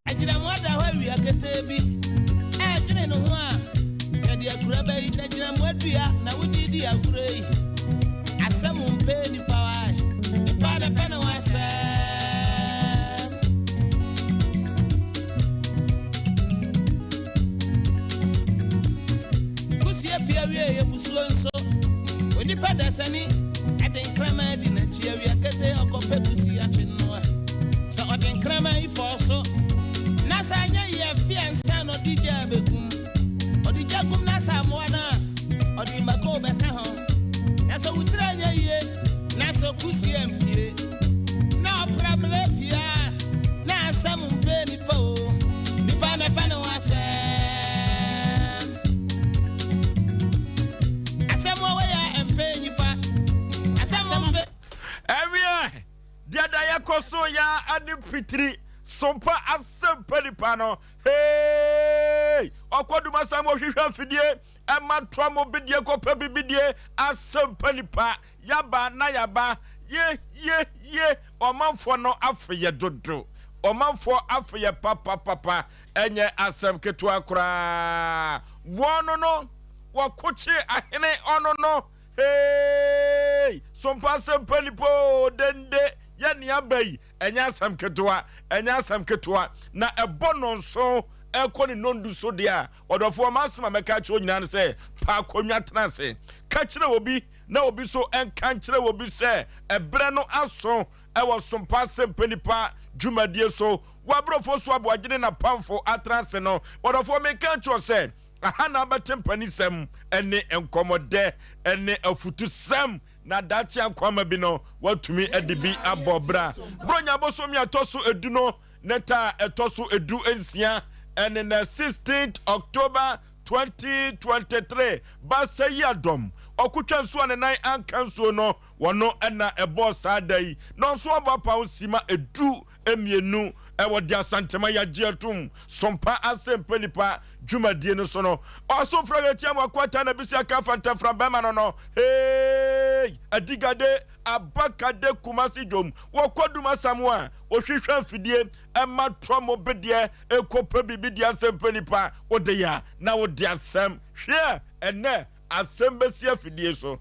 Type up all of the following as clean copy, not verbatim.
Agyinamoa da hɔ awia ketee bi ɛredwene ne ho a, yɛde akura bɛyi agyinamoa dua na wode di agorɔ yi. Asɛm mpɛ nipa wae, nipa na pɛ ne ho asɛm. Kusie pia wie yɛ busuo nso, onipa dasani ɛde nkraman di n'akyi awia ketee ɔkɔpɛ kusie akye noa. Sɛ ɔde nkraman yi fɔɔ so na sɛ anyɛ yie afe ansa na ɔde gya abɛgum. Ɔde gya gum na sɛ amoa no a, ɔde mako bɛka ho. Na sɛ wo tiri anyɛ yie na sɛ kusie ampue na ɔpramire pue a, na asɛm mpɛ nipa o, nipa na ɛpɛ ne ho asɛm. Asɛm a wɔyɛ a ɛmpɛ nipa, asɛm mpɛ. Ɛweɛ! Deɛ da yɛkɔ so ya ne pitiri sompa asɛmpa nipa no hey ɔkɔ dum asɛm ɔhwehwɛ mfidie ɛma toa mo bidie kɔpɛ bibidie asɛmpa nipa yaba na yaba ye ye ye ɔmanfoɔ no afeyɛ dodo ɔmanfoɔ afeyɛ papapapa ɛnyɛ asɛm ketewa koraa wɔn no wɔkokye ahene ɔno no Hey! Sompa asɛmpa nipa o, dende yɛ nea aba yi, ɛnyɛ asɛm ketewa, ɛnyɛ asɛm ketewa. Na ɛbɔ nnɔnson ɛkɔ ne nnɔndu so deɛ a, ɔdɔfoɔ m'asɛm a mɛka akyerɛ wo nyinaa ne sɛ, pa akonnwa tena ase. Ka kyerɛ obi na obi so nka nkyerɛ obi sɛ ɛberɛ no aso ɛwɔ Sompa asɛmpa nipa dwumadie so. Wɔ aborɔfoɔ so aboagye ne n'apamfo atena ase no, ɔdɔfoɔ meka akyerɛ wo sɛ, Aha na abɛte mpanisɛm ne nkɔmmɔdɛ ne afutusɛm na daakye ankwama bi no watumi de bi abɔ bra. Buronya bosome a ɛtɔ so edu no ne ta a ɛtɔ so 16 ɛne nɛ 16th October 2023 Baasa yi adɔm ɔkotwa nsuo a ne nan anka nsuo no wɔno na ɛbɔɔ saa da yi na ɔnso abɔ apaw nsima 12 wɔ de Asantema yɛagye atum sompa asɛmpa nipa dwumadie no so no ɔsomfrɛ yɛ tia mu akwata na bisi aka fantafra bɛma no no hey adigade abakade kumasi dwom wɔkɔ dum asam a wɔhwehwɛ mfidie ɛma trɔ mo bedeɛ ɛkɔpɛ biribi deɛ asɛmpa nipa wode ya na wode asɛm hwɛ ɛnɛ Asɛm bɛsi afidie so.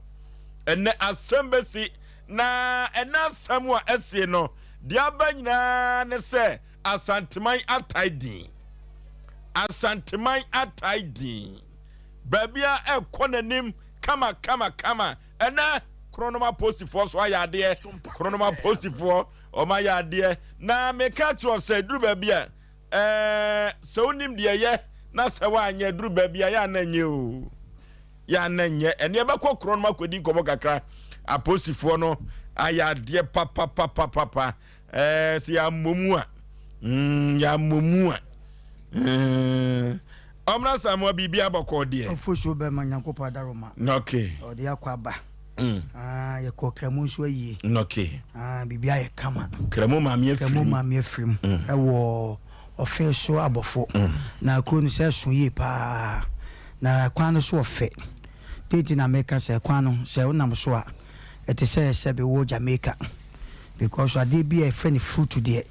Ɛnnɛ asɛm bɛsi, na ɛnnɛ asɛm a ɛsie no, deɛ aba nyinaa ne sɛ Asanteman atae din. Asanteman atae din. Baabi a ɛkɔ n'anim kama kama kama. Ɛnnɛ Kronom aposifoɔ so ayɛ adeɛ. Kronom aposifoɔ wɔn ayɛ adeɛ. Na meka kyerɛ sɛ duru baabi a Ɛɛ, sɛ wonim deɛ ɛyɛ na sɛ woanyɛ duru baabi a yɛ ana nyɛ o. Yɛ ana nyɛ. Ɛne ɛbɛkɔ korɔ no akɔdi nkɔmmɔ kakra. Aposifoɔ no ayɛ adeɛ papapapapapa. Ɛɛ, sɛ yɛammɔ mu a, mm, yɛammɔ mu a. Mm, ɔmra Samoa biribi abɔkɔɔ deɛ. Ɔfosuo bɛma Nyankopɔn adaroma. Okay. Ɔde akɔ aba. Mm. Ah, yɛkɔ Kramu nso ayie. Okay. Ah, biribi ayɛ kama. Kramu maame afirim. Kramu maame afirim. Mm. Ɛwɔ ɔfe so abɔfo. Mm. Na kuro no sɛ ɛso yie paa. Na kwan no so ɔfɛ. Deeti na meka sɛ kwan no sɛ wonam so a ɛte sɛ sɛbe wɔ Jamaica. Because adeɛ bi a ɛfrɛ no fruit deɛ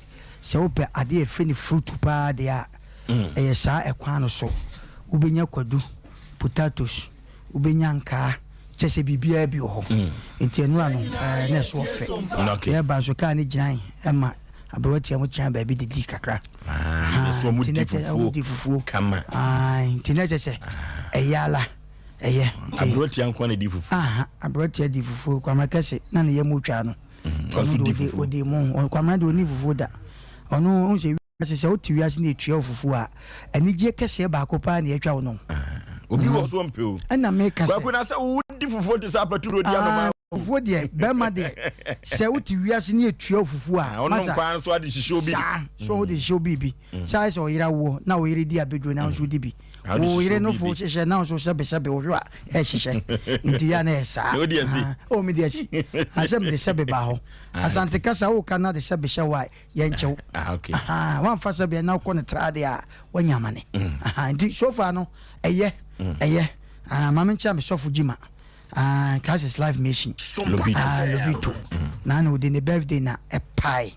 sɛ wopɛ adeɛ a ɛfrɛ no fruit paa deɛ a mm. ɛyɛ saa ɛkwan no so. Wobɛnya kwadu, potatoes, wobɛnya nkaa kyɛ sɛ biribiara bi wɔ hɔ mm. nti ɛno ano ɛɛ na ɛso ɔfɛ yɛba nso kaa ne gyinae ɛma aberewa tia mu kyɛn baabi didi kakra ah, nti na kyɛ ɔmo di fufuo kama nti na kyɛ sɛ ɛyɛ ala ɛyɛ aberewa tia nko na di fufuo aberewa tia di fufuo kwame kɛse na ne yɛ mu twa no mm, ɔno de odi mu kwame de oni fufuo da ɔno ɔn sɛ Ase sɛ wote wiase na etua wo fufuo a, anigyeɛ kɛseɛ baako paa na yɛatwa wo no. Obi wɔ so ɔmpɛ o. Ɛna meka sɛ. Kwaku na sɛ wodi fufuo te sɛ apaturo di anoma. Fufuo deɛ bɛrima deɛ sɛ wote wiase na etua wo fufuo a. Ɔnom kwan nso ade hyehyɛ obi. Saa so wode hyehyɛ obi bi. Sɛ ayɛ sɛ ɔyere awoɔ na ɔyere di abɛduro na nso di bi. Wo yere no fo hyehyɛ na nso sɛbesɛbe wohwɛ a ɛhyehyɛ. Nti yɛ na ɛyɛ saa. Na wodi asi. Oh medi asi. Asɛ mede sɛbe ba hɔ. Asante kasa woka na de sɛbe hyɛ wo a yɛnkyɛw ah, okay. wamfa sɛ bia na wokɔ no tra deɛ a wanya amane mm. nti so far no ɛyɛ mm. ɛyɛ ah, ma menkyɛ me sɔfo gyima ah, Christ is life mission Lobito, ah, Lobito. Mm. Na na ɔde ne birthday na ɛpae.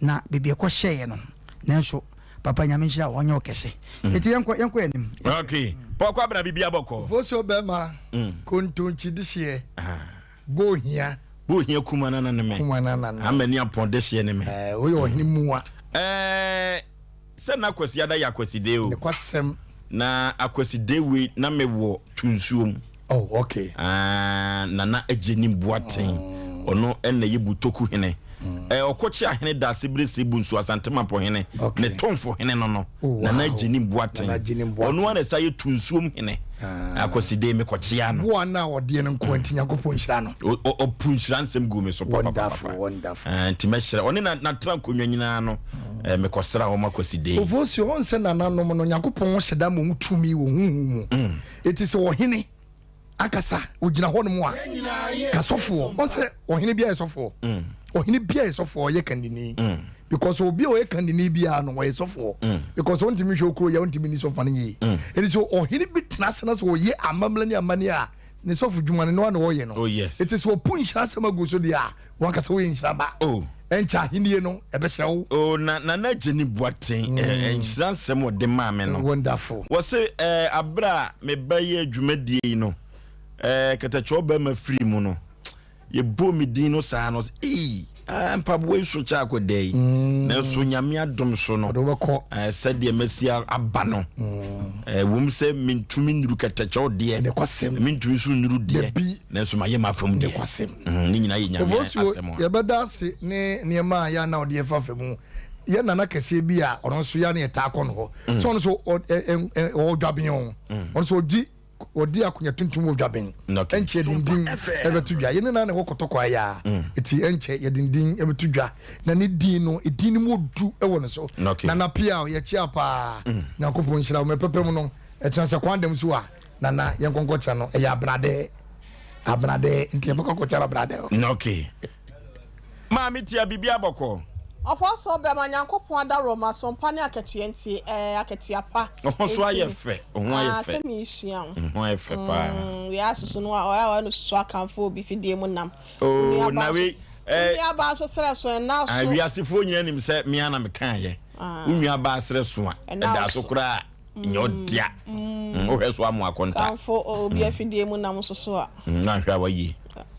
Na baabi ɛkɔ hyɛeɛ no, nanso papa Nyame nhyira wo, ɔnyɛ wo kɛse. Enti yɛnkɔ, yɛnkɔ yɛn anim. Ok, Paul Kwabena biribi abɔkɔ. Ofosuo bɛma kontonkyi dehyeɛ bɔ ohia. Bɔ ohia kuma nana ne me. Kuma nana ne. Ama ni apɔn dehyeɛ ne me. Ɛɛ woyɛ ɔhene mua. Ɛɛ sɛ na Kwasiada yɛ Akwaside o. Nokwasɛm. Na Akwaside wei na me wɔ to nsuo mu. Oh okay. Ah, Nana Agyenim Boateng, ɔno na ɛyɛ Butoku hene. Eh, Ɔkɔkye ahene Daase Berese Bonsu Asante Mampɔ hene, Okay. ne Tomfo hene no no, Oh, wow. Nana Agyenim Boateng. Nana Agyenim Boateng. Ɔno ara na ɛsa yɛ Tunsuom hene. Ah. Akwaside mekɔkyea no. Boa no a ɔdeɛ no nko nti Nyankopɔn nhyira no. Ɔpu nhyira nsɛm gu me so Wonderful, papapapa. wonderful. Ah, nti mɛhyira ɔne na natena nkonnwa nyinaa no, eh, mekɔsra wɔn Akwaside. Ofosuo, ɔn sɛ nananom no Nyankopɔn hyɛ da ma wɔn tumi wɔ honhom mu. Enti sɛ ɔhene ankasa ogyina hɔnom a, ka sɔfoɔ. Ɔn sɛ ɔhene biara yɛ sɔfoɔ. Ɔhene biara yɛ sɔfoɔ, ɔyɛ kandini. Because obi a ɔyɛ kandini biara no, ɔyɛ sɔfoɔ. Because ɔntumi nhwɛ okuro yɛ, ɔntumi ni sɔfoɔ no nyɛ yie. Enti sɛ ɔhene bi tena ase na sɛ ɔyɛ amammerɛ ne amanneɛ a, ne sɔfo dwuma no, ɛno ara na ɔyɛ no. Oh, yes. Enti sɛ ɔpo nhyira asɛm agu so deɛ a, wankasa woyɛ nhyira ba. Oh. Ɛnkyɛ ahennie no, ɛbɛhyɛ wo. Oh, na Nana Gyeni Boateng, eh, nhyira nsɛm ɔde maa me no. Wonderful. Wɔse, eh, abere a mebɛyɛ dwumadie yi no, eh, kɛtɛkyɛw bɛrima firi mu no, yɛbɔɔ me din no saa no, ɔse, ei, ah, mpaboa yi so kyɛ akɔda yi. Nanso Nyame adom so no, Ɔde wobɛkɔ. eh, sɛdeɛ masi aba no, eh, wom sɛ mentumi nnuru kɛtɛkyɛw deɛ, Nokwasɛm. mentumi nso nnuru deɛ, Dabi. nanso mayɛ m'afam deɛ. Nokwasɛm. Ne nyinaa yɛ Nyame Ofosuo, asɛm a. yɛbɛda ase ne nneɛma a yɛ a na ɔde yɛfa fa mu. Yɛ nana kɛseɛ bi a ɔno nso yɛ a na yɛtaa kɔ no hɔ. Sɛ ɔno nso ɔwɔ dwaben o. Ɔno nso ɔdi ɔdi akonya tuntum wɔ dwaben. Ɛnkyɛ yɛde ne din ɛbɛto dwa. Yɛne no ara na ɛwɔ kɔtɔkɔ ayɛ a. Eti ɛnkyɛ yɛde ne din ɛbɛto dwa. Na ne din no, edin no mu odu ɛwɔ ne so. Nana Piaw, yɛkyea paa. Nyankopɔn nhyira wo. Mmerɛ pɛpɛ mu no, ɛkyena sɛ kwan da mu so a, Nana yɛnkɔ nkɔkyɛ no. Ɛyɛ abenadɛɛ. Abenadɛɛ nti yɛbɛkɔ akɔkyɛ no abenadɛɛ. Okay. Maame tia biribi abɔkɔ. Ɔpɔsɔ bɛma Nyankopɔn adaworoma so mpa ne akatua nti ɛɛ akatua pa Wo ho so ayɛ nti fɛ, wo ho ayɛ ah fɛ. sɛ mehyia wo. Wo ho ayɛ fɛ paa. Mm, yɛ asusu no a ɔyɛ a ɔyɛ no susu akamfo obi fidie mu nam. Oh, Wo na nuabaa wei so eh, wo nuabaa so serɛ so ɛnna ah, so. wiasefoɔ nyinaa nim sɛ me ara na mekaeɛ. Ah. Wo nuabaa serɛ so a, Ɛnna ɛda so so. koraa. Nyɛ ɔdea. Wohwɛ so amoa konta. Kamfo obi afidie mu nam nso so a. Na ahwɛ a wayi.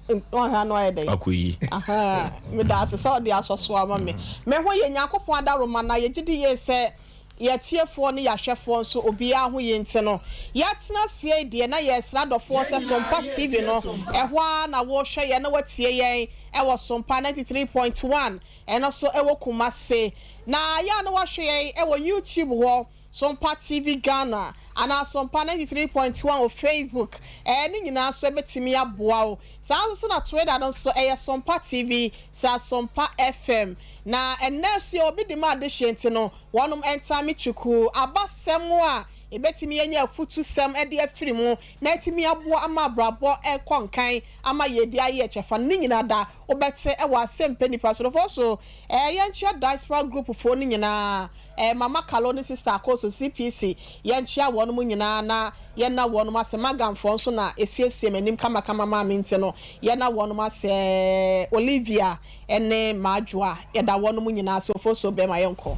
Woanhwɛ a na wayɛ dɛn? Wakɔ yi. Ahaa, meda ase sɛ wode asɔ so ama me. Me ho yɛ Nyankopɔn adaworoma na yɛgye di yie sɛ yɛn atiefoɔ ne yɛn ahwɛfoɔ nso obiara ho yie nti no yɛatena aseɛ yi deɛ na yɛresrɛ adɔfoɔ sɛ Sompa TV no ɛhɔ ara na worehwɛ yɛn na woatie yɛn wɔ Sompa 93.1 ɛno nso ɛwɔ Kumasi na yɛ a na woahwɛ yɛn wɔ YouTube hɔ Sompa TV Ghana anaa Sompa 93.1 wɔ Facebook, ɛɛ ne nyinaa nso ɛbɛtumi aboa wo. Saa nso so na Twitter no nso ɛyɛ Sompa TV saa Sompa FM. Na ɛnnɛ nso yɛwɔ bi de ma adehyeɛ nti no wɔnom ntaa me twukuu. Abasɛm a yɛbɛtumi anya afutusɛm de afiri mu na atumi aboa ama abrabɔ ɛkɔ nkan ama yɛdi ayɛ kyɛfa no ne nyinaa da wobɛte wɔ Asɛmpɛ Nipa so. Dɔfoɔ so ɛɛ yɛnkyerɛ Diaspora Group foɔ no nyinaa. Eh Mama Kalo ne Sister Akoso, CPC, yɛnkyea wɔnom nyinaa na yɛnna wɔnom ase. Magamfoɔ nso na ɛsiesie m'anim kamakama maa me nti no, yɛnna wɔnom ase. Eh Olivia ne Maadwoa, yɛda wɔnom nyinaa ase. Ofosuo bɛma yɛnkɔ.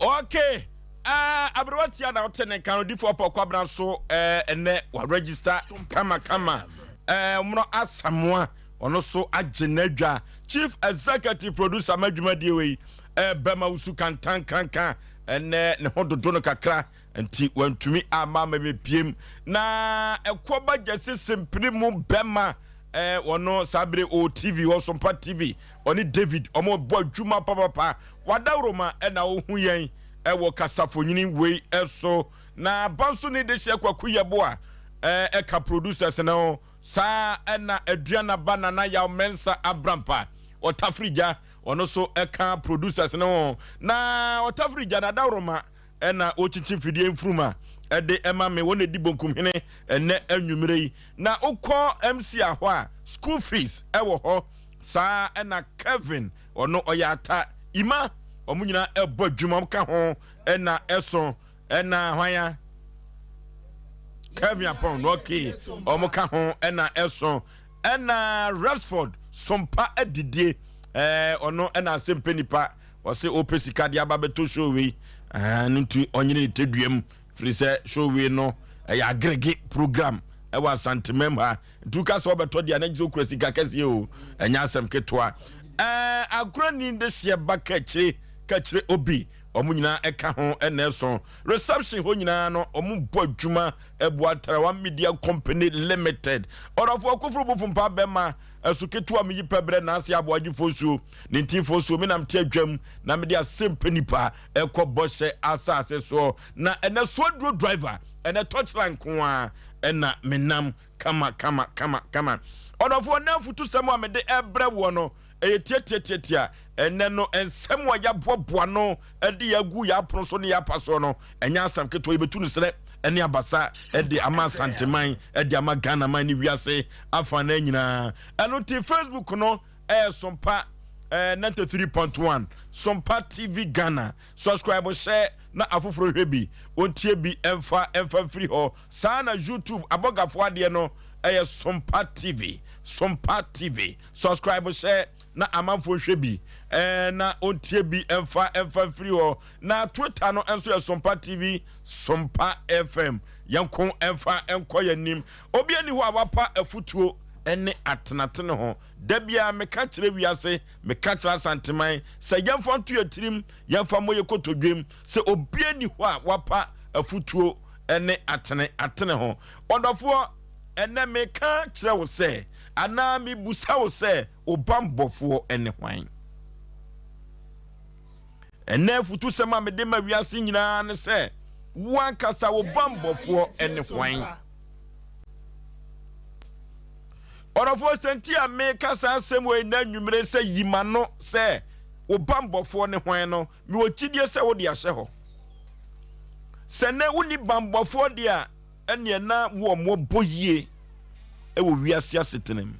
Ok eh aberewa tia na wote ne nka no difoɔ pɔ kwabena so eh ɛnɛ wa register kama kama eh ɔmono asamoa ɔno so agye n'adwa chief executive producer ma dwumadie wei Ɛbɛma wo su kantankanka. Ɛnnɛ ne ho dodo no kakra nti wantumi amma ammɛpiem. Na ɛkɔ ba gyasi sempene mu bɛma eh, wɔno saa bere o TV hɔ Sompa TV ɔne David ɔmo bɔ adwuma papapa. Wadaworoma ɛna ohu yɛn ɛwɔ kasafonyini wei ɛso. Na banso ne dehyeɛ Kwaku Yɛboa ɛka producers no saa ɛna Aduana ba Nana Yaw Mensah Abrampa ɔtafiri gya Ɔno nso ka producers no ho. Na ɔtafiri gya na adaworoma na ɔkyinkyim fidie mfuruma de ma me. Wɔn na ɛdi bonkumhene ɛnɛ anwummerɛ yi. Na wokɔ MC a hɔ a, school fees wɔ hɔ. Saa na Kevin, ɔno ɔyɛ ata. Ima, wɔn nyinaa ɛbɔ adwuma, wɔn ka ho na ɛso. Ɛna hwan ya? Kevin Apɔn, okay, wɔn ka ho na ɛso. Ɛna Rexford Sompa adidie ɛɛ ɔno ɛna asɛmpɛ nipa. Ɔse ɔpɛ sika de aba bɛtɔ show wei. Ɛɛ no nti ɔnyene ne tɛduam firi sɛ show wei no ɛyɛ agrege program ɛwɔ Asantemam ha. Nti woka sɛ ɔbɛtɔ deɛ na gye sɛ okura sika kɛseɛ o. Ɛnyɛ asɛm ketewa. Ɛɛ Agorani de hyeɛ ba kakyire kakyire obi. Wɔn nyinaa ɛka ho ɛna ɛso. Reception hɔ nyinaa no wɔn bɔ adwuma ɛboa Tarawa Media Company Limited. Ɔdɔfoɔ Koforo Bofompa bɛma ɛso ketewa meyi pɛ brɛ naase aboagye fosuo ne ntin fosuo me nam te adwam na mede asɛmpɛ nipa ɛkɔ bɔhyɛ asase soɔ na ɛnɛ soaduro driver ɛnɛ torchlight nko a ɛna menam kama kama kama kama. Ɔdɔfoɔ na afutusɛm a mede ɛbrɛ woɔ no ɛyɛ tiatiatiatia. Ɛnnɛ no nsɛm a yɛaboaboa no de agu yɛn apono so ne yɛn apa soɔ no, ɛnyɛ asɛm ketewa. Yɛbɛtu no serɛ ne abasa de ama Asanteman, de ama Ghanaman ne wiase afanan nyinaa. Ɛno nti Facebook no ɛyɛ Sompa 93.1 Sompa TV Ghana. Subscribe, hyɛ na afoforɔ nhwɛ bi, wɔntie bi mfa mfa mfiri hɔ. Saa na YouTube abɔgafoɔ adeɛ no ɛyɛ Sompa TV, Sompa TV. Subscribe hyɛ na amanfoɔ nhwɛ bi eh, na ɔntie bi mfa mfa mfiri hɔ. Na Twitter no nso yɛ Sompa TV, Sompa FM. Yɛnko mfa nkɔ yɛn anim. Obi ani hɔ a wapa afutuo ne atenatene ho. Da biara meka kyerɛ wiase, meka kyerɛ Asanteman sɛ yɛmfa nto yɛn tirim, yɛmfa mmɔ yɛn kotodwem sɛ obi ani hɔ a wapa afutuo ne atene atene ho. Ɔdɔfoɔ, ɛnnɛ meka kyerɛ wo sɛ, anaa mebusa wo sɛ, wo bammɔfoɔ ne hwan? Ɛnnɛ afutusɛm a mede ma wiase nyinaa ne sɛ, wo ankasa wo bammɔfoɔ ne hwan? Ɔdɔfoɔ, sɛ nti a meka saa asɛm wei nnɛ anwummere sɛ yi ma no sɛ wo bammɔfoɔ ne hwan no, mewɔ gyidie sɛ wode ahyɛ hɔ. Sɛ nnɛ wonni bammɔfoɔ deɛ a, ɛneɛ na wo ɔmoɔbɔ yie wɔ wiase asetena mu.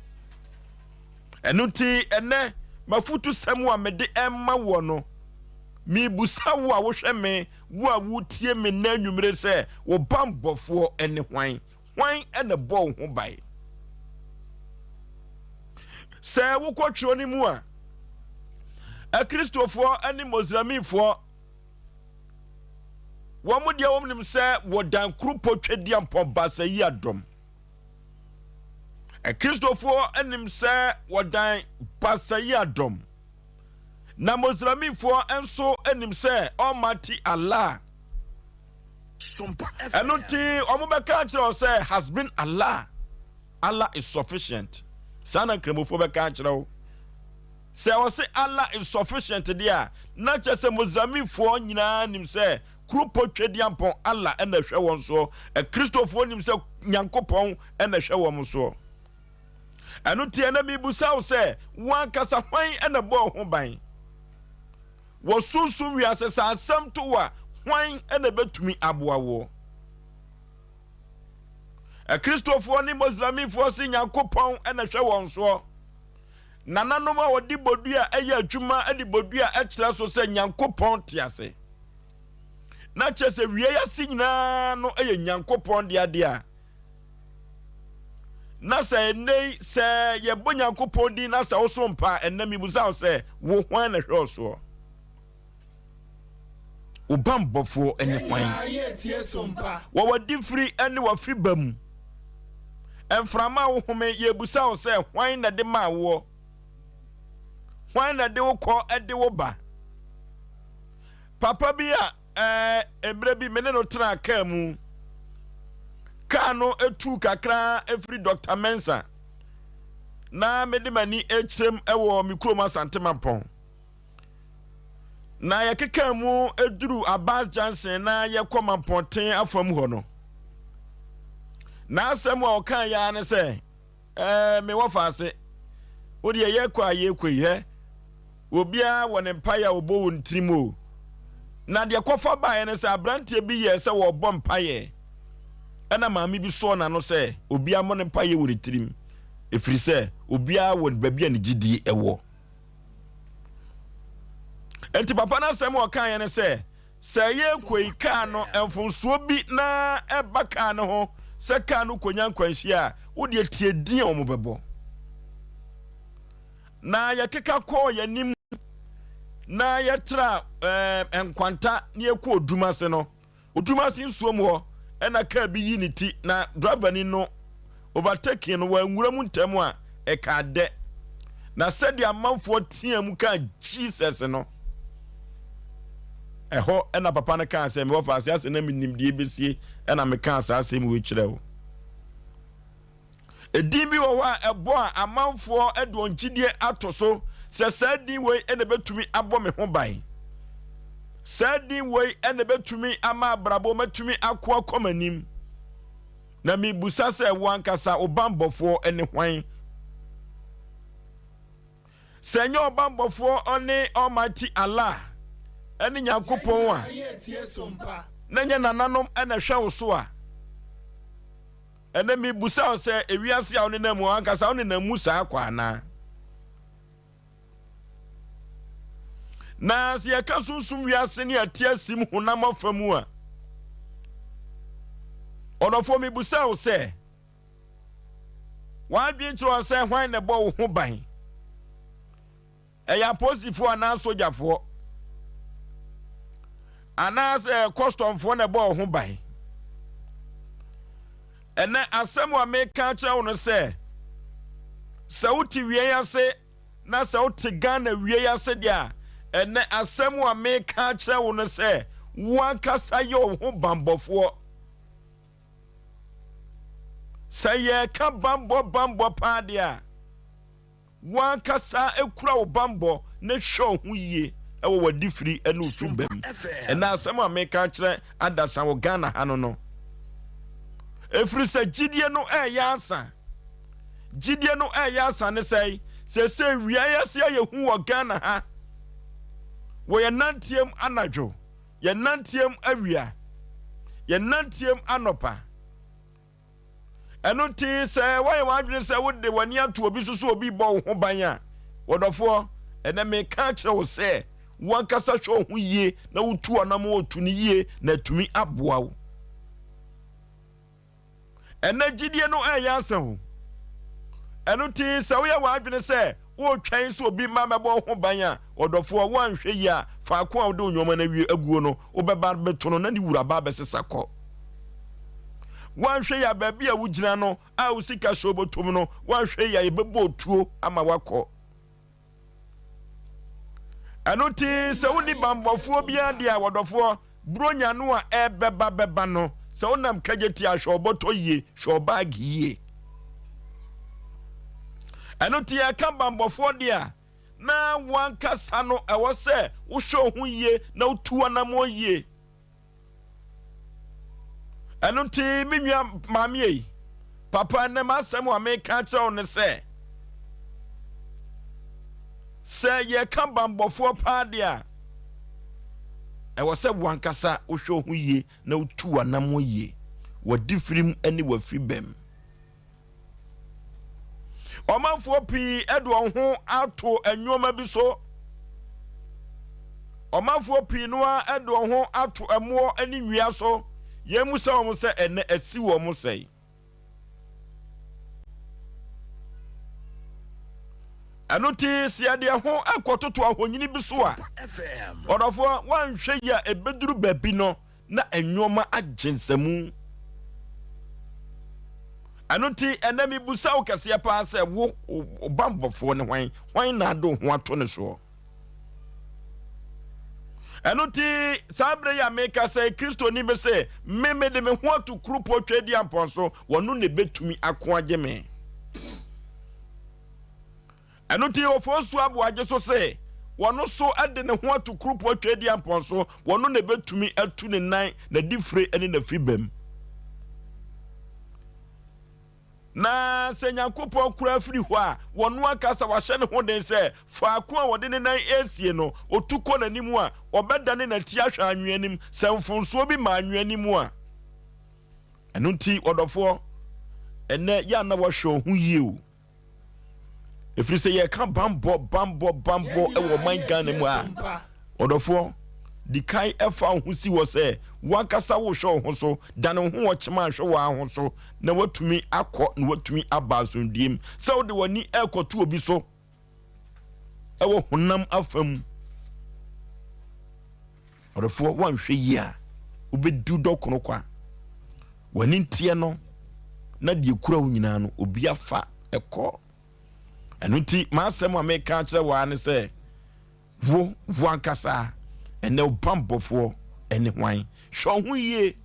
Ɛno nti ɛnɛ m'afutusɛm a mede ɛma woɔ no, mebusa wo a wohwɛ me, wo a wotie me nnɛ anwummere sɛ, wo bammɔfoɔ ne hwan? Hwan na ɛbɔ wo ho ban? Sɛ wokɔ twerɛ no mu a, Akristofoɔ ne Mosramifoɔ wɔn deɛ wɔn nim sɛ wɔdan kuropɔ twɛdiampɔn baasa yi adɔm. Akristofoɔ nim sɛ wɔdan baasa yi adɔm. Na Mosramifoɔ nso nim sɛ Almighty Allah. Ɛno nti wɔn bɛka akyerɛ wo sɛ has been Allah. Allah is sufficient. Saa na Nkramofoɔ bɛka akyerɛ wo. Sɛ ɔse Allah is sufficient deɛ a, na kyerɛ sɛ Mozambiquefoɔ nyinaa nim sɛ Kuropɔ Twedeampɔn Allah na ɛhwɛ wɔn soɔ. Akristofoɔ nim sɛ Nyankopɔn na ɛhwɛ wɔn soɔ. Ɛno nti ɛnɛ mebusa wo sɛ, wo ankasa hwan na ɛbɔɔ wo ho ban? Wɔ sunsum wiase sɛ asɛm to wo a, hwan na ɛbɛtumi aboa woɔ? Akristofoɔ ne Mozambiquefoɔ se Nyankopɔn na ɛhwɛ wɔn soɔ. Nananom a wɔde bodua yɛ adwuma de bodua kyerɛ so sɛ Nyankopɔn te ase. Na kyerɛ sɛ wie ase nyinaa no yɛ Nyankopɔn de adeɛ a. Na sɛ ɛnnɛ yi sɛ yɛbɔ Nyankopɔn din na sɛ woso mpa a, ɛnnɛ mebusa wo sɛ wo hwan na hwɛ ɔsoɔ? Wo bammɔfoɔ ne hwan? Wɔ w'adifiri ne w'afiba mu, mframa a wohome, yɛrebisa wo sɛ, hwan na de maa woɔ? Hwan na de wo kɔ de wo ba? Papa bi a ɛɛ mmerɛ bi me ne no tenaa kaa mu. Kaa no etu kakra efiri Dr. Mensah. Na mede m'ani ekyerɛm wɔ me kurom Asante Mampɔn. Na yɛkekaa mu duru Abbas Junction na yɛkɔ Mampɔnten afam hɔ no, n'asɛm a ɔkaa yɛ ara ne sɛ, ɛɛ mewɔ faase, wo deɛ yɛkɔ a yɛkɔ yi hɛ, obiara wɔ ne mpaeɛ a ɔbɔ wɔ ne tirim o. Na deɛ kɔfa baeɛ ne sɛ aberanteɛ bi yɛɛ sɛ wɔrebɔ mpaeɛ, ɛna maame bi sɔɔ n'ano sɛ obiara mmɔ ne mpaeɛ wɔ ne tirim, ɛfiri sɛ obiara wɔ baabi a ne gyidie ɛwɔ. Enti papa no asɛm a ɔkaeɛ ne sɛ, sɛ yɛrekɔ yi kaa no mfomsoɔ bi na ɛba kaa no ho sɛ kaa no kɔnya nkwanhyia a, wodeɛ tie din a wɔbɛbɔ. Na yɛkeka kɔɔ yɛn anim. na yɛtra ɛɛ Nkwanta na yɛkɔ Odumase no, Odumase nsuo mu hɔ ɛna kaa bi yi ne ti na driver ni no overtaking no wanwura mu ntɛm a ɛkaa dɛ. Na sɛdeɛ amanfoɔ teaa mu kaa Jesus no, ɛhɔ ɛna papa no kaa sɛ mewɔ faase asɛ na menim deɛ ɛbɛsie ɛna mekaa saa asɛm wei kyerɛ wo. Edin bi wɔ hɔ a ɛbɔ a amanfoɔ de wɔn gyidie ato so sɛ saa din wei na ɛbɛtumi abɔ me ho ban. Saa din wei na ɛbɛtumi ama abrabɔ matumi ako akɔ m'anim. Na mebusa sɛ wo ankasa wo banbɔfoɔ ne hwan? Sɛ ɛnyɛ ɔbanbɔfoɔ ɔne Almighty Allah ɛne Nyankopɔn a, na ɛnyɛ nananom na ɛhwɛ wo so a, Ɛnnɛ mebisa wo sɛ, ewiase a wonenam mu ankasa wonenam mu saa kwa anaa? Na sɛ yɛka sunsum wiase ne ɛte asim honam afa mu a, ɔdɔfoɔ mebisa wo sɛ, w'adwene kyerɛ wo sɛ hwan na ɛbɔ wo ho ban? Ɛyɛ apolisifoɔ anaa sogyafoɔ anaasɛ kɔstɔmfoɔ na ɛbɔ wo ho ban? Ɛnɛ asɛm a meka akyerɛ wo no sɛ, sɛ wote wie yi ase na sɛ wote Ghana wie yi ase deɛ a, ɛnɛ asɛm a meka akyerɛ wo no sɛ, wo ankasa yɛ wo ho banbɔfoɔ. Sɛ yɛreka banbɔ banbɔ paa deɛ a, Wo ankasa kura wo bammɔ na hwɛ wo ho yie wɔ w'adifiri ne wo suba mu. Ɛnɛ asɛm a meka akyerɛ adasa wɔ Ghana ha no no, ɛfiri sɛ gyidie no ɛreyɛ asa. Gyidie no ɛreyɛ asa ne sɛe, seesei wiase ayɛ hu wɔ Ghana ha. Wɔ yɛn nanteɛm anadwo, yɛn nanteɛm awia, yɛn nanteɛm anɔpa. Ɛno nti, sɛ woayɛ w'adwene sɛ wode w'ani ato obi so sɛ obi bɔ wo ho ban a, wɔdɔfoɔ, ɛnɛ meka akyerɛ wo sɛ wo ankasa hwɛ wo ho yie na wotu anammɔn otu no yie na atumi aboa wo. Ɛnɛ gyidie no ɛyɛ asa o. Ɛno nti, sɛ woyɛ w'adwene sɛ woretwɛn sɛ obi mma mmɛbɔ wo ho ban a, ɔdɔfoɔ, woanhwɛ yie a, faako a wode wo nneɛma no awie aguo no, wobɛba abɛto no na ne wura ba abɛsesa kɔ. Woanhwɛ yie a, baabi a wogyina no a wo sika hyɛ wo bɔtɔm no, woanhwɛ yie a, yɛbɛbɔ otuo ama woakɔ. Ɛno nti, sɛ wonni bammɔfoɔ biara deɛ a, wɔdɔfoɔ, Buronya no a ɛrebɛba bɛba no, sɛ wonam kagye a, hwɛ ɔbɔtɔ yie, hwɛ ɔbaage yie. Ɛno nti yɛka bammɔfoɔ deɛ a, na wankasa no ɛwɔ sɛ wohwɛ wo ho yie na wotu anammɔn yie. Ɛno nti me nua maame ei, papa ɛnɛ m'asɛm a meka akyerɛ wo ne sɛ, sɛ yɛka bammɔfoɔ paa deɛ a, ɛwɔ sɛ wankasa wohwɛ wo ho yie na wotu w'anammɔn yie, w'adifirim ne w'afibam. Ɔmanfoɔ pii de wɔn ho ato nneɛma bi so. Ɔmanfoɔ pii no ara de wɔn ho ato ɛmoɔ ne nnua so. Yɛn mu sɛ wɔn sɛ ɛnɛ asi wɔn sɛe. Ɛno nti sɛ yɛde ɛho kɔtoto ahonyini bi so a, ɔdɔfoɔ woanhwɛ yi a ɛbɛduru baabi no na nneɛma agye nsamu. Ɛno nti ɛnɛ mebusa wo kɛseɛ paa sɛ wo wo bammɔfoɔ ne hwan? Hwan na ade wo ho ato ne soɔ? Ɛno nti saa berɛ yi a meka sɛ Kristoni bi sɛ me mede me ho ato kuropɔ Tweaduampɔn so, wɔno na ɛbɛtumi ako agye me. Ɛno nti Ofosu Aboagye so se wɔno so de ne ho ato kuropɔn Tweaduampɔn so, wɔno na ɛbɛtumi atu ne nan, n'adifire ne n'afibam. Na sɛ Nyankopɔn koraa firi hɔ a, wɔno ankasa wahyɛ ne ho den sɛ faako a wɔde ne nan resie no, ɔtu kɔ n'anim a, ɔbɛdane n'akyi ahwɛ anwea anim, sɛ mfomsoɔ bi ma anwea anim a. Ɛno nti, ɔdɔfoɔ, ɛnnɛ yɛ a na wahwɛ wo ho yie o. Ɛfiri sɛ yɛka bambɔ bambɔ bambɔ wɔ ɔman Ghana mu a, ɔdɔfoɔ, di kan fa wo ho si hɔ sɛ wankasa wohwɛ wo ho so, dane wo ho wɔ kyema hwɛ wo ho so na watumi akɔ na watumi aba asomdwoeɛ mu. Sɛ wode w'ani ɛrekɔto obi so ɛwɔ honam afa mu. Ɔdɔfoɔ, woanhwɛ yie a, wobɛdi dɔkono kwa. W'ani nteɛ no, na deɛ kura wo nyinaa no, obi afa ɛkɔ. Ɛno nti, m'asɛm a meka akyerɛ wo ara ne sɛ, Wo, wo ankasa, ɛnnɛ wo bammɔfoɔ ne hwan? Hwɛ wo ho yie.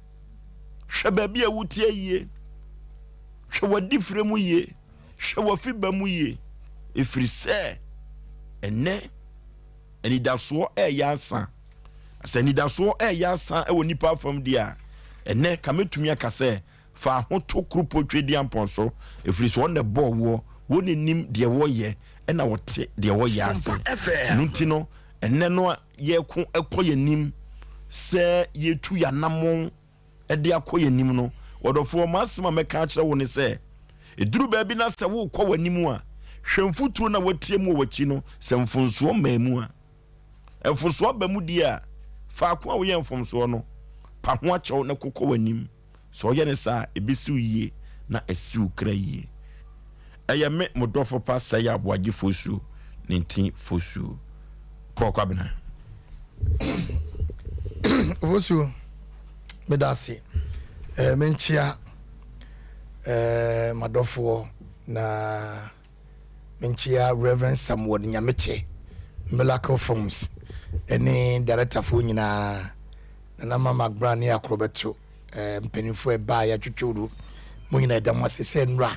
Hwɛ baabi a woteɛ yie. Hwɛ w'adifire mu yie. Hwɛ w'afiba mu yie. Ɛfiri sɛ, ɛnnɛ, anidasoɔ ɛreyɛ asa. Na sɛ anidasoɔ ɛreyɛ asa wɔ nnipa afam deɛ a, ɛnnɛ ka mɛtumi aka sɛ, Fa ho to Kuropɔn Tweaduampɔn so, ɛfiri sɛ ɔno na ɛbɔɔ woɔ, wɔ na nim deɛ wɔyɛ, ɛna ɔte deɛ wɔyɛ ase. Ɛno nti no, ɛnnɛ no a yɛreko kɔ yɛn anim sɛ yɛretu yɛn anammɔn de akɔ yɛn anim no, ɔdɔfoɔ, m'asɛm a mɛka akyerɛ wo ne sɛ, ɛduru baabi na sɛ worekɔ w'anim a, hwɛ mfuturo no a woatia mu wɔ w'akyi no, sɛ mfomsoɔ mmaa mu a. Mfomsoɔ aba mu deɛ a, faako a woyɛɛ mfomsoɔ no, pa ho akyɛw na kokɔ w'anim. Sɛ ɔyɛ no saa a, ebesi wo yie na asi wo kra yie. Ɛyɛ me, mo dɔfo pa Sɛyɛ Aboagye Fosuo, ne nti Fosuo. Paul Kwabena. Fosuo, meda ase. Eh, menkyea eh, m'adɔfoɔ na menkyea Reverend Samuel Nyamekyɛ, Miracle Films, ɛne directorfoɔ nyinaa. Nana Mama Agbra ne Akorɔbɛto mpanimfoɔ a ɛbaa yɛatwitwiw do. Mo nyinaa yɛda mo ase sɛ nnora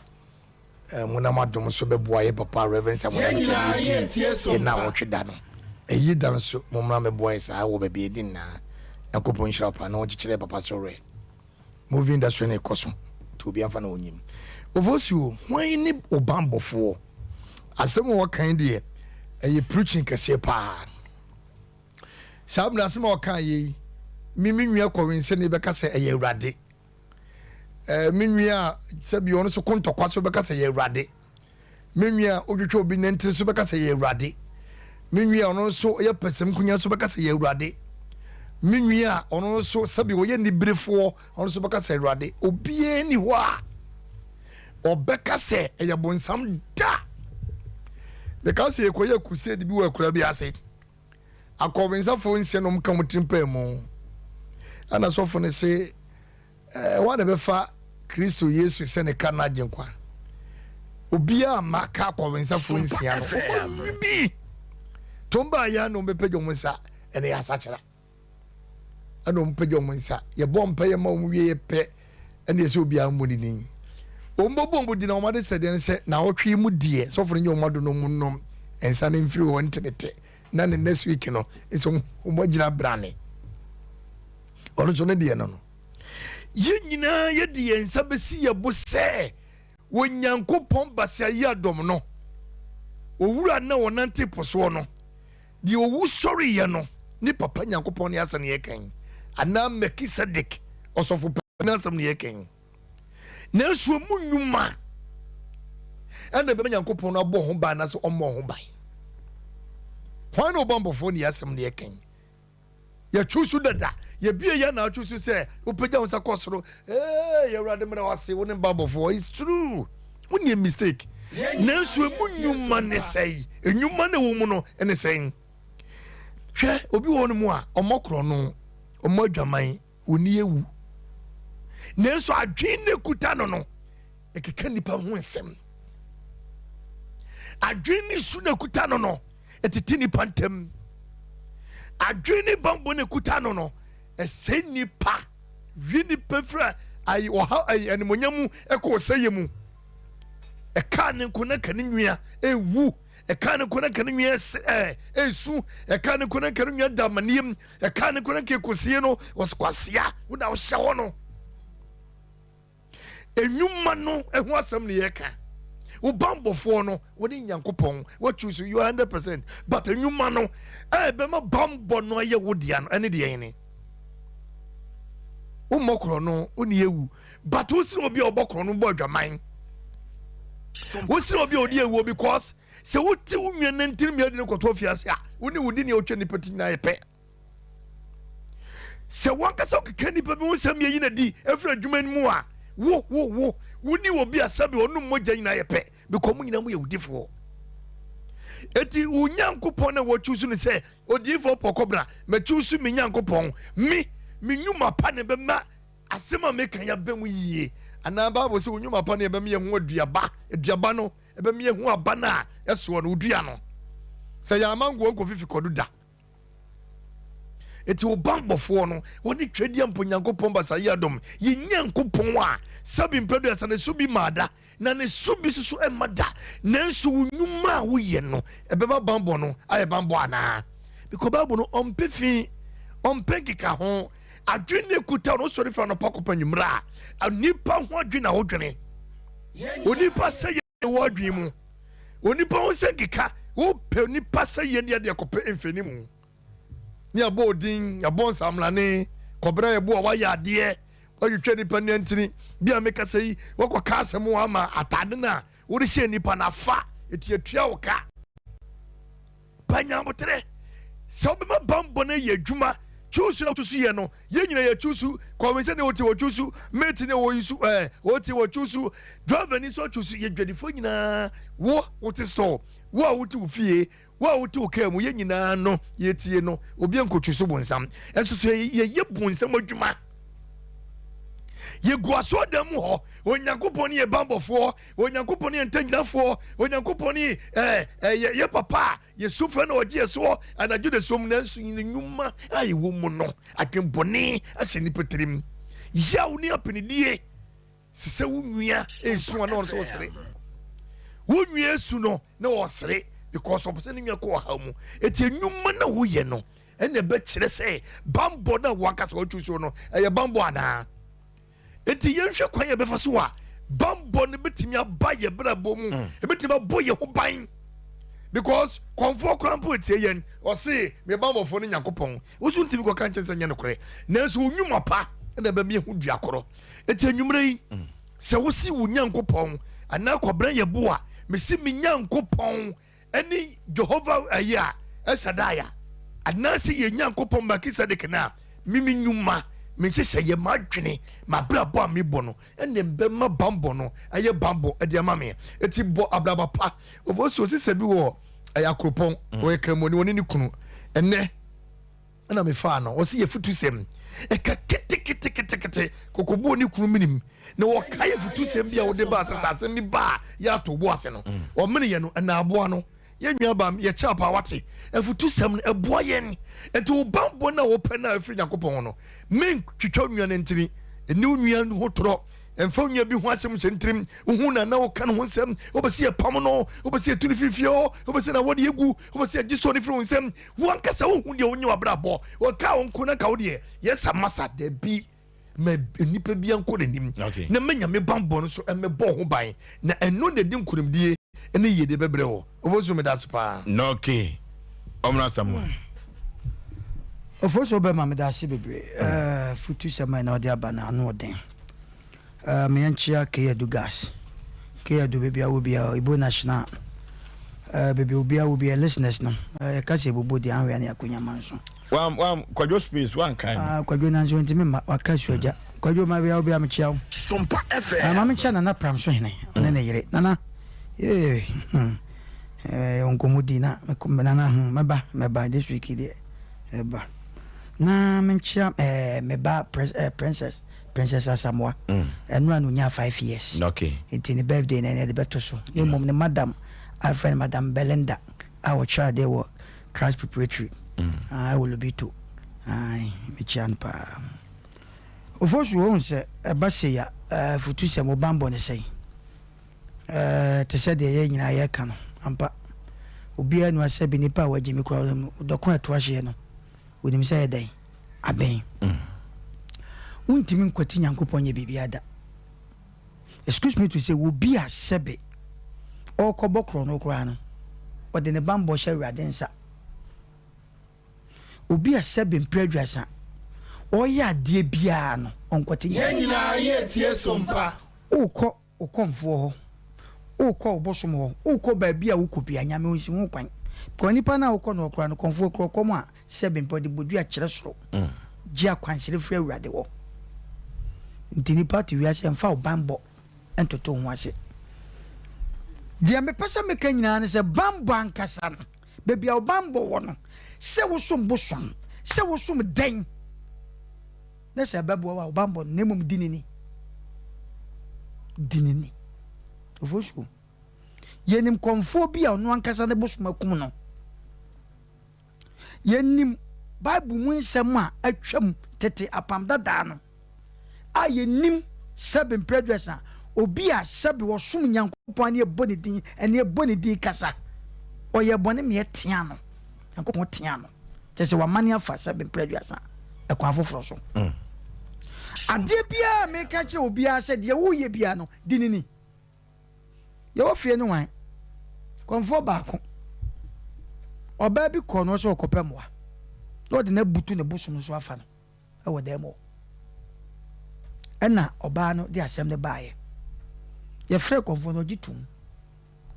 monam adom so bɛboa yɛ papa Rev. Samuel Nkyɛn yɛdi yɛn nnawɔtwe da no. Ayi da no so mommra mmɛboa yɛ saa wɔ baabi a yɛdi nyinaa. Nyankopɔn nhyira wo paa na ɔnkyekyere yɛ papa so werɛ. Movie industry no rekɔ so nti obiara mfa ne ho nyim. Ofosuo, hwan ne wo banbɔfoɔ? Asɛm a wɔka yi deɛ ɛyɛ preaching kɛseɛ paa. Saa mmerɛ asɛm a ɔkaa yɛ yi, me me nua kɔwensani bɛka sɛ ɛyɛ Awurade. Ɛɛ me nua a sɛbi ɔno nso ko ntɔkwa so bɛka sɛ ɛyɛ Awurade. Me nua a ɔtwitwa obi nantiri so bɛka sɛ ɛyɛ Awurade. Me nua a ɔno nso yɛ pɛsɛmkunya so bɛka sɛ ɛyɛ Awurade. Me nua a ɔno nso sɛbi ɔyɛ niberefoɔ ɔno nso bɛka sɛ Awurade. Obiara ni hɔ a ɔbɛka sɛ ɛyɛ bonsam da. Meka sɛ yɛkɔyɛ crusade bi wɔ akura bi ase. Akɔwensafo nsia na wɔka wɔn tirim paa mu. Ɛna sɔfo no se, ɛɛ, wɔn na bɛfa Kristo Yesu sɛ ne kra no agyenkwa. Obiara mma ka akɔwensafo nsia no. Wɔn bi tom baa yɛn na wɔbɛpagya wɔn nsa ɛna yɛ asakyera. Ɛna wɔn pagya wɔn nsa. Yɛbɔ mpa yɛ ma wɔn wie yɛ pɛ ɛna yɛsɛ obiara mmɔ ne din. Wɔn bɔbɔ wɔn din na wɔn ade sɛ deɛ no sɛ na ɔtwe mu deɛ sɔfo no nyɛ wɔn ado no wɔn nom nsa no mfiri hɔ ntenetɛ na ne next week no nso wɔn agyina brane. Ɔno nso ne deɛ no no. Yɛn nyinaa yɛde yɛn nsa bɛsi yɛ bo sɛ Onyankopɔn basia yi adɔm no, owura no a ɔnante po soɔ no, Deɛ owu sɔreeɛ no ne Papa Nyankopɔn ne asɛm na yɛreka yi, anaa Melchizedek ɔsɔfo panin asɛm na yɛreka yi. Nanso emu nnwuma ɛna ɛbɛma Nyankopɔn no abɔ ho ban anaasɛ ɔmmɔ ho ban. Hwan na ɔbammɔfoɔ ne asɛm na yɛreka yi? Yɛtwo so dada, yɛbie yɛ na atwo so sɛ wopagya wo nsa kɔ soro, ee Awurade mmerɛ wase wo ne bammɔfoɔ. It's true, wonyɛ mistake. Nanso emu nnwuma ne sɛe, nnwuma na ɛwɔ mu no ne sɛn? Hwɛ, obi wɔ hɔ no mu a ɔmmɔ korɔno, ɔmmɔ adwaman, ɔnni awu. Nanso adwene na ekuta no no, ɛkeka nnipa ho nsɛm. Adwene ne su na ekuta no no, ɛtete nnipa ntam. Adwene ne bammɔ na ekuta no no, ɛsɛe nnipa, wi nnipa firi ayi ɔhaw ayi animonyam mu ɛkɔ ɔsɛeɛ mu. Ɛkaa ne nko na ka ne nua ewu. Ɛkaa ne nko na ka ne nua ɛɛ esu. Ɛkaa ne nko na ka ne nua da amaneɛ mu. Ɛkaa ne nko na ka ekosie no wɔskwasea wo na wohyɛ hɔ no. Enwuma no ho asɛm na yɛka. Wo bambɔfoɔ no, wo ne Nyankopɔn, wo choose you 100%. But enwuma no, ɛbɛma bambɔ no ayɛ wo dea no, ɛne deɛ ne. Wo mmɔ korɔ no, wo ne ewu. But wo sene obi a ɔbɔ korɔ no bɔ adwaman. Wo sene obi a ɔdi ewuo because sɛ wote wo nua nantin mmea de no kɔto afiase a, wo ne wo di nea ɔtwa nipa ti nyinaa yɛ pɛ. Sɛ wankasa wokeka nnipa bi ho nsɛm yɛyi no adi ɛfiri adwuma no mu a, wo, wo, wo, wo ne obi a sɛbe ɔnom mogya nyinaa yɛ pɛ, because mo nyinaa moyɛ awudifoɔ. Eti wo Nyankopɔn na wɔchuusu no sɛ odiyifoɔ pɔkɔbra, machuusu me Nyankopɔn, me, me nnwuma pa na ɛbɛma asɛm a meka yi aba mu yie. Anaa Bible sɛ wo nnwuma pa na ɛbɛma yɛho aduaba, aduaba no ɛbɛma yɛho aba no a ɛsoɔ no, wodua no. Sɛ yɛ amangoɔ nkɔfifi kɔdo da. Eti wo banbɔfoɔ no, wɔne Twedeɛ mpo Nyankopɔn Basayi adom, yɛ Nyankopɔn a sɛbi mprɛduasa ne so bi maa da, na ne so bi nso mma da. Nanso wo nnwuma a woyɛ no, ɛbɛma banbɔ no ayɛ banbɔ anaa? Because Bible no, ɔmpɛ fi, ɔmpɛ nkekaho. Adwene na ekuta no, wosɔre firi anɔpa kɔpɛ anwummerɛ a, nnipa ho adwene na wodwene. Onipa sɛ yɛ wɔ adwene mu. Onipa ho sɛ nkeka, wopɛ nipa sɛ yɛ deɛ deɛ kɔpɛ mfɛnimu. Ne abɔ odin, yɛabɔ nsamlane, kɔbena yɛbo a wayɛ adeɛ, watwitwa nipa nantini. Bi a mekasa yi, wakɔka asɛm ama atade no a wode hyɛ nipa no afa, eti atua wo ka. Pa nyaboterɛ sɛ wobɛma banbɔ no ayɛ adwuma. Choose na wochoose yɛ no, yɛn nyina yɛ choose. Kɔwen sɛ ne wote wɔ choose, mate ne wɔ use ɛɛ wote wɔ choose, driver ni nso choose. Yɛ dwadifoɔ nyinaa, wo wote store, wo a wote wo fie, wo a wote wo kaa mu, yɛn nyinaa no yɛtie no, obi nkɔ choose bonsam. Ɛnso so yɛyɛ bonsam adwuma. Yɛgu asɔɔdan mu hɔ, Onyankopɔn ne yɛ banbɔfoɔ, Onyankopɔn ne yɛn ntagyinafoɔ, Onyankopɔn ne ɛɛ ɛyɛ yɛ papa a yɛsu frɛ na ɔgye yɛ soɔ anadwo da som, nanso ne nnwuma a ɛwɔ mu no, adwenbɔne ahyɛ nnipa tirim, yaw ne apenedie. Sɛ sɛ wo nua esu a na ɔno nso ɔsere, wo nua esu no na ɔsere because ɔpɛ sɛ ne nua kɔ ɔhaw mu. Eti nnwuma na woyɛ no ɛna ɛbɛkyerɛ sɛ bambɔ no a wankasa wɔtwi so no ɛyɛ bambɔ anaa. Enti yɛnhwɛ kwan a yɛbɛfa so a bammɔ no bɛtumi aba yɛ brabɔ mu, mm. ɛbɛtumi abɔ yɛ ho ban. Because kɔnfoɔ koraa mpo etie yɛn, ɔse me bammɔfoɔ no Nyankopɔn. Wo so ntumi kɔka nkyɛn sɛ nyɛ nokorɛ. Nanso wo nnwuma pa na ɛbɛma yɛhu dua korɔ. Enti anwummerɛ yi, mm. sɛ wosi wo Nyankopɔn anaa kɔbrɛ yɛ bo a, mesi me Nyankopɔn ne Jehovah ayi a El Shaddai a, anaasɛ yɛn Nyankopɔn Melchizedek no a, me me nnwuma, me nhyehyɛeɛ, m'adwene, m'abrabɔ a mebɔ no ɛna ɛbɛma banbɔ no ayɛ banbɔ de ama me. Eti bɔ abrabɔ pa. Ofosuo sista bi wɔ ɛyɛ Akuropɔn, ɔyɛ Kramoni, ɔne ne kunu. Ɛnɛ ɛna mefaa no, ɔsi yɛ futusɛm ɛka keteketekete kɔkɔbɔɔ ne kunu menim na wɔkae afutusɛm bi a wode baa sɛ sɛ asɛm bi ba a yɛato bo ase no mm. ɔmene yɛ no ɛna aboa no yɛn nua ba yɛkyɛ apa wate afutusɛm no ɛboa yɛn nti wo banbɔ no a wopɛ no a ɛfiri Nyankopɔn no mentwitwa nua no ntini ɛni wo nua ho torɔ ɛmfa wo nua bi ho asɛm hyɛ ntirim wohu na na woka no ho nsɛm wobɛ sɛ yɛpam no wobɛ sɛ yɛtu no firi fie hɔ wobɛ sɛ na wɔde yɛgu wobɛ sɛ yɛgye sɔ no firi wo nsɛm Wankasa wohu deɛ wonyɛ w'abrabɔ wɔka wo nko na nka wo deɛ yɛsa masa dabi ma nnipa bia nkɔ n'anim na ma nyame banbɔ no so ɛmɛbɔ ho ban na ɛno na ɛdi nkonimdie ne yiedie bɛbrɛ wɔ Ofosu meda ase paa. Nɔke ɔmra Samuel. Ofosu bɛma meda ase bebree ɛɛ futu sɛm a ɛna ɔde aba no ano ɔden. Eh, me yɛnkyea Keyadu gas. Keyadu baabi a wɔ biara, Ibo National. Eh, baabi a obiara wɔ biara, listeners no. Eh, yɛka sɛ yɛbobɔ di anwea ne akonya manso. Wam, wam, Kwadwo space, wankae no. Ah, Kwadwo nanso ntumi mma, waka asuagya. Kwadwo, ma baabi a wɔ biara mekyea wo. Sompa FM. Ah, ma menkyea Nana Pramso Hene, ɔne ne yere. Nana, eh, hmm, eh, nkɔmmɔdi na, Nana, hmm, mɛba, mɛba, this week deɛ, mɛba. Na menkyea, eh, me ba, pres, eh, Princess. Princess Asamoah ɛnora na onyaa 5 years nti ne birthday no ɛnɛ yɛde bɛto so na mmom ne madam a yɛfrɛ no Madam Belinda a ɔkyerɛ adeɛ wɔ Christ Preparatory ɛwɔ Lobito ae mekyia no paa. Ofosu wohu sɛ ɛba sei a afutusɛm wo banbɔ ne sɛn? Te sɛ deɛ yɛn nyinaa yɛka no ampa obiara nua sɛ bi nipa a wagye me kura dɔko a ɛto ahyeɛ no wonim sɛ ɛyɛ dɛn Aben. Wontumi nkwati Nyankopɔn nyɛ biribiara da. Excuse me to say, obi a sɛbe ɔrekɔbɔ korɔno koraa no, ɔde ne banbɔ hyɛ Awurade nsa. Obi a sɛbe mprɛ aduasa ɔreyɛ adeɛ biara no, ɔnkwati Yɛn Nyankopɔn. nyinaa yɛretie som pa. Wokɔ wo kɔmfoɔ hɔ, wokɔ wo bosom hɔ, wokɔ baabi a wokɔ biara, Nyame ɔnsi ho kwan. Because nipa no a wokɔ no hɔ koraa no, kɔmfoɔ kura ɔkɔm a sɛbe mpo ɔde bodua kyerɛ soro, gye akwansere firi Awurade hɔ. Nti nipa te wiase a, mfa wo banbɔ ntoto wo ho ase. Deɛ mepɛ sɛ meka nyinaa ne sɛ banbɔ ankasa no, baabi a wo banbɔ wɔ no, sɛ wosom bosom, sɛ wosom dɛn, na sɛ ɛbɛboa wo a, wo banbɔ no, na mmom di no ni. Di no ni. Ofosuo. Yɛnim kɔmfoɔ bi a ɔno ankasa ne bosom akum no. Yɛnim Bible mu nsɛm a atwam tete apam dadaa no a yɛnim sɛbe mprɛ aduasa obi a sɛbe ɔsom Nyankopɔn ne ɛbɔ ne din ɛne ɛbɔ ne din kasa ɔyɛ bɔne meɛ tea no Nyankopɔn tea no kyɛ sɛ wamane afa sɛbe mprɛ aduasa ɛkwan foforɔ so. Adeɛ biara meka kyerɛ obiara sɛ deɛ woyɛ biara no di ne ni. Yɛwɔ fie no wan? Kɔmfoɔ baako. Ɔbaa bi kɔɔ no hɔ sɛ ɔkɔpɛ mmoa. Na ɔde no abutu ne bosom so afa no wɔ dan mu hɔ. Ɛna ɔbaa no de asɛm no baeɛ. Yɛfrɛɛ kɔmfoɔ no, ɔgye toom.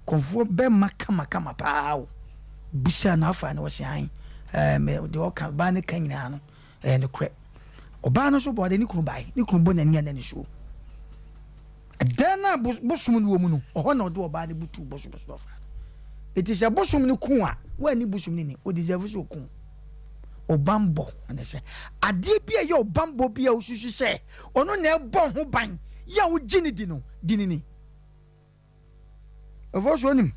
Kɔmfoɔ bɛrima kamakama paa o. Bisaa no afa no, ɔse ae. Ɛɛ, deɛ ɔka, ɔbaa no ka nyinaa no, Ɛyɛ nokorɛ. Ɔbaa no nso bɔ ɔde ne kunu bae. Ne kunu bɔ n'ani a na nisuo. Ɛdan no a bosom no wɔ mu no, ɔhɔ na ɔde ɔbaa no butuu bosom so na ɔfaa no. Enti sɛ bosom no ku a, woanni bosom no ni, o deserve sɛ ɔku wo. Ɔbanbɔ ne sɛ adeɛ bi a ɛyɛ ɔbanbɔ bi a wosusu sɛ ɔno na ɛbɔ ho ban yɛ a wogye no di no, di no ni. Ɛfɔ so onim.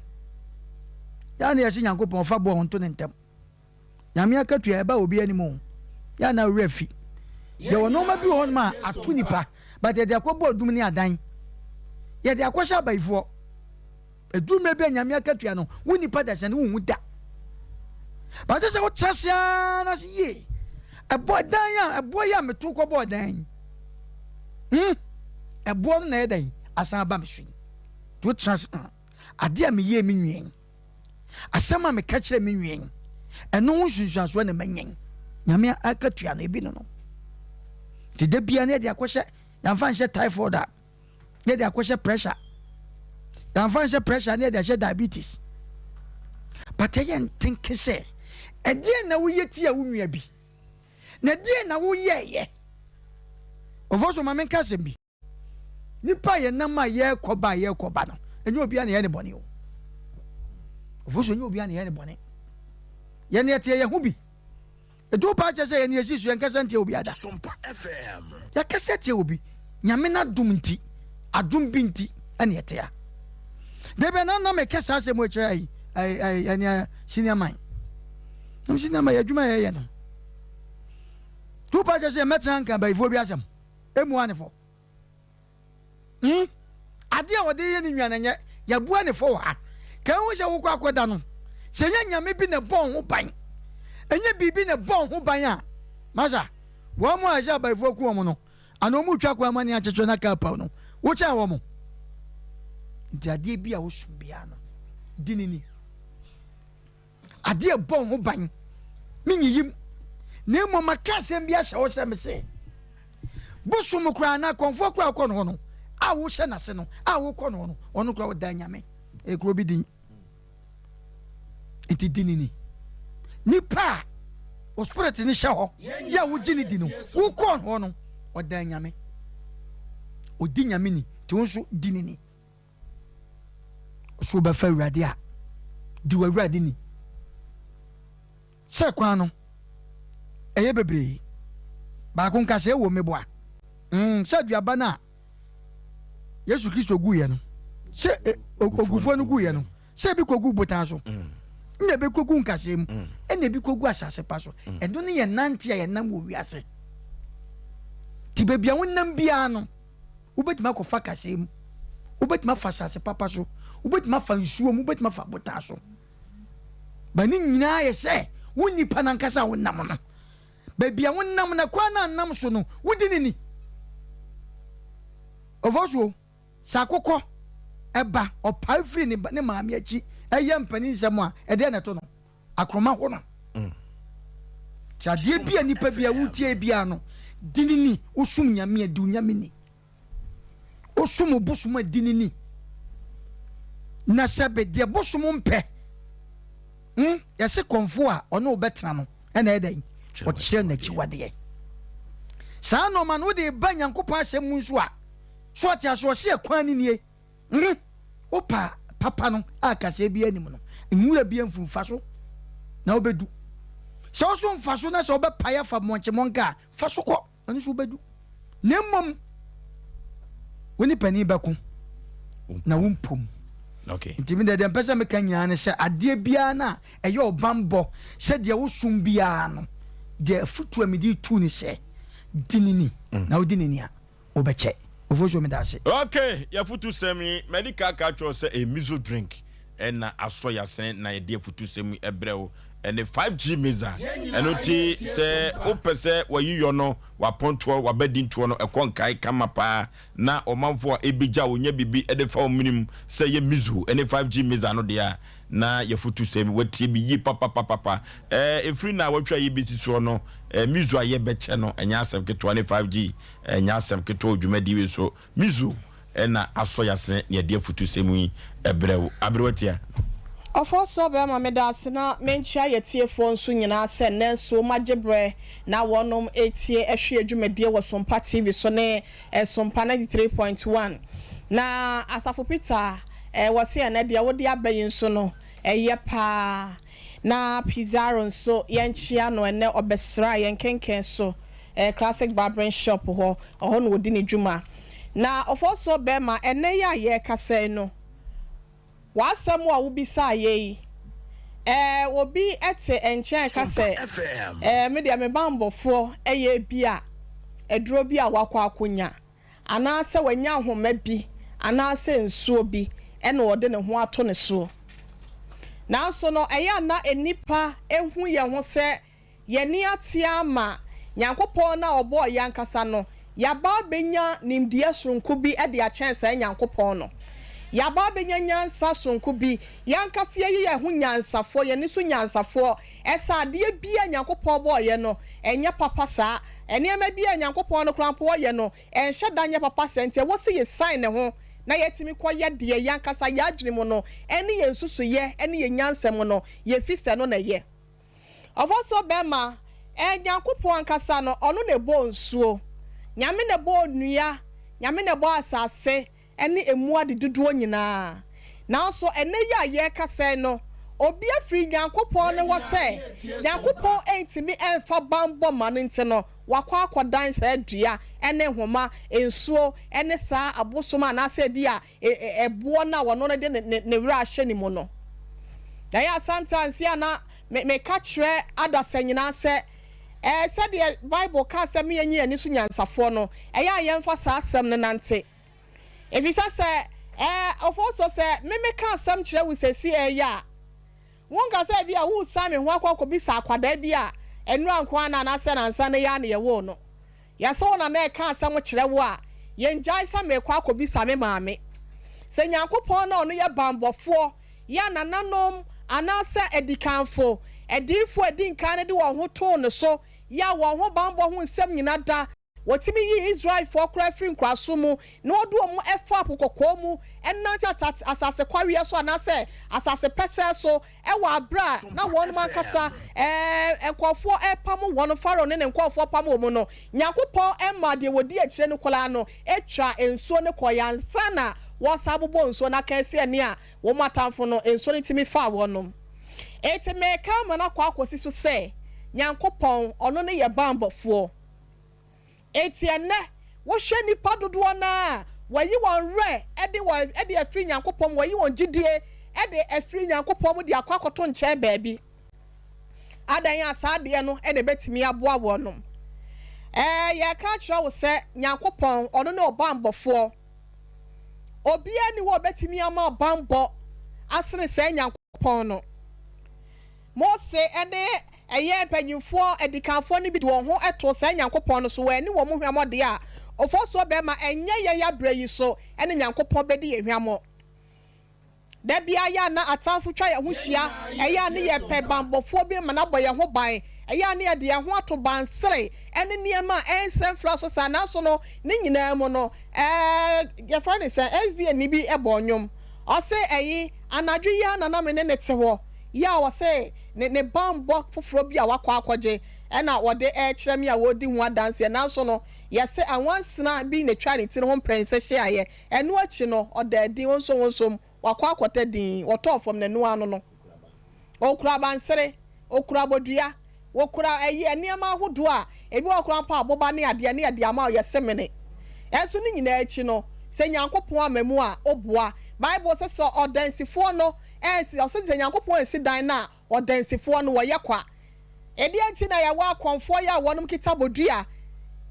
Yɛ a na yɛse Nyankopɔn fa boɔ nto ne ntɛm. Nyame akatua ɛba obi anim o. Yɛ a na owura fi. Yɛwɔ nnoɔma bi wɔ hɔnom a ato nipa but yɛde akɔbɔ adum ne adan. Yɛde akɔhyɛ abayifoɔ. Ɛduru mmerɛ bi a Nyame akatua no wo nipa da sɛ no wonhu da. But sɛ wotra ase ara na se yie ɛbɔ dan a ɛboɔ yi a meto kɔbɔɔ dan yi. Hmm ɛboɔ no na ɛyɛ dɛn asan aba me so yi. Nti wotra ase hmm adeɛ a meyɛɛ me nua yi. Asɛm a meka kyerɛɛ me nua yi, ɛno ho nsunsuansoɔ na manya yi. Nyame akatua no, ebi no no. Nti da bia na yɛde akɔhyɛ, yɛamfa nhyɛ typhoid a, na yɛde akɔhyɛ pressure. Yɛamfa nhyɛ pressure na yɛde ahyɛ diabetes. But ɛyɛ ntenke sɛ, ɛdeɛn na woyɛ tia wo nua bi? Na ɛdeɛn na woyɛɛyɛ? Ɔfɔ so ma menka asɛm bi. Nipa a yɛnam a yɛrekɔ ba a yɛrekɔ ba no, ɛnyɛ obiara na yɛyɛ ne bɔne o. Ɔfo so ɛnyɛ obiara na yɛyɛ ne bɔne. Yɛn yɛteɛ yɛn ho bi. Ɛtu paa kyɛ sɛ yɛn yɛsi so yɛnkasa ntia obi ada. Yɛkasa tia obi. Nyame n'adom nti, adom bi nti ɛne ɛte a. Dabi na na meka saa asɛm kyerɛ ayi ayi ɛne senior man. Na senior man yɛ adwuma yɛyɛ no. Tu paa kyɛ sɛ yɛmɛtena nka abayifoɔ bi asɛm. Emua ne fɔ. Hmm? Adeɛ a ɔde yɛ ne nua no nyɛ, yɛabua ne fɔ wɔ ha. Ka ehu sɛ wokɔ akɔda no, sɛ ɛnyɛ nyame bi na ɛbɔɔ ho ban, ɛnyɛ biribi na ɛbɔɔ ho ban a, masa, wɔn a ɛsɛ abayifoɔ ku wɔn no, anaa wɔn retwa kwan mu ani akyekyere na kaa paw no, wokyɛn wɔn. Nti adeɛ bi a wosom biara no, di ne ni. Ade a ɛbɔ ho ban. Menyiyim, na mmom maka asɛm bi ahyɛ wo sɛ mese, bosom koraa anaa kɔmfoɔ koraa a wokɔ ne hɔ no, a wohyɛ n'ase no, a wokɔ ne hɔ no, ɔno koraa ɔda anyame. Ɛyɛ kuro bi din. Nti di ne ni. Nipa a o spirit ne hyɛ hɔ yɛ a wogye ne di no, wokɔ ne hɔ no, ɔda anyame. Ɔdi nyame ni, nti wo nso di ne ni. So wobɛfa Awurade a, di w'Awurade ni. Sɛ kwan no, ɛyɛ bebree. Baako nka sɛ ɛwɔ mmeboa. Mm, sɛ aduaba no a Yesu Kristo guiɛ no, sɛ e, ogufoɔ no guiɛ no, sɛ ebi kɔgu botan so, mm. ɛna ebi kɔgu nkasɛɛ mu, mm. ɛna ebi kɔgu asase pa so. Mm. Ɛno ne yɛn nante a yɛnam wɔ wiase. Ti baabi a wonam biara no, Wobɛtumi akɔfa kasɛɛ mu, wobɛtumi afa asase papa so, wobɛtumi afa nsuo mu, wobɛtumi afa abotan so. Ba ne nyinaa yɛ sɛ wo nipa no ankasa a wonam no, baabi a wonam no, kwan no a nam so no, wodi ne ni. Ɔfɔ so sɛ akokɔ ɛba ɔpae firi ne maame akyi ɛyɛ mpanin nsɛm a ɛdeɛ na ɛto no. Akoroma hɔ no. Nti adeɛ bi a nipa bi a wotie biara no, di ne ni. Wosom Nyame a, di Onyame ni. Wosom bosom a, di ne ni. Na sɛ be deɛ bosom mpɛ, hmm, yɛse kɔmfo a ɔne wo bɛtena no, ɛna ɛyɛ dɛn? Ɔkyerɛ n'akyiwadeɛ. Saa nnoɔma no wode ba Nyankopɔn asɛm mu nso a, so ɔte ase ɔse ɛkwan no nie. Hmm, wopɛ a, papa no a kaseɛ biara nni mu no, nwura biara mfu, fa so na wobɛdu. Sɛ wo so mfa so na sɛ wobɛpae afa mmɔnkyemmɔnka a, fa so kɔ, ɛno nso wobɛdu. Na mmom, wo ne panin bɛko na wompom. Okay. Nti me deɛ deɛ mpɛ sɛ meka nyinaa ne sɛ adeɛ biara no a ɛyɛ ɔbanbɔ sɛdeɛ wosom biara no, deɛ afutuo a mede tu ne sɛ di ne ni mm. na wodi ne ni a wobɛkyɛ. Ofosuo meda ase. Okay, yɛafutu sɛm yi madi ka ka kyerɛ sɛ ɛyɛ miso drink ɛna asɔ yasene na yɛde afutu sɛm yi ɛbrɛ wo ɛne 5G misa ɛno ti sɛ wopɛ sɛ wayiyɔ no wapɔntoɔ wabɛdi ntoɔ no ɛkɔ nkae kama paa na ɔmanfoɔ a ebegya wo nya biribi de fa wɔn menem sɛ ɛyɛ Mizuho ne 5G Mizar no deɛ a, na yɛfotu sɛ watie bi yie papapapapa. Ɛɛ, ɛfiri naawɔtwe a yɛbɛsi soɔ no, ɛɛ, Mizuho a yɛbɛkyɛ no, ɛnyɛ asɛm ketewa ne 5G, ɛnyɛ asɛm ketewa wɔ dwumadie wei so. Mizuho na asɔ yɛasene na yɛde afutusɛm yi brɛ wo. Aberewa tia. Ɔfɔsɔ bɛɛma meda ase na menkyea yɛtiefoɔ nso nyinaa sɛ nnɛ nso moagye berɛ na wɔnom retie ɛhwe yɛ dwumadie wɔ Sompa TV so ne Sompa 93.1 Na Asafo Peter eh wɔse ɛnɛ deɛ wode aba yi nso no ɛyɛ paa Na Pizarro nso yɛnkyea no ɛnɛ ɔbɛsraa yɛn kɛnkɛn so eh Classic Barbering Shop hɔ ɛhɔ na ɔdi ne dwuma Na Ɔfɔɔsoɔ bɛɛma ɛnɛ yi a yɛrekasa yi no W'asɛm a wobisaeɛ yi, eh, obi te nkyɛn ka sɛ, eh, me deɛ me banbɔfoɔ yɛ ebia aduro bi a wakɔ akɔnya, anaasɛ wanya nhoma bi anaasɛ nsuo bi na ɔde ne ho ato ne soɔ. Nanso no, ɛyɛ a na nnipa hu yɛn ho sɛ Yɛn ani ate ara ma Nyankopɔn no a ɔbɔɔ yɛn ankasa no, yɛaba abɛnya nimdeɛ soronko bi de akyɛn saa Nyankopɔn no. Yɛaba abɛnya nyansa soronko bi. Yɛn ankasa yɛyɛ yɛn ho nyansafoɔ, yɛn ani so nyansafoɔ. Ɛsɛ adeɛ biara a Nyankopɔn bɔeɛ no, ɛnyɛ papa saa. Nneɛma biara a Nyankopɔn no koraa mpo ɔyɛ no, ɛnhyɛ da nyɛ papa saa. Nti ɛwɔ sɛ yɛsiane ne ho na yɛtumi kɔyɛ deɛ yɛn ankasa yɛn adwene mu no, ɛne yɛn nsusuiɛ ne yɛn nyansa mu no, yɛfi sɛ ɛno na ɛyɛ. Ɔfɔsɔ bɛma, eh, Nyankopɔn ankasa no, ɔno na ɛbɔɔ nsuo. Nyame na ɛbɔɔ nnua, Nyame na ɛbɔɔ asase ne ɛmu ade dodoɔ nyinaa. Nanso ɛnnɛ yi a yɛrekasa yi no, obi afiri Nyankopɔn no hɔ sɛ Nyankopɔn ntumi mfa banbɔ mma no nti no, wakɔ akɔdan saa dua ne nhoma, nsuo ne saa abosom anaasɛ ebia ɛboɔ no a ɔno no de ne werɛ ahyɛ ne mu no. Na ɛyɛ a sometimes yɛ a na meka kyerɛ adasa nyinaa sɛ, ɛɛ sɛdeɛ Bible kaa sɛ me yɛnyi yɛn ani so nyansafoɔ no, ɛyɛ a yɛmfa saa asɛm no nante. Efisɛ sɛ ɛɛ ɔfɔsoɔ sɛ me meka asɛm kyerɛ wo sɛsi ɛɛyɛ a, wonka sɛ ebi a woresan me ho akɔ akɔbisa akwadaa bi a nnora nko ara na anaasɛ nansa no yi ara na yɛwoo no. Yɛsɛ wo na na ɛka asɛm kyerɛ wo a, yɛngyae sɛ merekɔ akɔbisa me maame. Sɛ Nyankopɔn na ɔno yɛ banbɔfoɔ, yɛ a nananom anaasɛ adikanfo, adiyifoɔ a ɛdi nkan no de wɔn ho too no so, yɛ a wɔn ho banbɔ ho nsɛm nyina da, wɔtumi yii Israelfoɔ koraa firii nkoasom mu na wɔde wɔn faa Po Kɔkɔɔ mu nante asase kwaweɛ so anaasɛ asase pɛsɛɛ so wɔ aberɛ a na wɔnom ankasa nkorɔfoɔ repamo wɔn, Farao ne ne nkorɔfoɔ pamo wɔn no, Nyankopɔn maa deɛ wɔdi akyire no koraa no twaa nsuo no kɔeɛ ansa na wɔresan abobɔ nsuo no aka asi ɛne a wɔn atamfo no nsuo no tumi faa wɔnom. Enti mereka ama no akɔ akɔsi so sɛ, Nyankopɔn, Ɔno ne yɛn banbɔfoɔ. Enti ɛnnɛ, wohwɛ nnipa dodoɔ no ara a, wɔayi wɔn werɛ de wɔn de afiri Nyankopɔn mu, wɔayi wɔn gyidie de afiri Nyankopɔn mu de akɔ akɔto nkyɛn baabi. Adɛn a saa adeɛ no na ɛbɛtumi aboa wɔnom? Ɛɛ, yɛreka akyerɛ wo sɛ Nyankopɔn, ɔno ne ɔbanbɔfoɔ. Obiara nni hɔ a ɔbɛtumi ama banbɔ asene saa Nyankopɔn no. Mose ne ɛyɛ mpanyimfoɔ adikanfoɔ no bi de wɔn ho too saa Nyankopɔn no so, wɔanni wɔn hwammɔ deɛ a, ofosuo bɛma ɛnyɛ yɛn aberɛ yi so ne Nyankopɔn bɛdi yɛn hwammɔ. Da biara yɛ a na atamfo twa yɛn ho hyia, ɛyɛ a ne yɛpɛ banbɔfoɔ bi ma no abɔ yɛn ho ban, ɛyɛ a ne yɛde yɛn ho ato bansere ne nneɛma a ɛnsɛ mfra so saa, nanso no ne nyinaa mu no, ɛɛ yɛfrɛ no sɛn, SDA ni bi bɔɔ nnwom, ɔse ɛyi, anadwo yi ara na na me ne no te hɔ, yi a ɔse ne ne banbɔ foforɔ bi a wakɔ akɔgye na ɔde rekyerɛ me a ɔredi ho adanseɛ nanso no yɛse anwansena bi na ɛtwaa ne tiri ho mprɛnsa hyiaeɛ ɛno akyi no ɔdaa din wonsom wonsom Wakɔ akɔtɛ dinn, ɔtɔɔ fam, n'aniwa ano no. Ɔkura abansere, ɔkura abodua, wɔkura ayi nneɛma ahodoɔ a ebi wɔ hɔ koraa mpo a aboba ne adeɛ ne yɛde ama wo yɛse mene. Ɛnso ne nyinaa akyi no, sɛ Nyankopɔn ama mu a, ɔboa. Bible se sɛ ɔdansifoɔ no ansi, ɔse sɛ Nyankopɔn ansi dan no a, ɔdansifoɔ no wɔyɛ kwa. Ɛdeɛn nti na yɛwɔ akɔmfoɔ yi a wɔnom kita bodua,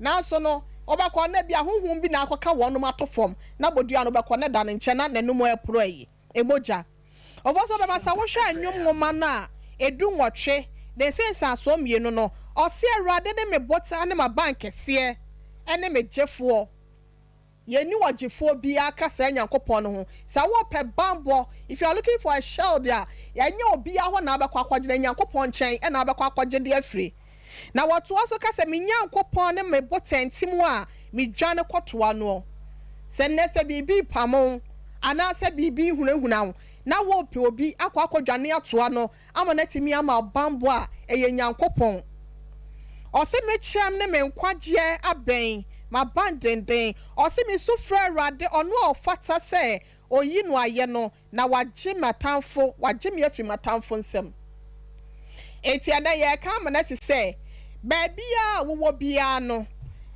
nanso no wobɛkɔ na ebia honhom bi na akɔka wɔnom ato fam, na bodua no wobɛkɔ na ɛda ne nkyɛn na n'anom reporo ayi mogya. Ɔfɔsɔ bɛma sɛ wohwɛ Nnwom nwoma no a 18 ne nsensansoɔ mmienu no, ɔse Awurade ne me botan ne m'abankɛseɛ ne me gyefoɔ. Yɛnni ɔgyefoɔ biara ka saa Nyankopɔn no ho. Sɛ wopɛ banbɔ, if you are looking for a shield a, ɛnyɛ obiara hɔ na wobɛkɔ akɔgye no, Nyankopɔn nkyɛn na wobɛkɔ akɔgye de afiri. Na wɔtoa so ka sɛ, Me Nyankopɔn ne me botantim a medwane kɔtoa noɔ. Sɛ nnɛ sɛ biribi repamo wo anaasɛ biribi rehunahuna wo na worepɛ obi akɔ akɔdwane atoa no ama no atumi ama wo banbɔ a, ɛyɛ Nyankopɔn. Ɔse, Me kyɛm ne me nkwagyeɛ abɛn, m'abandenden. Ɔse, Mesu frɛ Awurade, ɔno a ɔfata sɛ ɔyi no ayɛ no, Na wagye m'atamfo, wagye me afiri m'atamfo nsam. Enti ɛnnɛ yɛreka ama no asi sɛ, baabiara a wowɔ biara no,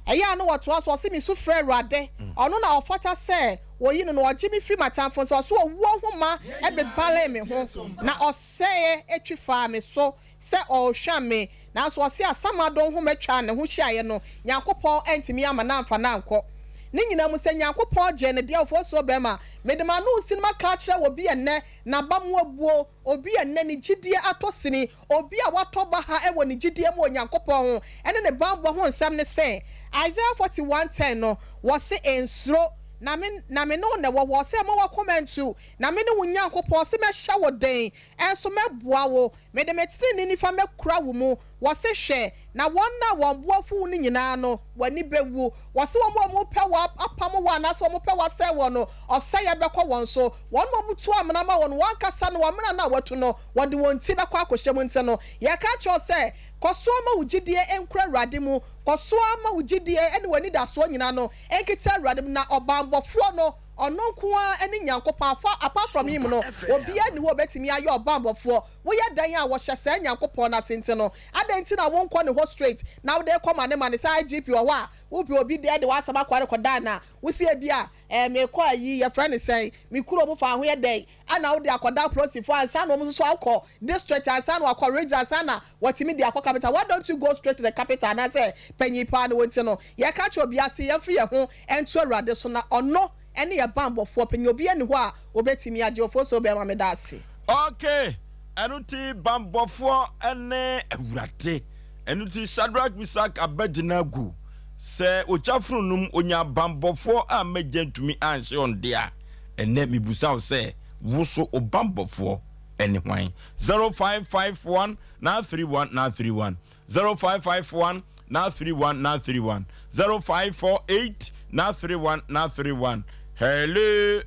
ɛyɛ a na wɔtoa so, ɔse, Mesu frɛ Awurade, ɔno na ɔfata sɛ wɔyi no, na ɔgye me firi m'atamfo nsam. Ɔse, Owuo nhoma bebaree me ho, na ɔsɛeɛ twi faa me so sɛ ɔrehwam me, nanso ɔse asamado nhoma twaa ne ho hyiaeɛ no, Nyankopɔn antumi amma no amfa no ankɔ. Ne nyinaa mu, sɛ Nyankopɔn gyee no deɛ, ofosuo bɛrima, mede m'ano resi no maka akyerɛ obi a nnɛ n'aba mu abuo, obi a nnɛ ne gyidie atɔ sini, obi a watɔ baha wɔ ne gyidie mu wɔ Nyankopɔn ho ne ne banbɔ ho nsɛm ne sɛ, Isaiah 41:10 no, wɔse, Nsuro, na me, na me ne wo na ɛwɔ hɔ, ɔse, Mma w'akoma ntu, na mene wo Nyankopɔn, ɔse, Mɛhyɛ wo den, nso mɛboa wo, mede me tenenee nifa mɛkura wo mu. Wɔse, Hwɛ, na wɔn a wɔn bo afu wo no nyinaa no, w'ani bɛwu. Wɔse, Wɔn a wɔpɛ wo apamo wo anaasɛ wɔpɛ wo asɛe wo no, ɔsɛeɛ bɛkɔ wɔn so. Wɔn a wɔtu amena ma wo no, wɔn ankasa no, wɔn amena no a wɔatu no, wɔde wɔn ti bɛkɔ akɔhyɛ mu. Nti no, yɛka kyerɛ wo sɛ, kɔ so ara ma wo gyidie nkura Awurade mu. Kɔ so ara ma wo gyidie ne w'anidasoɔ nyinaa no nkita Awurade mu, na ɔbanbɔfoɔ no, Ɔno nko ara ne Nyankopɔn, afa apart from him no, obiara nni hɔ a obetumi ayɛ ɔbanbɔfoɔ. Woyɛ dɛn a wɔhyɛ saa Nyankopɔn no ase nti no, adɛn nti na wonkɔ ne hɔ straight na wode kɔ ma ne ma ne sɛ IGP wɔ hɔ a wopɛ obi deɛ de w'asɛm akɔ rekɔdan no a, wose ebia eh mekɔ ayi yɛfrɛ no sɛn, me kurom fa ho yɛ dɛn ɛna wode akɔdan polisifoɔ ansa na wɔn nso so akɔ district ansa na wakɔ region ansa na Wɔtumi de akɔ capital why don't you go straight to the capital anaasɛ panyin paa ne wo nti no yɛka kyerɛ obiara se yɛmfa yɛn ho nto Awurade so na ɔno ne yɛn banbɔfoɔ panyin obiara nni hɔ a obetumi agye Ofosuo bɛɛma meda ase. Ok, ɛno nti banbɔfoɔ ne Awurade. Ɛno nti Shadrach, Mishak, Abednego, sɛ ogya fononum onya banbɔfoɔ a mmɛgya ntumi anhye wɔn de a, ɛnnɛ mebusa wo sɛ, wo so wo banbɔfoɔ ɛne hwan? 0551 931 931 0551 931 931 0548 931 931 Hello.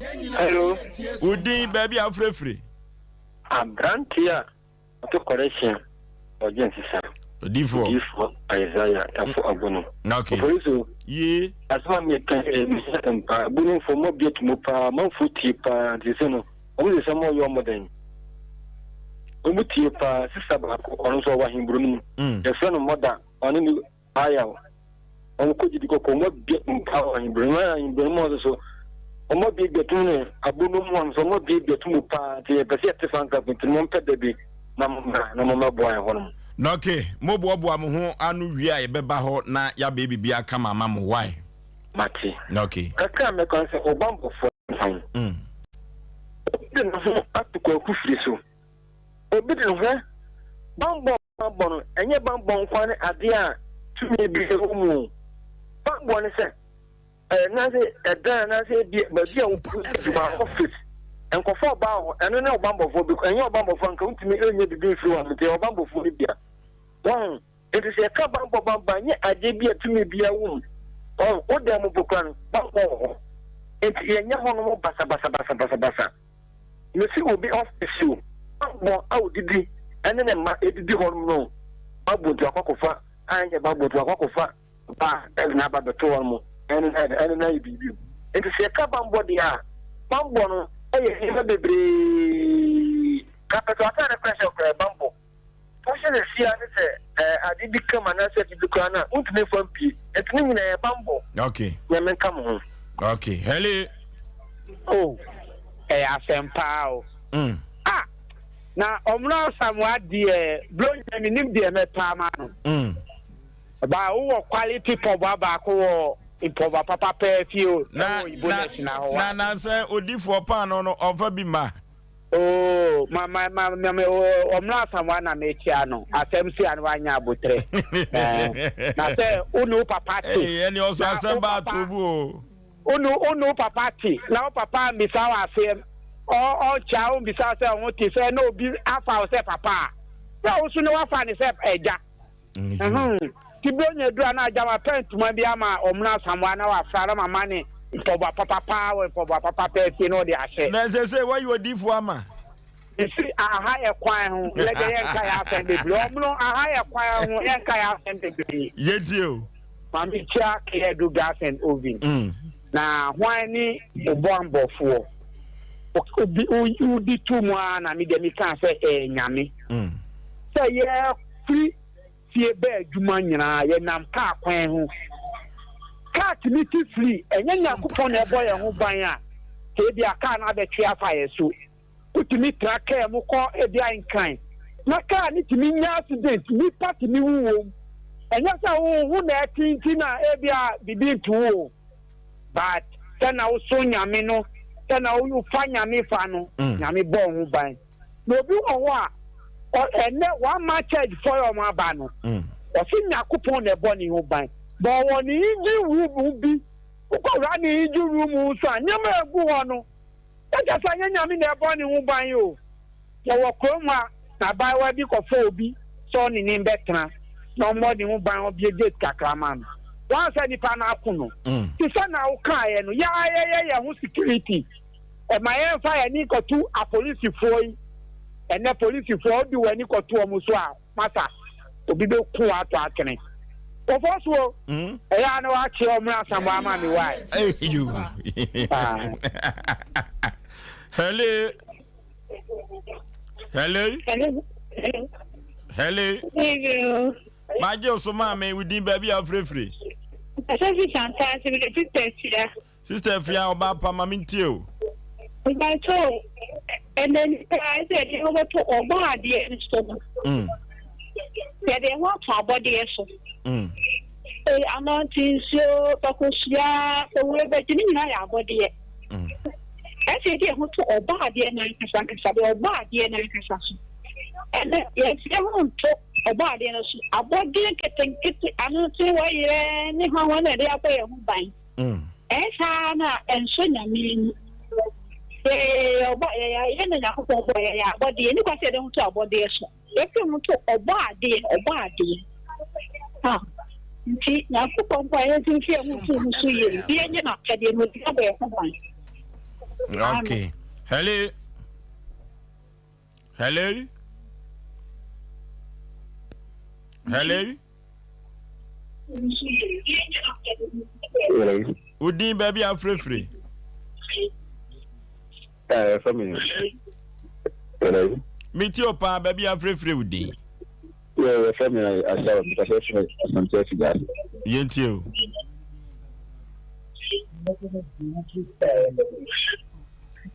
Hello. Wo din baabi a wofirefire? Aberanteɛ a ɔto correction ɔgye nsesa. Odiifoɔ. Odiifoɔ Isaiah Tafo Agono. Okay. Opoliso. Yie. Asɛm a meka yɛ mesɛ asɛm paa. Bunumfoɔ mo abie to mu paa manfoɔ tie paa nti sɛ no. Wɔn de sɛ mo yɛ wɔn dɛn? Wɔn tie paa. Sista baako, ɔno nso ɔwɔ ahenburo no mu. Mm. Yɛfrɛ no mɔda, ɔne ne ayaw. Wɔn kɔ gyidi kɔkɔ, wɔn abie mpa wɔ ahenburo no mu. Ahenburo no mu nso so, wɔn abie biatum ne abono mu nso, wɔn abie biatum mu paa. Nti yɛpɛ sɛ yɛte fan club nti mo mpɛ da bi na mo mmra na mo mmɛboa yɛn hɔnom. Na okay, mo boaboa mo ho ano wie a yɛbɛba hɔ na yɛabɛyɛ biribi aka ma ama mo. Why? Mate. Na okay. Kakra a mɛka ne sɛ ɔbammɔfoɔ ne hwan? Obi de ne ho ato kwaku firi so. Obi de ne ho bammɔ bammɔ no, ɛnyɛ bammɔ nko ara ne adeɛ a tumi bi wɔ mu o. Bammɔ ne sɛ anaasɛ ɛdan anaasɛ ebi baabi a wokɔ adwuma office nkurɔfoɔ ɔbaa hɔ ɛno ne ɔbammɔfoɔ bi ɛnyɛ ɔbammɔfoɔ nka wontumi nyɛ biribi mfiri hɔ nti ɔbammɔfoɔ no bia wɔn Enti sɛ yɛka bammɔ bammɔ a, ɛnyɛ adeɛ bi a tumi biara wɔ mu. Ɔho, wo dan mu mpo koraa no, bammɔ wɔ hɔ. Enti yɛnyɛ hɔnom basabasabasabasa. Mesi obi ɔfese o, bammɔ a odidi ɛne ne mma edidi hɔnom no, bammɔ nti wakɔ akɔfa, a ɛnyɛ bammɔ nti wakɔ akɔfa ba a ɛde n'aba bɛto hɔnom, ɛne no ayɛ dɛn, ɛne no ayɛ biribi o. Enti sɛ yɛka bammɔ deɛ a, bammɔ no. Ɛyɛ nneɛma bebree. Carpet w'ataade koraa hyɛ koraa ɛbammɔ. Wohyɛ no fie a ne sɛ ɛɛ ade bi kam anaasɛ ade bi koraa no a wontumi mfa mpue. Nti ne nyinaa ɛyɛ bammɔ. Okay. Nyame nka mo ho. Okay. Hello. Oh, ɛyɛ asɛm paa o. Mm. Ah, na ɔmono Asamoah deɛ Bronya menim deɛ mɛpɛ ama no. Mm. Ba wowɔ quality pɔboa baako wɔ mpɔboa papa pɛɛ fie o ɛwɔ Ibo Nation ahɔ wa. Na na sɛ odifoɔ paano no ɔnfa bi ma. Oo ma ma ma ma me ɔmena Asamoah na mekyia no asɛm si a na wanya abotrɛ ɛɛ na sɛ wo ne wo papa te. Ee ɛne ɔsɔ asɛm ba ato bu o. Wo ne wo ne wo papa te na wo papa mmisa wo asɛm ɔ ɔnkyia wo mmisa wo sɛ wo ho te sɛ na obi afa wo sɛ papa a sɛ wo so ne wafa ne sɛ agya. Nti Buronya duru a na agya ma pɛ ntoma bi ama Ɔmono Asamoah na wafra na mama ne mpɔboa papa paa wɔ mpɔboa papa paa fie na ɔde ahyɛ. Na ɛsɛ sɛ wayi odiyifoɔ ama. Mesi aha yɛ kwan ho yɛ deɛ yɛnka yɛ asɛm bebree Ɔmono aha yɛ kwan ho yɛnka yɛ asɛm bebree. Yɛntie o. Maame kyia Keyɛdu gas and oven. Na hwan ne wo bɔnbɔfoɔ? Obi wodi to mu ara na me deɛ mekaa sɛ ɛyɛ Nyame. Sɛ yɛ Firi fie ba adwuma nyinaa yɛnam kaa kwan ho. Kaa tumi te firi, ɛnyɛ Nyankopɔn na ɛbɔ yɛn ho ban a, sɛ ebia kaa no abɛtwe afa yɛn so. Wotumi tra kaa mu kɔ ebia Nkran na kaa no tumi nya accident, nnipa tumi wu wom. Ɛnyɛ sɛ wo ho na ɛte nti na ebia biribi nto wo o, but sɛ na woso Nyame no, sɛ na wofa Nyame fa no, Nyame bɔ wo ho ban. Na obi wɔ hɔ a, ɔ, ɛnnɛ wama church fɔ yɛ ɔmo aba no, ɔse Nyakopɔn na ɛbɔ ne ho ban. But ɔwɔ ne engine room bi, wokɔ wura ne engine room nso a, nneɛma a egu hɔ no, na kyerɛ sɛ ɛnyɛ Nyame na ɛbɔ ne ho ban o. Yɛwɔ kurom ha, na abaayewa bi kɔfa obi sɛ ɔne ne mbɛtena na ɔmmɔ ne ho ban, ɔbue gate kakra ma no. Wahu sɛ nipa no ako no. Te sɛ na wokaeɛ no, yɛ ara yɛyɛ yɛn ho security. Ɛma yɛmfa yɛn ani nkɔto apolisifoɔ yi. Ɛnnɛ polisifoɔ, wode w'ani kɔto wɔn so a, masa, obi bɛku wo ato atwene. Wɔfɔ so o, ɛyɛ a na wakye wɔn asamoah ama me wae. Hello. Hello. Hello. Hello. Magye wo so maame, wo din baabi a wofirefire. Ɛsɛ si Santase, mede sister Tia. Sister Afia ɔbaa pa ma mentie o. Mpakyɛw ɛnɛ nipa sɛ yɛde ho bɛto ɔbɔ adeɛ no so no. Mm. Yɛde ho ato abɔdeɛ so. Mm. Ee anɔnte nsuo fakosua owurɛ bɛgye ne nyinaa yɛ abɔdeɛ. Mm. Ɛsɛ yɛde ho to ɔbɔ adeɛ no ankasa ankasa deɛ ɔbɔ adeɛ no ankasa so. Ɛnɛ yɛmfa ho nto ɔbɔ adeɛ no so abɔdeɛ nketenkete anɔnte wɔyerɛ ne hwanhwan na yɛde abɔ yɛn ho ban. Ɛyɛ saa ara na ɛnsɔ Nyame ani. Yɛyɛ ɔbɔ yɛyɛ yɛn na Nyankopɔn bɔ yɛyɛ abɔdeɛ. Ɛni kwa sɛ yɛde ho to abɔdeɛ so. Yɛde ho to ɔbɔ adeɛ ɔbɔ adeɛ. Ah, nti Nyankopɔn bɔ yɛn nti nfi yɛn ho to ho so yie. Bi yɛnyɛ n'apɛdeɛ na ɔdi abɔ yɛn ho ban. Okay. Hello. Hello. Hello. Wo din baabi a wofirefire? Metie o paa baabi a wofirefire wo din. Yɛntie o.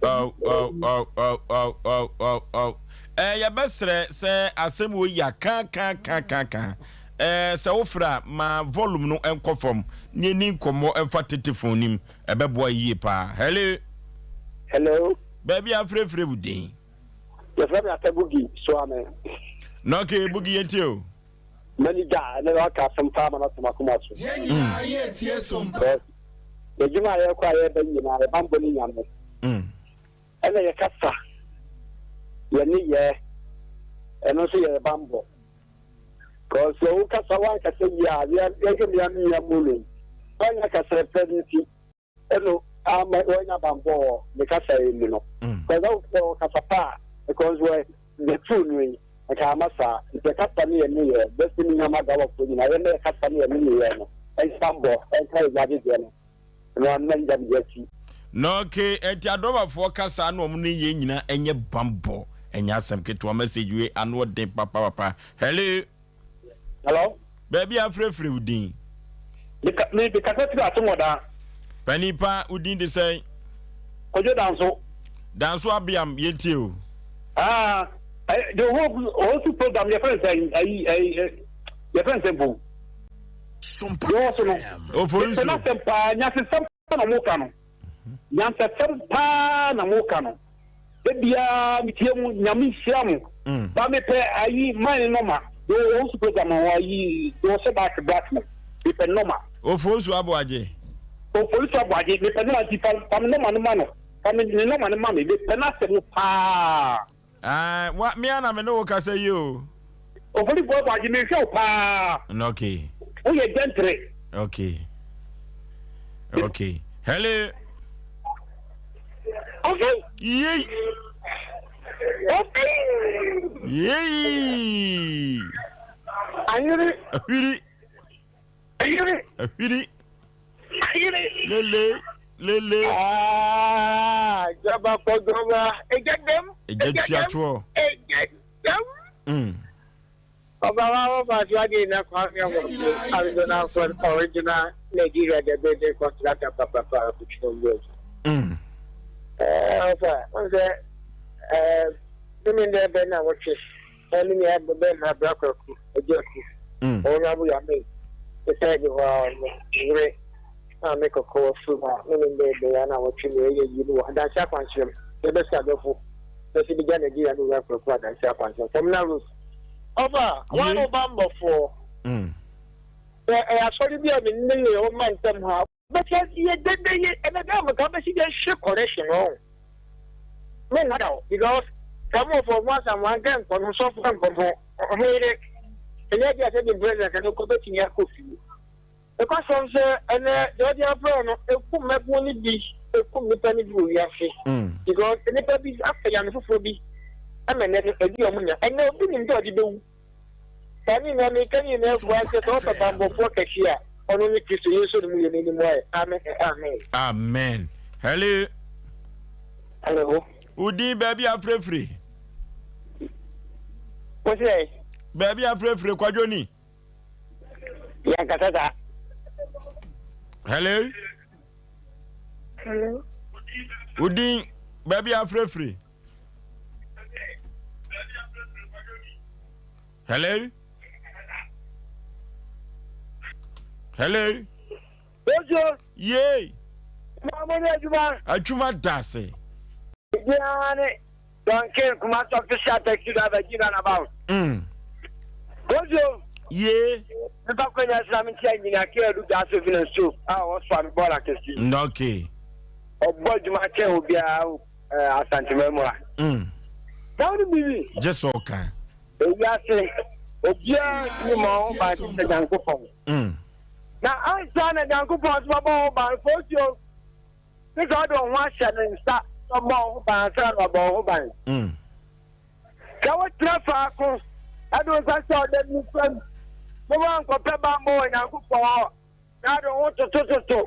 Oh, oh, oh, oh, oh, oh, oh, oh. Eh, yɛbɛsrɛ sɛ asɛm wɔ yi a ka ka ka ka ka. Eh, sɛ wofrɛ a ma volume no nkɔ fam na yɛni nkɔmmɔ mfa tetefon nim. Ɛbɛboa yie paa. Hello. Hello. Baabi a afrɛfrɛ wo din. Yɛfrɛ me Ata Bugi Soame. Na okay, Bugi yɛntie o. M'ani da ɛnɛ waka asɛm paa ma no ato m'akoma so. Yɛn nyinaa yɛretie som pa. Yɛdwuma a yɛrekɔ a yɛreba nyinaa yɛ bammɔ ne Nyame. Ɛna yɛ kasa, yɛ nneyɛɛ, ɛno nso yɛ yɛ bammɔ. Cause sɛ wo kasa woankasa yie a, yɛhwɛ mmea mmea mu no, woanya kasa pɛ nti ɛno ama woanya bammɔ wɔ ne kasa yi mu no. Cause na wɔ kasa pa a, because wɔ the true no yi, nka ama saa. Nti yɛ kasa ne yɛ nneyɛɛ, bɛsi ne nyama gawafoɔ nyinaa, yɛma yɛ kasa ne yɛ nneyɛɛ no, ɛnyɛ bammɔ, ɛnka yɛ gyagyegyeɛ no. Na okay, ɛnti adrɔbafoɔ kasa na wɔn ne yɛn nyinaa ɛnyɛ bambɔ, ɛnyɛ asɛm ketewa. Message wei ano ɔden papapapa. Hello. Hello. Baabi a afirafira wo din. Me me me kasa firi Atomɔdaa. Panin pa, wo din de sɛn? Kojo Danso. Danso Abeam, yɛntie o. Ah, eh, the whole whole program yɛ fɛn sɛn ayi ayi yɛ fɛn sɛn po. Deɛ ɔwɔ so no. Ofori so. Yɛpɛ n'asɛm paa, nyansasɛm paa na mo ka no. Nyansasɛm paa na mo ka no. Da biara metie mo, nyame nhyira mo. Mm. Ba mepɛ ayi mine nɔma. Deɛ ɔwɔ so program no ayi deɛ ɔhyɛ back black no. Mepɛ nɔma. Ofosu Aboagye. Ofosu Aboagye mepɛ nɔma nti fa fa me nɔma no ma no. Fa me ne nɔma no ma me. Mepɛ n'asɛm paa. Ah, wa, me ara na me ne wo kasa yi o. Ofori boa agye me hwɛ wo paa. Okay. Wo yɛ gentry. Okay. Okay. Hello. Okay. Yei. Okay. Yei. Ayere. Ahwiri. Ayere. Ahwiri. Ayere. Lele. Lele. Ah, jọba kọ jọba. Ẹja dẹm. Ẹja tuatoɔ. Ẹja dẹm. Ọba wa wọ fa adi na Kwame Amoako Arizona for original Nigeria the building contractor papapa kuchino mbio. Eh, ọfa, wọn sẹ eh mímí ndẹ bẹ na wɔtwe ɛne nea bɛ na abira kwaku agya ku. Ɔno abo ya me. Ɛsɛ bi hɔ a ɔno yere a me kɔkɔɔ firi hɔ a me ne ndɛ bɛ ya na wɔtwe me ɛyɛ yi no wɔ adansi akwankyerɛ mu. Yɛbɛsi adɔfo. Bɛsi bi gya Nigeria ne wura kwaku adansi akwankyerɛ. Fam na Rose. Ɔfa, wɔn a bammɔfoɔ. Sɛ ɛyɛ asɔre bi a me ne yɛ ɔma ntɛm ha. Bɛsɛ yɛ dede ye ɛnɛ dɛ mo ka bɛsi dɛ hwɛ correction ɔn. Me nna da o because sɛ mo fɔ mo asam anka nkɔ no sɔfo nkɔ no ɔho yere ɛnyɛ bi a sɛ bi president no kɔ bɛtumi akɔ fie. Ɛkɔsɛm sɛ ɛnɛ deɛ ɔde afrɛ no ɛkum mɛboɔ no bi ɛkum nipa no bi wɔ wiase because nipa bi afa yame foforɔ bi ɛmɛ nɛ no ɛdi ɔmo nya ɛnɛ obi nim dɛ ɔde bɛwu. Saa ne nyinaa meka ne nyinaa fua sɛ sɛ ɔpɛ bammɔfoɔ kɛseɛ a, ɔno ne Kristo, yɛn nso ne mu yɛ n'anim ayɛ. Amen and amen. Amen. Hello. Hello. Wo din baabi afirafiri. Wo sɛ. Baabi afirafiri kwadwo ni. Yɛn kasa saa. Hello. Hello. Wo din baabi afirafiri. Hello? Hello? Ojo. Yay. Mamu ni adwuma. Adwuma dase. Biara ne Duncan Kumasi official taxi driver gyina na about. Ojo. Yay. Nipa kwanya sira mi ntia nyina ke adu gas oven and stove a wɔsoa me bɔɔla kɛse. Okay. Ɔbɔ adwuma kyɛn obiara Asantema mu a. Na wone biribi? Gye sɛ ɔka. Ewiase, obiara ntumi mmɔ ho ban te sɛ Nyankopɔn. Na ansa na Nyankopɔn nso bɛbɔ ho ban, foosuo, ne sɛ ɔde wo ho ahyɛ ne nsa na ɔbɔ wo ho ban ansa na ɔbɔ wo ho ban. Sɛ wotena faako de wo nsa hyɛ ɔda nifa mu na woankɔpɛ bammɔ wɔ Nyankopɔn hɔ na ade wo ho totototo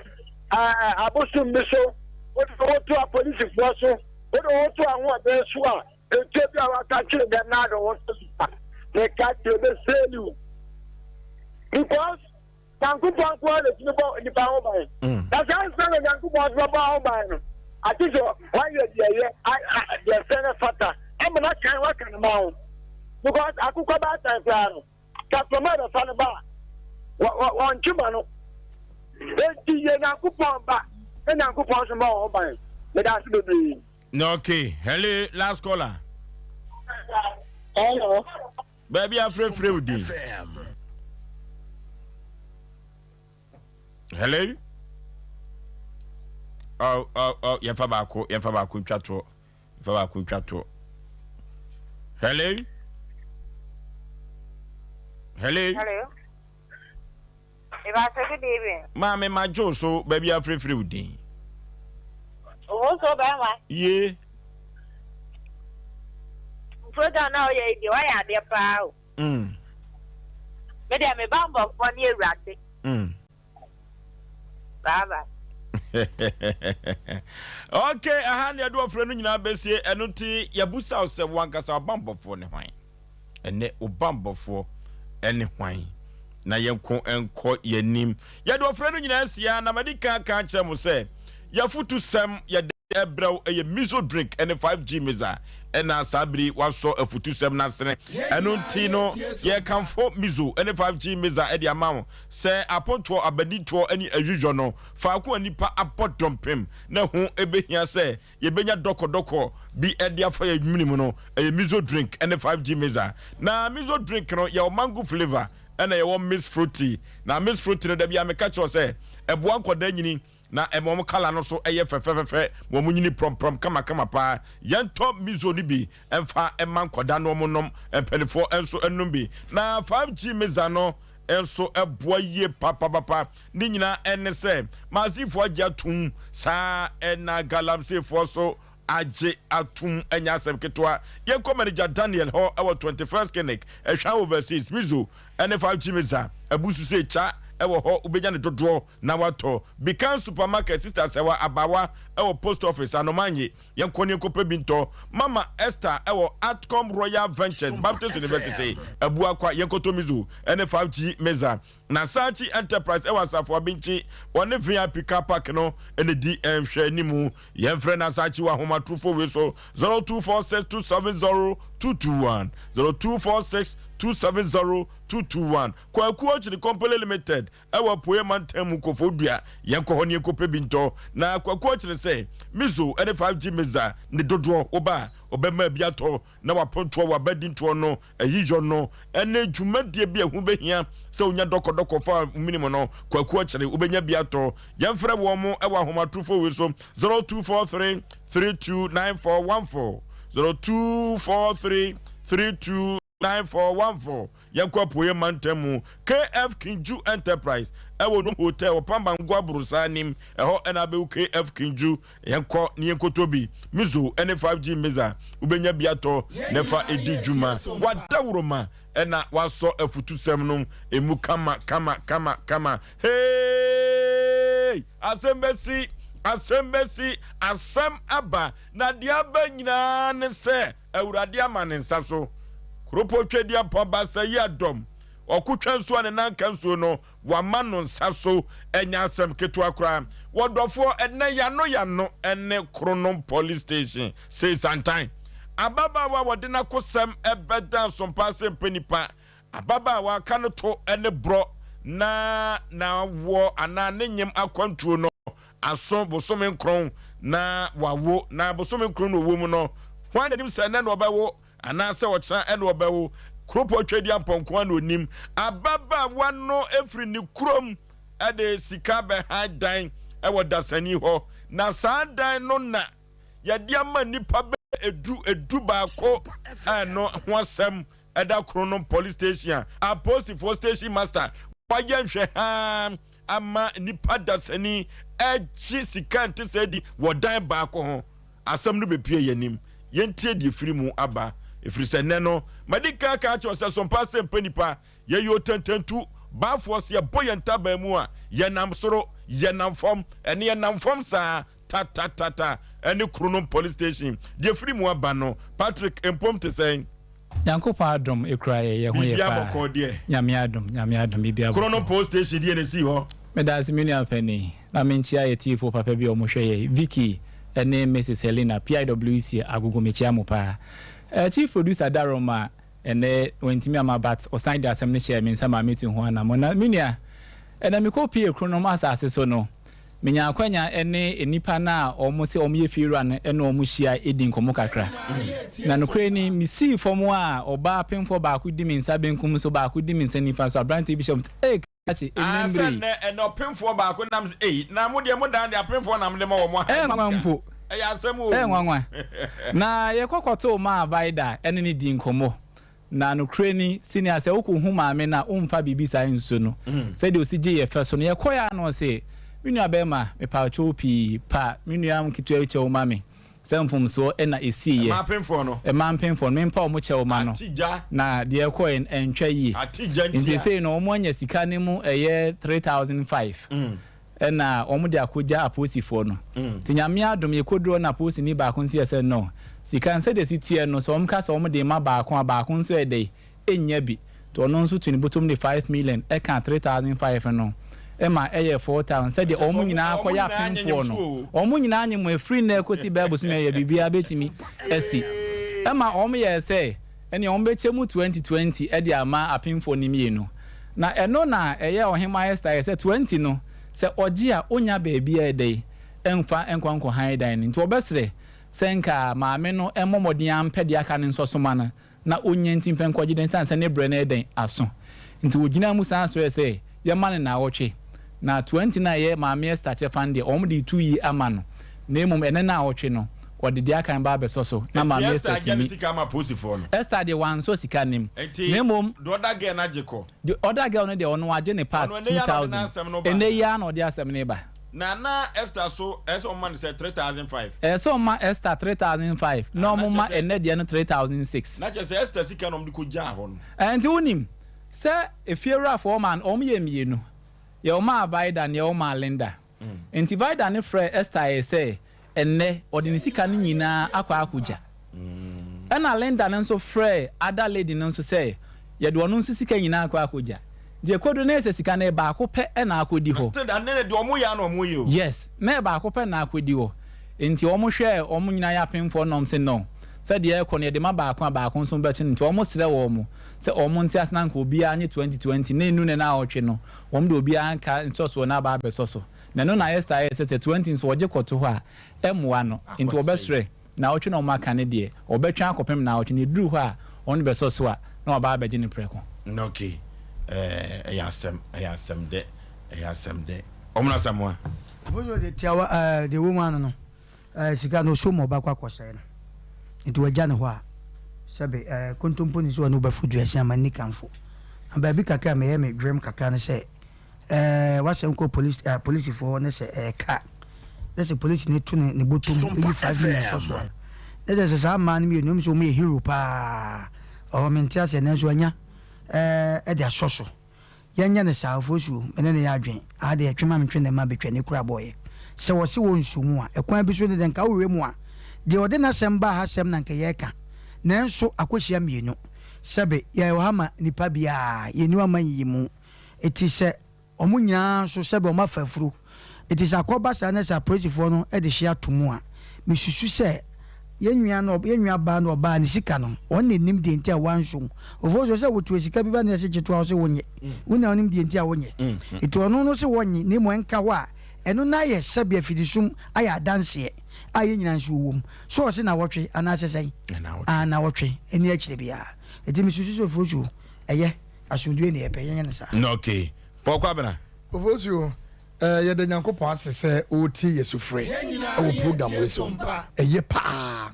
abosom bi so, wode wo ho to apolisifoɔ so, wode wo ho to ahoɔden so a, etuo bi a waka kyerɛ dɛm na ade wo ho to so a, meka kyerɛ bɛsɛli wo. Because Nyankopɔn nko ara na ɛtumi bɔ nnipa ho ban. Na saa nsa na Nyankopɔn nso bɛbɔ ho ban no, ate sɛ wayɛ deɛ ɛyɛ, deɛ ɛsɛ no fata, ama no akan waka ne ma ho. Because akokɔ baatan koraa no, Taframa bɛfa no ba a, wɔntwe ma no. Enti yɛ Nyankopɔn ba, na Nyankopɔn nso mmɔ wo ho ban. Meda ase bebree. Okay, hello, last caller. Hello. Baabi afrɛfrɛ wo din. Hello. Oh, oh, oh, yɛmfa baako, yɛmfa baako ntwa toɔ. Fa baako ntwa toɔ. Hello? Hello? Hello? Ìbáṣe good evening. Maame ma jo so baabi afirifiri wo din. Owó so bɛrima. Ye. Program na ɔyɛ yi deɛ wayɛ adeɛ paa o. Me deɛ me ba mbɔfoɔ ne awurade. Bye bye. Ok, ɛha ne yɛde ɔfrɛ no nyinaa bɛsie, ɛno nti yɛbusa wo sɛ wo ankasa ɔbammɔfoɔ ne hwan? Ɛnɛ wo bammɔfoɔ ne hwan? Na yɛnko nkɔ yɛnim. Yɛde ɔfrɛ no nyinaa sie a, na madi kan aka akyerɛ mo sɛ yɛafotu sɛm yɛde ɛbrɛ wo ɛyɛ miso drink ɛne 5G misa ɛna saa bere wasɔ afutusɛm no asene. Ɛno nti no yɛkamfo miso ɛne 5G misa ɛde ama wo sɛ apontoɔ, abadintoɔ ne ayuyɔ no faako a nnipa abɔ dɔmpem na ɛho bɛhia sɛ yɛbɛnya dɔkɔdɔkɔ bi de afa yɛn mene mu no, ɛyɛ miso drink ne 5G mixer. Na miso drink no, yɛwɔ mango flavour ɛna yɛwɔ mixed fruity. Na mixed fruity no, da biara meka kyerɛ wo sɛ ɛboa nkwadaa nyini na ɛma wɔn colour no so yɛ fɛfɛfɛfɛ ma wɔn nyini prɔmprɔm kamakama paa. Yɛntɔ miso no bi mfa mma nkwadaa no wɔn nom, mpanimfoɔ nso nnom bi. Na 5G mixer no nso boa yie papapapa. Ne nyinaa ɛne sɛ Mazifoɔ agye atum saa ɛna Galamseyfoɔ nso agye atum ɛnyɛ asɛm ketewa. Yɛnkɔ manager Daniel hɔ ɛwɔ 21st Clinic, Ɛhwan Overseas, Mizo ɛne 5G Miza, Abusu sɛ kya ɛwɔ hɔ wobɛnya ne dodoɔ na watɔ. Bikan Supermarket, Sister Sɛwa Abawa ɛwɔ Post Office, Anomanye. Yɛnkɔ ne yɛnkɔpɛ bi ntɔ. Mama Esther wɔ Atcom Royal Ventures, Baptist University, Abuakwa, yɛnkɔtɔ Mizo ne 5G Meza. Na Sachi Enterprise wɔ Asafo Abinkyi, wɔne VIP Car Park no na di nhwɛanimu. Yɛmfrɛ na Sachi wɔ ahomatorofo wei so, 0246 270 221, 0246 270 221. Kwaku Okyere Company Limited Ɛwɔ Apueɛ Mantam mu Koforidua. Yɛnkɔ hɔ ne yɛnkɔpɛ bi ntɔ. Na Kwaku ɔkyerɛ sɛ Mizo ne 5G Miza ne dodoɔ woba a ɔbɛma bi atɔ na wapontoɔ w'abadintoɔ no ayiyɔ no ne dwumadie bi a ɛho bɛhia sɛ wonya dɔkɔdɔkɔ fa mini mu no Kwaku ɔkyere wobɛnya bi atɔ. Yɛmfrɛ wɔn mo wɔ ahomatorofo wei so 0243 329414 0243 32 9414 Yɛnkɔ Apueɛ Mantam mu KF Kinju Enterprise ɛwɔ Num Hotel wɔ Pambango Aborosaa anim ɛhɔ ɛna abɛwu KF Kinju Yɛnkɔ ne yɛnkɔtɔ bi Mizo ɛne 5G Miza wobɛnya bi atɔ na ɛfa ɛdi dwuma Wadaworoma ɛna wasɔ afutusɛm no ɛmu kama kama kama kama Hey! Asɛm bɛsi asɛm bɛsi asɛm aba na deɛ aba nyinaa ne sɛ Awurade ama ne nsa so. Kuropɔn Tweaduampɔn Baasa yi adɔm. Ɔko twa nsuo a ne nan ka nsuo no, wama no nsa so. Ɛnyɛ asɛm ketewa koraa. Wɔdɔfoɔ, ɛnnɛ yano yano ne Kronom Police Station, sei santan. Ababaawa a wɔde n'akosɛm bɛda nsompa ase mpɛ nipa. Ababaawa ka no to ne borɔ na n'awoɔ anaa ne nyem akwantuo no aso bosome nkron na wawo, na bosome nkron na ɔwɔ mu no, hwan na nim sɛ ɛnɛ na ɔbɛwo anaasɛ ɔkyena na ɔbɛwo? Kuropɔn Tweaduampɔn nko ara na ɔnim. Ababaawa no firi ne kurom de sika bɛhan dan wɔ dasani hɔ, na saa dan no na yɛde ama nnipa bɛyɛ edu, edu baako a ɛno ho asɛm ɛda Kronom Police Station a apolisifoɔ station master wɔayɛ nhwɛhaa ama nnipa dasani agye sika nte sɛ di wɔ dan baako ho. Asɛm no bepue yɛn anim. Yɛntie deɛ ɛfiri mu aba, ɛfiri sɛ nnɛ no, madi kan aka akyerɛ wo sɛ sompa asɛm pɛ nnipa. Yɛyɛ otantantu, baafoɔ, sɛ yɛbɔ yɛn ntaban mu a, yɛnam soro, yɛnam fam, ɛne yɛnam fam saa tatatata ɛne Kronom Police Station. Deɛ ɛfiri mu aba no, Patrick Mpom te sɛn? Nyankopɔn adom ekura yɛ yɛ ho yɛ Biribiara paa. bɔkɔɔ deɛ. Nyame adom Nyame adom biribiara Kronom bɔkɔɔ. Police Station deɛ na ɛsii hɔ. Medaase me nua panin. Na menkyia yɛ tiefoɔ papa bi a ɔmo hwɛ yɛ, Vicky ɛne Mrs Helena, PIWC Agogo mekyia mo paa. Eh, Chief Producer Daroma ɛnɛ wantumi amma but ɔsan de asɛm no hyɛɛ me nsa maa metu ho anamɔ. Na me nua, ɛnɛ mekɔ pie Kronom asase so no, Menya akwanya ne nnipa no a wɔn se wɔn yɛ fiewura no ne wɔn hyia di nkɔmmɔ kakra. Na nokorɛ ni, mesii fam a ɔbaa pemfoɔ baako di me nsa benkum so, baako di me nsa nifa so, aberanteɛ bi hyɛ wɔn, Ei krakye, Ah, ɛnnɛ sɛ mmerɛ yi. nnɛ, ɛnnɛ ɔpemfoɔ baako nam sɛ, Ei, na mo deɛ mo dan deɛ apemfoɔ na mode ma wɔn aha Ɛyɛ yi nwanwa sika. mpo. Ɛyɛ asɛm oo. Ɛyɛ nwanwa. Na yɛkɔ kɔtoo Maa Vida ne no dii nkɔmmɔ. Na nokorɛ ni, senior, sɛ wokɔhu maame no a, womfa biribi saa nsu no. Sɛdeɛ ɔsi gye yɛ fɛ so no, yɛkɔeɛ ara na ɔse, Me nua barima, mepaakyɛw pii, pa me nua nketewa yi kyɛw ma me, sɛ mfomsoɔ na ɛsiiɛ. Mmaa mpemfoɔ no. Mmaa mpemfoɔ no, mempa wɔn kyɛw ma no. Ate gya. Na deɛ ɛkɔeɛ no, ɛntwa yie. Ate gya Nti nti a. seesei no, wɔanya sika no mu ɛyɛ 3,005. Ɛna wɔn de akɔgya apolisifoɔ no. Nti Nyame adom yɛkɔduru hɔ na polisini baako nso yɛ sɛ no, sika no sɛdeɛ ɛsi teɛ no sɛ wɔn ka sɛ wɔn de rema baako a baako nso yɛ dɛn? Ɛnnya bi. Nti ɔno nso tu ne bɔtɔm de 5 million ɛka 3,500 no ma ɛyɛ 4,000 sɛdeɛ Kyerɛ sɛ wɔn wɔn nyinaa wɔn kɔyɛ nyinaa nyɛ apemfoɔ no. nyamsuo o. Wɔn nyinaa nye mo ɛfiri nnɛ kɔsi bɛɛ bosome ɛyɛ biribiara bɛtumi asi. Ɛma wɔn yɛɛ sɛ ɛneɛ wɔn bɛkyɛ mu 20 20 de ama apemfoɔ no mmienu. Na ɛno na ɛyɛ Ɔhemmaa Esther yɛ sɛ 20 no sɛ ɔgye a ɔnnya baabi a ɛdɛn mfa nkɔ nkɔhan dan no. Nti ɔbɛsrɛ sɛ nka maame no mmɔ mmɔden ara mpɛ deɛ aka no nsɔso ma no na ɔnnya nti mfa nkɔgye dan ɛsiane sɛ ne berɛ no yɛ dɛn aso. Nti ɔgyinaa mu san srɛɛ sɛ yɛmma no naawɔtwe. Na 20 no a ɛyɛ Maame Esther kyɛfa no deɛ wɔn de retu yie ama no na mmom ɛnnɛ naawɔtwe no ɔde deɛ aka no ba abɛsɔ so na Nti Maame Esther Esther agya ne tumi. sika ama apolisifoɔ no? Esther deɛ wansɔ sika no mu Nti na mmom. the other girl no agye kɔ? The other girl no deɛ ɔno wagye ne part Ɔno ɛnnɛ yi ara na ɔde 2000 n'asɛm no ba ɛnnɛ yi anaa? ara na ɔde asɛm no reba. Na na Esther so ɛyɛ sɛ ɔma no sɛ 3,500. Ɛyɛ sɛ ɔma Esther 3,500 na Ah, na ɔmo kyerɛ ma sɛ ɛnnɛ deɛ no 3,600. na kyerɛ sɛ Esther sika na ɔmo de kɔ gyaa hɔ no. Ɛnti wonim sɛ efiewurafoɔ ɔmaa no ɔmo yɛ mmienu, yɛ ɔmaa Vida ne yɛ ɔmaa Linda. Nti Vida no frɛɛ Esther yɛ sɛ ɛnnɛ ɔde ne sika no nyinaa akɔ akɔgya. Ɛna Linda no nso frɛɛ other lady no nso sɛ yɛde ɔno nso sika nyinaa akɔ akɔgya. Nti ɛkɔduru no na yɛ sɛ sika no yɛ baako pɛ na akɔdi Na hɔ. still da ne deɛ ɔmo yɛ ara na ɔmo yɛ o. Yes, na yɛ baako pɛ na akɔdi hɔ. Nti wɔn hwɛɛ wɔn nyinaa yɛ apemfoɔ na wɔn se no, sɛ deɛ ɛrekɔ no yɛde ma baako a baako nso bɛkye no. Nti wɔn srɛ wɔn sɛ wɔn nte ase na anka obiara nye 2020 na ɛnnu ne naawɔtwe no wɔn de obiara nka nsɔsoɔ no aba abɛsɔ so. Na ɛno na Esther yɛɛ sɛ sɛ 20 nso wɔgye kɔto hɔ a ɛmmoa no. Nti Akɔsɛe. wɔbɛsrɛ naawɔtwe na wɔn aka no deɛ wɔbɛtwɛn akɔpem naawɔtwe na ɛduru hɔ a wɔn de bɛsɔ so a na wɔaba abɛgye no prɛko. Ok ɛɛ ɛyɛ asɛm ɛyɛ asɛm dɛ ɛyɛ asɛm dɛ Ɔmono Asamoah. Obosuo deɛ tiawa ɛɛ deɛ ɛwɔ mu ano no ɛɛ sika no ɔsɔ mu ɔba kɔ akɔsɛe no nti wagya ne hɔ a sɛbe ɛɛ kontompo ne sɛ ɔne wobɛfo dua si ama nni kanfo na baabi kakra a meyɛ me dwerem kakra ne sɛ ɛɛ wasɛm kɔ polisi ɛɛ polisifoɔ hɔ ne sɛ ɛɛ ka ne sɛ polisi ne to ne ne bɔtɔm eyi 5 million sɔ so a ne sɛ sɛ saa mmaa no mmienu ɛmu sɛ wɔn yɛ hero paa ɔhɔ mente aseɛ nanso anya ɛɛ ɛde asɔ so. Yɛnyɛ no saa, Ofosuo, me ne no yɛ adwen. Aha deɛ twe ma mentwe ne mma betwa ne kura bɔeɛ. Sɛ wɔse wɔ nsuo mu a, ɛkwan bi so no deɛ nka wowerɛ mu a, deɛ ɔde n'asɛm baa ha sɛm na nka yɛreka. Nanso akɔhyia mmienu. Sɛbe, yɛwɔ ha ma nipa biara, yɛnni hɔ ma nyiyimu. Eti sɛ wɔn nyinaa nso sɛbe wɔn afa afuro. Eti sɛ akɔba saa na sɛ apolisifoɔ no de hye ato mu a, mesusu sɛ yɛn nua no, yɛn nua baa no ɔbaa ne sika no, ɔno na ɛnim deɛ nti a wanso mu. Ofosuo sɛ wotua sika bi ba na yɛse gye to a ɔse wonyɛ. Wo na wonim deɛ nti a wonyɛ. Eti ɔno no se wɔnye na mmom ɛnka hɔ a, ɛno no ayɛ sɛbe afidisum ayɛ adanseɛ a yɛn nyinaa nso wɔ mu. So ɔse nawɔtwe anaasɛ sɛn? Ah, nawɔtwe, ɛnni akyire biara. Eti mesusu sɛ Ofosuo, ɛyɛ, asomdwoeɛ na yɛpɛ, yɛnyɛ no saa. Okay. Paul Kwabena. Ofosuo, Eh, yɛda Nyankopɔn ase sɛ ɔretie yɛ sufrɛ wɔ program wei so. Ɛyɛ paa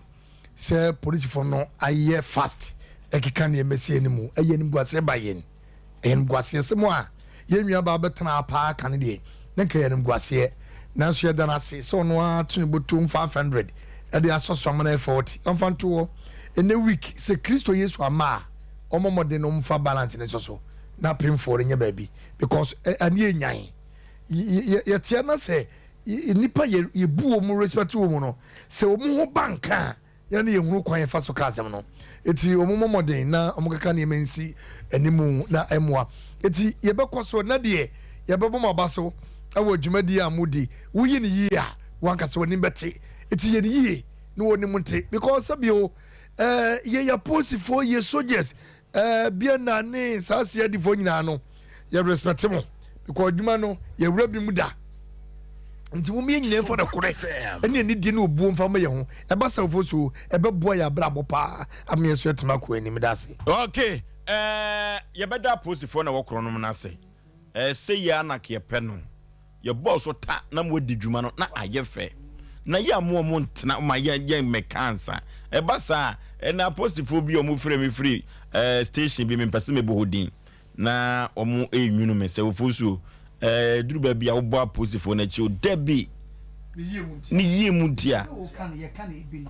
sɛ polisifo no ayɛ fast ɛkeka nneɛma si anim. Ɛyɛ animguaseɛ ba yɛn. Ɛyɛ animguaseɛ sɛ mo a yɛn nua baa bɛtena paa ka no deɛ, na nka ɛyɛ animguaseɛ. Nanso yɛda no ase sɛ ɔno ara to ne bɔtɔm 500 ɛde asɔ so ama no ayɛ 40. Ɔmfa nto hɔ. Ɛnɛ week, sɛ Kristo Yesu amma a, ɔmmɔ mmɔden na ɔmfa balance no nsɔ so na apemfoɔ no nyɛ baabi because ɛne ɛnyan. Yɛteɛ na sɛ nnipa yɛbu wɔn respect wɔn no sɛ wɔn ho ba nka a yɛn ne yɛhunu kwan yɛfa so ka asɛm no eti wɔn mmɔ mmɔden na wɔn keka nneɛma nsi anim na ɛmoa eti yɛbɛkɔ so na deɛ yɛbɛbɔ mo aba so ɛwɔ dwumadie a modi woyi ne yie a wankasa wɔn anim bɛte eti yɛ ne yie na wɔn anim nte because sɛbio ɛɛ yɛ yɛ apolisifoɔ yɛ soldiers Ɛɛ bia na ne saa CID foɔ nyinaa no yɛ respect mo because adwuma no yɛ wura bi mu da nti mo yɛ nyinaa nfa no korɛ ɛne anidie ne obuo nfa ma yɛ ho ɛba sɛ ofo so ɛbɛboa yɛ abrabɔ paa ama yɛn so yɛtumi akɔ anim da ase. Ok ɛɛ yɛbɛda apolisifoɔ na ɛwɔ korɔnom no ase ɛɛ sɛ yɛ anak yɛpɛ no. Yɛbɔɔ so ta na moadi dwuma no na ayɛ fɛ. Na yɛ a mo a montena ma yɛn yɛn mmɛka ansa. Ɛba saa a, ɛnna aposifoɔ bi a wɔfrɛ me firi eh, station bi, mempɛ sɛ mebɔ hɔ din, na wɔn renwunu me sɛ Ofosuo, eh, duru baabi a wobɔ aposifoɔ no akyi o, dabi, ne yie mu nti a,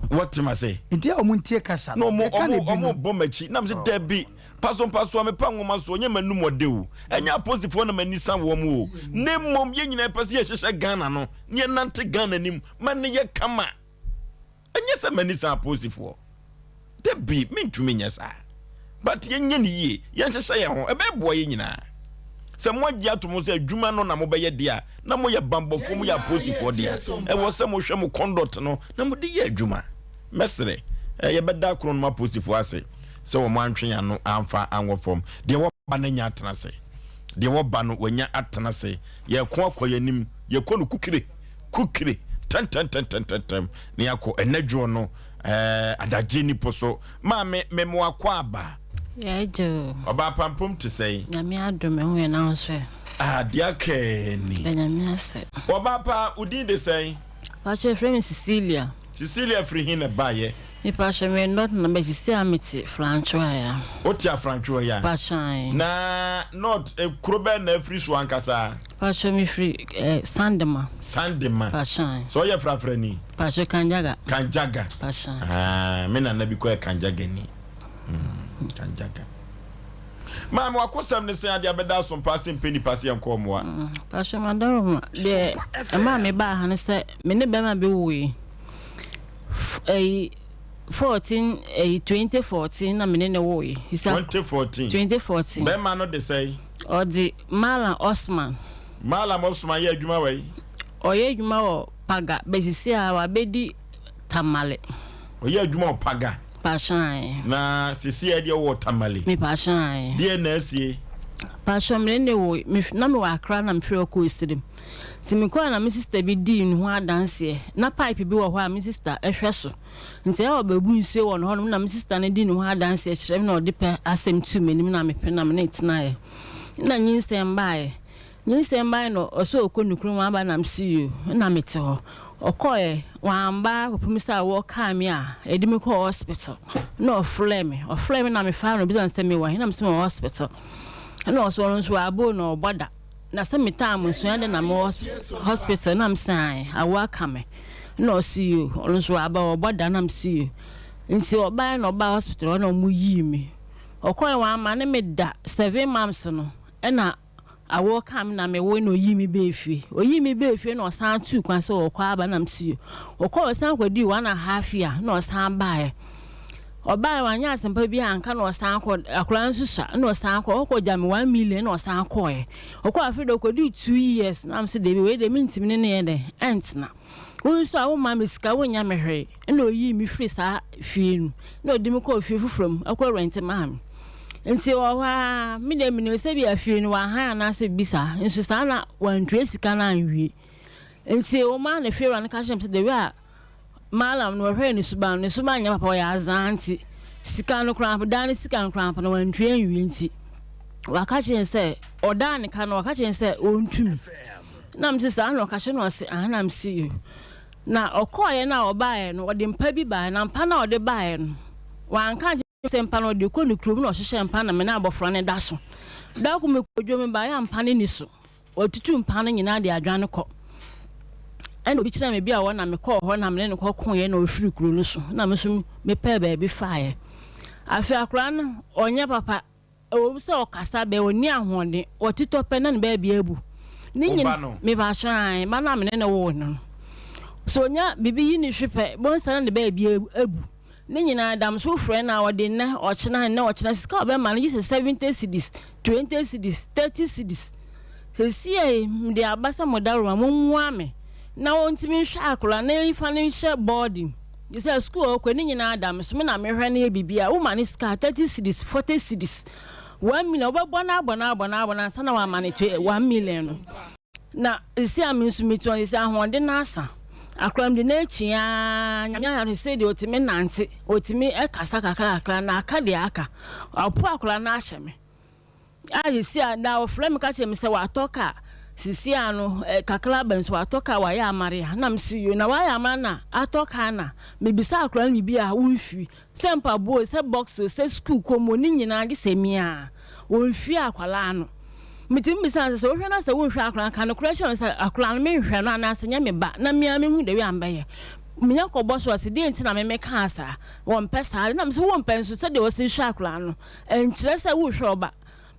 wɔte ma sɛ. Nti a wɔn ntie kasa no, yɛka na ebi no. Wɔn bɔ m'akyi, na mesɛ dabi. Pasompaso a mepa nwoma soɔ, nyɛ m'anum ɔdɛ o, ɛnyɛ aposifoɔ na m'ani sa wɔn o, na mmom yɛn nyinaa yɛpɛ sɛ yɛhyehyɛ Ghana no na yɛnante Ghana anim ma no yɛ kama. Ɛnyɛ sɛ m'ani sa aposifoɔ. Dabi, mentumi nyɛ saa. But yɛnyɛ no yie, yɛnhyehyɛ yɛn ho, ɛbɛboa yɛn nyinaa. Sɛ moagye ato mo sɛ adwuma no na mobɛyɛ deɛ a, na moyɛ bammɔfoɔ, moyɛ aposifoɔ deɛ a, ɛwɔ sɛ mohwɛ mo conduct no na mode yɛ adwuma. Mɛsrɛ, eh, yɛbɛda Kronom aposifoɔ ase sɛ wɔn antwe yɛn ano amfa anwɔ fam. Deɛ wɔba no anya atena ase. Deɛ wɔba no wanya atena ase. Yɛko akɔ yɛn anim, yɛkɔ no kukire, kukire, tɛntɛntɛntɛntɛm na yɛakɔ. Ɛnɛ dwoɔ no, eh, adagye ni po so. Maame, mema wakɔ aba. Yɛagye o. Ɔbaa pampom te sɛn? Nyame adom, ɛho yɛ na wo nso ɛ? Ah, deɛ aka ni. Da Nyame ase. Ɔbaa pa, wo din de sɛn? Pakyɛ yɛfrɛ me Cecilia. Cecilia firi he na ɛbaeɛ? Me pakyɛ meyɛ North na but sisi a mete Frantwoa ya. Wote Afrantwoa ya? Pakyɛ ae. Na North, kuro bɛn na afiri so ankasa? Pakyɛ mefiri eh, Sandema. Sandema. Pakyɛ ae. Sɛ ɔyɛ Frafrani? Pakyɛ Kanjaga. Kanjaga. Pakyɛ ae. Ah, me nana bi kɔ yɛ Kanjagani. Mm, Kanjaga. Maame wakosɛm ne sɛn adeɛ abɛda asompa ase mpɛ nipa se yɛnkɔ mmoa. Mm, Pakyɛ madaroma deɛ ɛmaa me baa ha ne sɛ me ne bɛrima bi woe. Ɛyi 14 ɛyi 2014 na me ne ne woe. 2014. 2014. Bɛrima no de sɛn? Ɔde Mallam Osman. Mallam Osman yɛ adwuma wɔ yi? Ɔyɛ adwuma wɔ Paga bɛsisi a wabɛdi Tamale. Ɔyɛ adwuma wɔ Paga. Pahyɛn. Na sisi a deɛ wɔ Tamale. Me pahyɛn. Deɛ na asie? Pahyɛn me ne wo me na me wɔ Accra na me firi hɔ kɔɔ Esirim. Nti me kɔɔ na me sister bi dii ne ho adanseɛ. Na pipe bi wɔ hɔ a me sister hwɛ so. Nti ɛyɛ a ɔbɛbu nsuo wɔ ne hɔnom na me sister no di ne ho adanseɛ kyerɛ me na ɔde pɛ asɛm tuu m'anim na mepene na me ne no tenaeɛ. Nna nyinsɛn baeɛ. Nyinsɛn baeɛ na ɔsɛ ɔkɔ ne kurom aba na mese yoo na mete hɔ. Ɔkɔeɛ wamba kɔpem sɛ awɔ kaa me a ɛde me kɔɔ hospital na ɔfrɛɛ me. Ɔfrɛɛ me na mefaa no ɔbisa me sɛ mewɔ he na mese mewɔ hospital. Ɛna ɔse ɔno nso waba o na ɔbɔ da. Na sɛ me time nso adɛn na mewɔ hospital na mese ae awɔ aka me. Ɛna ɔse yoo ɔno nso waba ɔbɔ da na mese yoo. Nti ɔbaeɛ na ɔbaa hospital hɔ na ɔmo yii me. Ɔkɔe wamma ne me da seven months no ɛna awɔ kaa me na me woe na oyii me bɛɛ fie. Oyii me bɛɛ fie na ɔsan tuu kwan sɛ ɔkɔ aba na mese yoo. Ɔkɔe ɔsan kɔdii one and half year na ɔsan baeɛ. Ɔbaeɛ wanyɛ asɛmpa biara anka na ɔsan kɔ akwadaa no nso sua na ɔsan kɔ ɔkɔ gya me 1 million na ɔsan kɔɛ. Ɔkɔ afei de ɔkɔdii 2 years na mese debi wei deɛ mentumi ne ne yɛ dɛn ɛntena. Wo nso a womma me sika wonnya me hwee. Ɛna oyii me firi saa fie no na ɔde me kɔɔ fie foforɔ mu ɛkɔ rent maa me. Nti wɔ hɔ ara me deɛ menim sɛ bi a fie no wahan anaasɛ biribi saa nso saa na wantua sika no anwie. Nti wɔn a na fie wura no ka kyerɛ me sɛ the way a Mallam no wɔhwɛɛ ne suban no, ne suban nyɛ papa ɔyɛ azaa nti sika no koraa mpo daa ne sika no koraa mpo no wantua anwie nti waka kyerɛ no sɛ ɔdaa ne ka no waka kyerɛ no sɛ ɔntu me. Na mese saa na ɔka kyerɛ no ɔse aha na mese yo. Na ɔkɔɔeɛ no a ɔbaeɛ no ɔde mpa bi baeɛ na mpa no a ɔde baeɛ no wanka ankyerɛ me sɛ mpa no ɔde kɔ ne kurom na ɔhyehyɛ mpa na me ne abɔfra no da so. Da ko mekɔ dwom baeɛ a mpa no ni so. Watutu mpa no nyinaa de adwane kɔ. Ɛna obi kyerɛɛ me bea a ɔwɔ na mekɔɔ hɔ na me ne no kɔkoeɛ na ɔfiri kuro no so na me nso mepɛɛ baabi faeɛ. Afei akwadaa no ɔnyɛ papa. Ɛwɔ mu sɛ ɔkasa bɛ ɔnni ahoɔden, ɔtitɔ pɛ na ne baabi abu. Ne Wo nyina ba no? Mepakyɛ ae, ba no a me ne no woo no no. Sɛ ɔnya biribi yi ne hwe pɛ, bohu sɛ na ne baabi abu. Ne nyinaa dam so wofrɛ no a ɔde nnɛ, ɔkyena, nnɛ, ɔkyena, sika a ɔbɛma no gye sɛ 70 cedis, 20 cedis, 30 cedis. Seesei mede aba sɛ mo dawuroma, mommoa me na ɔntumi nhwɛ akwadaa na yɛmfa no nhyɛ boarding. Te sɛ sukuu a ɔkɔ ne nyinaa da me so, me na mehwɛ no yɛ biribiara. Woma no sika a, 30 cedis, 40 cedis, 1 million, wobɛbɔ no abɔ no abɔ no abɔ no ansa na wama no 1 million no. Na seesei a me nso metu no, seesei ahoɔden no asa. Akora mede no akyi ara, Nyame ayɛ no seesei deɛ ɔtumi nante, ɔtumi kasa kakra kakra, na aka deɛ aka. Ɔpo akora no ahyɛ me. A seesei a, na ɔfrɛ me ka kyerɛ me sɛ watɔ kaa. Seesei a no, eh, kakra aba nso watɔ kaa, wayɛ amare a. Na mese yo, na wayɛ amare na atɔ kaa na mebisa akora no biribi a womfiri. Sɛ mpaboa o, sɛ box o, sɛ sukuu kɔm o, ne nyinaa gye sɛ me a. Wɔmfiri akwadaa no. Metumi bisa no sɛ, sɛ wohwɛ no a sɛ wonhwɛ akwadaa no, ka nokorɛ kyerɛ me sɛ akwadaa no menhwɛ no anaasɛ nyɛ me ba na me ara mehu the way a mebɛyɛ. Menya kɔbɔ so a, ɔse deɛ nti na me mekaa saa? Wɔmpɛ saa. Ɛna mese wompɛ nso sɛdeɛ wɔsi hwɛ akwadaa no, ɛnkyerɛ sɛ wohwɛ ɔba.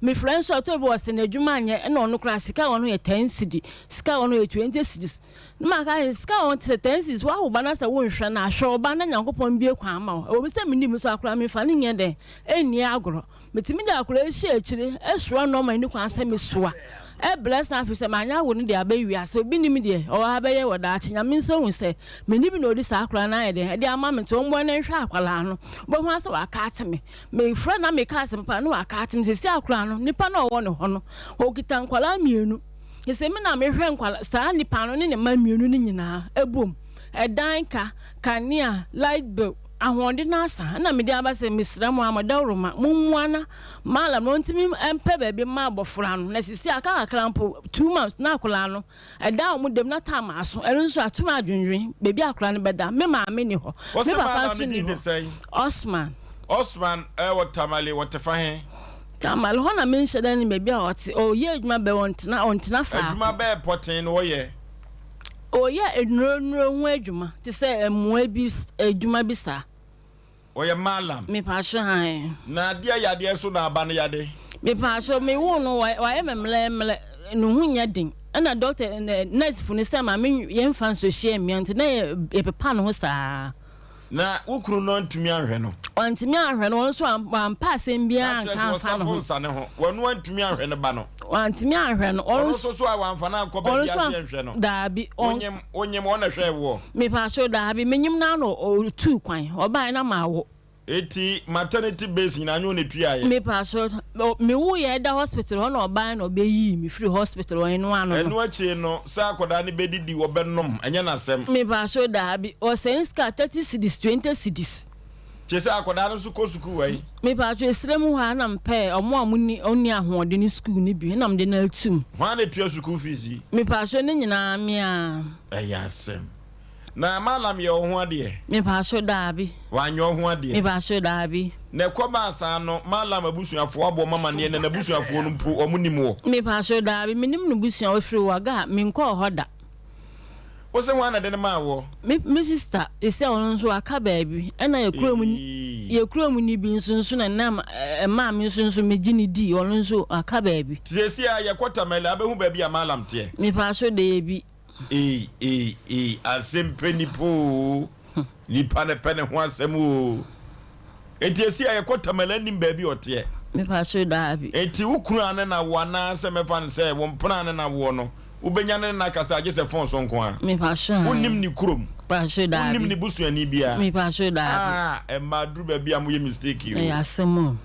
Mefrɛ nso a, ɛtɔ bi ɔse n'adwuma nyɛ, ɛna ɔno koraa sika a ɔno yɛ ten cedi, sika a ɔno yɛ 20 cedis. Na maka sɛ sika a ɔno te ten cedis, woawo ba na sɛ wonhwɛ no a, hwɛ ɔba na Nyankopɔn bue kwan ma wo. Ɛwɔ mu sɛ mennim nso akwadaa memfa no nyɛ dɛn, ɛnni agorɔ. Metumi de akwadaa yi hyɛ akyire soa nnoɔma a ɛnni kwan sɛ mesoa. Ɛbrɛ san afei sɛ manyɛ awo no deɛ aba wiase. Obi nim deɛ ɔwɔ ha bɛyɛ wɔ daakye. Nyame nso hu sɛ menni bi na ɔdi saa akwadaa no ayɛ dɛn ɛde ama me nti ɔmmoa no nhwɛ akwadaa no. Wobɛhu ara sɛ waka ate me. Mefrɛ na meka asɛm paa na waka ate me. Seesei akwadaa no, nipa no a ɔwɔ ne hɔ no, ɔkita nkwadaa mmienu. Seesei me na mehwɛ nkwadaa saa nipa no ne ne mma mmienu no nyinaa ɛbom. Ɛdan ka, kanea, light bill. Ahoɔden no asa na mede aba sɛ mesrɛ mo ara mo dawuroma mommoa na Mallam no ɔntumi mpɛ baabi mma abɔfra no na sisi aka kakra mpo 2 months na akwadaa no ɛda a wɔn dam na time aso ɛno nso ato me adwendwen baabi a akwadaa no bɛda me maame ni hɔ me papa nso ni hɔ. Osman. Osman ɛwɔ Tamale wɔte fa he? Tamale hɔ na menhyɛ da ne baabi a ɔte ɔyɛ adwuma bɛ ɔntena ɔntena faako. Adwuma bɛɛ pɔten na ɔyɛ? Ɔyɛ nnuro nnuro ho adwuma te sɛ mmoa bi adwuma bi saa. Ɔyɛ mallam. Mepaakyɛw ae. Na adeɛ yadeɛ so na aba no yade? Mepaakyɛw me woo no wayɛ me mlɛmlɛ ne ho nyɛ den ɛna doctor nurse fo no sɛ ma me yɛn fa nsuohyeɛ mmea nti na yɛ yɛpepa ne ho saa. Na wo kunu no antumi anhwɛ no? Wantumi anhwɛ no, ɔno nso wampa asɛm biara Na anka kyerɛ sɛ amfa ne ɔsafo ho. nsa ne ho. Wano antumi anhwɛ ne ba no. Wantumi anhwɛ no. Ɔno nso so a wamfa no ankɔ Ɔno baabi nso ase anhwɛ no. Daabi. Wonyem, wonyem, ɔno na ɛhwɛɛ woɔ? Mepaakyɛw, daabi. Menyem no ara na ɔtuu kwan. Ɔbaeɛ na mawo. Eti maternity base nyinaa nyɛ wo na etuaeɛ? Mepaakyɛw, mewuiɛ ɛda hospital hɔ na ɔbaeɛ na ɔbɛyii me firii hospital hɔ, ɛno ano no. Ɛno akyire no, sɛ akwadaa no bɛdidi, ɔbɛnom, ɛnyɛ n'asɛm. Mepaakyɛw, daabi. Ɔsɛn sika 30 cedis, 20 cedis. Kyerɛ sɛ akwadaa no nso kɔ sukuu wɔ he? Mepaakyɛw, esrɛ mu hɔ ara na mepɛɛ ɔmo a ɔmo nni ɔnni ahoɔden sukuu no bi na mede no atum. Hwan na etua sukuu fees yi? Mepaakyɛw, ne nyinaa me ara. Ɛyɛ asɛm. Na Mallam yɛ wo ho adeɛ? Mepaakyɛw, daabi. Wanyɛ wo ho adeɛ? Mepaakyɛw, daabi. Na ɛkɔbaa saa no, Mallam abusuafoɔ abɔ wɔn amaneɛ na n'abusuafoɔ no mpo, wɔn nim wo? Mepaakyɛw, daabi. Menim no busua, ɔfiri Waga, menkɔɔ hɔ da. Wo se hwan na ɛde no maa woɔ? Me, me sister, seesei ɔno nso waka baabi, ɛna yɛ kurom, yɛ kurom ni bi nso nso na nam ɛmaa me nso nso megye no dii, ɔno nso waka baabi. Seesei a yɛkɔ Tamale a, wobɛhu baabi a Mallam teɛ? Mepaakyɛw, daabi. Ei ei ei asem pɛ nipa oo nipa no pɛ ne ho asɛm oo Enti esi a yɛkɔ Tamale anim baabi a ɔteɛ. Mepakyɛw daabi. Enti wo kunu a ne na wo anaa sɛ mɛfa no sɛ wo mpena a ne na woɔ no wobɛnya ne ne no akasa a gye sɛ fon so nko ara. Mepakyɛw aane. Wonnim ne kurom. Mepakyɛw daabi. Wonnim ne busuani biara. Mepakyɛw daabi. Ah ɛmmaa duru baabi a moyɛ mistake oo. Ɛyɛ asɛm o.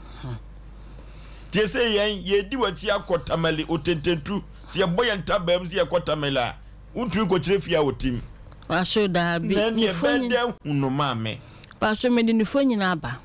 Tie sɛ yɛn yɛredi w'akyi akɔ Tamale otententu. Sɛ yɛbɔ yɛn ntabaa mu sɛ yɛkɔ Tamale a, wontumi nkɔkyerɛ fie a wɔtim. Pastor, Daabi. Na ɛnneɛ ɛbɛyɛ dɛ ahu no maame. Pastor, Mede ne fonyini aba.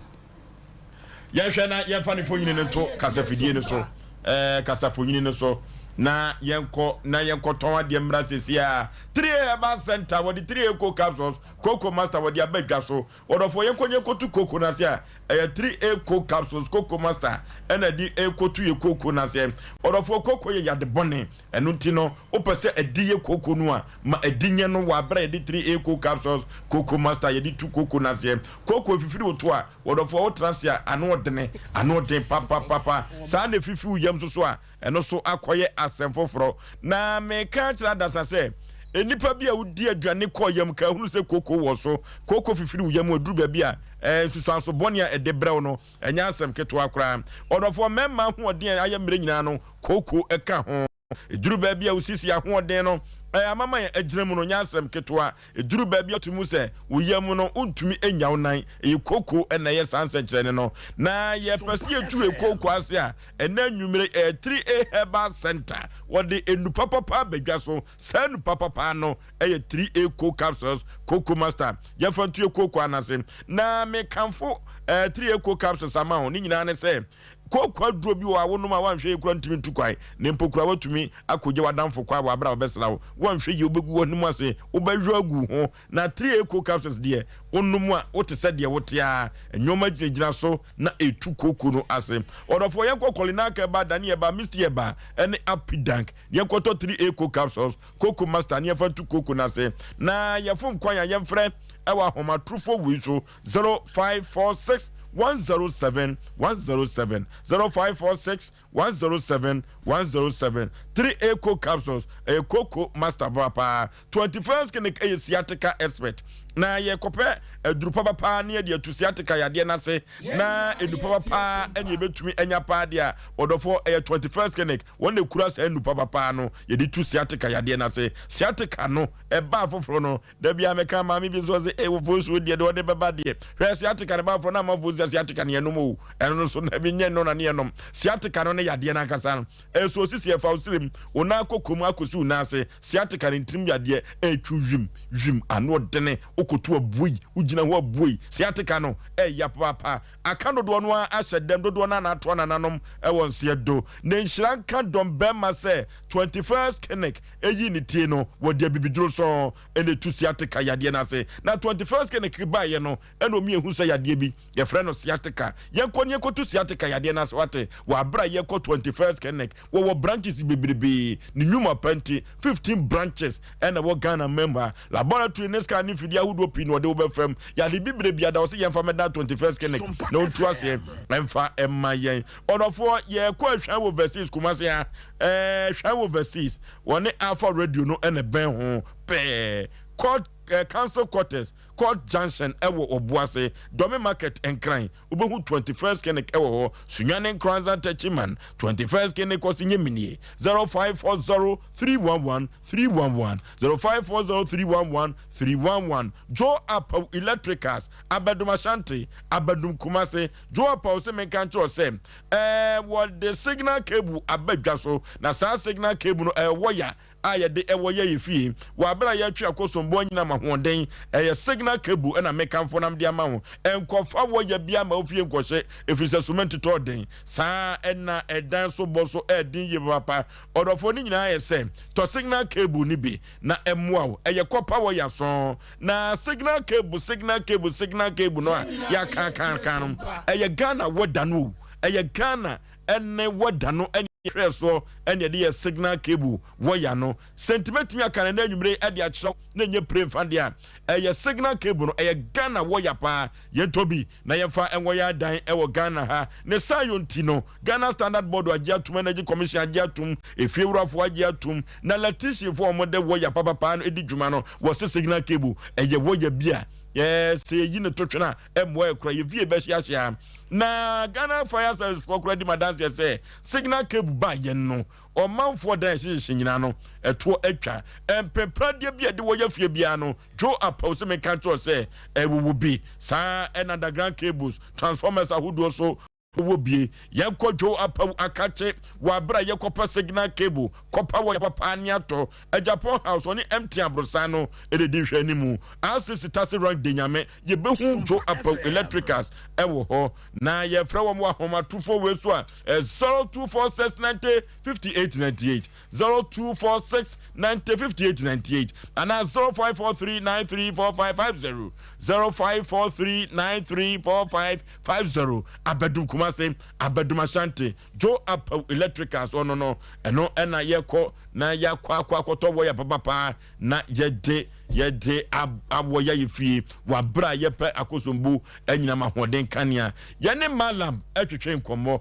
Yɛnhwɛ na yɛmfa ne fonyini no nto kasafidie no so, ɛɛ kasafonyini no so, na yɛnkɔ na yɛnkɔtɔn adeɛ mmra seesei a. 3A Herbal Center, wɔde 3A Cocoa Capsules, Cocoa Master wɔde aba dwa so. Ɔdɔfoɔ yɛnkɔ na yɛnkɔtu kooko no ase a, ɛyɛ 3A Coke Capsules, Cocoa Master ɛna ɛde ɛrekɔtu yɛ kooko no aseɛ. Ɔdɔfoɔ kooko yɛ yade bɔne, ɛno nti no wopɛ sɛ ɛdi yɛ kooko no a, ma ɛdi nyɛ no wɔ aberɛ a yɛde 3A Coke Capsules, Cocoa Master yɛde tu kooko no aseɛ. Kooko ɛfifiri wo to a, ɔdɔfoɔ wotena ase a, ano ɔdene, ano ɔden papapapa. Saa na ɛfifi wo yam nso so a, Ɛno nso akɔyɛ asɛm foforɔ. Na meka akyerɛ adasa sɛ, nnipa bi a wodi aduane kɔ yam ka hunu sɛ koko wɔ so, koko fifiri wo yam, aduru baabi a ɛɛ nsusuanso bɔne a ɛde brɛ wo no, ɛnyɛ asɛm ketewa koraa. Ɔdɔfoɔ, mmarima ahoɔden a ayɛ mmerɛ nyinaa no, koko ka ho. Ɛduru baabi a wo sisi ahoɔden no, ɛɛ amama yɛn agyina mu no, nyɛ asɛm ketewa. Ɛduru baabi a wotumi hu sɛ wo yam no, wontumi nnya wo nan. Ɛyɛ koko na ɛyɛ saa nsɛnkyerɛnne no. Na yɛpɛ sɛ yɛtu yɛn koko ase a, ɛnnɛ anwummere ɛyɛ 3A Herbal Center. Wɔde nnupa papa aba dwa so. Saa nnupa papa no yɛ 3A Co Capsules, Coco Master. Yɛmfa ntu yɛn koko ano ase. Na mekamfo 3A Co Capsules ama wo. Ne nyinaa ne sɛ, Kooko aduro bi wɔ hɔ a wonom a woanhwɛ yie koraa ntumi ntu kwan, na mpo koraa woatumi akɔgya w'adamfo kwan wɔ aberɛ a wɔbɛsra wo. Woanhwɛ yie wobɛgu w'anim ase, wobɛyɔ agu wo ho. Na 3A capsules deɛ, wonom a wote sɛ deɛ wote ara. Nnoɔma gyinagyina so na ɛtu kooko no ase. Ɔdɔfoɔ yɛnkɔ Kɔlinaka ɛba, Dani ɛba, Misty ɛba, ɛne Apidank. Yɛnkɔtɔ 3A capsules, Coco Master ne yɛmfa ntu kooko no ase. Na yɛfom kwan a yɛmfrɛ ɛwɔ ahomatorofo wei so 0546 107 107 0546 107 107 3 Eco capsules ɛyɛ coco master paa 21st clinic ɛyɛ sciatica expert na yɛkɔpɛ aduru papa ne yɛde atu sciatica yadeɛ no ase na edu papa paa ɛne yɛbɛtumi anya paa deɛ a ɔdɔfoɔ ɛyɛ 21st clinic wɔn na ekura saa nnu papa paa no yɛde tu sciatica yadeɛ no ase. Sciatica no ɛbaa foforɔ no da biara meka maame bi nso ɔse ee wofoɔ nsuo deɛ deɛ ɔde bɛba deɛ hwɛ sciatica no baa foforɔ na amanfoɔ sɛ sciatica no yɛnom o ɛno no so na bi nyɛ no na ne yɛnom sciatica no ne yadeɛ no ankasa no ɛso osisi ɛfa osirim wo nan akɔkɔ mu akɔsi wo nan ase sciatica no ntirim yadeɛ ɛtwi wim wim ano ɔdene wokoto abuei wogyina hɔ abuei sciatica no ɛya papaapa Aka dodoɔ no ara ahyɛ dɛm, dodoɔ no ara na atoa nananom wɔ nseɛ do. Na nhyira nka dɔm bɛrima sɛ 21st Kinnick yii ne tie no, wɔde abibiduro sɔn na ɛtu sciatica yadeɛ no ase. Na 21st Kinnick baeɛ no na ɔmi ɛhu sɛ yadeɛ bi yɛfrɛ no sciatica. Yɛnkɔ ne yɛnkɔtu sciatica yadeɛ no ase wate, wɔ aberɛ a yɛkɔ 21st Kinnick. Wɔwɔ branches bebrebee, ne nnwuma pa nti 15 branches na ɛwɔ Ghana man mu ha. Laboratory ne scan ne mfidie ahodoɔ pii na ɔde wo bɛfam. Yade bibire biara da ɔse yɛmfa mmɛda 21st Clinic na ɔntu aseɛ mfa mma yɛn. Ɔdɔfoɔ yɛkɔ Ahwan Overseas Kumasi ha. Ɛɛ Hwan Overseas wɔne Alpha Radio no na ɛbɛn ho pɛɛ. Court, eh, Council Quarters, Court Junction ɛwɔ Obuase, Dome Market Nkran. Wobɛhu 21st Clinic ɛwɔ hɔ. Sunyani Nkoranza Techiman, 21st Clinic ɔse nyɛ minie. 0540 311 311 0540 311 311 Joe Apaw Electricals, Abadum Ashanti, Abadum Kumasi. Joe Apaw se menka nkyerɛ wo sɛ ɛɛ wɔde signal cable aba dwa so na saa signal cable no ɛyɛ wɔya a yɛde ɛwɔ yɛ yɛ fie wɔ abere a yɛtwe akosombo anyinam ahoɔden ɛyɛ signal cable ɛna mekamfo nam de ama wo ɛnkɔfa wɔya bi ama wo fie nkɔhyɛ ɛfiri sɛ cement tɔ den saa ɛna ɛdan so bɔ so ɛden yie papapa ɔdɔfoɔ ne nyinaa yɛ sɛ tɔ signal cable no bi na ɛmmoa wo ɛyɛ kɔpa wɔya sɔn na signal cable signal cable signal cable no a yɛakaakaaka no ɛyɛ Ghana wɔda no o ɛyɛ Ghana ɛne wɔda no ɛne hwɛ soɔ ɛne ɛde yɛ signal cable wɔya no sɛnti mɛtumi aka no ɛnɛ anwummere ɛde akyerɛw na ɛnyɛ pire mfa deɛ a ɛyɛ signal cable no ɛyɛ Ghana wɔya paa yɛntɔ bi na yɛmfa nwɔ yɛ adan ɛwɔ Ghana ha ne saa yɔ nti no Ghana Standard Board agye atum Energy Commission agye atum efiewurafoɔ agye atum na electricianfoɔ a wɔde wɔya papapaa no ɛdi dwuma no wɔse signal cable ɛyɛ wɔya bi a sɛ yɛyi no to twene a ɛmmoa yɛ koraa yɛ fie bɛhyeahyea na Ghana Fire Service foɔ koraa di ma danseɛ sɛ signal cable ba yɛn no ɔmanfoɔ dan ɛhyehyehye nyinaa no ɛtoɔ atwa mpempradeɛ bi a ɛde wɔyɛ fie biara no Joe Apaw sɛ menka nkyerɛ sɛ ɛwowɔ bi saa ɛna underground cables transformers ahodoɔ so wɔ bie yɛnkɔ Joe Apaw akakye wɔ abere a yɛkɔpɛ signal cable kɔpa wɔ papa ne atɔ Agyapong House ɔne MTN aborosan no ɛde di nhwɛ anim RCC Tase Rank de nyame yɛbɛhu Joe Apaw Electricals ɛwɔ hɔ na yɛfrɛ wɔn wɔ ahomatorofoɔ wei so a 0246 90 58 98 0246 90 58 98 anaa 0543 93 4550 0543 93 4550 Abadum Kumase Abadum Ashanti Joe Apaw Electricals ɔno no ɛno ɛna yɛkɔ na yɛakɔ akɔ akɔtɔ wɔya papapaa na yɛde yɛde awɔ yɛ yɛ fie wɔ abere a yɛpɛ akosombo anyinam ahoɔden kanea yɛne Malam ɛtwetwe nkɔmmɔ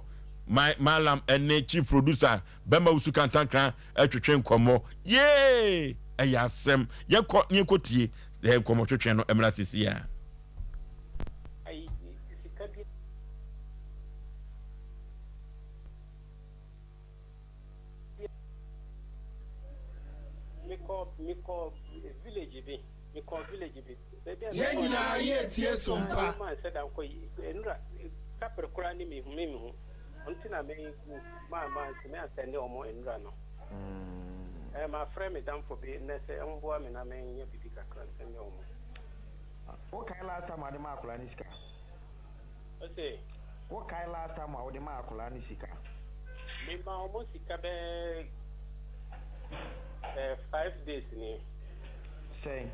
Malam ɛne chief producer bɛma wusu kantankran ɛtwetwe nkɔmmɔ yee ɛyɛ asɛm yɛkɔ ne yɛkɔ tie nkɔmmɔ twetwe no ɛmra sisi a. Mekɔ mekɔ village bi mekɔ village bi baabi a Yɛn mekɔ nyinaa yɛretie no Sompa. ma nsɛ da nkɔ yi nnura kapere koraa ne mehu me mehu ɔno na me ma ma ntumi ansɛnde ɔmo nnura no ɛɛ ma frɛ me damfo bi nnɛ sɛ ɔmboa me na menyɛ bibi kakra nsɛnde ɔmo. Wo kae last time ade ma akwadaa no sika? Ose. Wokae last time a wode maa akwadaa no sika? Memaa wɔn sika bɛyɛ eh, 5 days nie. Sɛn?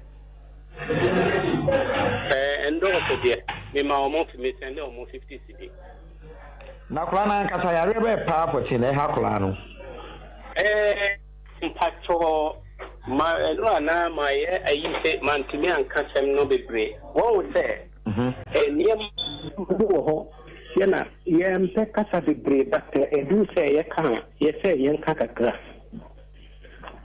Eh, ɛndɔɔso deɛ. Memaa wɔn, mesɛnde wɔn 50 cedi. Na akwadaa no ankasa yareɛ bɛyɛ paa pɔtee na ɛha akwadaa no? Eh, mpakyɛw, ma ɛno anaa mayɛ ayi sɛ mantumi anka sɛm no bebree. Wɔn sɛ nneɛma bi wɔ hɔ yɛ na yɛmpɛ kasa bebree, but ɛduru sɛ yɛka a, yɛsɛ yɛnka kakra.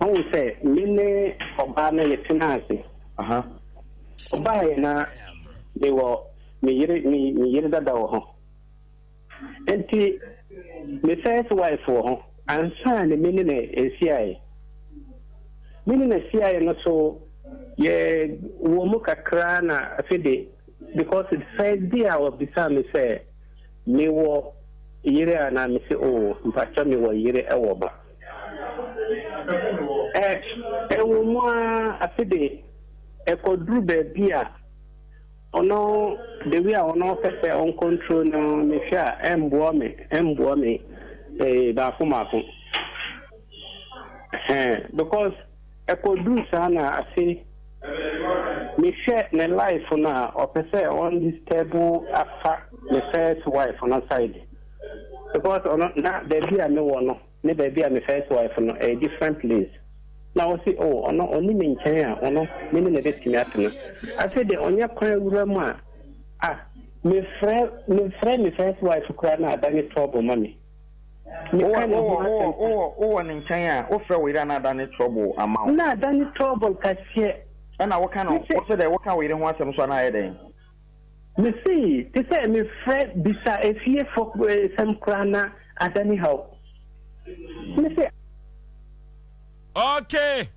Wɔn sɛ me ne ɔbaa no yɛtena ase. Ɔbaa yɛ na mewɔ me yere me me yere dada wɔ hɔ. Nti me first wife wɔ hɔ ansa na me ne no ehyiae. Me ne no hyiae no so yɛ wɔ mu kakra na afei de, because first day a ɔbisaa me sɛ mewɔ yere a, na me sɛ, "Oh, mpakyɛ, mewɔ yere ɛwɔ ba." Ɛ ɛwɔ mu a, afei de ɛkɔduru baabi a ɔno, the way a ɔno pɛ sɛ ɔncontrol no, mehwɛ a ɛmboa me baako baako ɛhɛn, because ɛkɔduru saa na afe mehwɛ ne life no a, ɔpɛ sɛ ɔndisturb afa ne first wife no side, because ɔno na baabi a mewɔ no ne baabi a me first wife no ɛyɛ different place. Na ɔsi, oh, ɔno ɔni me nkyɛn a, ɔno me ne na ebetumi atena. Afei de ɔnyɛ kwan wura mu a, ah, mefrɛ me first wife koraa na adane trouble ma me. Meka ne ho asɛm. Wowɔ ne nkyɛn a, wofrɛ wo yere a, na adane trouble ama wo? Na adane trouble kɛseɛ. Ɛna woka no, wo sɛ dɛ woka wo yere ho asɛm so a, na ayɛ dɛn? Mese te sɛ mefrɛ bisa efiefo sɛm koraa na adane haw. Mese. Okay,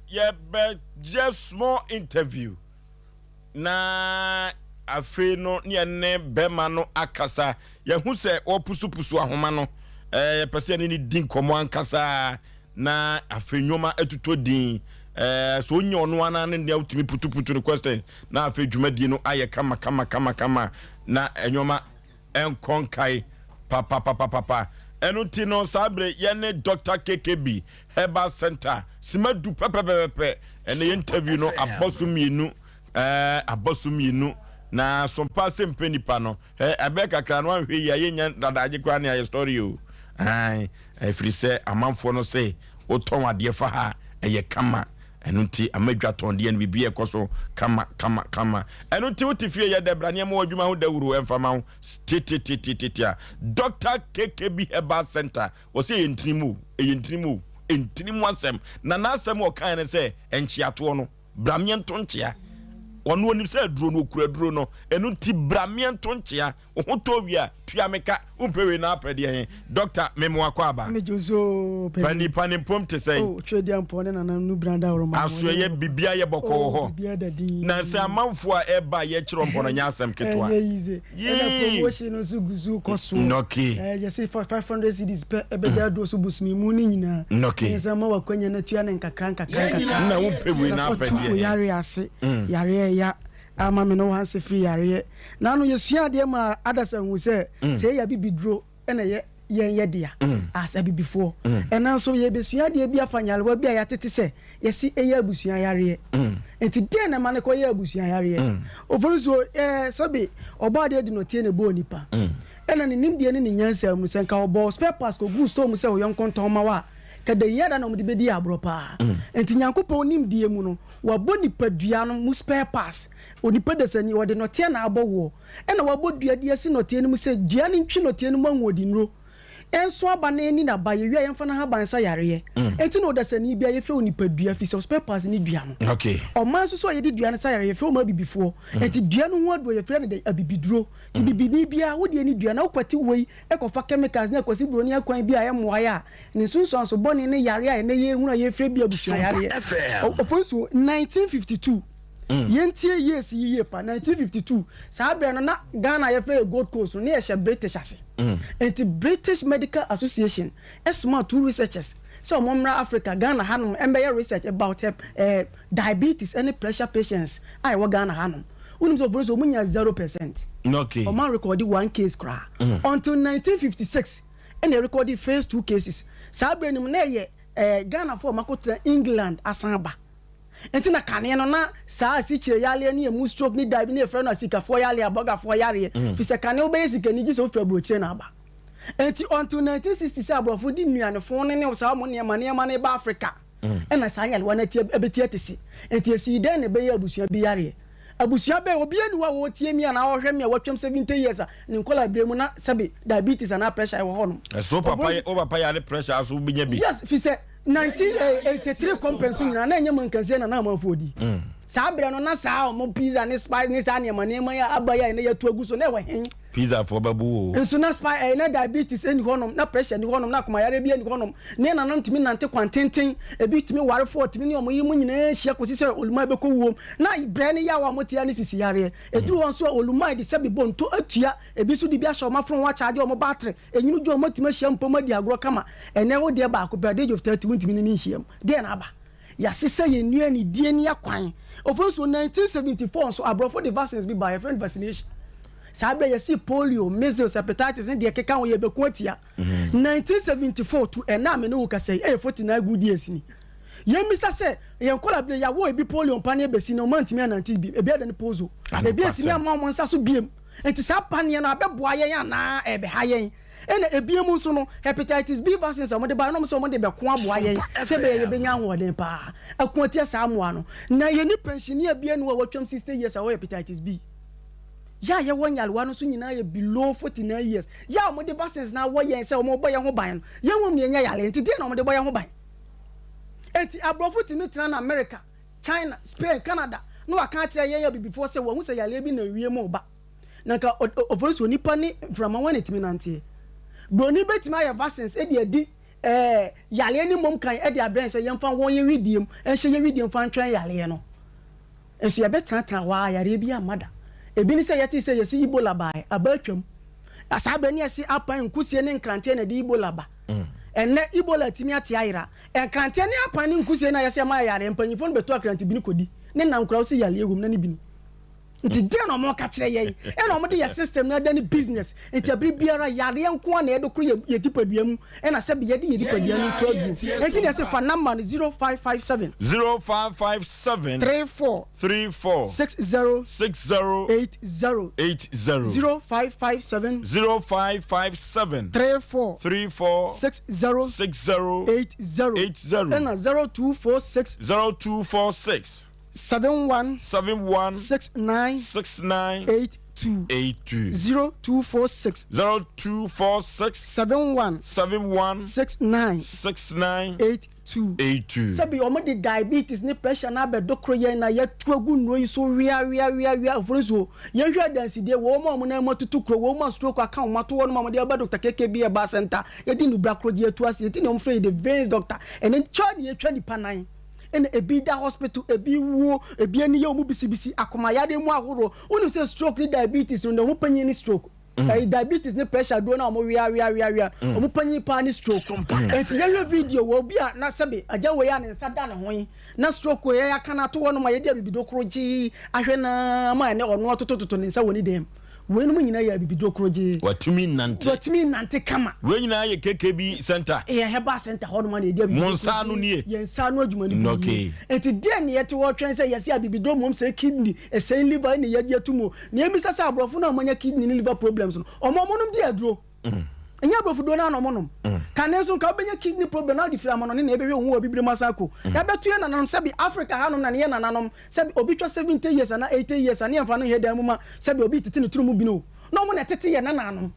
yɛbɛyɛ small interview na afei no ne yɛne bɛrima no akasa. Yɛhu sɛ wɔpusupusu ahoma no, yɛpɛ sɛ yɛne ne di nkɔmmɔ ankasa na afei nneɛma atutɔ din. So onye ɔno ara ne nea wotumi putuputu no question na afei dwumadie no ayɛ kama kama kama kama na nneɛma nkɔ nkae papapapapa. Ɛno nti no, saa bere yɛne Dr. KKB Herbal Center sima du pɛpɛpɛpɛ ɛne yɛn interview no abɔ so mmienu, abɔ so mmienu na sompa sɛ mpɛ nipa no ɛ ɛbɛyɛ kakra no anhwɛ yi a yɛnya dadagye koraa ne ayɛ story o. Ɛn ɛfiri sɛ amanfoɔ no sɛ wotɔn adeɛ fa ha ɛyɛ kama. Ɛno nti ama dwa tɔn deɛ no biribi ɛkɔ so kama kama kama. Ɛno nti wote fie yɛ dɛ bra nneɛma wɔ adwuma ho dawuro ɛmfa ma wo tititititi a Dr. KKB Herbal Center wɔsɛ ɛyɛ ntini mu o, ɛyɛ ntini mu o, ntini mu asɛm. Na n'asɛm a ɔkae ne sɛ nkyeatoɔ no bra meɛnto nkyea. Ɔno onim sɛ aduro no okura aduro no, ɛno nti bra meɛnto nkyea. Wo ho tɔ wie a tua me ka. Wompɛ wei na apɛ deɛ he? Dɔkta, memo akɔ aba. Megye so pani. Pani pani mpom te sɛn? Oh, Twedeampɔn ne Nana Nubena Daworo ma Asoɛyɛ bibia yɛ bɔkɔɔ wɔ hɔ. Oh, bibia da din. Na sɛ amanfoɔ a ɛba a yɛkyerɛ mpɔ no nyɛ asɛm ketewa. Ɛnyɛ easy. Ɛna promotion no nso gu so kɔ so. Nɔke. Ɛɛ yɛse 500 cedis pɛ ɛbɛgya aduro so bosome mu ne nyinaa. Nɔke. Ɛyɛ sɛ ma wakwanya no atua ne nkakra nkakra nkakra. Na wompɛ wei na apɛ deɛ he? Yare ase. Yareɛ ya. Ama me ne wo anse firi yareɛ. Na ano yɛsua adeɛ ma adasa hu sɛ sɛ ɛyɛ abibiduro na ɛyɛ yɛn yɛ dea as abibifoɔ. Ɛna nso yɛbɛsua adeɛ bi afa nyarewa bi a yɛatete sɛ yɛse ɛyɛ abusua yareɛ. Nti deɛn na ɛma no kɔyɛ abusua yareɛ? Oforisuo, ɛɛ sɛbe ɔbɔ adeɛ de nɔteɛ na ɛbɔɔ nipa. Ɛna ne nimdeɛ ne ne nyansa mu sɛ nka ɔbɔɔ spare parts kɔguu store mu sɛ wo yɔnko ntɔn ma wo a, ka da yi ada na wɔde bɛdi aborɔ paa. Nti Nyankopɔn nimdeɛ mu no, Wabɔ nipadua no mu spare parts. Onipa dasani, ɔde nɔteɛ na abɔ woɔ. Ɛna wabɔ dua de asi nɔteɛ no mu sɛ dua no ntwe nɔteɛ no mu anwɔdennuro. Ɛnso aba na ɛnni n'aba, yɛwie a yɛmfa n'ahaban nsa yareɛ. Enti na ɔdasani biara yɛfrɛ wo nipadua firi sɛ spare parts ne dua no. Ɔman nso so a yɛde dua no sa yareɛ yɛfrɛ wɔn abibifoɔ. Enti dua no ho aduro yɛfrɛ no dɛn? Abibiduro. Nti bibini biara wo deɛ ne dua na wokwati wei kɔfa chemicals ne akwasi buroni akwan bi a ɛmmoa yɛ a, ne nsunsuanso bɔne ne yareɛ a ɛnnɛ yɛrehunu a yɛrefrɛ bi abusua yareɛ. Ofonsuo, 1952, yɛntie years yi yie pa, 1952, saa berɛ no na Ghana a yɛfrɛ yɛ Gold Coast no, na yɛhyɛ British ase. Nti British Medical Association somaa two researchers sɛ wɔn mmra Africa, Ghana hanom mmɛyɛ research about eh, diabetes ne pressure patients a ɛwɔ Ghana hanom. Wonim sɛ ɔfo nso ɔmo nya 0%. Okay. Ɔmo anrekɔdi one case koraa. Until 1956 ɛna ɛrekɔdi first two cases. Saa berɛ no mu na ɛyɛ eh, Ghanafoɔ a ɔmo akɔtena England asan aba. Nti na kane no na saa asikyire yareɛ ne emu stroke ne diabetes ne yɛfrɛ no asikafoɔ yareɛ, abɔgafoɔ yareɛ. Firi sɛ kane wobɛyɛ sikani gye sɛ wofiri aburokyire na aba. Nti until 1960 sɛ aborɔfo de nnuanefo no ne saa ɔmo nneɛma nneɛma no ba Africa ɛna saa nyarewa no ati ɛbɛti atese. Nti esii dɛn na ɛbɛyɛ abusua bi yareɛ? Abusua bɛn? Obiara nni hɔ a ɔretie me anaa ɔrehwɛ me a watwam 70 years a ne nkwadaa berɛ mu na sɛbe diabetes anaa pressure ɛwɔ hɔnom. Ɛso wo papa wo papa yare pressure aso wobɛnya bi? Yes, fi sɛ 1983 kɔmpɛn so nyinaa na ɛnyɛ mankansie na na amanfoɔ di. Saa berɛ no na saa ɔmo pizza ne spice ne saa nneɛma nneɛma yi a aba yi a ɛnɛ yɛatu agu so na ɛwɔ he? Pizza foɔ bɛbo wo o. Nso na spi ɛɛ na diabetes nni hɔnom, na pressure nni hɔnom, na akomayareɛ biara nni hɔnom. Ne nananom tumi nante kwan tenten, ebi tumi ware foɔ, tumi ne wɔn yerenom nyinaa hyia kɔsi sɛ oluman bɛkɔ wuom. Na brɛ ne yaw a wɔte ara ne sisi yareɛ. Ɛduru hɔ nso a, oluman de sɛbi bonto atua, ebi nso de bi ahyɛ wɔn afono ho akyagye wɔn battery. Enyini dwo a, wɔatumi ahyia mpom adi agorɔ kama. Ɛnnɛ wo deɛ baako pɛ, at the age of 30 wontumi ne no nhyiam. Deɛn na aba? Yɛasesa yɛn nnuanidie ne akwan. Ofori nso, 1974 nso, aborɔfo de vaccines bi baeɛ, yɛfrɛ no vaccination. Saa berɛ yɛsii polio, measles, hepatitis ne deɛ ɛkeka ho yɛbɛko atia. 1974 to ɛnnɛ a me ne wo kasa yi, ɛyɛ 49 good years ni. Yɛmmisa sɛ, yɛn nkwadaa berɛ yɛawɔ ebi polio mpaneɛ bɛsi nnɛ, wɔn antumi anante bi, ebi adane pozo, ebi antumi amma wɔn nsa so biem. Nti saa paneɛ no abɛboa yɛn anaa ɛrebɛha yɛn? Ɛna ebiem nso no, hepatitis B vaccines a wɔde baeɛ no, wɔn sɛ wɔde bɛko aboa yɛn sɛ ɛbɛyɛ yɛbɛnya ahoɔden paa ako atia saa mmoa no. Na yɛnni pɛnhyinia biara nni hɔ a watwam 60 years a ɔwɔ hepatitis B. Yɛ a yɛwɔ nyarewa no nso nyinaa yɛ below 49 years. Yɛ a wɔde vaccines no awɔ yɛn sɛ wɔrebɔ yɛn ho ban no, yɛn mmom na yɛnya yareɛ. Nti deɛn na wɔde bɔ yɛn ho ban? Enti aborɔfo tumi tena no America, China, Spain, Canada na wɔaka akyerɛ yɛn abibifoɔ sɛ wɔahu sɛ yareɛ bi nam wiem reba. Na nka ɔfɔre so onipa ne mframa wɔn na ɛtumi nanteɛ. Buroni bɛtumi ayɛ vaccines de adi ɛɛ yareɛ no mmom kan de abrɛ yɛn sɛ yɛmfa wɔn yɛn wedeɛ mu nhyɛ yɛn wedeɛ mu fa ntwɛn yareɛ no. Nso yɛbɛtenatena hɔ ara yareɛ bi amma da. Ebi ne sɛ yɛtee sɛ yɛse Ebola baeɛ, aba atwam. Na saa berɛ no yɛse apan, nkusie ne nkranteɛ na ɛde Ebola ba. Ɛnnɛ Ebola atumi ate ayera. Nkranteɛ ne apan ne nkusie no a yɛse ɛma yɛyareɛ, mpanyinfoɔ no bɛtu akrante bini kɔdi. Ne nam koraa wose yareɛ wom na ne bini. Nti deɛn na wɔka kyerɛ yɛn? Ɛna wɔde yɛ system no adane business. Nti ɛbere biara yareɛ nko ara na yɛde koro yɛ yɛ nipadua mu. Ɛna sɛbi yɛde yɛ nipadua no to aduro. Nti na yɛse fa number no 0557. 0557. 34. 34. 60. 60. 80. 80. 0557. 0557. 34. 34. 60. 60. 80. 80. Ɛna 0246. 0246. 71. 71. 69. 69. 82. 82. 0246. 0246. 71. 71. 69. 69. 82. 82. Sɛbi wɔn de diabetes ne pressure no abɛdo koro yɛn na yɛatu agu nnuro yi so wia wia wia wia ofori so yɛn hwɛ adansidie wɔn a wɔn nan mu atutu kuro wɔn a stroke aka wɔn ato wɔn a wɔde aba Dr. KKB Herbal Center yɛde nnubra koro gye atu ase yɛti na wɔn frɛ yi the veins doctor ɛne twa ne yɛtwa nipa nan ɛna ebi da hospital, ebi wuo, ebi ani yɛ wɔn bisibisi, akoma yadeɛ mu ahoroɔ. Wonim sɛ stroke ne diabetes no, wɔn panyin ne stroke. Mm. Ɛyi diabetes ne pressure duro na wɔn wia wia wia wia. Mm. Wɔn panyin paa ne stroke. Eti yɛhwɛ video wɔ obi a na sɛbi agya wei a ne nsa da ne ho yi na stroke yɛ aka na ato hɔ nom a yɛde abibido koro gyee ahwɛ naa ma ɛnɛ ɔno ɔtotototo ne nsa wɔ ne dan mu. Weinom nyinaa yɛ abibiduro korɔgyee. Watumi nante. Watumi nante kama. Wei nyinaa yɛ KKB center. Ɛyɛ herbal center hɔ nom na yɛde abibiduro Mo nsa ano nie. Yɛn nsa ano adwuma no bi Okay. nie. Nti deɛn na yɛte hɔ retwɛn sɛ yɛse abibiduro mmom sɛe kidney, ɛsɛe liver ɛna yɛagye atum o. Na yɛmmisa sɛ aborɔfo no a wɔanya kidney ne liver problems no, wɔn a wɔnom di aduro? Ɛnyɛ aborɔfo duro no ara na wɔnom. Kane nso nka wobɛnya kidney problem na wode firi amanɔne na yɛbɛhwɛ wo ho wɔ abibire mu asan akɔ. Yɛabɛto yɛn nananom sɛbe Africa hanom na ne yɛn nananom Sɛbi obi twa 70 years anaa 80 years a ne yɛnfa no nhɛ dan mu ma sɛbi obi retete ne tiri mu bini o. Na ɔmo na ɛtete yɛn nananom.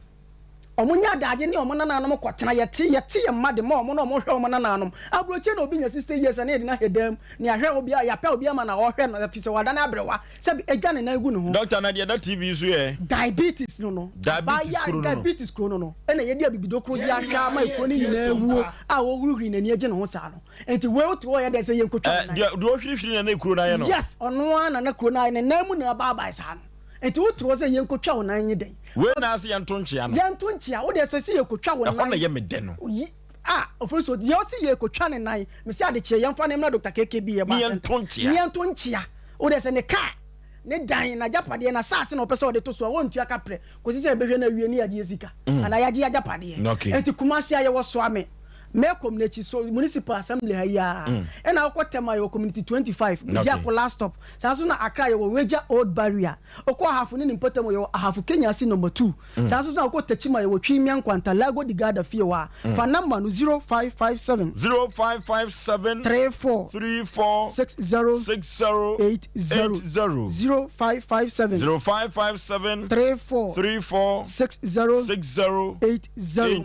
Ɔmo nya adagye ne ɔmo nananom kɔ tena. Yɛte yɛte yɛn mma de ma ɔmo na ɔmo hwɛ ɔmo nananom. Aburokyire na obi nya 60 years a ne yɛde no ahɛ dan mu na yɛahwɛ obi a yɛapɛ obi ama na ɔhwɛ no efisɛ wadane aberewa. Sɛbi agya ne nan gu ne ho. Doctor na deɛ ɛda TV so yɛ. Diabetes no no. Diabetes Abaayewa kuro no no. diabetes kuro no no. Ɛna yɛde abibidokuro de ahwɛ ama ekuro no nyinaa awuo a ɔhurihuri n'ani agye ne ho saa no. Nti wei wote hɔ yɛ dɛn sɛ yɛnkɔtwa ne nan? Deɛ deɛ ɔhwirihwiri na na kuro no ayɛ no. Yes, ɔno ara na na kuro no ayɛ ne nan mu na abaabae saa no. Nti wote hɔ sɛ yɛnkɔtwa wo nan nye dɛn? Wei na ase yɛnto nkyea no. Yɛnto nkyea, wo deɛ sɛ sɛ yɛkɔtwa wo nan. Ɛhɔ na ɛyɛ me dɛ no. Yi ah, ofiri so deɛ ɔse yɛkɔtwa ne nan, mese adekyeɛ yɛmfa no mmra Dr. KKB yɛ ba Ne yɛnto nkyea. Ne yɛnto nkyea, wo deɛ sɛ ne kaa. ne dan, n'agyapadeɛ, n'asaase na ɔpɛ sɛ ɔde to so a, ɔntua kaprɛ kɔsi sɛ yɛbɛhwɛ no awie ne yɛagye yɛ sika anaa yɛagye yɛ agyapadeɛ. Enti Kumasi a yɛwɔ Soame, Melcom no akyi, so Municipal Assembly ha yi ara, ɛna wokɔ Tema yɛwɔ Community 25, Bediako last stop. Saa nso na Accra yɛwɔ Weija Old Barrier. Wokɔ Ahafo ne ne mpɔtam yɛwɔ Ahafo Kenyasi Number 2. Saa nso na wokɔ Techiman yɛwɔ Twimia Nkwanta, Lago di Garda fie hɔ a, fa number no 0557. 0557. 34. 34. 60. 60. 80. 80. 0557. 0557. 34. 34. 60. 60. 80. 80.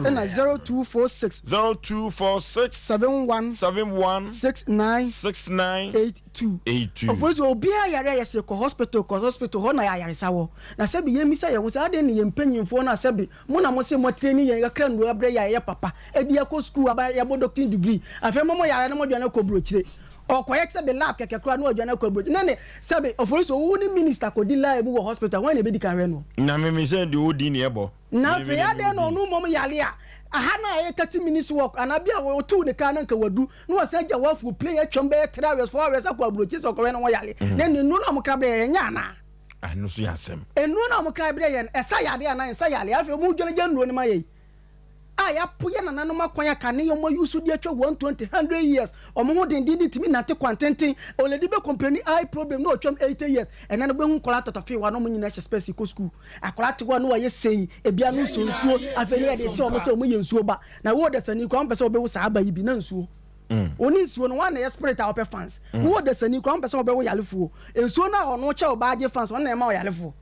Ɛna 0246. 0246. 71. 71. 69. 69. 82. 82. Ɔfo nso obiara yare a yɛse kɔ hospital kɔ hospital hɔ na ayaresa wɔ. Na sɛbi yɛmmisa yɛn ho sɛ adɛn ne yɛn mpanyinfoɔ no a sɛbi mo na mose moatreni yɛn akra nnuro abrɛ yɛn a yɛyɛ papa de akɔ sukuu aba yɛabɔ doctorate degree afei mo mo yare no modwane kɔ burokyire ɔkɔyɛ sɛbi lab kɛkɛ koraa na wadwane akɔ aburokyire na ne sɛbi ɔfo nso wo ne minister kɔdi line mu wɔ hospital hwan na ɛbɛdi kan hwɛ noɔ? Na me me sɛ deɛ ɔdi ne ɛbɔ. Na afei adɛn na ɔno mmom yare a aha no a ɛyɛ 30 minutes walk anaa bi a ɔtuu ne kaa na nka wadu na wasan agya wɔ plane atwam bɛyɛ 3 hours 4 hours akɔ aburokyi sɛ ɔkɔhwɛ ne ho yare na ne nnuro no a wɔkra brɛ yɛn ɛnyɛ anaa? Ɛno nso yɛ asɛm. Nnuro no a wɔkra brɛ yɛn ɛsa yare anaa ɛnsa yare? Afei wɔn dwanagya nnuro no ma yɛn a yɛapo yɛn nananom akwan a kane wɔn ayi so de atwa 120 100 years wɔn ho dendenden tumi nante kwan tenten oledi bɛ complaini eye problem na ɔtwam 80 years ɛnɛ no bɛhu nkɔla tɔtɔfewa na wɔn nyinaa hyɛ spɛs kɔ sukuu Akwadaa te hɔ a na wayɛ sei, ebi ano nsɔ nsuo, afei ne yɛde sɛ wɔn sɛ wɔn yɛ nsuo ba. Na wo ɔdasani koraa wɔn pɛ sɛ wɔbɛwo saa aba yi bi na nsuo. Wo ne nsuo no wɔn na ɛyɛ spirit a wɔpɛ fans. Wo ɔdasani koraa wɔn pɛ sɛ wɔbɛwo yarefoɔ. Nsuo no a ɔno kyɛ ɔbaa gye fans ɔno na ɛma ɔyarefoɔ.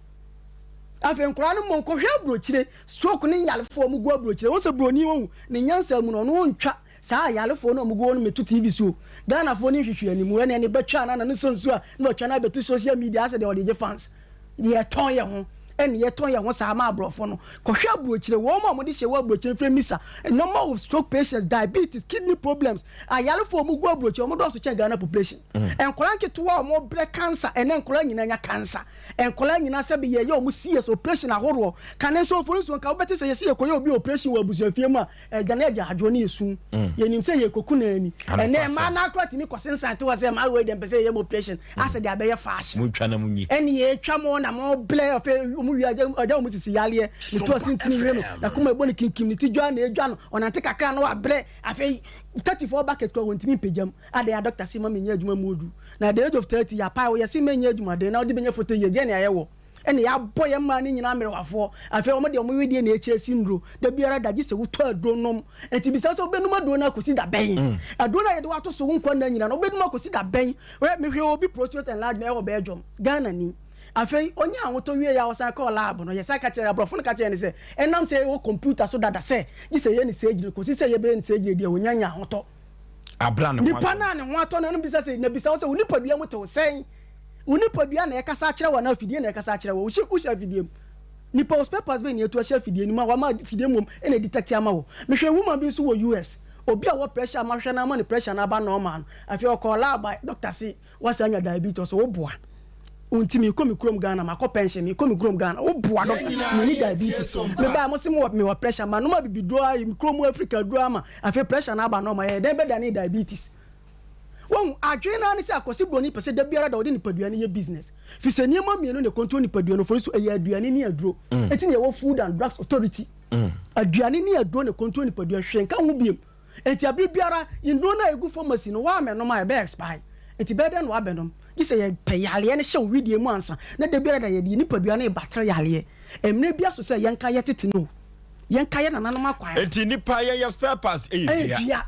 Afei nkwadaa no mmom kɔhwɛ aburokyire stroke ne yarefoɔ wɔn gu aburokyire. Wɔn sɛ buroni wɔn ne nyansa mu no ɔno ɔntwa Saa ayarefoɔ no a wɔgu hɔ no meto TV so Ghanafoɔ no nhwehwɛ anim ɛne ɛne bɛtwa anaa n'ano sɔ nsuo a na watwa no abɛto social media asɛ deɛ ɔde gye fans. Yɛtɔn yɛ ho ɛne yɛtɔn yɛ ho saa ma aborɔfo no. Kɔhwɛ aburokyire wɔn a wɔde hyɛ wɔ aburokyire mfrɛ misa number of stroke patients, diabetes, kidney problems ayarefoɔ a wɔgu aburokyire wɔn dɔɔso kyɛn Ghana population. Nkwadaa nketewa a wɔbrɛ cancer ɛnɛ nkwadaa nyinaa nya cancer. Nkwadaa nyinaa sɛbe yɛyɛ wɔn CS operation ahoroɔ. Kane nso ofori nsuo nka wobɛte sɛ yɛse yɛkɔyɛ obi operation wɔ abusuafie mu a Agya ne agya adwoɔ ne yɛsu. Yɛnim sɛ yɛrekɔku no ani. Ɛnnɛ mmaa no ara koraa tumi kɔsensan to hɔ sɛ mmaa wei deɛ mpɛ sɛ yɛyɛ mo operation asɛ deɛ abɛyɛ fashion. Montwa na monyi. Ɛne yɛtwa mo na mo blɛ afei wɔn wie agya agya wɔn sisi yareɛ ne to ase ntini nwe no n'akoma ɛbɔ no kinkim ne ti dwa na edwa no ɔnante kakra na wabrɛ afei 34 bucket koraa wɔntumi mpagya mu adɛn a doctor se ma menyɛ adwuma mu odu na at the age of 30 yɛapae wo yɛse menyɛ adwuma den na wode bɛnya 40 years deɛ na yɛayɛ wɔ Ɛna yɛabɔ yɛn mmaa no nyinaa mmerewafoɔ. Afei wɔn deɛ wɔn wedeɛ na ɛkyɛɛsi nnuro. Da biara da gye sɛ wotɔ aduro nom. Enti bisa sɛ wobɛnom aduro no akɔsi da bɛn? Aduro no a yɛde wo ato so wo nkwa nna nyinaa no wobɛnom akɔsi da bɛn? Hwɛ, mehwɛɛ obi prostate enlargement ɛwɔ Belgium, Ghanani. Afei ɔnyaa ahotɔ wieeɛ a ɔsan kɔɔ lab no, yɛsan ka kyerɛɛ no, aborɔfo no ka kyerɛɛ no sɛ ɛnam sɛ ɛwɔ computer so dada sɛ gye sɛ yɛyɛ no surgery, kɔsi sɛ yɛbɛyɛ no surgery deɛ ɔnnya nyaa ahotɔ. Abra ne ho Nipa atɔ. no a ne ho atɔ no no bisa sɛ, na bisa wo sɛ wo nipadua mu tew sɛn? Wo nipadua na ɛkasa akyerɛ wo anaa afidie na ɛkasa akyerɛ wo? Wohyɛ wohyɛ afidie mu. Nipa wo spare parts bɛn na yɛatu ahyɛ afidie no mu a wama afidie mmom na ɛdetect ama wo? Mehwɛ woman bi nso wɔ US. Obi a ɔwɔ pressure a mahwehwɛ no ama ne pressure no aba normal no, afei ɔkɔɔ lab a doctor se wasan anya diabetes. Ɔse woboa. Nti mekɔ me kurom Ghana, makɔ pension, mekɔ me kurom Ghana. Woboa doctor, menni diabetes. Mebae mo se mewɔ mewɔ pressure, manom abibiduro a me kurom Africa aduro ama afei pressure no aba normal. Ɛyɛ dɛn bɛdanee diabetes? Wahu, adwene no ara ne sɛ Akwasi Broni pɛ sɛ da biara da ɔde nipadua no yɛ business. Firi sɛ nneɛma mmienu na ɛcontrol nipadua no, ofori so ɛyɛ aduane ne aduro. Enti na yɛwɔ Food and Drugs Authority. Aduane ne aduro na ɛcontrol nipadua, hwee nka ho biom. Enti abere biara, nnuro no a ɛgu pharmacy no, woammɛnom a, ɛbɛ expire. Enti bɛyɛ dɛn na woabɛnom? Gye sɛ yɛpɛ yareɛ no hyɛ wo wedeɛ mu ansa, na da biara da yɛde yɛn nipadua no rebattle yareɛ. Mmerɛ bi aso sɛ yɛnka yɛ tete no o, yɛnka yɛ nananom akwan no. Enti nnipa yɛyɛ spare parts ɛyɛ dua. Ɛyɛ dua.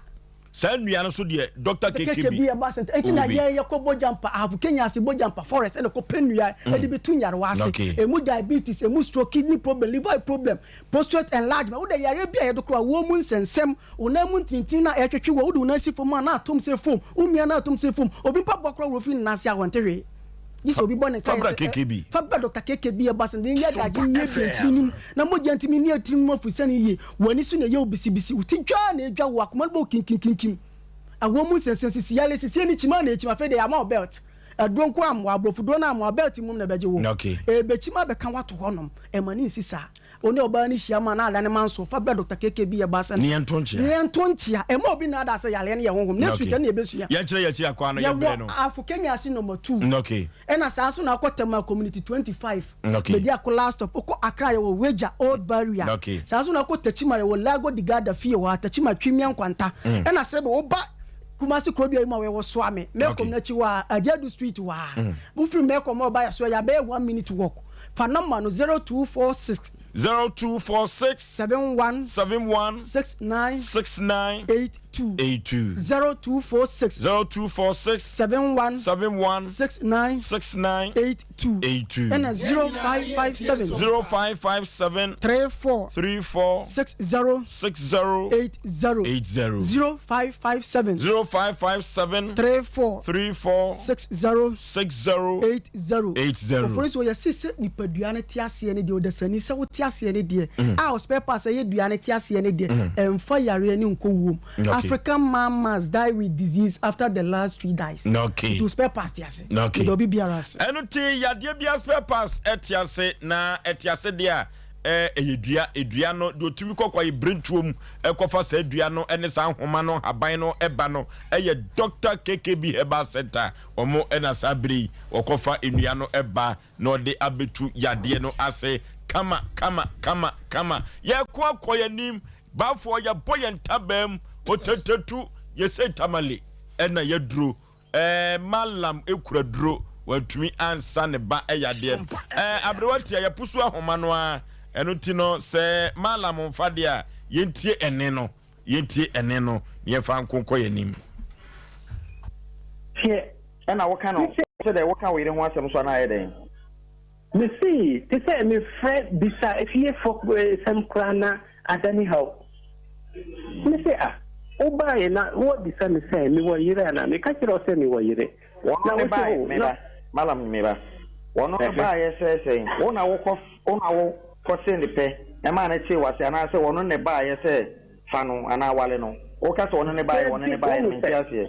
Saa nnua no so deɛ Dɔkta KKB wɔ Eti na bi. yɛn yɛkɔ Bojampa, Ahafo Kenya ase Bojampa forest ɛna kɔ pɛ nnua ɛde bi to nyarewa ase. Emu diabetes, emu stroke, kidney problem, liver problem, prostate enlargement, wode yareɛ bi a yɛde kora woɔ mu nsɛnsɛm, wo nan mu ntintin na ɛtwetwe wɔ, wode wo nan si fam a na atom sɛ foam, wo mia na atom sɛ foam, obi mpaboa koraa wɔ firi ne nan ase a wɔnte hwee. Gye sɛ obi bɔ ne Fa nkaeɛ bra sɛ, KKB. Fa bra Dɔkta KKB ɛba sɛ ne yɛ adagye Sompa mmie bie FM. ntini no mu na mogya ntumi nni atiri no mu afiri sɛne yie. W'ani so na ɛyɛ wo bisibisi, wo ti dwa na ɛdwa wo, akoma no bɔ wo kinkinkinkim. Awɔ mu nsɛnsɛm, sisi yale, sisi ani kyim a na ɛkyim, afei deɛ yɛama wo belt. Aduro nko ammoa, aborɔfo duro no ammoa, belt mmom na ɛbɛgye wo. Okay. Ɛbɛkyim abɛka wo ato hɔnom, ɛma no nsi saa. Wo ne ɔbaa no hyia ma na adane manso, fa brɛ Doctor KKB Herbal Centre. Ne yɛnto nkyea. Ne yɛnto nkyea. Ɛmma obi nnaadaa sɛ yareɛ no yɛ honhom. Next week ɛno na yɛbɛsua. Yɛnkyerɛ yɛn akyi akwan no, yɛn berɛ no. Yɛwɔ Afo Kenya ase number 2. Okay. Ɛna saa nso na wokɔ Tema Community 25. Okay. Bediako last stop. Wokɔ Accra yɛwɔ Weija Old Barrier. Okay. Saa nso na wokɔ Techiman yɛwɔ Lago di Garda fie hɔ a, Techiman Twimia Nkwanta. Ɛna sɛbe woba Kumasi kurodua yi mu a yɛwɔ Suame, Melcom no akyi hɔ a, Agyadu Street hɔ a. Wofiri Melcom a woba yɛso a, yɛabɛyɛ one minute walk. Fa nɔmba no, 0246. 0246. 71. 71. 69. 69. 82. 82. 0246. 0246. 71. 71. 69. 69. 82. 82. Ɛna 0557. 0557. 34. 34. 60. 60. 80. 80. 0557. 0557. 34. 34. 60. 60. 80. 80. Ofori so yɛse sɛ nipadua no te aseɛ ne deɛ ɔdasani sɛ wote aseɛ ne deɛ a ɔspare parts ɛyɛ dua no te aseɛ ne deɛ ɛmfa yareɛ ne nkɔ wuom. African man must die with disease after the last tree dies. Okay. Nti o spare parts te ase. Okay. Meda obi biara ase. Ɛno te yadeɛ bia spare parts ɛte ase na ɛte ase deɛ a ɛyɛ dua dua no deɛ ɔtumi kɔ kwaeɛ birentuo mu ɛkɔfa saa dua no ne saa nhoma no haban no ɛba no ɛyɛ Doctor KKB Herbal Center wɔn ɛna saa bere yi wɔkɔfa nnua no ɛba na ɔde abɛtu yadeɛ no ase kama kama kama kama yɛko akɔ yɛn anim bafoɔ yɛbɔ yɛn ntabaa mu otetetu yɛsɛ tamale ɛna yɛduro Ɛɛ Mallam kura duro, wantumi ansa ne ba yadeɛ. Ɛɛ aberewa tia yɛpusu ahoma no ara, ɛno nti no sɛ Mallam mfa deɛ a, yɛntie ɛnne no, yɛntie ɛnne no na yɛmfa nko nkɔ yɛn anim. Teɛ ɛna woka no sɛ dɛ woka wo yere ho asɛm so anaa ayɛ dɛn? Mese te sɛ mefrɛ bisa efiefo sɛm koraa na adane haw. Mese ah wobaeɛ na woabisa me sɛ mewɔ yere anaa? Meka kyerɛ wo sɛ mewɔ yere. Wɔn Na ne wose baeɛ oh na meba malam meba wɔn no baeɛ sɛ sɛn wo na wokɔ wo na wo kɔ se ne pɛ ɛmaa ne tee wase anaa sɛ wɔn ne baeɛ sɛ fa no anaa wale no woka sɛ wɔn ne baeɛ wɔn ne Dabi baeɛ no wohu mente sɛ aseɛ.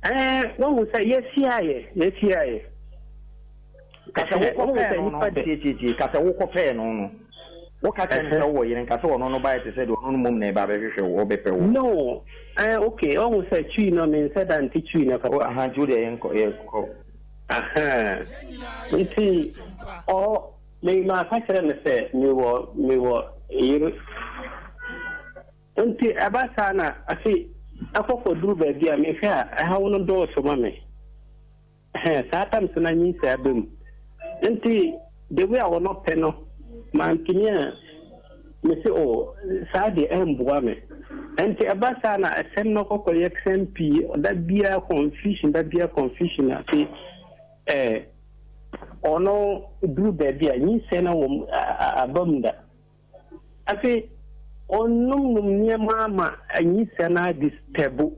ɛɛ wohu sɛ yɛhyiaeɛ yɛhyiaeɛ. Ka sɛ wokɔ pɛɛ no no, tietietie, ka sɛ wokɔ pɛɛ no no. Woka kyerɛ no sɛ wowɔ yere, nka sɛ ɔno no baeɛ te sɛ deɛ ɔno no mmom na ɛba abɛhwehwɛ wo, ɔbɛpɛ wo. No, eh, okay, ɔhu sɛ Twi no, mensɛ da nte Twi no Oh, papa. aha, nti wo deɛ yɛnkɔ, yɛkɔ. Aha, nti ɔ, me, maka kyerɛ no sɛ mewɔ, mewɔ yere. Nti ɛba saa na afei akɔ kɔduru baabi a mehwɛ a ɛhaw no dɔɔso ma me. Ɛhɛn, saa times no na nyinsɛn aba mu. Ntsi the way a ɔno pɛ no, manntumi a mese oh saa deɛ ɛmboa me. Ntsi ɛba saa na asɛm no kɔkɔyɛ sɛm pii, da biara confusion, da biara confusion afei eh, ɔno duru baabi a nyinsɛn no wɔ mu, aba mu da. Afei ɔnom nom nneɛma ama anyisaa no adistɛbo.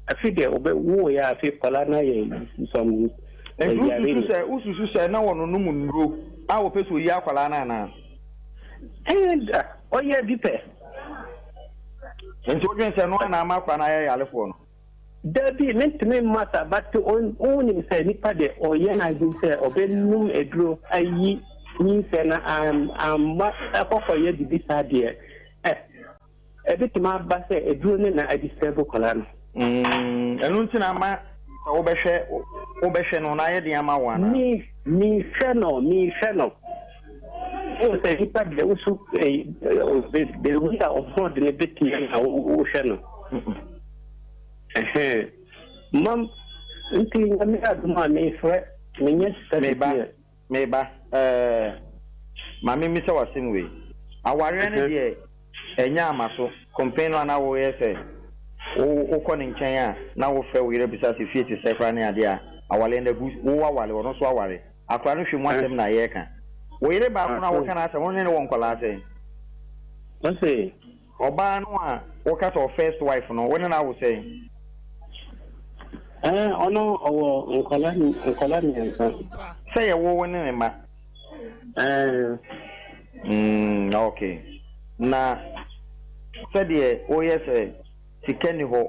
Afei deɛ ɔbɛ woeɛ a afei kwadaa no ayɛ some Nti yare wosusu ni. sɛ wosusu sɛ na wɔnonom nnuro a wɔpɛ sɛ oyi akwadaa no anaa? Ɛɛ da ɔyɛ bi pɛ. Nti wodwen sɛ ɛno ara na ama akwadaa no ayɛ yarefoɔ no? Dabi, mentumi mma saa, but wonim sɛ nipa deɛ ɔyɛ n'adwene sɛ ɔbɛnum aduro ayi nyinsɛn na amma ɛkɔkɔyɛ biribi saa deɛ, ɛ, ɛbɛtumi aba sɛ aduro no na adisturb kwadaa no. Mm, ɛno nti na ama sɛ wobɛhwɛ wobɛhwɛ no na ayɛ den ama wo anaa? Me, mehwɛ no, mehwɛ no. Wohu sɛ nipa deɛ wosu the way a ɔho de no bɛtumi na wohwɛ no. Ɛhɛn. Mam, nti Nyame adom a mefrɛ, menyɛ study Meba, deɛ. meba, ɛɛ, ma memmisa wo asɛm wei. Awareɛ no deɛ, ɛnyɛ ama so. Kɔmpen no a na woyɛ sɛ wo wokɔ ne nkyɛn a na wofrɛ wo yere bisa sɛ fie te sɛ koraa ne adeɛ a, awareɛ no agu, wo aware, ɔno nso aware. Akwadaa no hwɛ mu asɛm na yɛreka. Wo yere baako no a woka n'asɛm, wo ne no wɔ nkwadaa sɛn? Ɔse. Ɔbaa no a woka sɛ wo first wife no, wo ne no awo sɛn? Ɛɛ, ɔno ɔwɔ nkwadaa nkwadaa mmiɛnsa. Sɛ yɛwo wo ne ne mma? Ɛɛ. Mm, okay. Na sɛdeɛ woyɛ sɛ sika nni hɔ,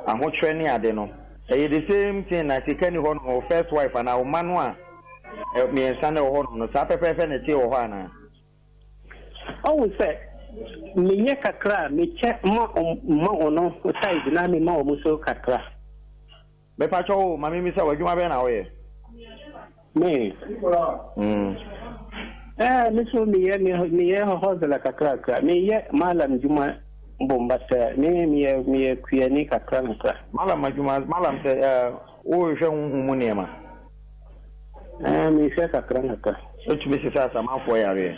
ahokyerɛ ne ade no, ɛyɛ the same thing na sika nni hɔ nom, wo first wife anaa wo mma no a mmiɛnsa no wɔ hɔ nom no, saa pɛpɛɛpɛ na ɛteɛ wɔ hɔ anaa? Ɔhu sɛ menyɛ kakra a mekyɛ ma ma ɔno side na mema wɔn nso kakra. Mepakyɛw o, ma mimmisa wo, adwuma bɛn na woyɛ? Me? Mm. Eh, me so meyɛ meyɛ hustler kakrakra. Meyɛ malam dwuma bom but eh, me meyɛ meyɛ kuani kakra kakra. Malam adwuma, malam sɛ eh, wohwehwɛ honhom mu nneɛma? Eh, mehwɛ kakra kakra. Etumi sesa asamanfoɔ yareɛ?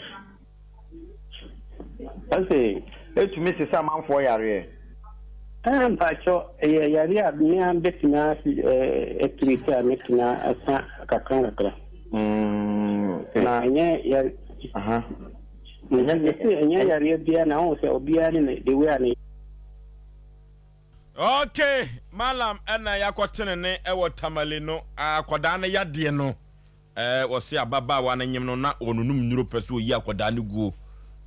Ɔse. Etumi sesa amanfoɔ yareɛ? Ɛɛ mpakyɛ ɛyɛ yareɛ a me ara bɛtumi atiriti a mɛtumi asa kakra kakra. Mm, na ɛnyɛ yare. Aha. Ɛnyɛ ɛnyɛ yareɛ biara na ɔwɔ sɛ obiara ne ne the way a ne. Okay, malam ɛna yakɔtene ne ɛwɔ Tamale no akɔdaa no yadeɛ no. Ɛɛ wɔse ababaawa no nyem no na ɔnonum nnuro pɛ sɛ ɔyi akwadaa no guo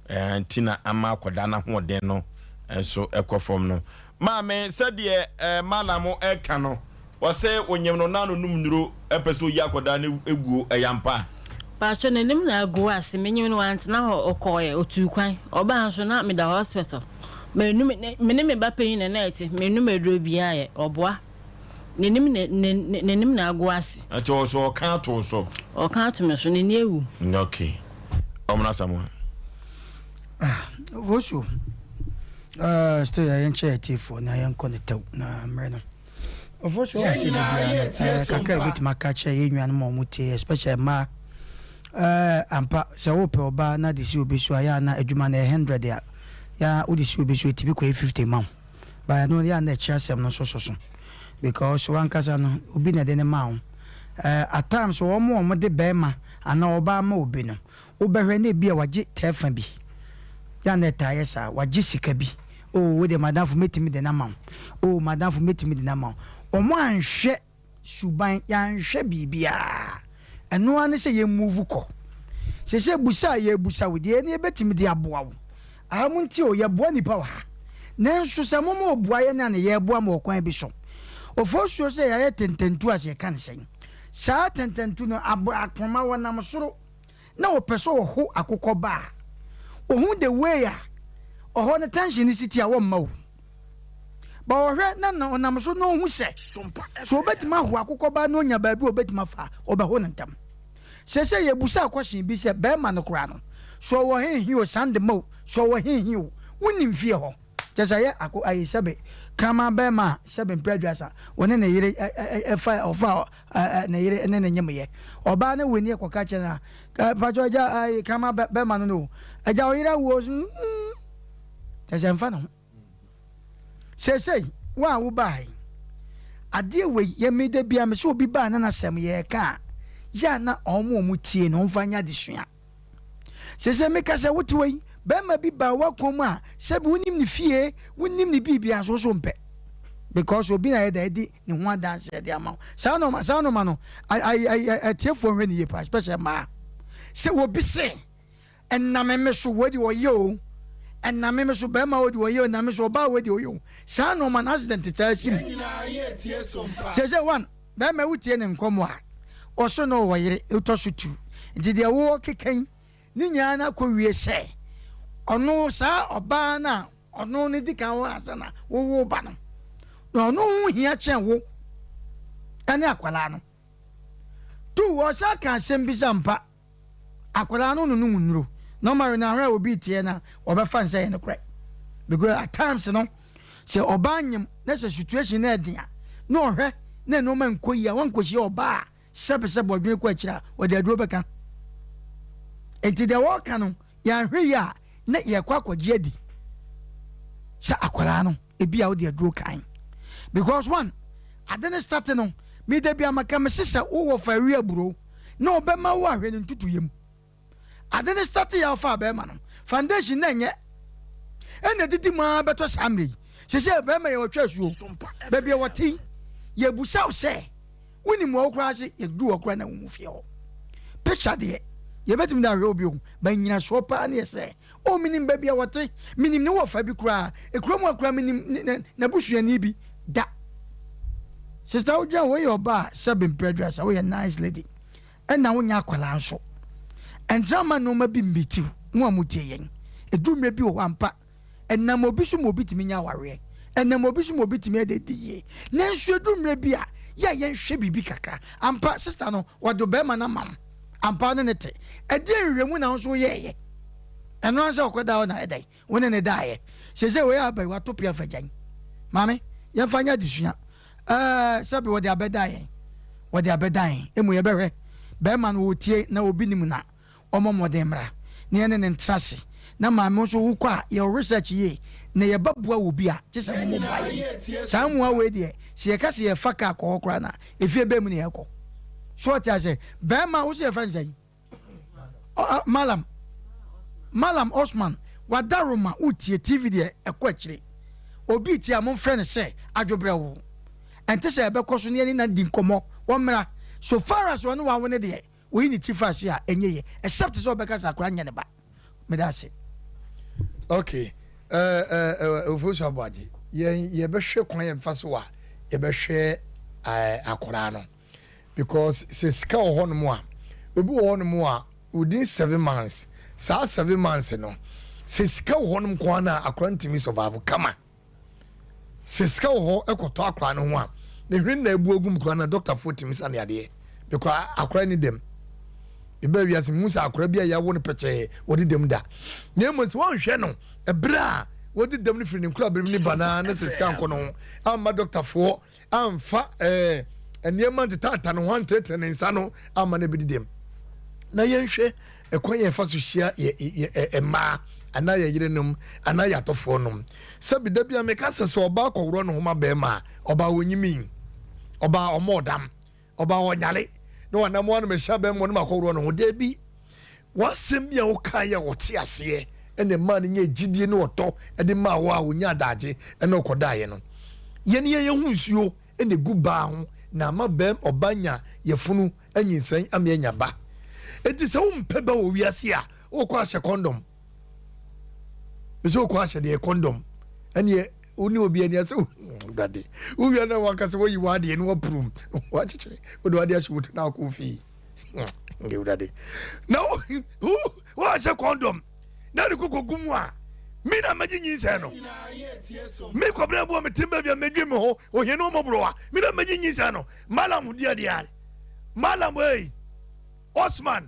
ɛɛ nti na ama akwadaa no ahoɔden no nso ɛkɔ fam no. Maame sɛdeɛ ɛɛ malam ɛka no wɔse onyem no na anonum nnuro ɛpɛ sɛ ɔyi akwadaa no guo ɛyɛ ampa? Paatwo n'anim na agu ase menyim no wantena hɔ ɔkɔɔɛ otuu kwan ɔbaa nso na meda hospital menum me ne me ba panyin na na ɛte menum aduro biaa yɛ ɔboa. N'anim na na n'anim na ago ase. Nti ɔwɔ so ɔka ato wo so. Ɔka ato me so, n'ani awu. Ok. Ɔmo Asamoah. Ah, Ofosuo, uh, still yɛ yɛnkyɛ yɛ tiefoɔ na yɛnkɔ ne tɛw na mmerɛ no. Ofosuo wɔ sɛ da biara no, eh, kakra a yɛbɛtumi aka akyerɛ yɛn nuanom a wɔn tie, especially mmaa. Eh, ampa, sɛ wopɛ ɔbaa na de si obi so a, yɛ a na adwuma no ɛyɛ 100 a, yɛ a wode si obi so ɛtumi kɔyɛ 50 ma wo. But ɛno yɛ a na ɛkyerɛ asɛm no nso soso because wankasa no obi na ɛde no maa wo. Eh, at times wɔn a wɔde bɛrima anaa ɔbaa ma obi no, wobɛhwɛ na ebi a wagye tɛɛfa bi. Yɛ a na ɛtaa yɛ saa, wagye sika bi. Oh, wo deɛ madamfo mɛtumi de no ama wo. Oh, madamfo mɛtumi de no ama wo. Wɔn anhwɛ suban, yɛanhwɛ biribiara. Ɛno ara ne sɛ yɛ move kɔ. Seesei busa a yɛrebusa wo deɛ, ɛne yɛbɛtumi de aboa wo. Aha mo nti o, yɛboa nnipa wɔ ha. Nanso sɛ moma ɔboa yɛn a na yɛreboa mo wɔ kwan bi so. Ofosuo sɛ yɛayɛ tɛntɛntu a sɛ yɛka no sɛn? Saa tɛntɛntu no, abo, akoma wɔnam soro na wɔpɛ sɛ wɔho akokɔ ba a, wɔhu the way a ɔhɔ no tension no si te a wɔmma o. Ba ɔhwɛ na na ɔnam so na ɔhu sɛ sɛ ɔbɛtumi aho akokɔ ba na ɔnya baabi a ɔbɛtumi afa a, ɔbɛho no ntɛm. Seesei yɛbusaa question bi sɛ bɛrima no koraa no, sɛ ɔwɔ he he o, Sandema o, sɛ ɔwɔ he he o, wonim fie hɔ? Kyerɛ sɛ ɛyɛ ako ayi sɛbe kraman bɛrima a sɛbe mprɛ aduasa ɔne ne yere ɛfa ɔfa ne yere ne ne nyemeyɛ. Ɔbaa no wenie kɔka kyerɛ no a, pakyɛ agya ayi kraman bɛrima no no o, agya ɔyere awu o, kyerɛ sɛ ɛmfa ne ho. Seesei, wo a wobaa ha yi, adeɛ wei, yɛ me da biara me sɛ obi baa na n'asɛm yɛreka a, yɛ a na wɔn a wɔtie no wɔmfa nyɛ adesua. Seesei meka sɛ wote hɔ yi, bɛrima bi baa w'akwan mu a, sɛbi wonim ne fie, wonim ne biribiara nso wo so mpɛ. Because obi na yɛ da adi ne ho adanseɛ de ama wo. Saa nɔɔma, saa nɔɔma no, atiefoɔ nhwɛ ne yie paa, especially mmaa. Sɛ obi se, Ɛname me so wei deɛ ɔyɛ o Ɛname me so bɛrima wei deɛ ɔyɛ o Ɛname me so ɔbaa wei deɛ ɔyɛ o Saa nnoɔma no accident taa si mu Seesei one bɛrima wotie ne nkɔmmɔ a ɔso na ɔwɔ yere wotɔ so tu nti deɛ wowɔ keka yi ne nyinaa no akɔ wie sɛ ɔno saa ɔbaa no a ɔno no di kan wɔ ansa na wowo ba no na ɔno ho hia kyɛn wo ɛne akwadaa no tu ɔsan ka asɛm bi sɛ mpa Akwadaa no nonom nnuro. Normally no ahwɛ a obi teɛ na ɔbɛfa no sɛ ɛyɛ nokorɛ because at times no sɛ ɔbaa nyem na sɛ situation no ɛden a na ɔhwɛ na nneɛma nkɔ yie a wankɔhyia ɔbaa a sɛbesɛbe ɔdwene kɔ akyire a ɔde aduro bɛka. Nti deɛ wɔreka no yɛanhwɛ yie a na yɛkɔ akɔgye adi sɛ akwadaa no ebi a wode aduro kan because one ade ne start no me da bi amaka me se sɛ wowɔ fa awi aburo na ɔbɛma wo ahwɛ ne ntutuyɛ mu. Ade no startee a ɔfaa bɛrima no, foundation na ɛnyɛ ɛna ɛdidi mu ara bɛtɔ saa mmerɛ yi. Sɛsɛ bɛrima yɛ ɔtwa asuo, baabi a wɔte yi, yɛbusa wo sɛ wonim wɔ wo koraa se yɛduru hɔ koraa na wohu fie hɔ. Picture deɛ yɛbɛtumi de ahwɛ obi o, ba nyinasoɔ paa ne yɛ sɛ Oh, menim baabi a wɔte. Menim ne wɔfa bi koraa. Ekuro mu akora menim n'abusuani bi da. Sister wodwen woyɛ ɔbaa sɛbe mpɛ aduasa woyɛ nice lady ɛna wonyɛ akwadaa nso. Ɛntra mma nneɛma bi mmitiw mo a motie yɛn. Ɛduru mmerɛ bi wɔ hɔ ampa, ɛnam obi so ma obi tumi nya awareɛ, ɛnam obi so ma obi tumi ɛde di yie. Nanso ɛduru mmerɛ bi a, yɛ a yɛnhwɛ biribi kakra. Ampa, sista no, wɔde ɔbarima no ama wo. Ampa, wo ne no te. Ɛdeɛn nhwehwɛmu na wo nso woyɛeɛ? Ɛno ara sɛ ɔkɔda hɔ na ɛdɛn? Wo ne no daeɛ. Seesei wei aba yi, wato pea fa gyan. Maame, yɛmfa nyɛ adesua. Ɛɛ, sɛbe wɔde abɛdan yɛn. Wɔde abɛdan yɛn. Emu yɛbɛhwɛ. Bɛrima no ɔretie na obi nim na ɔmmɔ mmɔden mmra na yɛne no ntra ase. Na maame nso wokɔ a, yɛ wo research yie na yɛba bua wɔ bi a, gye sɛ momo boa yɛn. Saa mmoa wei deɛ, sɛ yɛka sɛ yɛfa kaa kɔ hɔ koraa no a, efie bɛn mu na yɛkɔ? So ɔte aseɛ? Bɛrima, wo se yɛfrɛ no sɛn? Malam Malam Osman wadaroma wotie TV deɛ ɛkɔ akyire obi tie a momfrɛ no sɛ adwobrɛ wo ɛnte sɛ ɛbɛkɔ so ne ɛne na di nkɔmmɔ wɔmmra so far as ɔne wawo ne deɛ oyi ne ti fa ase a ɛnyɛ yie except sɛ ɔbɛka sɛ akora nyɛ ne ba meda ase. Okay ɛɛ ɛɛ Ofosu Aboagye yɛn yɛbɛhwɛ kwan yɛn fa so a yɛbɛhwɛ ɛɛ akwaraa no. Because sɛ sika wɔ hɔnom a, obi wɔ hɔnom a within 7 months, saa 7 months no, sɛ sika wɔ hɔnom nko ara no a, akora no tumi survive kama. Sɛ sika wɔ hɔ ɛkɔtɔ akora no ho a, ne hwene na abu agu mu koraa na dɔktafoɔ tumi sa ne adeɛ. Because akora ni dɛm. Mebaa wiase mehu sɛ akora bi a yɛawo no pɛkyɛɛ wɔde dɛm da. Na mmom sɛ wɔnhwɛ no ɛberɛ a wɔde dɛm no firi ne nkura berɛ mu ne ba naa na sɛ sika nkɔ no ho amma dɔktafoɔ amfa ɛɛ nneɛma ntetata ne ho antenetene ne nsa no amma no abɛdi dɛm. Na yɛnhwɛ ɛkwan yɛn fa so hyia yɛ yɛ mmaa anaa yɛ yerenom anaa yɛ atɔfoɔ nom. Sɛbi da bi a meka sɛ sɛ ɔbaa kɔworɔ ne ho ma bɛrima a, ɔbaa ɔnyimi, ɔbaa ɔmɔ ɔdam, ɔbaa ɔnyale na wanam ano mehyia bɛrima no ma kɔworɔ ne ho. Dabi, W'asɛm bi a wokaeɛ a wɔte aseɛ na ɛmaa no nyaa gyidie ne ɔdɔ de maa wo a ɔnyaa adagye ne ɔkɔdaeɛ no. Yɛn yɛn yɛn ho nsuo na ɛgu baa ho na ama bɛm ɔba nya yafunu anyinsɛn ama yɛanya ba. Enti sɛ wompɛ ba wɔ wiase a, wokɔ ahyɛ kɔndɔm. Mesɛ wokɔ ahyɛ deɛ kɔndɔm. Ɛneɛ wo ne obi ani asɛ wurade. Wowia na wankasa wayi w'adeɛ na wapurum wakyekyere wode w'adeɛ ahyɛ wo ti na akɔ fie. Awurade na woahyɛ kɔndɔm na de kɔkɔ gu mu a me na mɛgye nyinsɛn no me kɔbrɛ boɔ metem baabi a mɛdwe me ho ohia ne ɔmɔborɔ a me na mɛgye nyinsɛn no malam deɛdeɛ malam ei Osman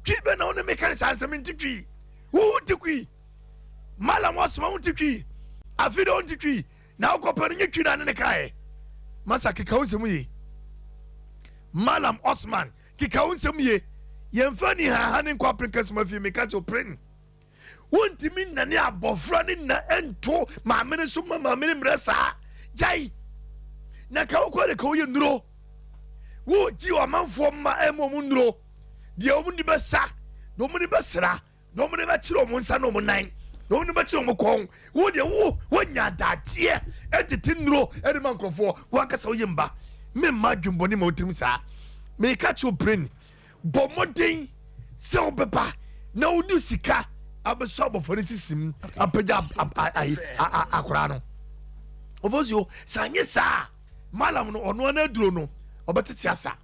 twi bɛ na wo ne meka ne saa nsɛm nti twi wo nti kwi malam Osman wo nti twi afi de wo nti twi Na wokɔpɛ no nye twi na ne ne kaeɛ. Masa keka wo nsɛm ye. Malam Osman keka wo nsɛm ye. Yɛmfa ni haha ne nkɔ apere kasuma fie meka kyɛw pren. Wontumi nnane abɔfra ne nna nto maame no so ma maame no mmerɛ saa. Gyae. Na ka wokɔ de ka woyɛ nnuro. Wogye ɔmanfoɔ mma ɛma ɔmo nnuro. Deɛ ɔmo de bɛsa, deɛ ɔmo de bɛsra. Na wɔn de bɛkyerɛ wɔn nsa ne wɔn nan, na wɔn de bɛkyerɛ wɔn kɔn. Wo deɛ wo wonya adagyeɛ tete nnuro de ma nkurɔfoɔ, wo ankasa woyɛ mba. Memma adwemmɔne ma wotirim saa. Meka kyerɛ wo pren, bɔ mmɔden sɛ wobɛba na wode sika abɛsɔ abɔfra no sisim apagya akwaraa no. Ɔfɔsuo, sɛ anyɛ saa a, malam no ɔno ara aduro no ɔbɛtete asa.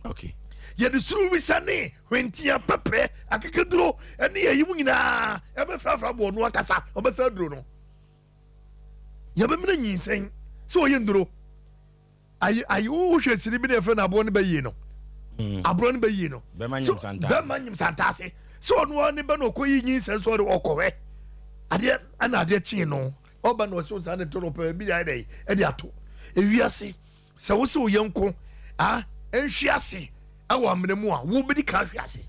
Okay. Yɛde soro wisa ne hwentia pɛprɛ akekaduro ne ayi mu nyinaa ɛbɛfrafra bɔ ɔno ankasa ɔbɛsa aduro no. Yɛbɛmena nyinsɛn sɛ ɔyɛ nnuro. Ayi ayi wohwɛ sini bi na yɛfrɛ no aboɔ no bɛyie no. Aboɔ no bɛyie no. Bɛma nyim santaase. Bɛma nyim santaase. Sɛ ɔno ara ne bɛ na ɔkɔyi nyinsɛn so ɔde ɔkɔhwɛ. Adeɛ ɛna adeɛ kyee no. Ɔba na ɔsɛ ɔsan de to no pɛ bi de ayɛ dɛ ɛde ato. Ewiase Sɛ wo se wo yɔnko a nhwe ase wɔ amena mu a, wo bɛdi kan ahwe ase.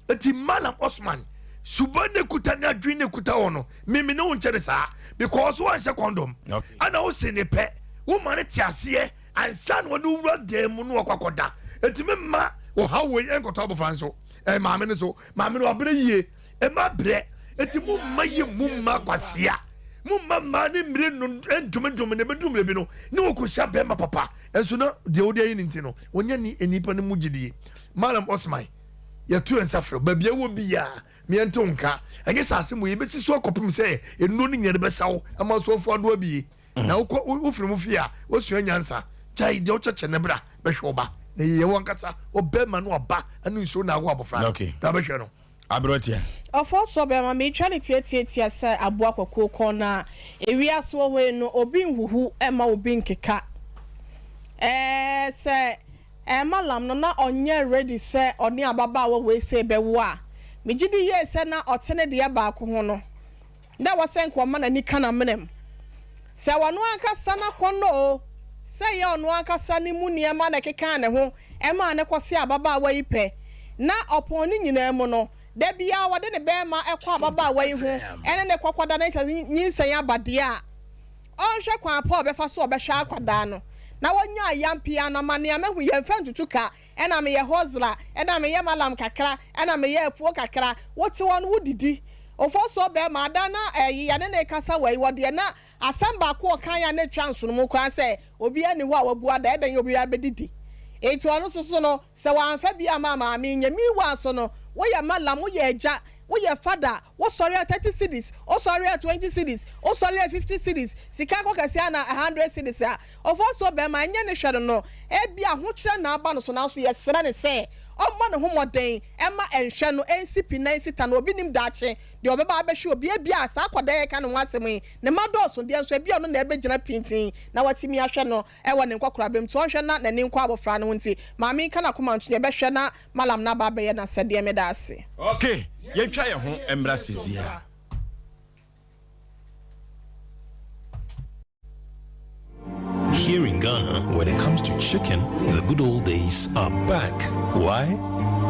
Eti Malam Osman, suban na ekuta ne adwene na ekuta wɔ no, mimi ne wo nkyɛ ne saa because wanhyɛ condom. Ɛna wo se ne pɛ, wo ma ne te aseɛ ansa na wɔne wura dan mu no wakɔ akɔda. Eti me mma ɔhaw wei nkɔtɔ abɔfra nso, ɛɛ maame no so, maame no wabrɛ yie, ɛma brɛ. Eti mo mma yi mo mma kwasia. Momma mmaa no mmire no ndomedome na ɛbɛduru mmerɛ bi no ne wɔkɔhyia bɛrima papa nso na deɛ wode ayi no nti no wɔnya ni nnipa no mu gyidie. Malam Osman, yɛto yɛn nsa frɛ wo, baabi a wɔ biara ma yɛnte wo nka. Ɛnyɛ saa asɛm wei yɛbɛsi so akɔpem sɛ nnuro no nyinaa de bɛsa wo ama asoafoɔ adoa abie na wokɔ wofiri mu fie a woasua nyansa. Gyae deɛ wokyɛkyɛ no bra bɛhwɛ wo ba na yɛyɛ wo ankasa ɔbɛrima no aba ne nsuo na awo abɔfra no Okay. na bɛhwɛ no. Aberanteɛ. Ɔfɔɔsoɔ bɛrima, meretwa no tiatiatia sɛ aboa kwakuo kɔn na ewiase wɔ hɔ yi no obi nhuhu mma obi nkeka. Ɛɛ sɛ Mallam no na ɔnyɛ ready sɛ ɔne ababaawa wei sei bɛwo a, megye di yie sɛ na ɔte ne deɛ baako ho no na ɛwɔ sɛ nka ɔma n'ani ka n'amena mu. Sɛ ɔno ankasa n'akɔnnɔ oo, sɛ ɛyɛ ɔno ankasa ne mu nneɛma na ɛkekaa ne ho maa no kɔsee ababaawa yi pɛ, na ɔpɔn ne nyinaa mu no, da biara ɔde ne barima kɔ ababaawa yi ho ne no kɔkɔda na kyerɛ sɛ nyinsɛn aba deɛ a, ɔnhwɛ kwan pa a ɔbɛfa so a ɔbɛhwɛ akwadaa no. Na wɔnya ayampea no ama nea mahu yɛmfa ntutu ka, ɛna meyɛ hustler, ɛna meyɛ malam kakra, ɛna meyɛ afuo kakra, wote hɔ no wodidi. Ofosuo barima, ada na ɛyi yɛne no rekasa wɔ yi wɔ deɛ na asɛm baako a ɔkaeɛ a na ɛtwa nsonomu koraa sɛ obiara nni hɔ a wabua da, ɛdɛn obiara bɛdidi. Enti ɔno nso so no sɛ wamfa bi amma maame nyɛ. Meanwhile nso no woyɛ malam, woyɛ agya, woyɛ fada, wosɔre a 30 cedis, wosɔre a 20 cedis, wosɔre a 50 cedis, sika kɔ kɛseɛ a na 100 cedis a, Ofosuo barima, ɛnyɛ ne hwɛ no no, ebia ahokyerɛ na aba no so nanso yɛsrɛ no sɛ ɔmmɔ ne ho mmɔden mma ɛnhwɛ no nsi pi na nsi ta na obi nim daakye deɛ ɔbɛba abɛhwɛ obi. Ebia saa akwadaa yi a yɛreka ne ho asɛm yi, ne mma dɔɔso deɛ nso ebia ɔno na ɛbɛgyina pintinn na watumi ahwɛ no wɔ ne nkɔkoraaberɛ mu nti ɔnhwɛ na n'ani nkɔ abɔfra no ho nti maame nka n'akoma nto yɛbɛhwɛ na Mallam no aba abɛyɛ n'asɛdeɛ. Meda ase. Ok, yɛntwa yɛn ho mmra sesie a. Here in Ghana, when it comes to chicken, the good old days are back. Why?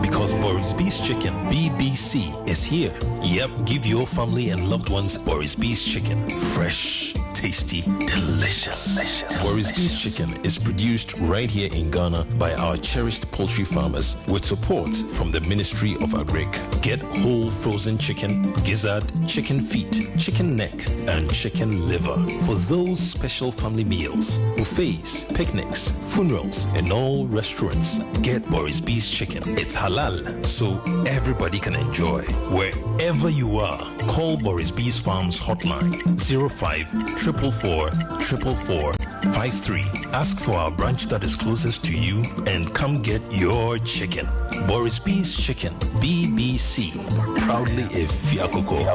Because Boris B's Chicken, BBC, is here. Yep, give your family and loved ones Boris B's Chicken. Fresh, tasty, delicious. delicious. Boris B's Chicken is produced right here in Ghana by our cherished poultry farmers with support from the Ministry of Agric. Get whole frozen chicken, gizzard, chicken feet, chicken neck, and chicken liver for those special family meals, buffets, picnics, funerals, and all restaurants. Get Boris B's Chicken. It's halal, so everybody can enjoy. Wherever you are, call Boris B's Farms hotline 05 444 444 53. Ask for our branch that is closest to you and come get your chicken. Boris B's Chicken, BBC. Proudly a Fiakoko.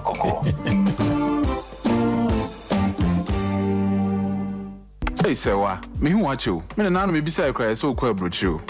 Ei Sɛwa, mehu wo akyɛ o. Me nana no mebisae koraa ɛsɛ wokɔ aburokyire o.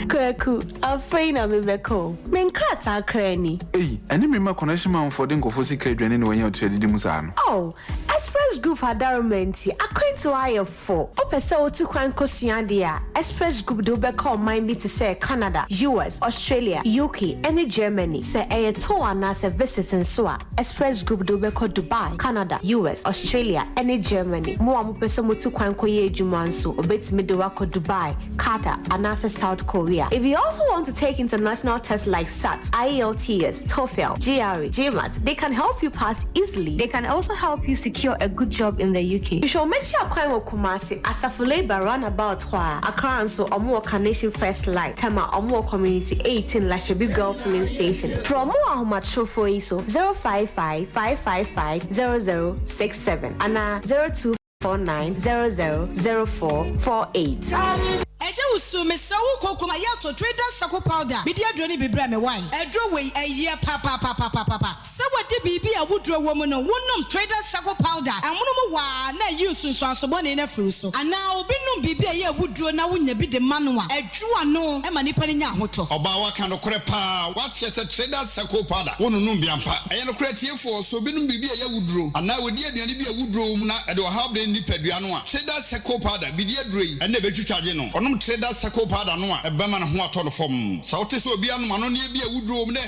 Kwaku, afei na mebɛkɔ o. Me nkrataa koraa ni. Ei, ɛne me mma connection manfoɔ de nkurɔfoɔ sika adwane na wɔanya otua didi mu saa no. Oh, Express Group adaroma nti, akwantuo ayɛ fo. Wopɛ sɛ wotu kwan kɔsua adeɛ a, Express Group de wo bɛkɔ ɔman bi te sɛ Canada, US, Australia, UK, ne Germany. Sɛ ɛyɛ tour anaasɛ visit nso a, Express Group de wo bɛkɔ Dubai, Canada, US, Australia, ne Germany. Mo a mopɛ sɛ motu kwan kɔyɛ adwuma nso, wɔbɛtumi de wo akɔ Dubai, Qatar, anaasɛ South Korea. If you also want to take international tests like SAT, IELTS, TOEFL, GRE, GMAT, they can help you pass easily. They can also help you secure a good job in the UK. Hwehwɛ wɔn akyi akwan wɔ Kumasi, Asafo Labour roundabout hɔ ara. Accra nso, wɔn wɔ Carnation First Light, Tema, wɔn wɔ Community 18 Lashibi Girl Filling Station. Frɛ wɔn wɔ ahomatrofoɔ yi so, 055 555 0067 anaa 02 49000448. Agya wusu mesrɛ wo kɔ kurom a yɛ tɔ trader shako powder mede aduro no bi brɛ me wai aduro wei ɛyɛ papapapapapa sɛ wadi biribi a wuduro wɔ mu no wo nom trader shako powder amono mu waa na ayi nsunsuanso bɔne no afiri wo so anaa obi nom biribi a ɛyɛ awuduro na wo nya bi de ma no a ɛdwo ano ma nipa no nya ahotɔ. Ɔbaa waka nokorɛ paa wakyerɛ sɛ trader sako powder wo nonom bi ampa ɛyɛ nokorɛ atiefoɔ sɛ obi nom biribi a ɛyɛ awuduro anaa ɔdi aduane bi a awuduro wɔ mu na ɛde ɔhaw brɛ ne nipadua no a trader sako powder bidi aduro yi ɛna ɛbɛtwitwa agye no ɔnom trader sako powder no a ɛbɛma ne ho atɔ no fɔmm sɛ wote sɛ obi anom anonneɛ bi a awuduro wɔ mu na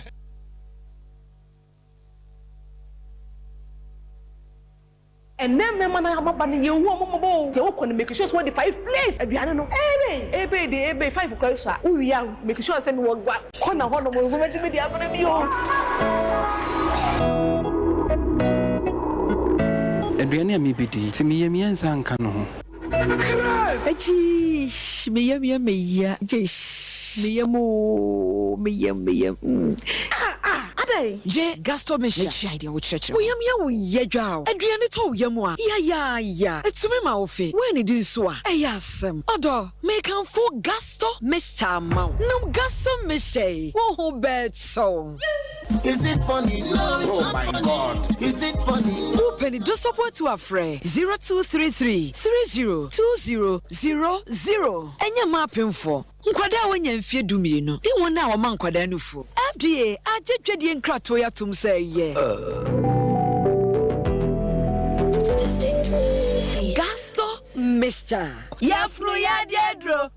Ɛnɛ mmɛma no ababa no yɛnhu ɔmo mmɔbɔ o. Sɛ wokɔ no make sure sɛ wode 5 plate aduane no ebei ebei deɛ ebei 5 koraa sua wo wie a make sure sɛ mewɔ gua corner hɔ nom nso mɛtumi de abrɛ bi o. Aduane a mebɛdi, sɛ me yam yɛ nsa nka no ho. Agyii me yam yɛ me ya gyeish me yam oo me yam me yam mm. Ah ah adɛn? Gye Gasto Mixture na gyae deɛ wokyerɛkyerɛ Wo yam yɛ wo ya dwa o Aduane tɔ wo yam a yayaaya Ɛtumi ma wo fe Woannidi nso a ɛyɛ asɛm Ɔdɔ, mekamfo Gasto Mixture ama wo Nom Gasto Mixture yi, wo ho bɛtɔ wo. Is it funny? No, it's oh not my funny. God. Is it funny? Wopɛ ne dosɔpo atu a frɛ 0233 30 20 00. Ɛnyɛ mma apemfoɔ, nkwadaa a wɔanya mfeɛ dumienu ne wɔn a wɔma nkwadaa nufoɔ. FDA agye dwadie nkratoɔ yi atom sɛ ɛyɛ. Gasto Mixture. Yafunu yadeɛ aduro.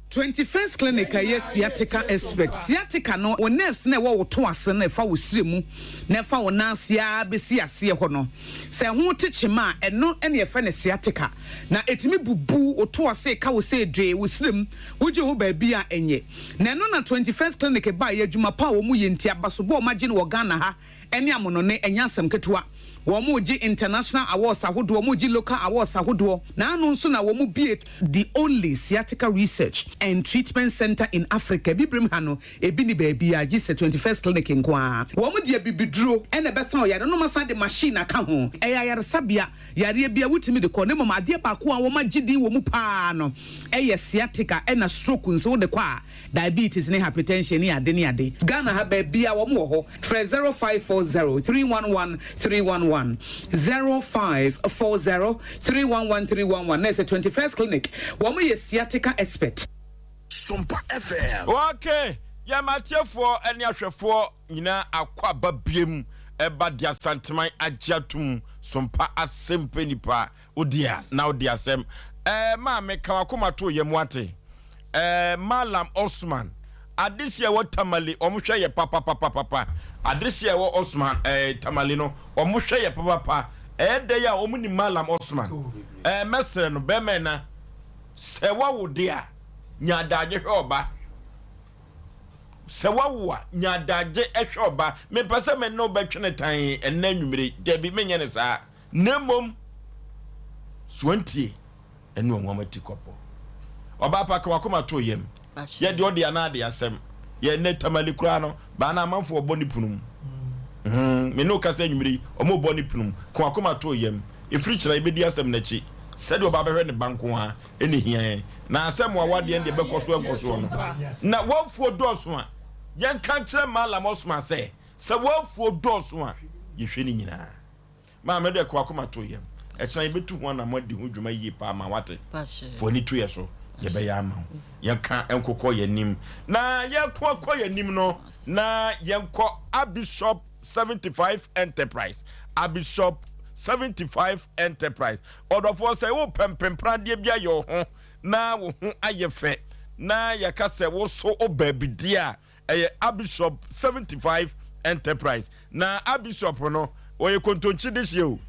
21st Clinic a ɛyɛ sciatica expert. Sciatica no, wo nerves no a ɛwɔ wo to ase no a ɛfa wo srɛ mu na ɛfa wo nan ase ara bɛsi aseɛ hɔ no, sɛ ɛho te kyema a, ɛno na yɛfrɛ no sciatica. Na ɛtumi bubu wo to ase, ɛka wo sɛ dwee, wo srɛ mu, wogye ho baabi a ɛnyɛ. Na ɛno na 21st Clinic baeɛ, adwuma pa a wɔyɛ nti, abasobɔ a wɔagye no wɔ Ghana ha ne amonone, ɛnyɛ asɛm ketewa. Wɔregye international awards ahodoɔ, wɔregye local awards ahodoɔ, na ano nso na wɔbue the only sciatica research and treatment centre in Africa. Abibirem ha no, ebi nni baabiara gye sɛ 21st Clinic nko ara. Wɔde abibiduro na ɛbɛsa ɔyare no na wɔasan de machine aka ho. Ɛyɛ ayaresabea, yareɛ biara wotumi de kɔ, na mmom adeɛ baako a wɔagye din wɔ mu pa ara no yɛ sciatica ɛna stroke nso wode kɔ a, Diabetes ne hypertension ne ade ne ade. Ghana ha baabiaa wɔn wɔ hɔ. Frɛ 0540 311 311, 0540 311 311 na ɛsɛ 21st Clinic. Wɔn yɛ sciatica expert. Sompa FM. Ok, yɛma atiefoɔ ne ahwɛfoɔ nyinaa akɔ aba biem ɛba de Asanteman agye atom Sompa asɛmpɛ nipa Wo dea na wo de asɛm. Ɛɛ maame ka wakoma to yam wate. Ɛɛ Mallam Osman adehye a ɛwɔ Tamale wɔn hwɛ yɛ papapapapa. Adehye a ɛwɔ Osman ɛɛ Tamale no wɔn hwɛ yɛ papapa. Ɛyɛ dɛ a wɔn nim Mallam Osman. Ɛɛ mɛsrɛ no bɛrima ɛna sɛ wawo de a nya adagye hwɛ ɔba. Sɛ wawo a nya adagye hwɛ ɔba. Mempɛ sɛ me ne wo bɛtwene tan ɛnɛ anwummere. Dabi menyɛ ne saa. Na mmom soantie ne ɔnwam atikɔpɔ. Ɔbaa pa ka wakoma to yam. Yɛ deɛ ɔde anaa de asɛm. Yɛ nnɛ Tamale koraa no baa na amanfoɔ ɔbɔ ne pono mu. Hmm, me ne wo kasa anwummere yi, ɔmo bɔ ne pono mu. Ka wakoma to yam. Ɛfiri kyena yɛbɛdi asɛm no akyi. Sɛdeɛ ɔbaa bɛhwɛ ne ba nko ara ɛna ɛhia yɛn. Na asɛm awadeɛ no deɛ ɛbɛkɔ so ɛnkɔ soɔ no. Na w'afuo dɔɔso a, yɛnka nkyerɛ Mallam Osman sɛ, sɛ w'afuo dɔɔso a, yɛhwɛ ne nyinaa. Maame deɛ kɔ akoma to yam. Ɛkyena yɛbɛtu ho anamɔ adi ho dwuma yie paa ma wate. Fa w'ani to yɛ so, yɛbɛyɛ ama wo. Yɛnka nkokɔ yɛn anim. Na yɛko akɔ yɛn anim no, na yɛnkɔ Abishop 75 Enterprise. Abishop 75 Enterprise. Ɔdɔfoɔ sɛ wopɛ mpempradeɛ bi ayɛ wo ho na wo ho ayɛ fɛ na yɛka sɛ wo so wo baabi deɛ a, ɛyɛ Abishop 75 Enterprise. Na Abishop no, wɔyɛ kontonkyi dehyeɛ o.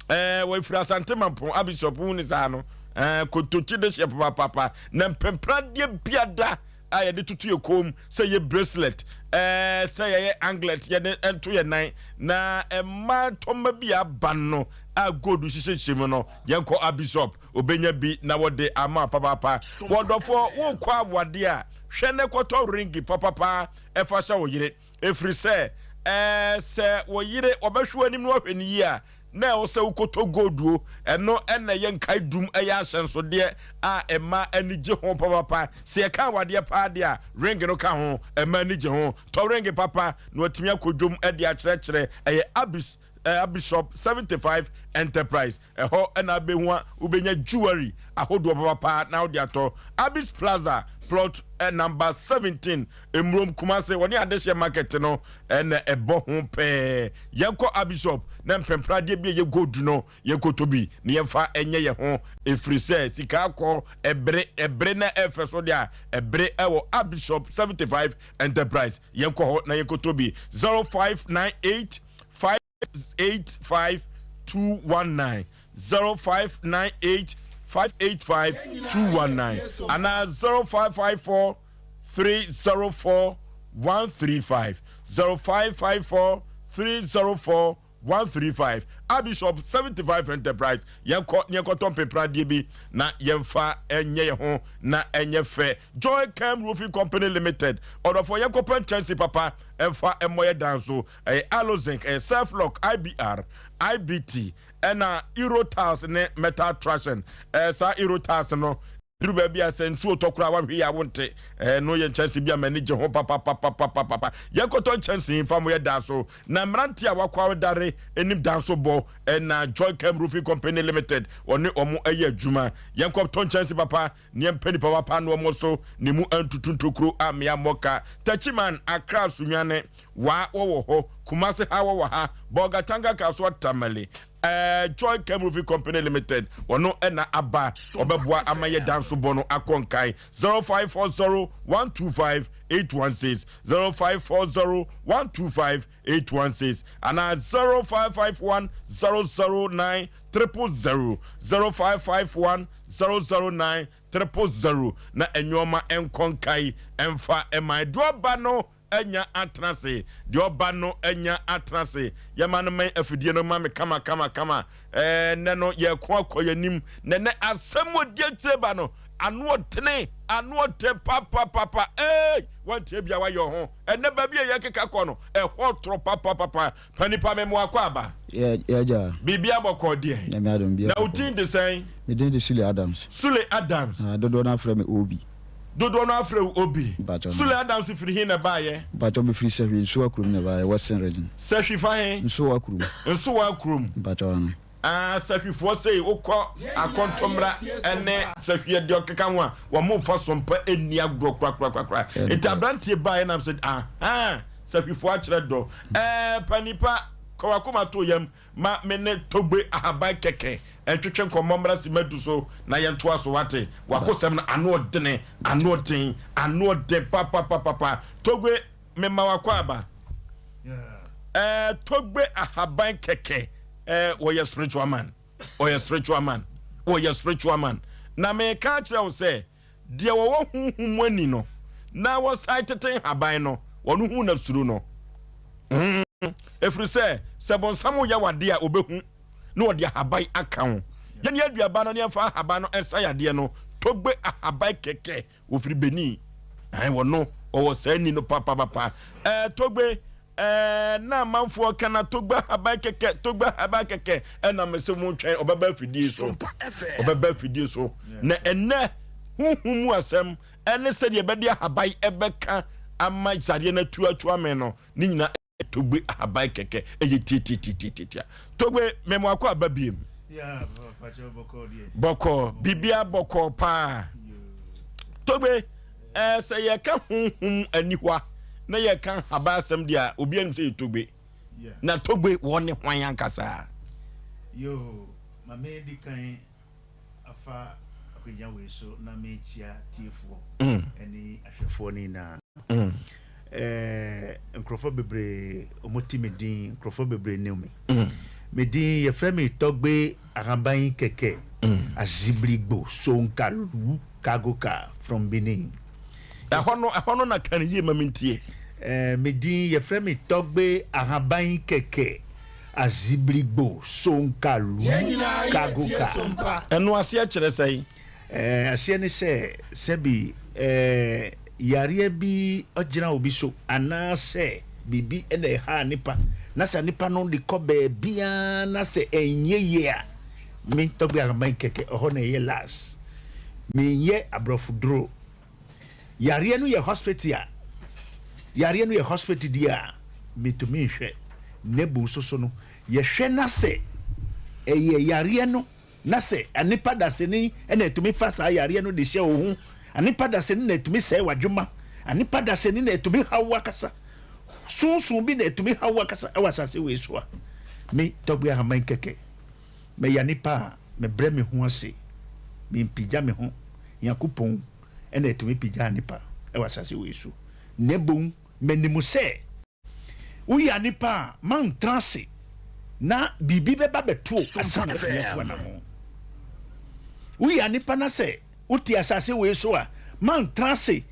Ɛɛ wɔfiri Asante Mampɔn. Abishop hu ne saa no, ɛɛ kontonkyi dehyeɛ papapapa. Na mpempradeɛ biada a yɛde toto yɛ kɔn mu, sɛ yɛ bracelet, ɛɛ sɛ yɛyɛ anglet, yɛde nto yɛ nan. Na mmaa ntɔma bi aba no a gold hyehyɛhyɛ mu no, yɛnkɔ Abishop. Obenya bi na wɔde ama papaapa. Wɔdɔfoɔ, worekɔ awadeɛ a, hwɛ na kɔtɔ ringi papapa fa hyɛ wo yere. Ɛfiri sɛ, ɛɛ, sɛ wo yere, ɔbɛhwɛ w'anim na wahwɛ no yie a, na ɛwɔ sɛ wokɔtɔ golduo. Ɛno na ɛyɛ nkaedum, ɛyɛ ahyɛnsodeɛ a mmaa ani gye ho papapa. Sɛ yɛka awadeɛ paa deɛ a, ring no ka ho. Mmaa ani gye ho. Tɔ ringi papa na watumi akɔ dwom de akyerɛkyerɛ. Ɛyɛ Abis, ɛɛ, Bishop 75 Enterprise. Ɛhɔ na abɛhu a wobɛnya jewelry ahodoɔ papapa na wode atɔ. Abis Plaza, plot number 17, Mmurom, Kumase, wɔne Adehyeɛ Market no na ɛbɔ ho pɛɛ. Yɛnkɔ Abishop na mpɛmpradeɛ bi a ɛyɛ gold no yɛnkɔtɔ bi na yɛmfa nyɛ yɛn ho ɛfiri sɛ sika akɔ ɛbere, ɛbere na ɛfɛ so deɛ a ɛbere ɛwɔ Abishop 75 Enterprise. Yɛnkɔ hɔ na yɛnkɔtɔ bi. 0598 5 85 219 0598 585 219 anaa 0554 304 135 0554 304 135 Abishop 75 Enterprise yɛnkɔ ne yɛnkɔtɔ mpepradeɛ bi na yɛmfa nyɛ yɛn ho na ɛnyɛ fɛ. Joy Chem Roofing Company Limited ɔdɔfoɔ yɛnkɔpɛ nkyɛnse papa ɛmfa mmɔ yɛ dan so. Ɛyɛ Alozinc, ɛyɛ Selflock, IBR, IBT, ɛna Euro Tiles ne Metal Traction. Ɛɛ saa Euro Tiles no. Duru baabi a sɛ nsuo tɔ koraa wanhwɛ yie a wonte. Ɛno yɛ nkyɛnse bi a m'ani gye ho papapapapapa. Yɛnkɔtɔ nkyɛnse mfa mo yɛ dan so. Na mmeranteɛ a wɔakɔ awedare nim dan so bɔ na Joy Chem Roofing Company Limited wɔne wɔn yɛ adwuma. Yɛnkɔtɔ nkyɛnse papa na yɛmpɛ nipa papa na wɔn so ne mu antutu ntokuro ammea mmɔ ka. Techiman, Accra, Sunyani, Wa wɔwɔ hɔ, Kumasi ha wɔwɔ ha, Bolgatanga, Kasoa, Tamale. Ɛɛ Joy Chem Roofing Company Limited, ɔno na aba, ɔbɛboa ama yɛ dan so bɔ no akɔ nkan. 0540 125 816, 0540 125 816, anaa 0551 009 000, 0551 009 000, na nneɛma nkɔ nkan mfa mma. Deɛ ɔba no anya atena ase. Deɛ ɔba no anya atena ase. Yɛma no mmɛn afidie no ma me kama kama kama. Ɛɛ nnɛ no yɛko akɔ yɛn anim. Na nnɛ asɛm ɔdi akyire ba no ano ɔdene ano ɔden papapapa. Ee wantie bia wayɛ ɔho. Ɛnnɛ baabi a yɛkeka kɔ no ɛhɔ toro papapapa. Pa nipa me mmoa kɔ aba. Yɛ yɛgya. Biribi abɔkɔ deɛ. Nyame adom bia. Na wo din de sɛn? Me din de Sule Adams. Sule Adams. Ah, dodoɔ no afrɛ me Obi. Dodoɔ no afrɛ wo Obi. Mpakyɛw. Sule Adams firi he na ɛbaeɛ? Mpakyɛw me firi Sahwi, Nsowa kurom na ɛbaeɛ, Western Region. Sahwi fa he? Nsowa kurom. Nsowa kurom. Mpakyɛw ano. Ah, Sahwifoɔ sei wokɔ Akɔntɔmmra ne Sahwi deɛ ɔkeka ho a, wɔn mfa sompa nni agorɔ korakorakorakora. Nti aberanteɛ baeɛ nam sɛ, ahaa, Sahwifoɔ akyerɛ dɔ. Ɛɛ, pa nipa, ka w'akoma to yam ma me ne Togbe Ahaban kɛkɛ ntwetwe nkɔmmɔ mmra Simadu so na yɛntoa so, wate? W'akosɛm no, ano ɔdene, ano ɔden, ano ɔden papapapapa. Togbe, mema w'akwaaba. Ɛɛ, Togbe Ahaban kɛkɛ, ɛɛ, wɔyɛ spiritual man, ɔyɛ spiritual man, wɔyɛ spiritual man. Na meka akyerɛ wo sɛ, Deɛ wɔwɔ honhom mu ani no na wɔsan tete nhaban no, wɔn ho na suro no. Mm, ɛfiri sɛ, sɛ bonsam yɛ wade a, ɔbɛhu na ɔde ahaban aka ho. Yɛne aduaba no ne yɛmfa ahaban no nsa yadeɛ no, togbe ahaban kɛkɛ, wɔfiri Benin. Ɛn, wɔno, wɔwɔ saa ni no papapapa. Ɛɛ, togbe, Ɛɛ na amanfoɔ ka na togba haban kɛkɛ togba haban kɛkɛ ɛna mese mo twɛn ɔbɛba afidie so ɔbɛba afidie so na ɛnɛ huhu mu asɛm ɛne sɛdeɛ ɛbɛde ahaban ɛbɛka ama yareɛ no atu atu ame no ne nyina togbe ahaban kɛkɛ ɛyɛ tiatiatiatiatia togbe mɛmo akɔ aba biem bɔkɔɔ bibia bɔkɔɔ paa togbe Ɛɛ, sɛ yɛka honhom aniwa na yɛka nhaban asɛm deɛ a, obiara nim sɛ yɛ Togbe. Na Togbe wɔ ne hwan ankasa? Yoo, ma me di kan afa akwanya wei so na mekyia tiefoɔ ne ahwɛfoɔ no nyinaa. Ɛɛ, nkurɔfoɔ bebree wɔte me din, nkurɔfoɔ bebree nim me. Me din yɛfrɛ me Togbe Ahaban Kɛkɛ Azibrigbo Sonkalu. Kagoka from Benin. Ɛhɔ no, ɛhɔ no na kan yie ma mentie. Eh, me din yɛfrɛ me Tɔgbe Ahaban Kɛkɛ Azibrigbo Sonkalu Kagoka. Ɛno aseɛ kyerɛ sɛn? Eh, aseɛ ne sɛ, sɛbi eh, yareɛ bi ɔgyina obi so anaasɛ biribi na ɛha nipa na sɛ nipa no de kɔ baabiara na sɛ ɛnyɛ yie a, Me Tɔgbe Ahaban Kɛkɛ ɛhɔ na ɛyɛ last. Menyɛ abrɔfo duro. Yareɛ no yɛ hospital a, yareɛ no yɛ hospital deɛ a, metumi nhwɛ. Na bu nso so no, yɛhwɛ na sɛ ɛyɛ yareɛ no, na sɛ anipa dasani na ɛtumi fa saa yareɛ no de hyɛ wo ho, anipa dasani na ɛtumi sɛe w'adwuma, anipa dasani na ɛtumi haw w'akasa, sunsun bi na ɛtumi haw w'akasa ɛwɔ asase wei so a, me Tɔgbe Ahaman Kɛkɛ. Mɛya nipa a mebrɛ me ho ase, mempigya me ho, Nyankopɔn na ɛtumi pigyaa nipa wɔ asase wei so, na mmom manim sɛ woya nipa a mantra ase na biribi bɛba bɛto wo ansa na watumi atu anamɔn. Woya nipa na sɛ wote asase wei so a mantra ase,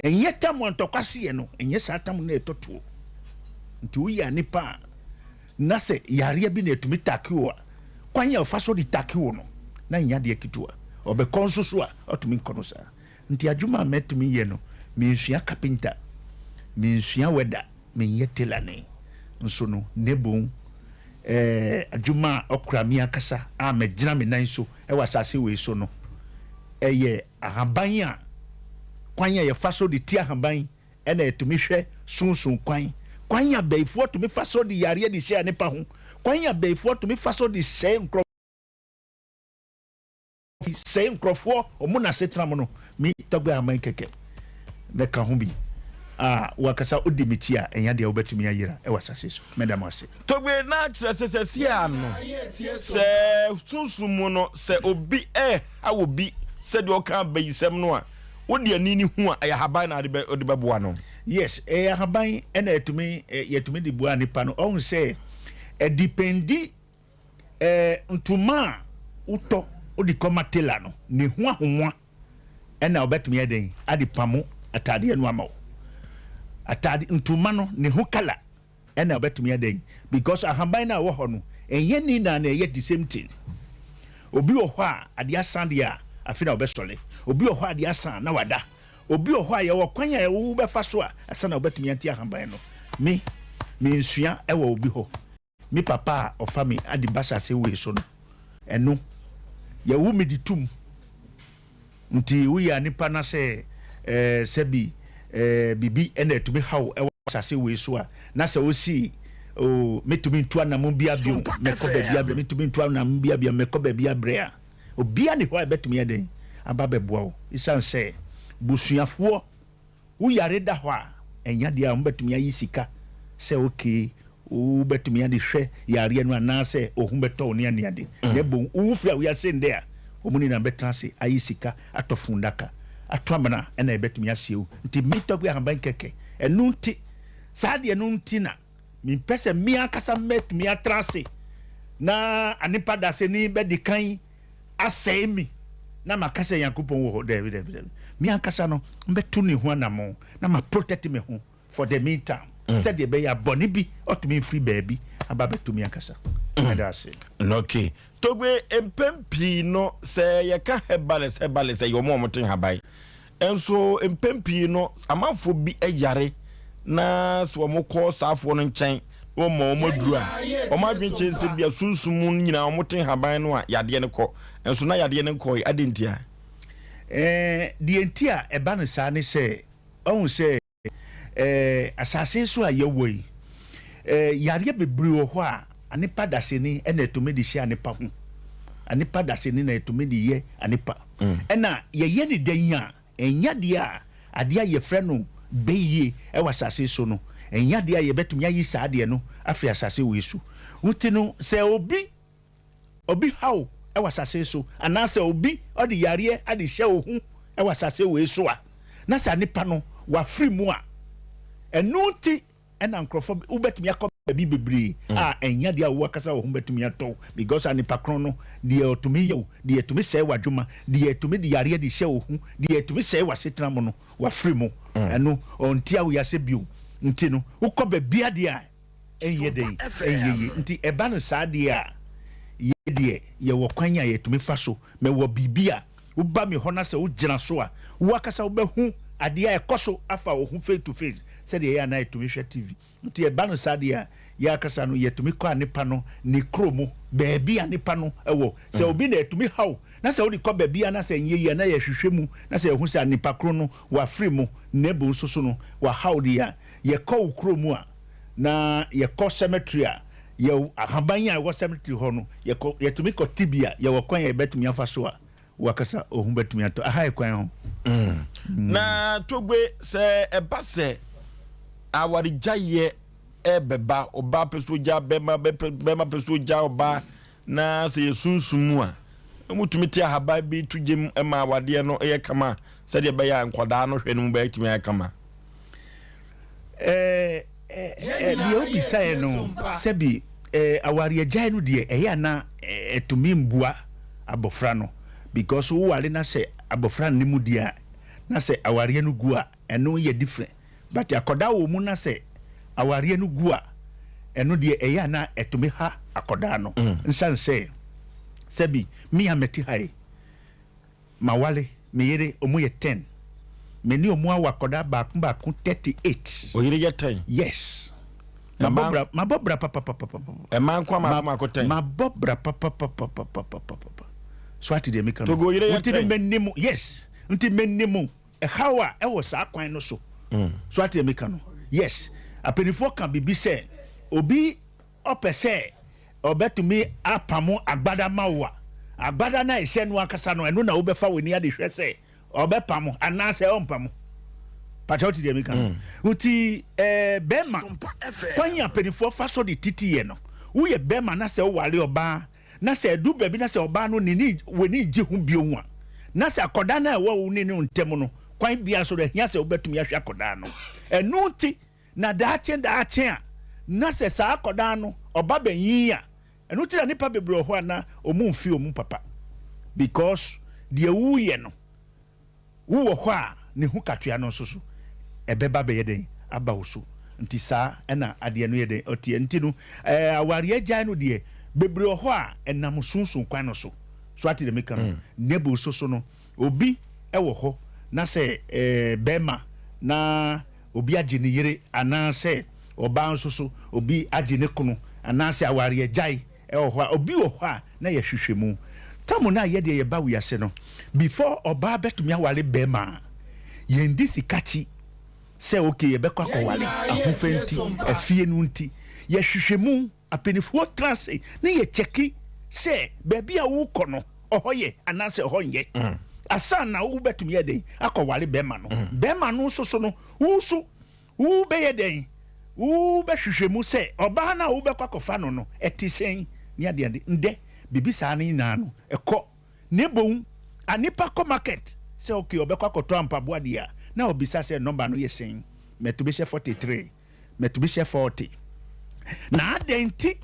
ɛnyɛ tam a ntɔkwa seɛ no, ɛnyɛ saa tam no na ɛtɔ toɔ. Nti woya nipa a na sɛ yareɛ bi na ɛtumi take wo a, kwan a ɔfa so de take wo no, na ɛnyɛ adeɛ ketewa. Ɔbɛkɔ nso so a, ɔtumi nkɔ no saa. Nti adwuma a mɛtumi yɛ no, mensua kapenta, mensua wɛda, menyɛ telani nso no, na mmom eh, adwuma a ɔkora me ankasa a magyina me nan so wɔ asase wei so no, Ɛyɛ ahaban a kwan a yɛfa so de ti ahaban ɛna ɛtumi hwɛ sunsun kwan. Kwan a bɛyifoɔ tumi fa so de yareɛ de hyɛ nipa ho. Kwan a bɛyifoɔ tumi fa so de sɛe nkurɔfoɔ sɛe nkurɔfoɔ ɔmo na asetena mu no, me Tɔgbe Ahaban kɛkɛ mɛka ho bi a wakasa odi me kyi a ɛnya deɛ wobɛtumi ayera ɛwɔ asase so. Mɛda mo ase. Togbe na kyerɛ sɛ sɛsi a no sɛ sunsum mu no sɛ obi ɛha obi sɛdeɛ ɔka abayisɛm no a wode ani ne hu a ɛyɛ ahaban na wode bɛboa no. Yes, ɛyɛ ahaban ɛna ɛtumi yɛtumi de boa nipa no. Ɔhu sɛ ɛdipendi ɛɛ ntoma a wotɔ wode kɔma tailor no ne ho ahomoa ɛna ɔbɛtumi ayɛ dɛn ade pamo ataadeɛ no ama wo. Ataade ntoma no ne ho kala ɛna ɔbɛtumi ayɛ dɛn because ahaban no a ɛwɔ hɔ no ɛnyɛ ne nyinaa na ɛyɛ the same thing. Obi wɔ hɔ a adeɛ asa deɛ a afe na ɔbɛsɔre. Obi wɔ hɔ a adeɛ asa a na wada. Obi wɔ hɔ a yɛwɔ kwan a wobɛfa so a ansa na wobɛtumi ate ahaban no. Me mensua ɛwɔ obi hɔ. Me papa a ɔfa me ade ba asase wei so no, ɛno, yɛwo me de tum. Nti woyɛ nipa na sɛ eh, sɛbi eh, biribi na ɛtumi haw ɛwɔ asase wei so a, na sɛ wosi oh, metumi ntu anamon bia bio, mɛkɔ baabi abrɛ, metumi ntu anamon bia bio, mɛkɔ baabi abrɛ a, obia ne hɔ a ɛbɛtumi ayɛ dɛn aba bɛboa wo. Esiane sɛ busuafoɔ Wo yare da hɔ a, ɛnyɛ adeɛ a wɔbɛtumi ayi sika sɛ okay wobɛtumi ade hwɛ yareɛ no anaasɛ wo ho bɛtɔ wo ne aneade. Na mmom wowu firi awiase ndɛ a, wɔn nyinaa bɛtena ase ayi sika atɔ fundaka, ato amena ɛna yɛbɛtumi asie wo. Nti me tɔgbe ahaban kɛkɛ. Ɛno nti, saa adeɛ no nti na mempɛ sɛ me ankasa mɛtumi atra ase na anepa dasani bɛdi kan asɛe me na maka sɛ Nyankopɔn wɔ hɔ. Daabi, daabi, daabi. Me ankasa no, mbɛto ne ho anamɔn na ma protect me ho for the meantime. Mm. Sɛdeɛ ɛbɛyɛ a bɔne bi ɔtumi mfiri baabi aba bɛto me ankasa. Mɛda ase. Okay. Togbe, mpɛn pii no sɛ yɛka herbalist, herbalist ɛyɛ wɔn a wɔte nhaban. Nso mpɛn pii no, amanfoɔ bi yare na sɛ wɔkɔ saafoɔ no nkyɛn na wɔma wɔn aduru a, wɔn adwene kyerɛ sɛ bia sunsum mu no nyinaa wɔte nhaban no a yadeɛ no kɔ. Nso na yadeɛ no nkɔe. Adɛn ntia? Ɛɛ, deɛ nti a ɛba no saa ne sɛ, wahu sɛ Ɛɛ, asase so a yɛwɔ yi, ɛɛ, yareɛ bebree wɔ hɔ a anepa dasani na ɛtumi de hyɛ anepa ho. Anepa dasani na ɛtumi de yɛ anepa. Mm. Ɛna yɛyɛ ne dɛn a, ɛnyɛ adeɛ a adeɛ a yɛfrɛ no bɛyie ɛwɔ asase so no, ɛnyɛ adeɛ a yɛbɛtumi ayi saa adeɛ no afiri asase wei so. Nti no, sɛ obi obi haw wɔ asase so, anaasɛ obi ɔde yareɛ ade hyɛ wo ho wɔ asase wei so a, na saa nipa no wafiri mu a, ɛno nti ɛna nkurɔfoɔ wobɛtumi akɔ baabi bebree mm. a ɛnya deɛ a wo akasa wo ho bɛtumi atɔ wo because a nipa korɔ no deɛ ɔtumi yɛ wo deɛ ɛtumi sɛe w'adwuma deɛ ɛtumi de yareɛ de hyɛ wo ho deɛ ɛtumi sɛe w'asetena mu no wafiri mu mm. ɛno ɔnti a woyɛ bio nti no wokɔ baabi adeɛ a ɛnyɛ dɛn? Ɛnyɛ yie. Nti ɛba no saa deɛ a, yɛ deɛ yɛwɔ kwan a yɛtumi fa so. Mewɔ biribi a, woba me hɔ na sɛ wogyina so a, wo ankasa wobɛhu adeɛ a ɛkɔ so afa wo ho face to face sɛdeɛ ɛyɛ a na yɛtumi hwɛ TV. Nti ɛba no saa deɛ a, yɛ ankasa no yɛtumi kɔ anepa no ne kuro mu, baabi a nipa no wɔ. Sɛ obi na ɛtumi ha wo na sɛ wode kɔ baabi a na sɛ ɛnyɛ yie a na yɛhwehwɛ mu na sɛ yɛhu sɛ nipa koro no wafiri mu na mmom nso so no waha wo deɛ a, yɛkɔ wo kuro mu a, na yɛkɔ cemetery a, yɛ ahaban a ɛwɔ cemetery hɔ no, yɛkɔ yɛtumi kɔ ti bi a, yɛwɔ kwan a yɛbɛtumi afa so a, wakasa ohun bɛtumi atɔ. Aha yɛ kwan ho. Mm. Na Togbe, sɛ ɛba sɛ awaregyaeɛ ɛbɛba, ɔbaa pɛ so gya bɛma, bɛma pɛ so gya ɔbaa, na sɛ yɛ sunsum mu a, wɔtumi te ahaban bi to gyem ma awadeɛ no yɛ kama sɛdeɛ ɛbɛyɛ a nkwadaa no hwɛ no mu bɛtumi ayɛ kama. Ɛɛ deɛ wobisaeɛ no, sɛbi awareagyae no deɛ ɛyɛ a na ɛtumi mbua abɔfra no because woware na sɛ abɔfra nni mu deɛ a na sɛ awareɛ no gu a ɛno yɛ different but akɔdaa wɔ mu na sɛ awareɛ no gu a ɛno deɛ ɛyɛ a na ɛtumi ha akɔdaa no nsan sɛ sɛbi me a mɛte ha yi Maware me yere ɔmo yɛ ten. Me ne ɔmo awo akɔdaa baako baako 38. Wo yere yɛ ten? Yes. Mabɔ bra mabɔ bra papapapapa. Ɛmaa nko a maako maako ten? Mabɔ bra papapapapapapa. So ate deɛ meka no? Togo yere yɛ Nti no tɛn. menim, yes, nti menim ɛhaw a ɛwɔ saa kwan no so. So ate deɛ meka no? Yes, apanimfoɔ ka biribi sɛ obi ɔpɛ sɛ ɔbɛtumi apamo agbada ma wo a, agbada no a ɛhyɛ no ankasa no, ɛno na wobɛfa w'ani ade hwɛ sɛ ɔbɛpamo anaasɛ ɔmpamo. Pakyɛ wote deɛ meka no? Nti eh, bɛrima, kwan a mpanimfoɔ fa so de titi yɛ no, woyɛ bɛrima na sɛ woware ɔbaa na sɛ ɛdu baabi na sɛ ɔbaa no ne ne w'ani gye ho bio a, na sɛ akɔdaa no a ɛwɔ wo ne no ntam no, kwan biara so no, ɛhia sɛ wobɛtumi ahwɛ akɔdaa no. Ɛno nti na daakye daakye a, na sɛ saa akɔdaa no ɔba bɛnyin a, ɛno nti na nnipa bebree wɔ hɔ a na wɔn mfi wɔn papa because deɛ woyɛ no, Wowɔ hɔ a, ne ho katua no nso so, ɛbɛba abɛyɛ dɛn? Aba wo so. Nti saa na adeɛ no yɛ dɛn? Ɔteɛ. Nti no, ɛɛ awareɛ agyae no deɛ, bebree wɔ hɔ a, ɛnam sunsum kwan no so. So ate deɛ meka no? Nebo nso so no, obi wɔ hɔ na sɛ ɛɛ bɛrima na obi agye ne yere anaasɛ ɔbaa nso so obi agye ne kunu anaasɛ awareɛ agyae Ɛwɔ hɔ a, obi wɔ hɔ a na yɛ hwehwɛ mu. Tam no a yɛ deɛ yɛ ba wiase no, before ɔbaa bɛtumi aware bɛɛma a, yɛn di sika kyi sɛ ok yɛ bɛkɔ akɔ ware, ahofɛ nti, afie no nti. Yɛ hwehwɛ mu, apenifoɔ tena ase ne yɛ kyɛki sɛ baabi a wo kɔ no ɔhɔ yɛ anaasɛ ɔhɔ nyɛ. Asan na wo bɛtumi yɛ dɛn akɔ ware bɛɛma no. Bɛɛma no nso so no, wo nso Wobɛyɛ dɛn? Wobɛhwehwɛ mu sɛ ɔbaa no a wobɛkɔ akɔfa no no, ɛte sɛn ne adeade. Ndɛ, biribi saa no nyinaa no, ɛkɔ. Na mbom, a nipa kɔ market sɛ ok, ɔbɛkɔ akɔtɔ ampaboa deɛ a, na ɔbisa sɛ nɔmba no yɛ sɛn? Mɛtumi hyɛ 43, mɛtumi hyɛ 40. Na adɛn nti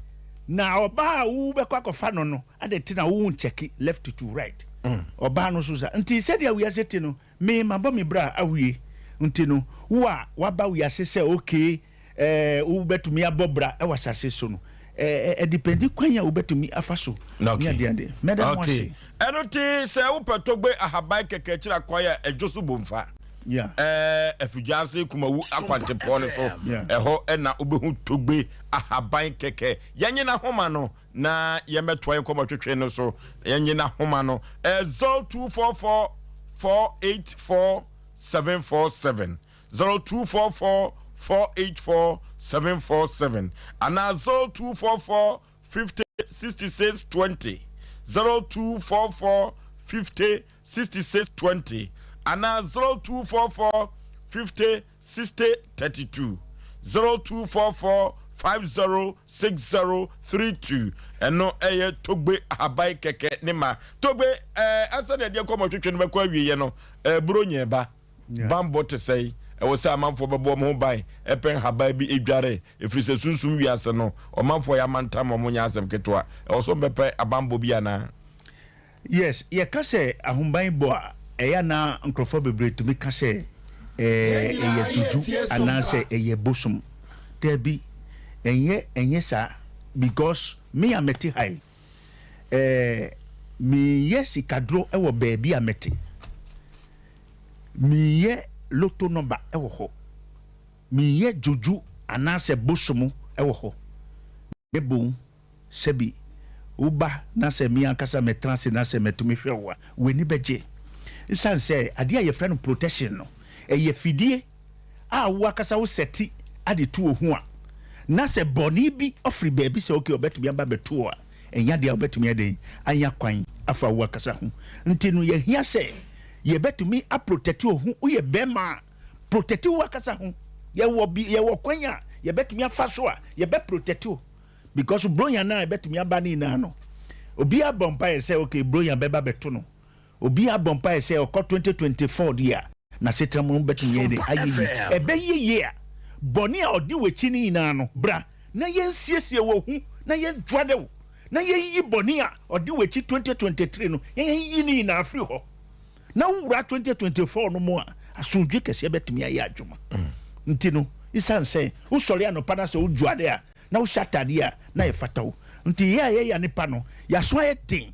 na ɔbaa a wobɛkɔ akɔfa no no, adɛn nti na wonkyɛke left to right? Ɔbaa no nso saa. Nti sɛdeɛ wiase te no, Me mabɔ me bra awie nti no wo a waba wiase sɛ okay eh, wobɛtumi abɔ bra wɔ asase so no eh, ɛdipendi kwan a wobɛtumi afa so ne Okay. adeade. Mɛda mo Okay. ase. Ɛno te sɛ wopɛ tɔgbe ahaban kɛkɛ akyiri akwan a ɛdwo so bomfa. Yeah. Ɛɛ Afidwaase Kumawu akwantepɔn no so. Yeah. Ɛhɔ na wobɛhu tɔgbe ahaban kɛkɛ. Yɛnye n'ahoma no na yɛmmɛtoa yɛn nkɔmmɔtwetwe no so. Yɛnye n'ahoma no. Ɛyɛ 0244 484 747. 0244 484 747. Anaa 0244 50 66 20. 0244 50 66 20. Anaa 0244 50 60 32 0244 50 60 32 ɛno ɛyɛ Togbe ahaban kɛkɛ ne ma Togbe ɛɛ ansa na ɛdeɛ nkɔmɔ twetwe no bɛkɔ awieɛ no ɛɛ buro nyɛ ba bambɔ te sɛe ɛwɔ sɛ amanfoɔ bɛbɔ wɔn ho ban ɛpɛ nhaban bi edware ɛfiri sɛ sunsum wiase no ɔmanfoɔ yɛ amantam wɔn nyɛ asɛm ketewa ɛwɔ so mbɛpɛ abanbɔ bi anaa. Yes, yɛka sɛ ahobanbɔ a, ɛyɛ a na nkurɔfoɔ bebree tumi ka sɛ ɛyɛ juju anaasɛ ɛyɛ bosom. Daabi, ɛnyɛ ɛnyɛ saa because me a mete ha yi, eh, menyɛ sikaduro wɔ baabi a mete. Menyɛ loto nɔba wɔ hɔ. Menyɛ juju anaasɛ bosom wɔ hɔ. Mebom Sɛbi, wo ba na sɛ me ankasa mɛtena ase na sɛ mɛtumi hwɛ wo a, w'ani bɛgye. Esiane sɛ adeɛ a yɛfrɛ no protection no, ɛyɛ fidie a wo ankasa wo sɛte ade to wo ho a, na sɛ bɔne bi ɔfiri baabi sɛ okay ɔbɛtumi aba abɛto wo a, ɛnyɛ adeɛ a wobɛtumi ayɛ dɛn anya kwan afa wo ankasa ho. Nti no yɛhia sɛ yɛbɛtumi aprotɛte wo ho. Woyɛ bɛrima a, protɛte wo ankasa ho. Yɛwɔ bi, yɛwɔ kwan a yɛbɛtumi afa so a yɛbɛprotɛte wo. Because bronya no a ɛbɛtumi aba no nyinaa no, obiara bɔ mpaeɛ sɛ okay bronya bɛba bɛto no. Obiara bɔ mpaeɛ sɛ ɔkɔ 2024 deɛ a, n'asetena mu bɛtumi ayɛ dɛ ayɛ yie. Ɛbɛyɛ yie a, bɔne a ɔde w'akyi no nyinaa no, bra na yɛnsiesie wɔ ho na yɛndware wo na yɛnyi bɔne a ɔde w'akyi 2023 no, yɛnyi ne nyinaa firi hɔ. Na wowura 2024 no mu a, asomdwe kɛseɛ bɛtumi ayɛ adwuma. Nti no, esiane sɛ wosɔre anɔpa na sɛ wodware a, na wohyɛ ataadeɛ a na ɛfata wo. Nti yɛ a yɛyɛ anepa no, yɛaso ayɛ den.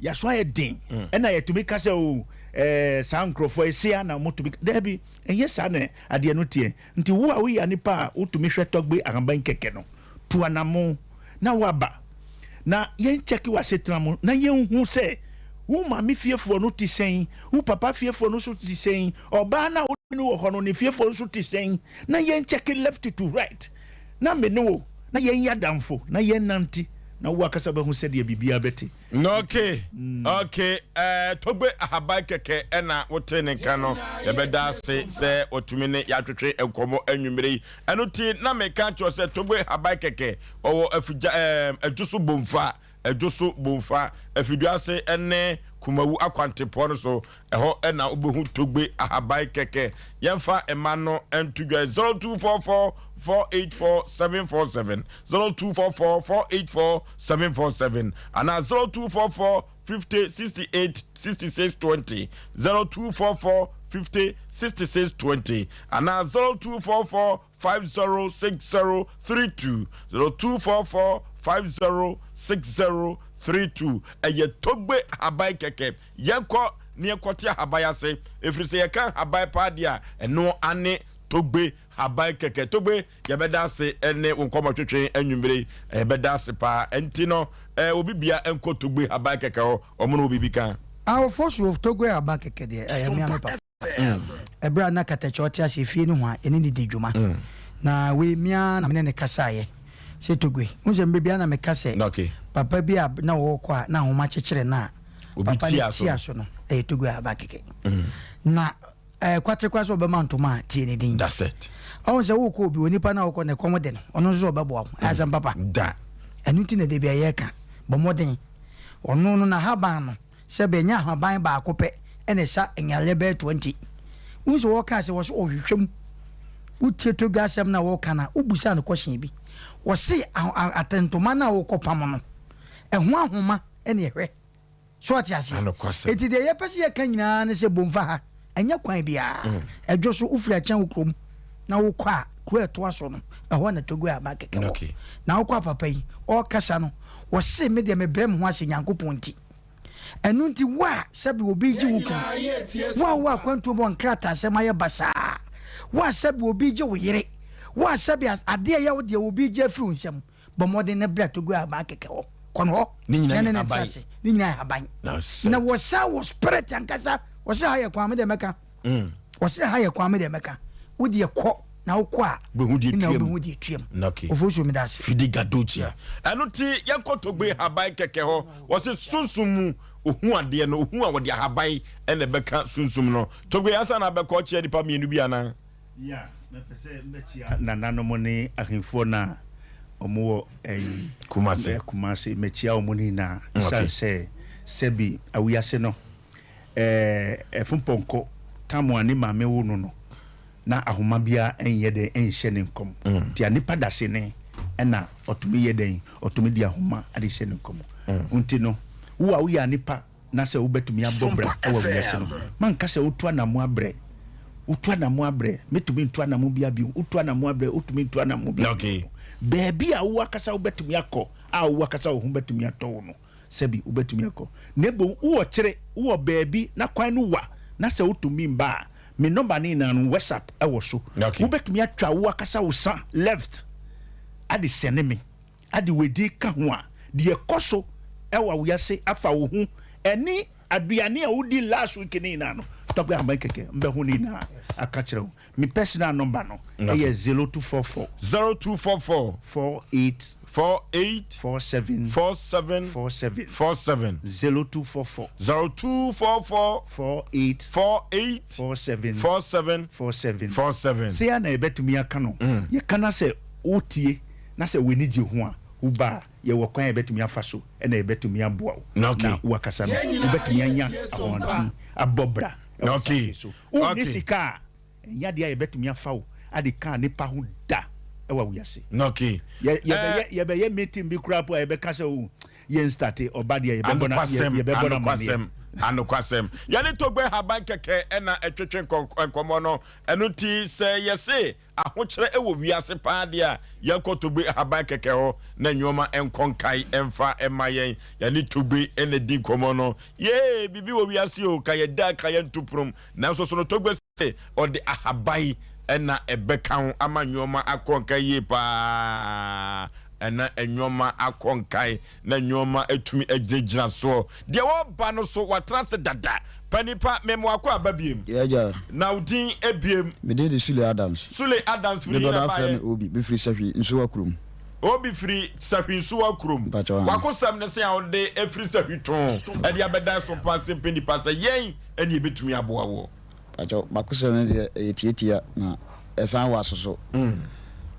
Yɛaso ayɛ den. Mm. Ɛna yɛtumi ka sɛ o oh, ɛɛ saa nkurɔfoɔ ɛsia na wɔtumi ka. Daabi, ɛnyɛ saa na adeɛ no teɛ. Nti wo a woyɛ anepa a wotumi hwɛ tɔgbe ahaban kɛkɛ no, tu anamo na woaba na yɛnkyɛke w'asetena mu na yɛnhu sɛ Wo maame fiefoɔ no te sɛn? Wo papa fiefoɔ no nso te sɛn? Ɔbaa no a wo ne no wɔ hɔ no, ne fiefoɔ nso te sɛn? Na yɛnkyɛke left to right, na me ne wo, na yɛnyɛ adamfo, na yɛnnante, na wo ankasa wobɛhu sɛdeɛ biribiara bɛte. Ok ok eh, Togbe Ahaban kɛkɛ ɛna wote ne nka no. Yɛbɛda ase sɛ watumi ne yɛatwetwe nkɔmmɔ anwummere yi. Ɛno ti na meka kyerɛ sɛ Togbe Ahaban kɛkɛ ɔwɔ afigya eh, Adwoso Bomfa, Adwoso Bomfa, Afiduase ne Kumawu akwantepɔn no so. Ɛhɔ na wobɛhu Togbe Ahaban kɛkɛ. Yɛmfa mma no nto dwa 0244 484 747, 0244 484 747 anaa 0244 50 68 66 20, 0244 50 66 20 anaa 0244 506032, 0244 506032. Ɛyɛ Togbe Ahaban kɛkɛ. Yɛnkɔ na yɛnkɔte ahaban ase, ɛfiri sɛ yɛka ahaban paa deɛ a, ɛno ane Togbe haban kɛkɛ. Togbe, yɛbɛda ase ne wo nkɔmmɔ twetwe anwummere yi, yɛbɛda ase paa. Ɛnti no, obi bia nkɔ Togbe haban kɛkɛ hɔ, wɔn na wɔ biribi ka. Awofo so Togbe haban kɛkɛ deɛ, ɛyɛ me ara me papa. Ɛberɛ a na Katakyɛ ɔte ase efie no ho a, yɛne no di dwuma. Na wei, me ara na me ne no kasaeɛ sɛ Togbe, wohu sɛ mmerɛ biara na meka sɛ papa bi a na ɔrekɔ a na ahoma kyekyere no a, papa no tia so no, ɛyɛ Togbe Ahaba kɛkɛ. Na ɛɛ kwaterekwa sɛ ɔbɛma ntoma a, tie ne din. That's it. Ɔhu sɛ wokɔ obi, onipa no a wokɔ no ɛkɔm de no, ɔno nso sɛ ɔbɛboa wo. Ɛyɛ asɛm papa. Da. Ɛno nti na da bi a yɛreka, bɔ mmɔden. Ɔno no, n'ahaban no, Sɛ bɛnya ahaban baako pɛ na ɛsa nyareɛ bɛyɛ 20. Wohu sɛ wɔka sɛ wɔse ɔhwehwɛ mu. Wotie Togbe asɛm no a wɔka no a, wobusaa no kɔhyɛn bi. Wɔse atɛntoma no a wokɔpam no, ɛho ahoma na ɛhwɛ. So ɔte aseɛ? Enti deɛ yɛpɛ sɛ yɛka nyinaa ne sɛ Bomfa ha, ɛnyɛ kwan biara. Ɛdwo so, wofiri Akyɛn wo kurom na wokɔ a, kuro a ɛtoa so no, ɛhɔ na Togbe ahaban kɛkɛ wɔ. Na wokɔ a papa yi, ɔrekasa no, wɔse me deɛ mebrɛ me ho ase Nyankopɔn nti. Ɛno nti, wo a sɛbe obi regye wo kunu, wo a wowɔ akwantuo mu a nkrataasɛm ayɛ basaa, wo a sɛbe obi regye wo yere, wo a sɛbe adeɛ a ɛyɛ wo deɛ obi regye afiri wo nsam, bɔ mmɔden na bra Togo Ahaban kɛkɛ hɔ. Kɔ no hɔ Ne nyinaa na yɛ ne no ntra aban. ase. Ne nyinaa yɛ ahaban. That's Na it. wɔsan wɔ spirit ankasa. Wɔse ha yɛ kwan, me deɛ mɛka. Wɔse ha yɛ kwan, me deɛ mɛka. Wo deɛ kɔ, na wokɔ a, Wobɛhu deɛ na tuam. wobɛhu deɛ tuam. Okay. Ofosuo, meda ase. Fidi Gadochi. Ɛno ti yɛnkɔ Togbe haban kɛkɛ hɔ. Wɔse sunsum mu ohu adeɛ no, ohu a wɔde ahaban ɛna ɛbɛka sunsum no. Togbe ansa na abɛkɔ ɔkyea nipa mmienu bi anaa? Yeah, mɛpɛ sɛ mɛkyia nananom ne ahemfoɔ no a wɔwɔ ɛyi Kumase. Kumase mɛkyia wɔn nyinaa. Okay. Ɛsiane sɛ sɛbi awiase no ɛɛ ɛfompɔnkɔ tam a ne maame wo no no na ahoma biara nyɛ dɛn nhyɛ ne nkɔm. Nti a nipa dasene ɛna ɔtumi yɛ dɛn ɔtumi de ahoma de hyɛ ne nkɔm. Nti no wo a woyɛ nipa na sɛ wobɛtumi abɔ bra wɔ wiase no manka sɛ wotu anamo abrɛ wotu anamo abrɛ mɛtumi ntu anamo bia bio wotu anamo abrɛ wotumi ntu anamo bia bio baabi a wo akasa wobɛtumi akɔ a wo akasa wo ho bɛtumi atɔ wo no Sɛbi wobɛtumi akɔ. Na mmom wowɔ kyere, wowɔ baabi na kwan no wa na sɛ wotumi mba a, me nɔmba no nyinaa no WhatsApp wɔ so. Wobɛtumi atwa wo akasa wo sa left ade sɛne me, ade w'edin ka ho a, deɛ ɛkɔ so wɔ wiase afa wo ho ɛne aduane a wodi last week no nyinaa no, tɔgbe ahaban kɛkɛ mbɛho ne nyinaa aka kyerɛ wo. Me personal number no ɛyɛ 0244. 0244. 48. 48. 47. 47. 47. 47. 0244. 0244. 48. 48. 47. 47. 47. 47. Sei ara na yɛbɛtumi aka no. Yɛka na sɛ wotie na sɛ w'ani gye ho a, woba a, yɛwɔ kwan a yɛbɛtumi afa so na yɛbɛtumi aboa wo na woakasa no. Wobɛtumi anya ahoɔden abɔ bra wɔ asase so. Wonni sika a, Ɛnyɛ adeɛ a yɛbɛtumi afa wo ade ka nipa ho da wɔ wiase. Okay. Yɛ yɛbɛyɛ yɛbɛyɛ meeting bi koraa po a yɛbɛka sɛ o yɛn starte ɔba deɛ yɛbɛbɔ na yɛbɛbɔ na amaneɛ. Anokwasɛm. Yɛne Togbe Haban kɛkɛ ɛna ɛtwetwe nkɔmmɔ no. Ɛno nti sɛ yɛse ahokyerɛ wɔ wiase paa deɛ a, yɛnkɔ Togbe Haban kɛkɛ hɔ na nnoɔma nkɔ nkae mfa mma yɛn. Yɛne Togbe na ɛdi nkɔmmɔ no. Yee, biribi wɔ wiase o, ka yɛda ka yɛnto ponom. Nanso sono Togbe se ɔde ahaban na ɛbɛka ho ama nnoɔma akɔ nka yie paa. na nnoɔma akɔ nkan na nnoɔma atumi agyinagyina soɔ. Deɛ ɔreba no so watena ase dada. Panipa, mema wakɔ aba biem. Yeah, agya. Na wo din ebiem? Me din de Sule Adams. Sule Adams firi Me he na brɔda frɛ baeɛ? me Obi. Me firi Sahwi, Nsuwa kurom. Obi firi Sahwi Nsuwa kurom. Mpakyɛw, aane. Wakosɛm ne sɛn a wode afiri Sahwi too de abɛdan so mpa ase mpɛ nipa sɛ yɛn ne yɛbɛtumi aboa woɔ? Mpakyɛw, makosɛm no deɛ ɛyɛ tiatia na ɛsan wɔ asoso.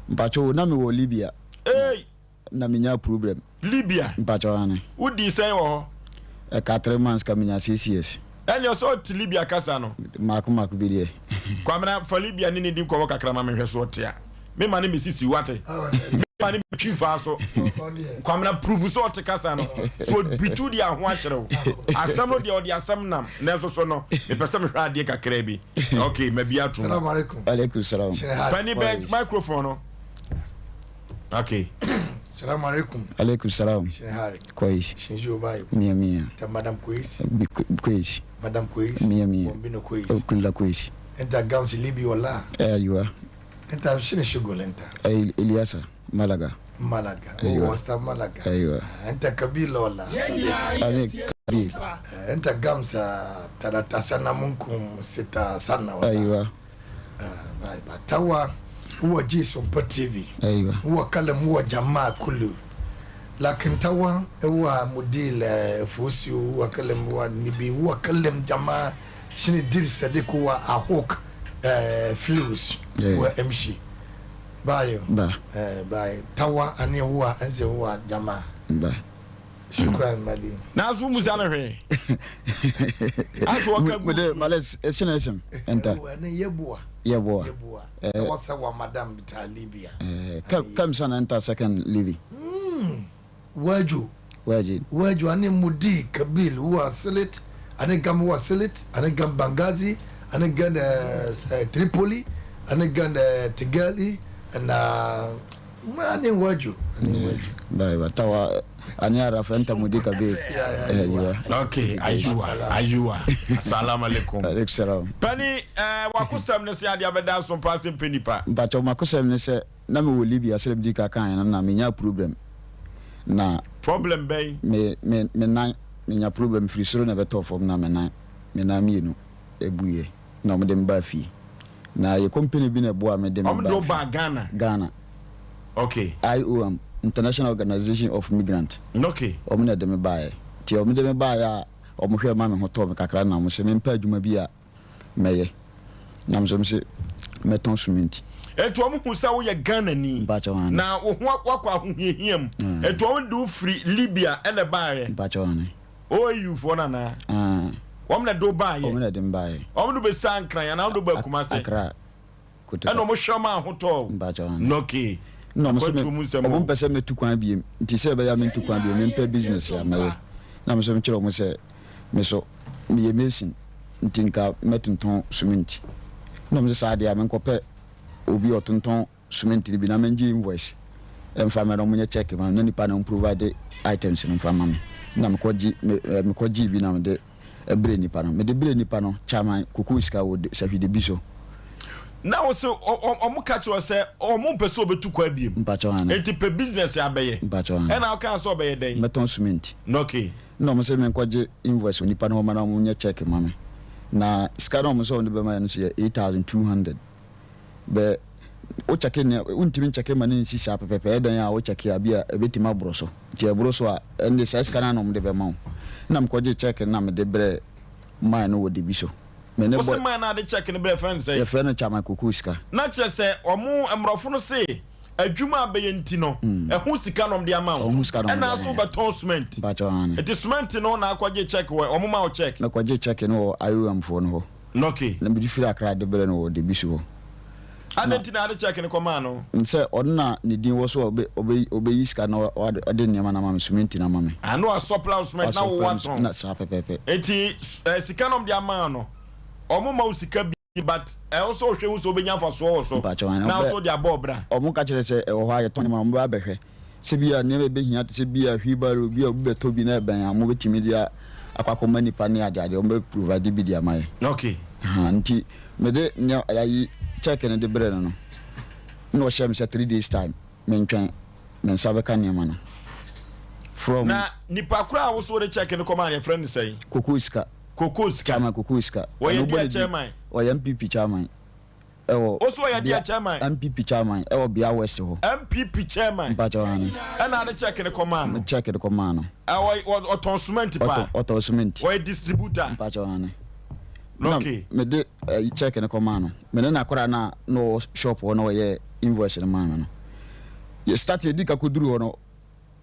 Mpakyɛw o, na mewɔ Libya. Ei! Na menyaa problem. Libya? Mpakyɛw, aane. Wodii sɛn wɔ hɔ? Ɛka 3 months ka menya 6 years. Ɛnneɛ ɔsɛ ɔte Libya kasa no. Mako mako bi deɛ. Kwamina, fa Libya ne ne di nkɔmmɔ kakra ma menhwɛ so ɔte a. Me ma ne mesisi, wate? Me ma ne metwi mfaa so. Kwamina, prove sɛ ɔte kasa no. So ɔbitu deɛ aho akyerɛ wo. Asɛm no deɛ ɔde asɛm nam. Nanso so no, mepɛ sɛ mehwɛ adeɛ kakra bi. Okay, mabi atom. Salaam alaikum. Alaikum salam. Pani bɛn microphone no. Okay. Salam alaikum. Alaikum salam. Shinhari. Kwais. Shinjo bayo. Mia mia. Ta madam kwais. Kwais. Madam kwais. Mia mia. Bombino kwais. Kulla kwais. Enta gamsi libi wala. Aywa. Enta shini shugul enta. Ay Eliasa Malaga. Malaga. Aywa. Oh, wasta Malaga. Aywa. Enta kabila wala. Ane kabil. Enta gamsa talata sana munkum sita sana wala. Aywa. Bye bye. Tawa huwa Jason pa TV. Aywa. Huwa kalam huwa jamaa kulu. Lakin tawa huwa mudil fosio huwa kalam huwa nibi huwa kalam jamaa shini dir sadiq huwa ahok flus huwa MC. Bayo. Ba. Bye. Tawa ani huwa enze huwa jamaa. Ba. Shukran Mali. Nanso wommusa no hwee. Aso ɔka gu. Mede males esene esem enta. Ɛne yɛboa. Yɛboa. Yɛboa. Sawa sawa madam bita Libya. Kam sana enta second Libby. Wajo. Wajo. Wajo ane mudi kabil huwa silit ane gam huwa silit ane gam Bangazi ane gan Tripoli ane gan Tigali na ane wajo. Ane wajo. Bye tawa ani arafa enta mudi kabil. Aywa. Okay, aywa, aywa. Assalamu alaikum. Alaikum salam. Pani eh wakosɛm ne sɛ adeɛ abɛda so mpa ase mpɛ nipa. Mpakyɛw makosɛm ne sɛ na mewɔ Libya sɛ medi ka kan no na menya problem na Problem bɛn? Me me me nan menya problem firi soro na ɛbɛtɔɔ fam na me nan me nan mmienu ebuiɛ na wɔde me baa fie na yɛ company bi na ɛboa me de me Wɔn de baa wo fie. baa Ghana? Ghana. Okay. IOM, International Organization of Migrant. Okay. Wɔn na ɛde me baeɛ. Nti wɔn de me baeɛ a wɔn hwɛ ma me ho tɔɔ me kakra na wɔn se mempɛ adwuma bi a mɛyɛ. Na me nso me se mɛtɔn suminti. Enti wɔn hu sɛ woyɛ Ghanani. Mpakyɛw aane. Na wo ho wakɔ ahohiahia mu. Enti wɔn de wo firi Libya ɛna ɛbaeɛ. Mpakyɛw aane. OAU foɔ no anaa? Aane. Wɔn na ɛde wo baeɛ. Wɔn na ɛde me baeɛ. Wɔn de wo bɛsaa Nkran anaa wɔn de wo baa Kumasi? Accra. Kotoka. Ɛna wɔn hwɛ wɔn ahotɔ o. Mpakyɛw aane. Nɔkee. Nna ɔmo se me Akwantuo mu nsɛm ɔmo o. mpɛ sɛ metu kwan biem nti sɛ ɛbɛyɛ a mentu kwan bio mempɛ business a mɛyɛ. Na me nso mekyerɛ ɔmo sɛ me so meyɛ mason nti nka mɛtontɔn suminti. Nna ɔmo se saa deɛ a menkɔpɛ obi a ɔtontɔn suminti no bi na mengye invoice mfa mmrɛ na ɔmo nyɛ check ma me na nipa no ɔmprovide items no mfa mma me. Nna mekɔ gye me mekɔ gyee bi na mede brɛ nipa no. Mede brɛ nipa no, chairman kokoo sika wɔ sahwide bi so. Na wo se ɔmo ka kyerɛ wo sɛ ɔmo mpɛ sɛ ɔbɛtu kwan biem. Mpakyɛw aane. Enti pɛ business a bɛyɛ. Mpakyɛw aane. Ɛna wo kaa sɛ ɔbɛyɛ dɛn? Mɛtɔn cement. Okay. Ɛna ɔmo se menkɔ gye invoice wɔ nipa no hɔ ma na ɔmo nyɛ check ma me. Na sika no a ɔmo sɛ ɔmo de bɛma yɛ no nso yɛ 8200. Bɛ wo kyɛke nea wontumi nkyɛke ma no nsi saa pɛpɛpɛ, ɛyɛ dɛn a wo kyɛke a bi a ɛbɛtumi aboro so. Nti ɛboro so a, ɛnde saa sika no ara na wɔde bɛma wo. Ɛna mekɔgyee kyɛke no na mede brɛɛ man no wɔ Debi so. Me ne Wo se boy. man no a de kyɛke no brɛɛ frɛ no sɛn? Yɛfrɛ no Chairman Kokou Sika. Na kyerɛ sɛ wɔn, mmorɔfo no se adwuma a bɛyɛ nti no, ɛho sika na wɔde ama wo. Ɛho sika na wɔde Ɛna ama nso yɛn. wobɛtɔn cement. Mpakyɛw, aane. Nti cement no na akɔgye kyɛke wɔ, wɔn maa wo kyɛke? Mekɔgyee kyɛke no wɔ IOM foɔ no hɔ. Okay. Na mede firi Accra de brɛɛ no wɔ Debisu hɔ. Adɛn nti na ade check no kɔmaa no? Sɛ ɔno na ne din wɔ so a ɔbɛ ɔbɛyi sika na ɔde nneɛma no ama me, suminti no ama me. Ah, na wasɔpla wo cement na wo watɔn. Na saa pɛpɛɛpɛ. Nti eh, sika na ɔmo de ama no, ɔmo ma wo sika bi but ɛwɔ sɛ ɔhwɛ hu sɛ ɔbɛnya mfasoɔ wɔ so. Mpakyɛw, ɛna Na ɔbɛ nso de abɔ ɔbra. Ɔmo ka kyerɛ sɛ ɛwɔ hɔ a yɛtɔn nneɛma no, ɔmo bɛba abɛhwɛ. Sɛ bi a nneɛma a ɛbɛhia te sɛ bi a wheelbarrow bi a obi bɛtɔ bi na ɛbɛn a wɔbɛtumi de akɔ akɔma nipa ne ade ade wɔbɛ provide bi de ama yɛ. Okay. Ahaa nti mede nea ayi check no de brɛ no no na ɔhyɛ me sɛ 3 days time mentwɛn. me nsa bɛka nneɛma no. From. Na nipa koro a wo so wode check no kɔmaa no yɛfrɛ no sɛn? Koko Sika. Koko Sika. Chairman Koko Sika. Ɔyɛ Ɛno deɛ wobɔ ne din. chairman? Ɔyɛ NPP chairman ɛwɔ. Wo so ɔyɛ deɛ Bea chairman? NPP chairman ɛwɔ Bea West hɔ. NPP chairman. Mpakyɛw aane. Ɛna ade check no kɔmaa no? Me check no kɔmaa no. Ɛ ɔ ɔtɔn cement paa? Ɔtɔn ɔtɔn cement. Ɔyɛ distributor? Mpakyɛw aane. Na Okay. mede ɛyi check no kɔmaa no. Me ne n'akwadaa no a na ɔwɔ shop hɔ na ɔyɛɛ invoice no maa me no. Yɛ start yɛdii ka kɔduruu hɔ no,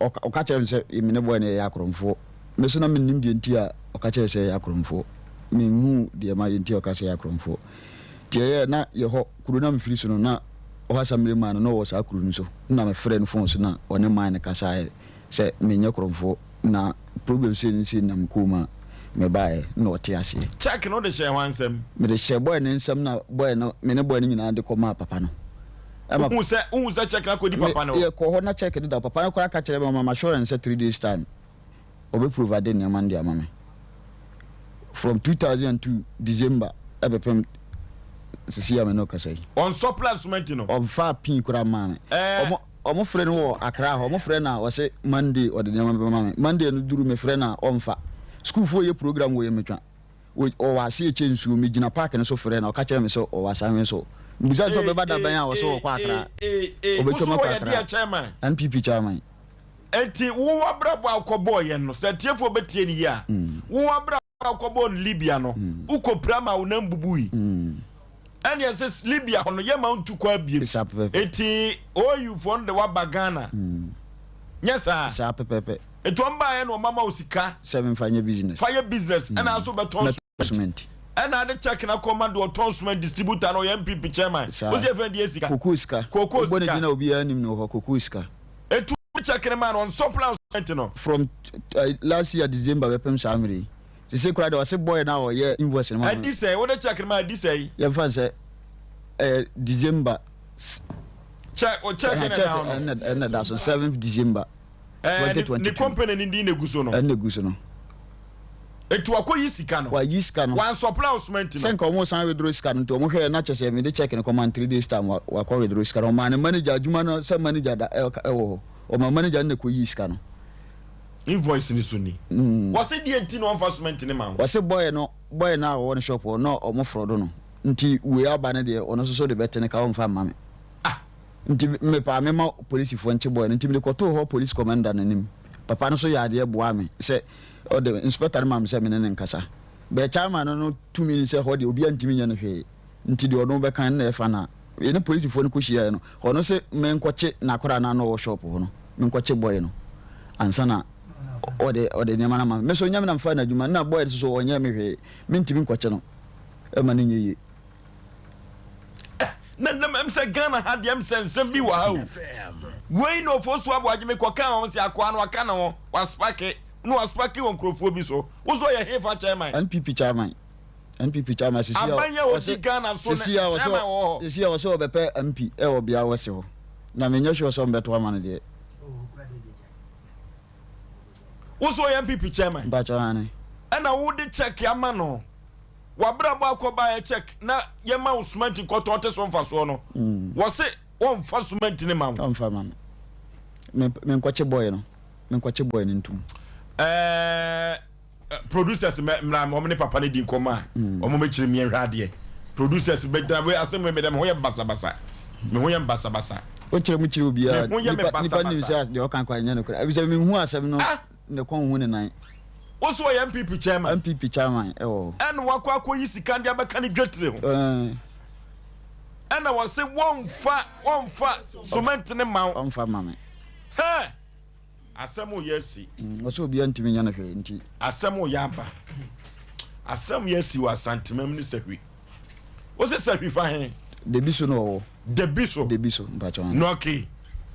ɔka ɔka kyerɛɛ me sɛ me ne boy no yɛyɛ akorɔmfoɔ. Me nso na mennim deɛ nti a ɔka kyerɛɛ sɛ yɛyɛ akorɔmfoɔ. Menhuu deɛ ma nti a ɔka sɛ yɛyɛ akorɔmfoɔ. Nti ɛyɛɛ na yɛhɔ, kuro no a mefiri so no na ɔhasamire man no na ɔwɔ saa kuro no so. Nna mefrɛɛ no phone so na ɔne man no kasaeɛ sɛ menyɛ korɔmfoɔ na problem sei ne sei nam kɔɔ mu a mebaeɛ na ɔte aseɛ. Check no wode hyɛɛ hwan nsam? Mede hyɛɛ boy no nsam na boy no, me ne boy no nyinaa de kɔmaa papa no. Ɛma. Wohuu sɛ, wohuu sɛ check no akɔdi papa no hɔ? Me, yɛkɔɔ hɔ na check no da hɔ. Papa no koraa ka kyerɛɛ me, ɔmaa me assurance sɛ 3 days time ɔbɛ provide nneɛma no de ama me. From 2002 December ɛbɛpem sisi a me ne wo kasa yi. Ɔnsɔpla cement no? Ɔmfaa pin koraa mmaa me. Ɛɛ. Ɔmo, ɔmo frɛ no wɔ Accra hɔ, ɔmo frɛ no a ɔse Monday ɔde nneɛma bɛma me. Monday no duru me frɛ no a ɔmfa. Sukuufoɔ yɛ program wɔ Yɛmɛtwa. Ɔwɔ ase rekyɛ nsuo. Megyina park no so frɛɛ no, ɔka kyerɛɛ me sɛ ɔwɔ Asanwe so. Mebisaa no sɛ ɔbɛba da bɛn a ɔse ɔrekɔ Accra. Ɔbɛtwam akɔ Accra. NPP chairman. Enti wo w'abrabɔ a wokɔbɔɔ yɛn no, sɛ atiefoɔ bɛtie no yie a, wo w'abrabɔ a wokɔbɔɔ no Libya no, wokɔpira maa wo nan bubui. Ɛnneɛ sɛ Libya hɔ no, yɛmma wontu kwan bio. Enti OU foɔ no de wo aba Ghana. Nyɛ saa? Saa pɛpɛɛpɛ. Nti wɔn baeɛ na wɔn ama wo sika. Sɛ me nfa nyɛ business. Fa yɛ business ɛna nso bɛtɔn cement. Ɛna ade check na kɔma de ɔtɔn cement distributor no ɔyɛ NPP chairman. Saa. Wosi efɛn deɛ sika. Kokoo sika. Kokoo sika. Wobɔ ne din a obiara nim no wɔ hɔ kokoo sika. Etu check ne ma no ɔn supply cement no. From uh, last year December bɛpem saa mmere yi. Sese koraa deɛ ɔse boy no a ɔyɛ invoice no ma no. Adi sɛn? Wode check no ma adi sɛn? Yɛmfa no sɛ ɛyɛ December. Check o check na ɛda hɔ no. Ɛna ɛda so 7th December. Ɛɛ ne ne company ne din na egu so no. Ɛna egu so no. Etu wakɔ yi sika no. Wayi sika no. Wan supply wo cement no. Sɛ nka wɔn san withdraw sika no nti wɔn hwɛ na kyɛ sɛ mede check no kɔma no 3 days time wakɔ withdraw sika no ɔmaa ne manager adwuma no sɛ manager da ɛwɔ hɔ ɔmaa manager no na ɛkɔ yi sika no. Invoice no so ni. Wɔse deɛ nti na ɔmfa cement no ma wo. Wɔse boy no boy no a ɔwɔ ne shop hɔ na ɔmo frɔdo no nti wei aba no deɛ ɔno nso so de bɛte ne ka ɔmfa mma me. Nti mepɛ a mema polisifoɔ nkye boy no nti mede kɔtoo hɔ police commander no anim. Papa no nso yɛɛ adeɛ boaa me sɛ ɔde inspector no maa me sɛ me ne no nkasa. But chairman no no tumi ne sɛ hɔ deɛ obiara ntumi nyɛ no hwee nti deɛ ɔno bɛka no na ɛfa no a. Yɛne polisifoɔ no kɔhyiaeɛ no ɔno se menkɔkye n'akwadaa no a na ɔwɔ shop hɔ no, menkɔkye boy no ansa na ɔde ɔde nneɛma no ama me. Me nso nyɛ me na mefaa no adwuma na boy no nso so ɔnyɛɛ me hwee, mentumi nkɔkye no ma no nyɛ yie. Na na mɛm sɛ Ghana ha deɛ msɛ nsɛm bi wɔ ha o. Wei na Ofosu Aboagye me kɔ kaa wɔn sɛ akoa no waka ne ho, waspake, na waspake wɔ nkurɔfoɔ bi so. Wo so ɔyɛ hefa chairman? NPP chairman. NPP chairman sisi a Aban yi a ɔdi Ghana so no chairman wɔ hɔ. Sisi a ɔsɛ ɔbɛpɛ MP ɛwɔ bea wɛse hɔ. Na menyɛ sure sɛ ɔmbɛto ama no deɛ. Wo so ɔyɛ NPP chairman? Mpakyɛw aane. Ɛna wode check ama no. W'abrabɔ akɔbaeɛ check na yɛma wo cement nkɔtɔn te so mfasoɔ no. Wɔse wɔmfa cement no ma wo. Ɔmfa ma me. Me menkɔkye boy no. Menkɔkye boy no ntom. Ɛɛ. Producers mɛ mmra wɔn ne papa no di nkɔmɔ a wɔn bɛkyerɛ mi nhwɛ adeɛ. Producers bɛgyina wei asɛm wei mɛ dɛ me ho yɛ basabasa. Me ho yɛ basabasa. Wokyerɛ mu kyerɛ obiara. Me ho yɛ me Nipa nipa nim basabasa. sɛ deɛ ɔka kora nyɛ nokorɛ. Ebisɛ menhu asɛm no ne kɔn ho ne nan. Wo so ɔyɛ NPP chairman? NPP chairman ɛwɔ hɔ. Ɛna wakɔ akɔyi sika de abɛka ne dwetire ho. Ɛɛ. Ɛna wɔse wɔmfa wɔmfa cement ne ma wo. Ɔmfa ma me. Hɛɛ! Asɛm reyɛ asi. Ɔsɛ obiara ntumi nyɛ no hwee nti. Asɛm reyɛ aba. Asɛm reyɛ asi wɔ Asantemam ne Sahwi. Wose Sahwi fa he? Debi so na ɔwɔ. Debi so. Debi so mpakyɛ. No okay.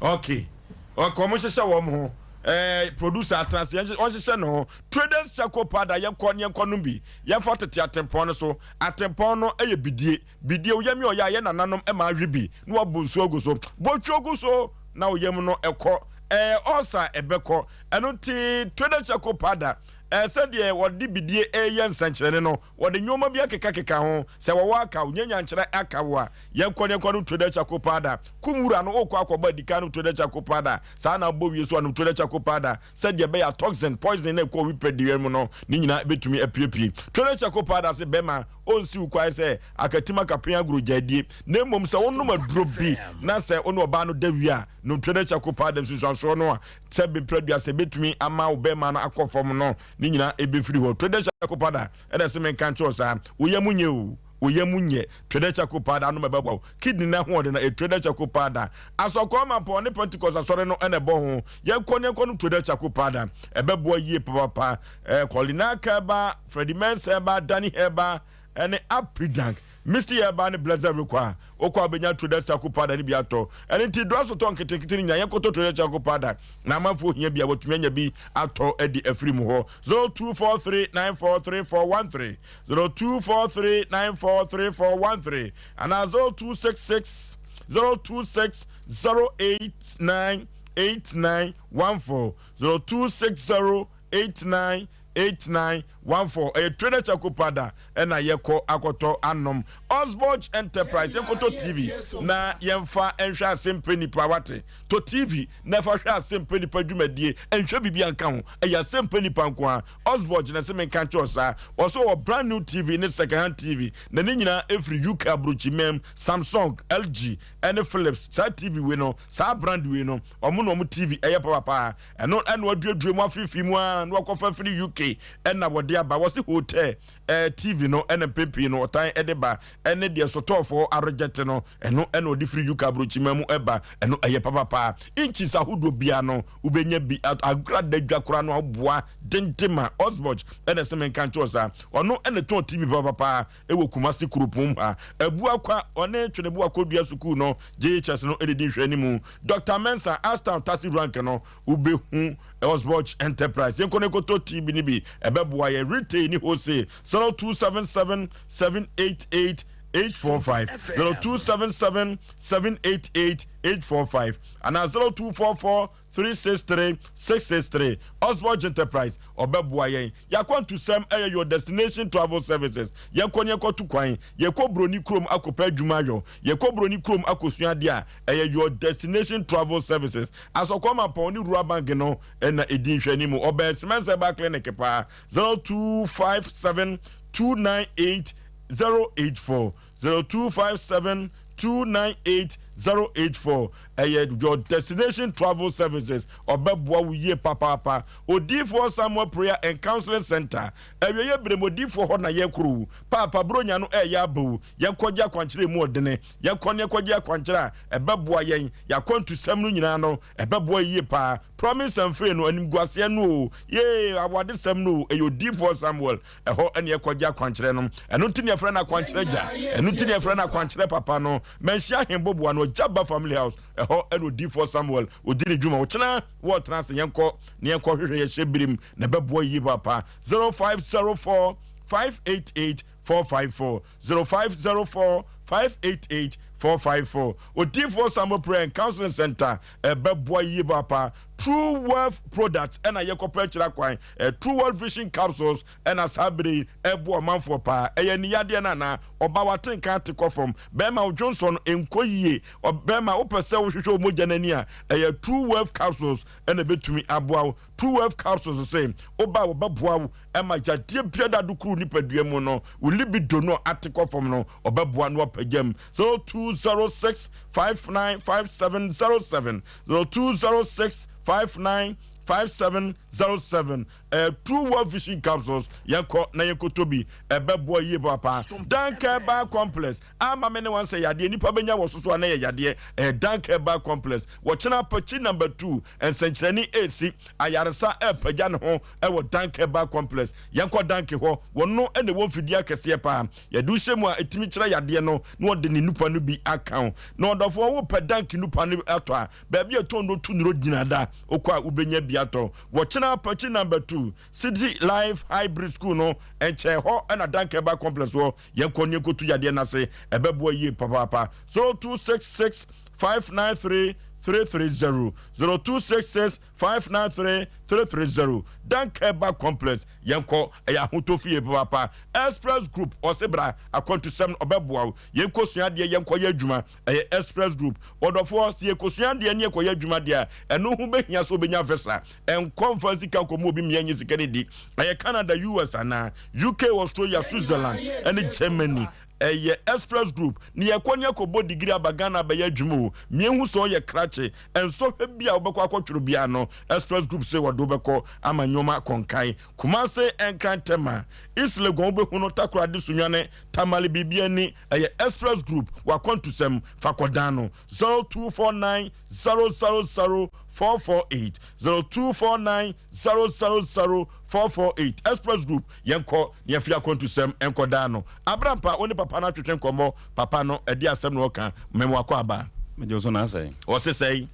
Okay. Okay, wɔn hyehyɛ wɔn ho. Eh, producer atena ase, wɔn hyehyɛ ne ho. Traders Circle Powder, yɛnkɔ ne yɛnkɔ nom bi. Yɛmfa tete atempɔn no so. Atempɔn no yɛ bidie. Bidie, wo yam yɛ ɔyɛ a, yɛ nananom ma ahwe bi na wabu nsuo agu so. Bɔ twi gu so na wo yam no kɔ. Ɛyɛ ɔɔsa a ɛbɛkɔ. Ɛno nti Traders Circle Powder. Ɛɛ, sɛdeɛ wɔde bidie reyɛ nsɛnkyerɛnne no, wɔde nnoɔma bi akekakeka ho. Sɛ wɔwɔ akaw, nyɛ nyankyerɛ akaw a, yɛnkɔ na yɛnkɔ nom Trodel Charcoal Powder. Kum wura no, wokɔ akɔbɔ adikan nom Trodel Charcoal Powder. Saa na wobɔ wie nso a, nom Trodel Charcoal Powder sɛdeɛ ɛbɛyɛ a toxin, poison, no a ɛkɔ wo nipadua mu no, ne nyinaa bɛtumi apuepue. Trodel Charcoal Powder se bɛma ɔnsi wo kwan sɛ akatim akapen agorɔ gyaadie, na mmom sɛ wonom aduro bi na sɛ wo ne ɔbaa no da wie a, nom Trodel Charcoal Powder nsunsuansoɔ no a sɛ mprɛdua sɛ ebetumi ama wo bɛrima no akɔ fam no, ne nyinaa ebefiri hɔ. Twɛdɛ charcoal powder ɛna ɛsɛ menka nkyerɛ wo saa. Wo yam nyɛ o, wo yam nyɛ. Twɛdɛ charcoal powder anom ɛbɛboa wo. Kidney no ahoɔden no, ɛyɛ twɛdɛ charcoal powder. Asɔkɔɔ Mampɔn ne Pentecost asɔre no ɛna ɛbɔ ho. Yɛnkɔ ne yɛnkɔ nom twɛdɛ charcoal powder. Ɛbɛboa yie papaapa. Ɛɛ Colina Herbal, Freddie Mensah Herbal, Danny Herbal, ɛne Apidank, Misty Herbal ne Blessed rekɔ a, wokɔ a wobɛnya Traders Charcoal Powder no bi atɔ. Ɛno nti, drugstore nketenkete no nyinaa, yɛnkɔtɔ Traders Charcoal Powder na amanfoɔ hia bi a wɔatumi anya bi atɔ de afiri mu hɔ. 0243943413, 0243943413 anaa 0266 026 089 8914, 0260 89 8914 ɛyɛ trader charcoal powder ɛna yɛkɔ akɔtɔ anom. Osborge Enterprise yɛnkɔtɔ TV na yɛmfa nhwɛ asɛmpɛ nipa wate tɔ TV na ɛfa hwɛ asɛmpɛ nipa dwumadie nhwɛ biribi anka ho ɛyɛ asɛmpɛ nipa nko a Osborge na ɛsɛ menka nkyerɛ saa ɔsɛ ɔwɔ brand new TV ne second hand TV na ne nyinaa ɛfiri UK aburokyimam Samsung LG ɛne Philips saa TV wei no saa brand wei no ɔmo na ɔmo TV ɛyɛ papapaa Ɛno ɛna waduadua mu afeefee mu ara na wakɔfa firi UK ɛna wɔde aba. Wɔse hotel ɛɛ TV no ɛna mpɛn pii no ɔtan ɛde ba ɛne deɛ sotɔɔfoɔ aregyɛte no ɛno ɛna ɔde firi UK aburokyima mu ɛba. Ɛno ɛyɛ papapaa. Inches ahodoɔ biara no wobɛnya bi agrada dwa koraa no aboa dende ma Osborge ɛna ɛsɛ menka nkyerɛ saa. Ɔno ɛna tɔn TV papapaa ɛwɔ Kumasi kuropɔn mu ha. Abuakwa ɔne Tweneboa Kodua sukuu no JHS no ɛna ɛdi nhwɛanimu. Doctor Mensah, Ashtown Taxi Rank no, wobɛhu Osborge Enterprise. Yɛnkɔ no nkɔtɔ TB no bi, ɛbɛboa yɛn. Retail ne wholesale, 0277 788 845, 0277 788 845, anaa 0244 363 663. Osborge Enterprise, ɔbɛboa yɛn. Y'akwantusɛm ɛyɛ Your Destination Travel Services. Yɛnkɔ ne yɛnkɔto kwan. Yɛkɔ broni kurom akɔpɛ adwuma ayɔ. Yɛkɔ broni kurom akɔsua adeɛ a, ɛyɛ Your Destination Travel Services. Asɔkɔɔ Mampɔn ne Rural Bank no na ɛdi nhwɛanimu. Ɔbɛn Semens Herbal Clinic paa. 0257 298 084. 0257 298 084. Ɛyɛ Your Destination Travel Services. Ɔbɛboa wo yie papaapa. Odiyifoɔ Samuel Prayer and Counseling Center. Awieeɛ berɛ mu odiyifoɔ hɔ na yɛrekɔ o. Paapa Buronya no ɛreyɛ aba o. Yɛnkɔgye akwankyerɛ emu ɔdene. Yɛnkɔ ne yɛnkɔgye akwankyerɛ a ɛbɛboa yɛn. Yɛn akwantusɛm no nyinaa no, ɛbɛboa yie paa. Promise and Fail no, animguaseɛ no o. Yee, awadesɛm no o. Ɛyɛ Odiyifoɔ Samuel. Ɛhɔ ne yɛkɔgye akwankyerɛ no. Ɛno nti na yɛfrɛ no akwankyerɛ gya. Ɛno nti na yɛfrɛ no akwankyerɛ papa no. Manhyia Ahemboboa no, Agya Ba Family House. Ɛhɔ na Odiyifoɔ Samuel ɔdi ne dwuma. Ɔkyena wɔretena ase, yɛnkɔ na yɛnkɔhwehwɛ yɛn hyɛbirim na ɛbɛboa yie papa. 0504 588 454 0504 588 454 Odiyifoɔ Samuel Prayer and Counseling Center ɛbɛboa yie papa. True Wealth Products ɛna yɛkɔpɛ akyira kwan. True Wealth Vision Capsules ɛna saa bere yi ɛboa ɔmanfoɔ paa. Ɛyɛ aniyadeɛ no anaa? Ɔbaa wate nka ate kɔ fam. Bɛrima wo dwonsɔ no nkɔ yie. Ɔbɛrima wopɛ sɛ wohwehwɛ wo mogya no ani a, ɛyɛ True Wealth Capsules ɛna ɛbɛtumi aboa wo. True Wealth Capsules se woba a wɔbɛboa wo ɛma yadeɛ biara da adokoro wo nipadua mu no, wo libido no a ate kɔ fam no, ɔbɛboa na wapagya mu. 0206 595707 0206 595707 Ɛyɛ True World Vision Capsules. Yɛnkɔ na yɛnkɔtɔ bi. Ɛbɛboa yie papa. Dank Herbal Complex. Ama me ne wɔn sɛ yadeɛ nipa bɛnya wɔ so so a na ɛyɛ yadeɛ. Ɛyɛ Dank Herbal Complex. Wɔkyena apakyi number 2. Nsɛnkyerɛnne ɛresi. Ayaresa ɛrepagya ne ho ɛwɔ Dank Herbal Complex. Yɛnkɔ Dank hɔ. Wɔn no na ɛwɔ mfidie akɛseɛ paa. Yɛde wo hyɛ mu a ɛtumi kyerɛ yadeɛ no na wɔde ne nupa no bi aka ho. Na ɔdɔfoɔ wopɛ Dank nupa no atɔ a, baabi a ɛtɔn no tu nnuro gyina da. Wokɔ a wobɛnya bi atɔ. Wɔkyena apakyi number 2 City Life Hybrid School no nkyɛn hɔ na Dank Herbal Complex wɔ. Yɛnkɔ ne yɛnkɔtu yadeɛ no ase. Ɛbɛboa yie papaapa. 0266 593. 330, 0266 593 330. Dankeba Complex, yɛnkɔ, ɛyɛ ahotɔ fie papaapa. Express Group, ɔse bra, akwantusɛm no ɔbɛboa wo. Yɛnkɔsua adeɛ, yɛnkɔyɛ adwuma, ɛyɛ Express Group. Ɔdɔfoɔ, sɛ yɛkɔsua adeɛ ne yɛkɔyɛ adwuma deɛ a, ɛno ho bɛhia sɛ wobɛnya visa. Ɛnkɔ mfa sika nkɔma obi mmea nye sika no di. Ɛyɛ Canada, US anaa UK, Australia, Switzerland, ɛne Germany. Ɛyɛ Express Group ne yɛkɔ ne akɔbɔ degree aba Ghana abɛyɛ adwuma o. Miehu sɛ ɔyɛ krakye. Nsɔhwɛ bi a wobɛkɔ akɔtwerɛ biara no, Express Group se wɔde wo bɛkɔ ama nneɛma akɔ nkan. Kumase, Nkran, Tema, East Legon wobɛhu no, Takoradi, Sunyani, Tamale biribiara ni. Ɛyɛ Express Group, w'akwantusɛm fa kɔdan no. 0249 000 448, 0249 000 448. Express Group, yɛnkɔ na yɛmfa yɛn akwantusɛm nkɔdan no. Abrampa, wo ne papa no atwetwe nkɔmmɔ, papa no, ɛdeɛ asɛm na ɔka, mem wakɔ aba. Megye wo so na asɛe. Ɔse sɛe?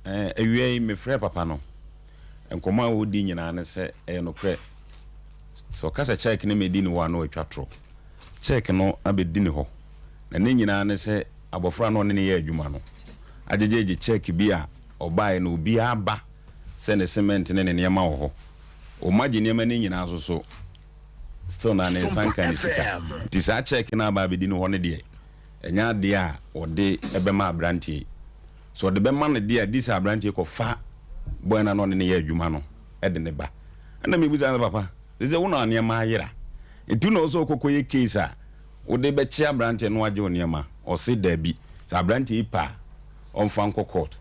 Ɛɛ, awia yi mefrɛɛ papa no. Nkɔmmɔ a wɔredi nyinaa ne sɛ ɛyɛ nokorɛ. Sɛ ɔka sɛ kyɛɛke no mmɛdi ne hɔ a na watwa torɔ. Kyɛɛke no abɛdi ne hɔ, na ne nyinaa ne sɛ abɔfra a na ɔne no yɛ adwuma no agyegyeegye kyɛɛke bi a ɔbaeɛ no obiara ba sɛ ne cement ne ne nneɛma wɔ hɔ. Wɔagye nneɛma no nyinaa nso so still na ne nsa nka ne sika. Nti saa kyɛɛke no a aba abɛdi ne hɔ no deɛ, ɛnyɛ adeɛ a wɔde bɛma aberanteɛ yi. Sɛ ɔde bɛma no deɛ a, di sɛ aberanteɛ yi kɔfa boy no a na ɔne no yɛ adwuma no de no ba. Ɛna mebisa no sɛ, papa, seesei wo na nneɛma ayera, nti wo na ɛwɔ sɛ wokɔkɔyɛ case a wode bɛkye aberanteɛ no agye wo nneɛma? Ɔse daabi, sɛ aberanteɛ yi pɛ a, ɔmfa nkɔ court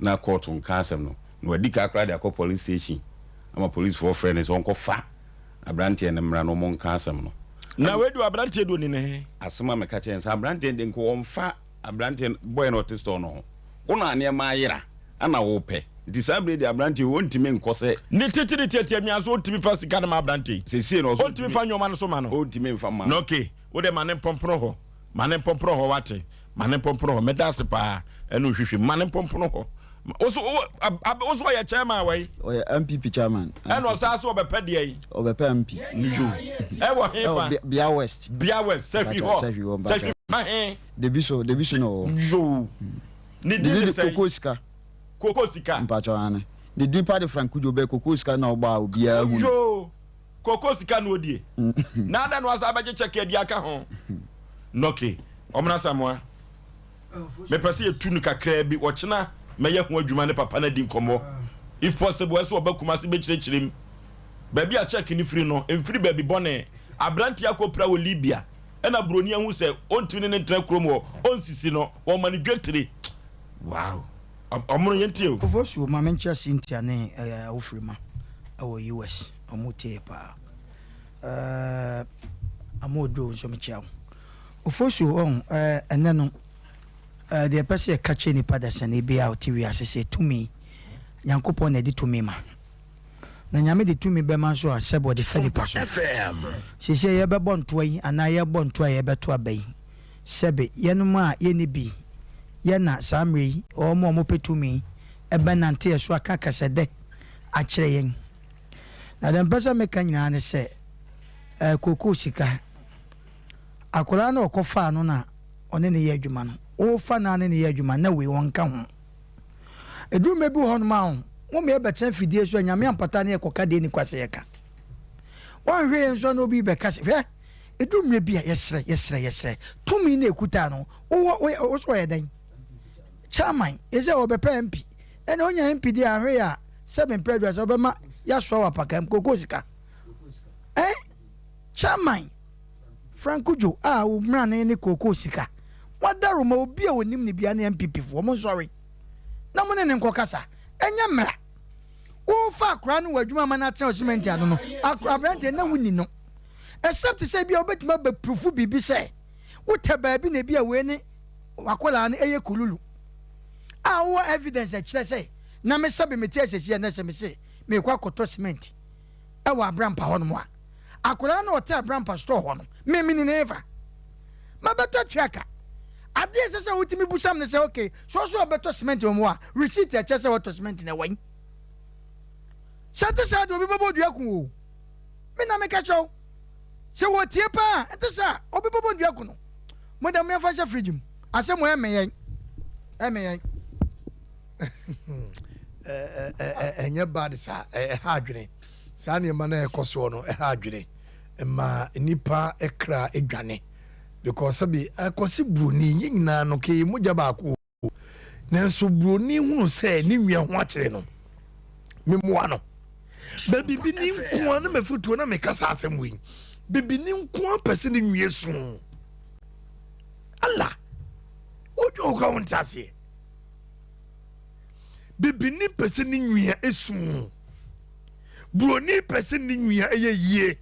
na court nka asɛm no. Na wadi ka koraa de akɔ police station ama policefoɔ frɛ no sɛ ɔnkɔfa aberanteɛ no mmra na wɔnka asɛm no. Na wei deɛ aberanteɛ deɛ ɔni ne he? Asɛm a meka kyerɛɛ no sɛ aberanteɛ no deɛ nka ɔmfa aberanteɛ no, boy no a ɔte store no ho. Wo na nneɛma ayera ɛna wopɛ. Nti saa berɛ yi deɛ aberanteɛ yi ɔntumi nkɔ sɛ. Ne tete ne tiatia mia nso ɔntumi fa sika no ma aberanteɛ yi. Seesei no ɔso ɔntumi fa nneɛma no so ma no. Ɔntumi mfa ma no. Na okay, wo deɛ ma ne mpɔmpono hɔ. Ma ne mpɔmpono hɔ wate. Ma ne mpɔmpono hɔ. Mɛda ase paa ɛne nhwehwɛ mu. Ma ne mpɔmpono hɔ. Wo so wo wo so ɔyɛ chairman wɔ yi. Ɔyɛ NPP chairman. Ɛna ɔsan so ɔbɛpɛ deɛ yi. Ɔbɛpɛ MP. Yo. Ɛwɔ he fa? Ɛwɔ Bia West. Bia West Sɛhwi hɔ. Sɛhwi hɔ. Sɛhwi fa he? Debi so debi so na ɔwɔ. Yo. Ne din de sɛn? Koko Sika. Koko Sika. Mpakyɛw aane. Ne din pa de Frank Cudjoe bɛɛ Koko Sika na ɔbɔ a obiara hu no. Yo. Koko sika na odie. Na adɛn na wasan abɛgye kyɛke adi aka ho? Nɔke, Ɔmena Asamoah, mepɛ sɛ yɛtu no kakraa bi. Ɔkyena mɛyɛ ho adwuma ne papa no adi nkɔmmɔ. If possible, ɛsɛ ɔba Kumasi bɛkyerɛkyerɛ mu. Baabi a kyɛke no firi no, ɛmfiri baabi bɔne. Aberanteɛ akɔpira wɔ Libya, ɛna buroni ahu sɛ ɔntumi ne no ntena kurom hɔ, ɔnsisi no, wɔma no dwetire. Wow. Ɔmono yɛntie o. Ofosuo, ma menkyerɛ Cynthia ne Awofirima wɔ US. Ɔmo tie paa. Ɛɛ Amoodwo nso mekyia wo. Ofosu ɔho ɛɛ ɛnɛ no ɛɛ deɛ ɛpɛ sɛ yɛka kyerɛ nipa dasani bi a ɔte wiase sɛ tumi Nyankopɔn na ɛde tumi ma. Na Nyame de tumi bɛma nso a sɛbe ɔde fa nipa so. Seesei yɛbɛbɔ ntoa yi anaa yɛbɔ ntoa a yɛbɛto aba yi sɛbe yɛnom a yɛnni bi yɛ na saa mmerɛ yi wɔn a wɔpɛ tumi ɛbɛnante yɛ so aka kasɛdɛ akyerɛ yɛn. Na deɛ mpɛ sɛ meka nyinaa ne sɛ, ɛɛ kookoo sika, akwadaa no a ɔkɔfaa no na ɔne no yɛ adwuma no, wofa no ara ne no yɛ adwuma na wei ɔnka ho. Ɛduru mmerɛ bi wɔ hɔnom a, wo ma yɛbɛtena fidie so a, Nyame ampata ne yɛkɔka deɛ ɛnni kwa sɛ yɛka. Woanhwɛ yɛn nso a na obi bɛka sɛ, hwɛ, ɛduru mmerɛ bi a yɛsrɛ, yɛsrɛ, yɛsrɛ, tumi no a ɛkutaa no, wowɔ, wo so ɔyɛ dɛn? Chairman, ɛsɛ ɔbɛpɛ MP, ɛna ɔnya MP deɛ ahwɛ yɛ a, Sɛ me mpɛ aduasa wobɛma yɛasoa wɔ apakam koko sika eh Chairman Frank Cudjoe a wo mmrane ne kookoo sika Wadaroma obi a onim ne bia ne NPP foɔ mo nsɔre na mo ne ne nkɔ kasa ɛnyɛ mmra Wofa akora no wɔ adwuma ma no atena wo cement ano no akora aberanteɛ na wonni no except sɛ bia wobɛtumi abɛpurufu biribi sɛ wotɛ baabi na ebi a wei ne wakɔlaa no ɛyɛ kululu a wowɔ evidence ɛkyerɛ sɛ na me sɛbe mete asɛsi ɛnɛ sɛ mese merekɔ akɔtɔ cement ɛwɔ Abrampa hɔ nom a, akwadaa no ɔte Abrampa store hɔ no, me meni ne fa. Mabɛtɔ atua ka. Adeɛ ɛsɛ sɛ wotumi busam ne sɛ okay, so ɔso ɔbɛtɔ cement wɔ mu a, receipt ɛkyɛ sɛ ɔtɔ cement na ɛwɔ yi. Sɛ ɛte saa deɛ obi bɛbɔ dua ku o. Me na meka kyerɛ wo. Sɛ wɔtie paa a, ɛte saa obi bɛbɔ dua ku no. Mo deɛ mo yɛmfa nhyɛ fridge mu. Asɛm wɔ ɛmmɛn yɛn. Ɛmmɛn yɛn. Ɛnyɛ bad saa, ɛha adwene. Saa nneɛma no a ɛkɔ soɔ no, ɛha adwene. Ɛma nnipa kra dwane. Because sɛbi, Akwasi Buroni, yɛn nyinaa no, kɛyɛ mogya baako o. Nanso Buroni hunu sɛ ne nua ho akyere no, memmoa no. Bɛ bibini nko ara, na mafotuo na meka saa asɛm wei. Bibini nko ara pɛ sɛ ne nua su. Allah, wodwen wo koraa wonte aseɛ. Bibini pɛ sɛ ne nua esu. Buroni pɛ sɛ ne nua ɛyɛ yie.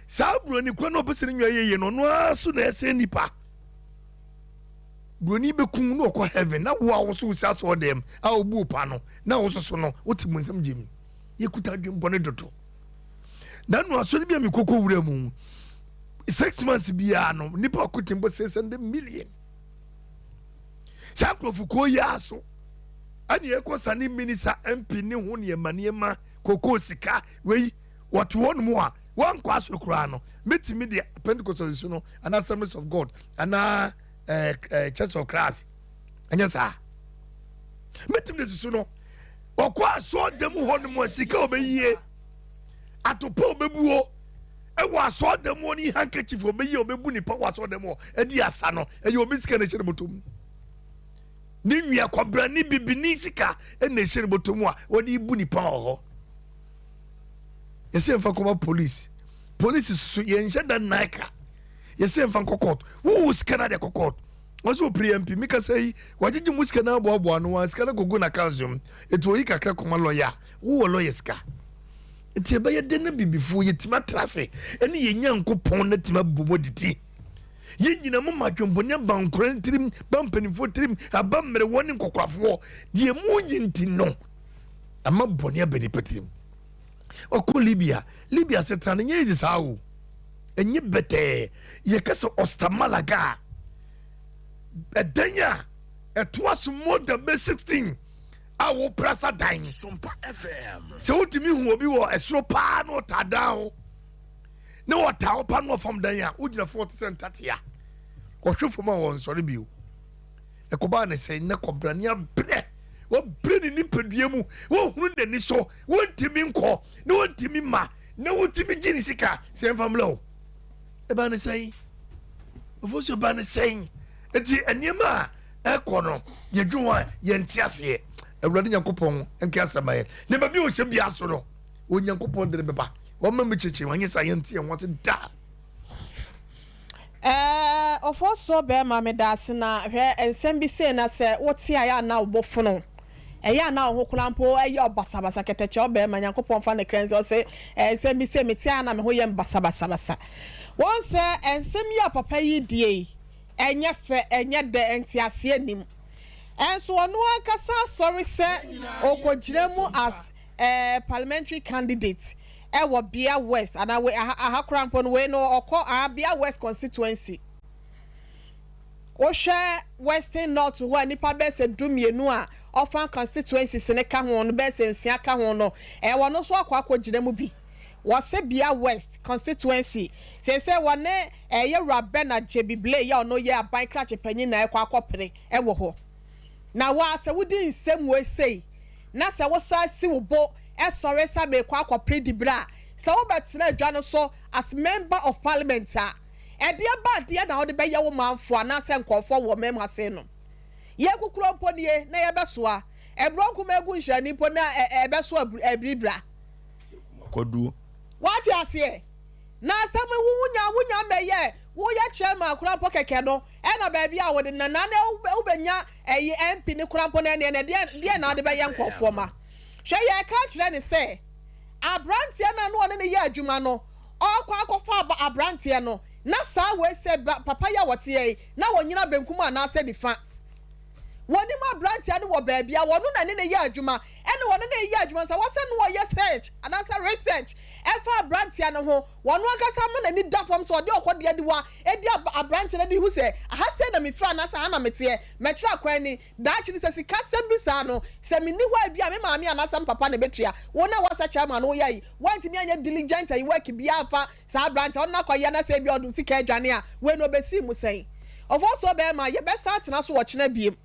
Saa buroni kura na ɔpɛ sɛ ne nua yɛ yie no, ɔno ara so na ɛsɛ nipa. Buroni bɛkum na ɔkɔ heaven na wo a wo so wosi asɔɔ dɛm a wobu pa no na wo soso no wote mu nsɛm gyem. Yɛkuta adwembɔne dodo. Na no asɔre bi a mekɔkɔ wura mu six months biara no nipa ɔkote mbɔ 600 million. Saa nkurɔfokuo yi ara so ɛne ɛkɔ sane minisa MP ne ho nneɛma nneɛma kokoo sika wei wɔte hɔ nom a wɔnkɔ asoro koraa no metumi de Pentecostal so no anaa Assemblies of God anaa eh, eh, Church of Christ ɛnyɛ saa metumi de susu no ɔkɔ asɔɔ dɛm hɔ nom a sika ɔbɛyie atopɛ ɔbɛbuo ɛwɔ asɔɔdan mu ne handkerchief ɔbɛyi a ɔbɛbu nipa wɔ asɔɔdan mu ɛdi asa no ɛyɛ obi sika na ɛhyɛ ne bɔtɔ mu ne nua kɔbra ne bibini sika ɛna ɛhyɛ ne bɔtɔ mu a wɔde bu nipa wɔ hɔ yɛsɛ nfa kɔma police police soso yɛnhyɛ da nnaika yɛsɛ nfa nkɔ court wowo sika no adeɛ kɔ court wɔn sɛ opiri mp mi kasa yi wɔagyegye mu sika no aboaboa ano a sika no kogu n'account mu etu oyi kakra kɔma lɔya wowɔ lɔya sika. Nti ɛbɛyɛ dɛn na Abibifoɔ yɛtumi atra ase ɛne yɛn Nyankopɔn no atumi abɔ mu adidi? Yɛn nyinaa moma adwembɔne aba nkwadaa no tirim, ba mpanimfoɔ tirim, aba mmerewa ne nkɔkorafoɔ. Deɛ mu yi nti no, ama bɔne aba nipa tirim. Ɔkɔ Libya, Libya asetena no nyɛ easy saa o. Ɛnyɛ bɛtɛɛ. Yɛka sɛ Osta Malaga a, ɛdan a ɛtoa so more than bɛ 16 a woprasa dan. Sɛ wotumi hu obi wɔ ɛsoro paa na ɔtaa dan ho na ɔtaa wo pa na ɔfam dan a, wogyina fam ɔte sɛ ntatea. Ɔhwe fam a wɔnsɔre bio. Ɛkɔbaa ne sɛ na kɔbrane abrɛ. Wabrɛ ne nipadua mu, wɔnhunu n'ani so, wɔntumi nkɔ na wɔntumi ma na wotumi gye ne sika sɛ ɛmfa mmerɛ o. Ɛbaa ne sɛn? Ofosu ɛbaa ne sɛn? Eti nneɛma a ɛkɔ no yɛdwen ho a yɛnte aseɛ. Awurade Nyankopɔn nka asɛm ma yɛn. Na baabi a ɔhyɛ biara so no, Onyankopɔn de no bɛba. Wɔma mu kyekyere, anyɛ saa yɛnte yɛn ho ase da. Ɛɛ Ofosuo bɛɛma medaase na hwɛ nsɛm bi sei na sɛ wote a ɛyɛ a na wo bo fono ɛyɛ a na wo ho koraa mpo ɛyɛ wo basabasa kɛtɛkyɛ ɔbɛɛma Nyankopɔn fa ne kra nsi ɔse ɛɛ nsɛm bi sei mete a na me ho yɛ me basabasabasa wɔn sɛ nsɛm yi a papa yi die yi Ɛnyɛ fɛ, ɛnyɛ dɛ, nteaseɛ nnim. Nso ɔno ankasa asɔre sɛ ɔrekɔgyina mu as a parliamentary candidate wɔ Bia West anaa wei aha aha koraa mpo no wei no ɔkɔ aha Bia West constituency. Wohwɛ Western North hɔ a nnipa bɛyɛ sɛ du mmienu a ɔfa constituencies no ka ho no bɛyɛ sɛ nsia ka ho no ɛwɔ no nso akɔ akɔgyina mu bi. Wɔse Bia West constituency seesei wɔne Yɛwura Bernard Gyebi Blay a ɔno yɛ aban krakye panyin na ɛkɔ akɔpere wɔ hɔ. Na wo ara sɛ wodi nsɛm wei sei na sɛ wosan si wo bo sɔre sɛ merekɔ akɔpere diberɛ a, sɛ wobɛtena adwa no so as member of parliament a, ɛdeɛ ba adeɛ na wode bɛyɛ wo manfoɔ anaasɛ nkurɔfoɔ wɔ ɔman mu ha sei no? Yɛn kukuro mpo nie na yɛbɛsoa ɛborɔ nkuma agu nhyerɛne mpo na ɛbɛso abiribira. Kwaduo. Wate aseɛ? Na sɛ me wo wonya wonya mbɛyɛ woyɛ chairman koraa mpo kɛkɛ no ɛna baabi a wode na na wobɛnya ɛyi MP no koraa mpo no ɛneɛ na deɛ deɛ na wode bɛyɛ nkurɔfoɔ ma hwɛ yɛka kyerɛ ne sɛ abranteɛ no a na ɔne no yɛ adwuma no ɔkɔ akɔfa aba abranteɛ no na saa wei sɛ papa yi a wɔteɛ yi na wɔnyina benkum anaasɛ nifa. Wɔnim abranteɛ no wɔ baabi a wɔno na ne no yɛ adwuma ɛna wɔne no reyɛ adwuma no sɛ wɔsɛ no ɔyɛ search anaasɛ research ɛfa abranteɛ no ho wɔno ankasa ama n'ani da fam sɛ ɔde ɔkɔ de adiwa ɛdi abranteɛ no adi hu sɛ aha sei na mefiri anaasɛ aha na meteɛ mɛkyerɛ akwan ni daakye no sɛ sika sɛm bi saa no sɛ menni hɔ a ebia me maame anaasɛ me papa na ɛbɛtua wo na ɛwɔ sɛ chairman no woyɛ ayi woantumi anyɛ diligent ayi work biara amfa Saa aberante a ɔno n'akɔyɛ na sɛ ebia ɔde wo sika adwane a, wei no obesi mu sɛn? Ɔfɔnsoɔ bɛɛma, yɛbɛsan atena so ɔkyena biem.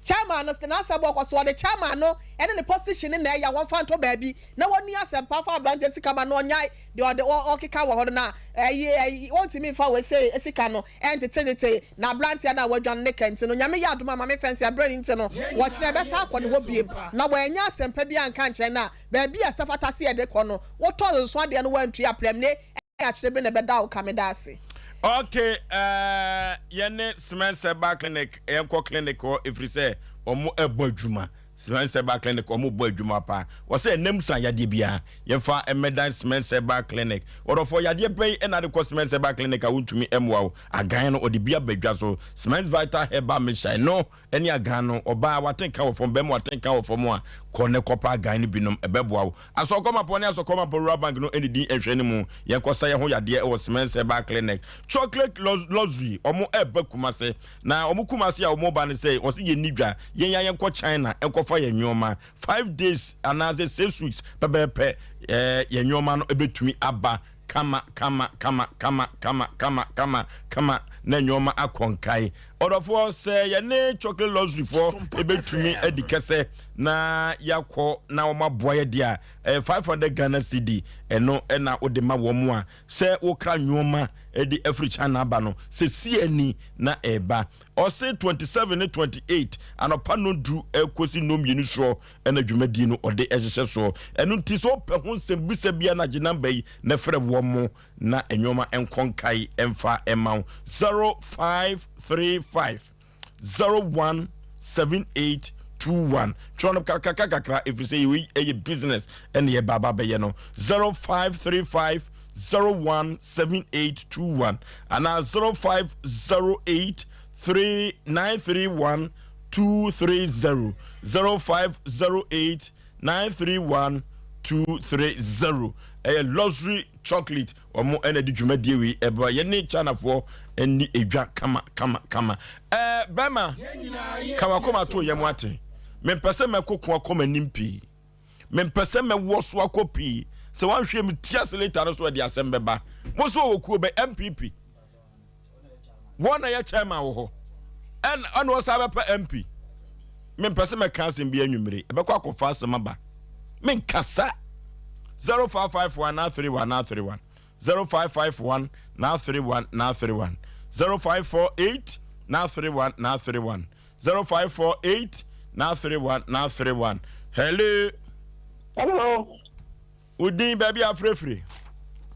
Chairman no n'asɛm ɔkɔ so ɔde chairman no ne ne position no na ɛyɛ a wɔmfa nto baabi na wɔnni asɛmpa mfa aberanteɛ sika ma no ɔnyae deɛ ɔde ɔkeka wɔ hɔ no na ɛyi ɛyi wɔntumi mfa wei sei sika no ɛntetetete na aberanteɛ no a wadwane ne ka nti no Nyame yɛ adom a Maame Fɛnse abrɛ no nti no wɔkyena ɛbɛsan akɔ ne hɔ biem na wɔannya asɛmpa biara anka ankyerɛ no a baabi a ɛsɛ fata sɛ yɛde kɔ no wotɔ nso adeɛ no woantua prɛmne akyerɛ bi na ɛbɛda wo ka meda ase. Ok eh, yɛne Cement Herbal Clinic yɛnkɔ clinic hɔ ɛfiri sɛ wɔn ɛbɔ adwuma. Cement Herbal Clinic wɔn bɔ adwuma paa. Wɔsɛ ɛnam sa yadeɛ biara yɛmfa mmɛdan Cement Herbal Clinic. Wɔdɔfoɔ yadeɛ bɛn ɛna ade kɔ Cement Herbal Clinic a wontumi mmoa wo. Agan no ɔde bi aba dwa so. Cement Vital Herbal Mixture no ne agan no, ɔbaa wate nka wɔ fam, bɛrima wate nka wɔ fam a, kɔ ne kɔpɛ agan no binom, ɛbɛboa wo. Asɔkɔmapɔ ne Asɔkɔmapɔ Rural Bank no ne din nhwɛ no mu. Yɛnkɔsa yɛn ho yadeɛ wɔ Semens Herbal Clinic. Chocolate Luxury, wɔn ɛreba Kumase. Na wɔn Kumase a wɔn reba no sɛ, wɔse yɛnni dwa, yɛn ara yɛnkɔ China nkɔfa yɛn nnoɔma. 5 days anaasɛ 6 weeks pɛpɛɛpɛ, ɛɛ yɛn nnoɔma no bɛtumi aba kama kama kama kama kama kama kama kama na nneɛma akɔ nkae. Ɔdɔfoɔ, sɛ yɛne Chocolate Luxury foɔ ɛbɛtumi adi kɛsɛ na yɛakɔ na wɔn aboa yɛ deɛ a, ɛyɛ 500 Ghana cedi, ɛno ɛna wode ma wɔn a sɛ wokra nneɛma ɛde afiri China aba no sɛ si ani na ɛba. Ɔse 27 ne 28 anɔpa nnɔndu ɛkɔsi nnɔmmienu soɔ ɛna dwumadie no ɔde ɛhyehyɛ soɔ. Ɛno nti sɛ wopɛ ho nsɛmbisa bia na gye namba yi na frɛ wɔn mo na nneɛma nkɔ nkae ɛmfa ɛma wo 0535 017821 twerɛ no kakra kakra ɛfiri sɛ yɛwei ɛyɛ business ɛne yɛba aba bɛyɛ no 0535 017821 anaa 0508 3931 230 0508 931 230 ɛyɛ luxury chocolate wɔn ɛna di dwumadie wei ɛba yɛne Chinafoɔ ɛni edwa kama kama kama ɛɛ bɛrima kawakoma to yɛn mu ate mempɛ sɛ mɛkɔ ko akɔ m'anim pii mempɛ sɛ mɛwɔ so akɔ pii sɛ wanhwɛ me ti ase later no so ɛde asɛm bɛba mo so wɔ kuo bɛ MPP wɔn na yɛ chairman wɔ hɔ ɛna ɛna ɔsan bɛpɛ MP mempɛ sɛ mɛka asɛm bi anwummere ɛbɛkɔ akɔfa asɛm aba menkasa 0551 931 931 0551 931 931 0548 931 931 0548 931 931 hello. Hello. Wo din baabi a afirafiri.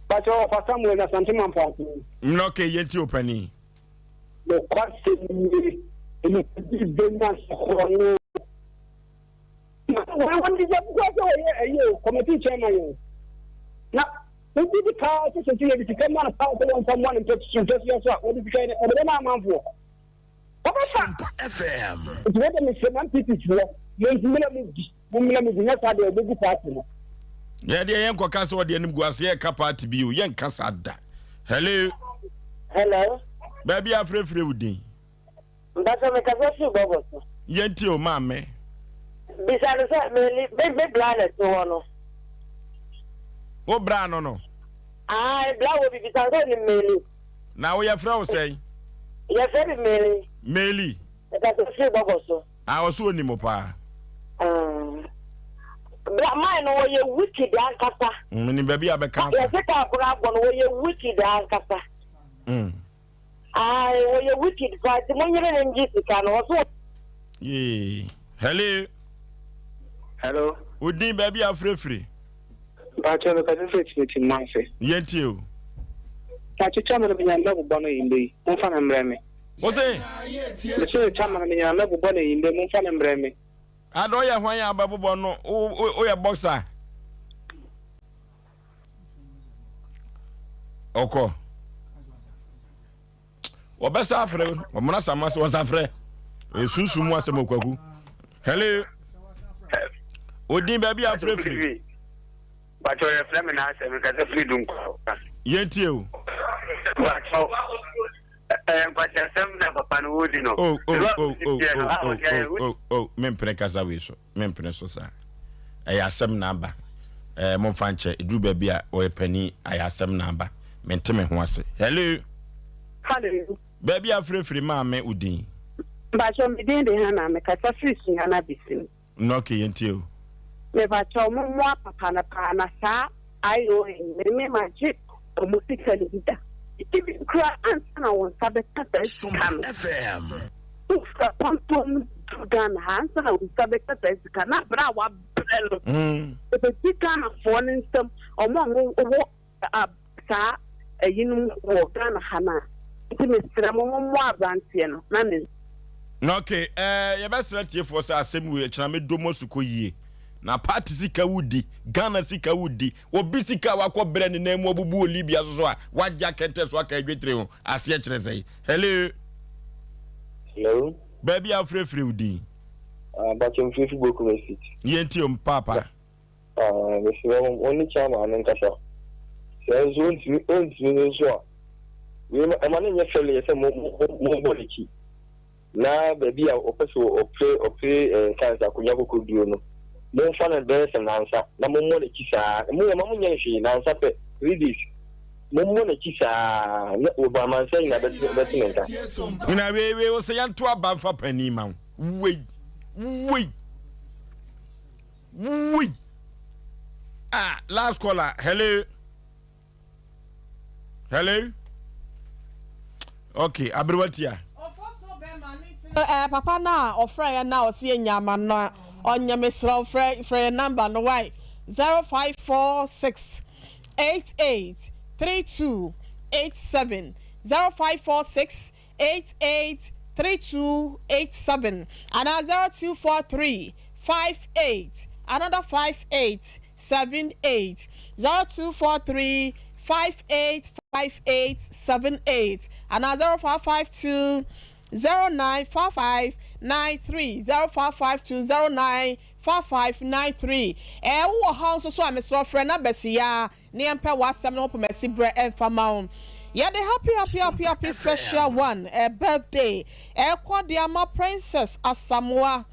Pakyɛ ɔfa Samuel na Asante Mampɔnten. Nnɔkɛ yɛn ti opanin. Nokwasɛm nie, nnipa bi bɛnya nsakorɔ no. Na wɔn de sɛ kura sɛ wɔyɛ ɛyɛ o committee chairman o. Na wogye di paa sɛ sɛ yɛde sika ma no paa sɛ wɔmfa mmoa ne mpɛsua so a wɔde sika yɛ wɔde bɛma amanfoɔ. Wɔbɛfa. Nti wɔde mesrɛ ma NPP foɔ mommena mu bi mommena mu bi nyɛ saa deɛ wɔbɛgu party no. Yɛ deɛ yɛn kɔka sɛ ɔde anim gu ase yɛka party bi o yɛnka saa da. Hello. Hello. Baabi afrɛfrɛ wo din. Mpatsɔ mekasa firi bɔbɔ so. Yɛntie o maame. Bisa no sɛ me me me bra na ɛte hɔ no. Wo bra no no. Ae bra wɔ bi bisa no sɛ onim Meli. Na wo yɛfrɛ wo sɛn? Yɛfrɛ me Meli. Meli. Mekasa firi bɔbɔ so. Ah ɔso onim wo paa. Ah. Bra man no wɔyɛ wicked ankasa. Menim baabi a bɛka afa. Yɛse kaa koro abɔ no wɔyɛ wicked ankasa. Mm. Ae wɔyɛ wicked paa nti mo nyere no ngye sika no ɔso. Yee. Hello. Hello. Wo din baabi a afirafiri. Mpakyɛ me kasa firi Timothy Kumasi. Yɛn tie o. Mpakyɛ chairman no menya mɛbobɔ no eyimbe yi momfa no mbrɛ me. Wo se? Mese chairman no menya mɛbobɔ no eyimbe momfa no mbrɛ me. Ada ɔyɛ hwan a bɛbobɔ no woyɛ boxer? Ɔkɔ. Wɔbɛsa afrɛ wɔmena sama sɛ wɔsa frɛ. Ɛsunsum mu asɛm okwaku. Hello. Odin baabi afrɛfiri. Bàtchɔ yɛ frɛ mi n'asɛ mi kasa firi Dunkwa. Yɛn tie o. Bàtchɔ ɛyɛ nkwakyɛsɛm na papa no wodi no. Oh oh oh oh oh oh oh oh oh mempene kasa wei so mempene so saa ɛyɛ asɛm na aba ɛɛ momfa nkyɛ eduru baabi a ɔyɛ panin ayɛ asɛm na aba mente me ho ase. Hello. Hello. Baabi afirefiri maame odin. Mpakyɛw me din de Hannah, me kasa firi Sunyani Abesim. No okay yɛn tie o. Mepakyɛw mo mmoa papa no paa na saa IOA yi me me ma gye ɔmo sika no bi da. Even koraa ansa na wo nsa bɛka saa sika no wo fira pɔntɔn duru Ghana ha ansa na wo nsa bɛka saa sika no abrɛ a wabrɛ no ɛbɛdi Ghanafoɔ no nsam ɔmo a ɔmo wɔ saa ɛyinom wɔ Ghana ha no a nti mesrɛ mo mo mmoa abranteɛ no na ne Ok eh, yɛbɛsrɛ tiefoɔ sɛ asɛm wei ɛkyena mɛdɔ mu asukɔ yie. Na party sika wodi, Ghana sika wodi, obi sika a wakɔ brɛ ne nan mu abubu wɔ Libya so so a wagye akɛntɛ so aka adwetire ho aseɛ kyerɛ sɛn? Hello. Hello. Baabi a wofrɛfrɛ wo din? Ah, Bakyɛ mfrɛfiri Bokum Estate. Yɛntie o paapa. Ah, mesrɛ mo, mo ne chairman no nkasa. Sɛ nso ontumi ontumi nso a, wei ma ɛma no nyɛ fɛleyɛ sɛ mo mo mo bɔ n'akyi. Na baabi a ɔpɛ sɛ ɔpere ɔpere ɛɛ nka sɛ akonnwa kokoduro no, momfa no bɛyɛ sɛ nansa na mommɔ n'akyi saa. Mo yɛ ma monyɛ no hwee nansa pɛ, 3 days. Mommɔ n'akyi saa na wɔ amansan nyinaa bɛte bɛte ne nka. Na wei wei ɔsɛ yɛnto aba mfa panin ma wo. Wei wei. Wui! Ah, last caller. Hello. Hello. Okay, aberewa tia. Eh, papa na ɔfrɛ yɛn na ɔsi yɛ nyama no a ɔnyɛ mesrɛ wo frɛ frɛ yɛn number no why 0546 88 32 87 0546 88 32 87 anaa 0243 58 another 58 78 0243 58 58 78 anaa 0552 09 55 93 0552 09 55 93 Ɛɛ wowɔ haw nso so a mesrɛ frɛ na bɛsi ya Ne yɛmpɛ w'asɛm no ho pomasi berɛ ɛmfa ma wo. Yɛde happy happy happy happy special one eh, birthday ɛkɔ de ama Princess Asamoah.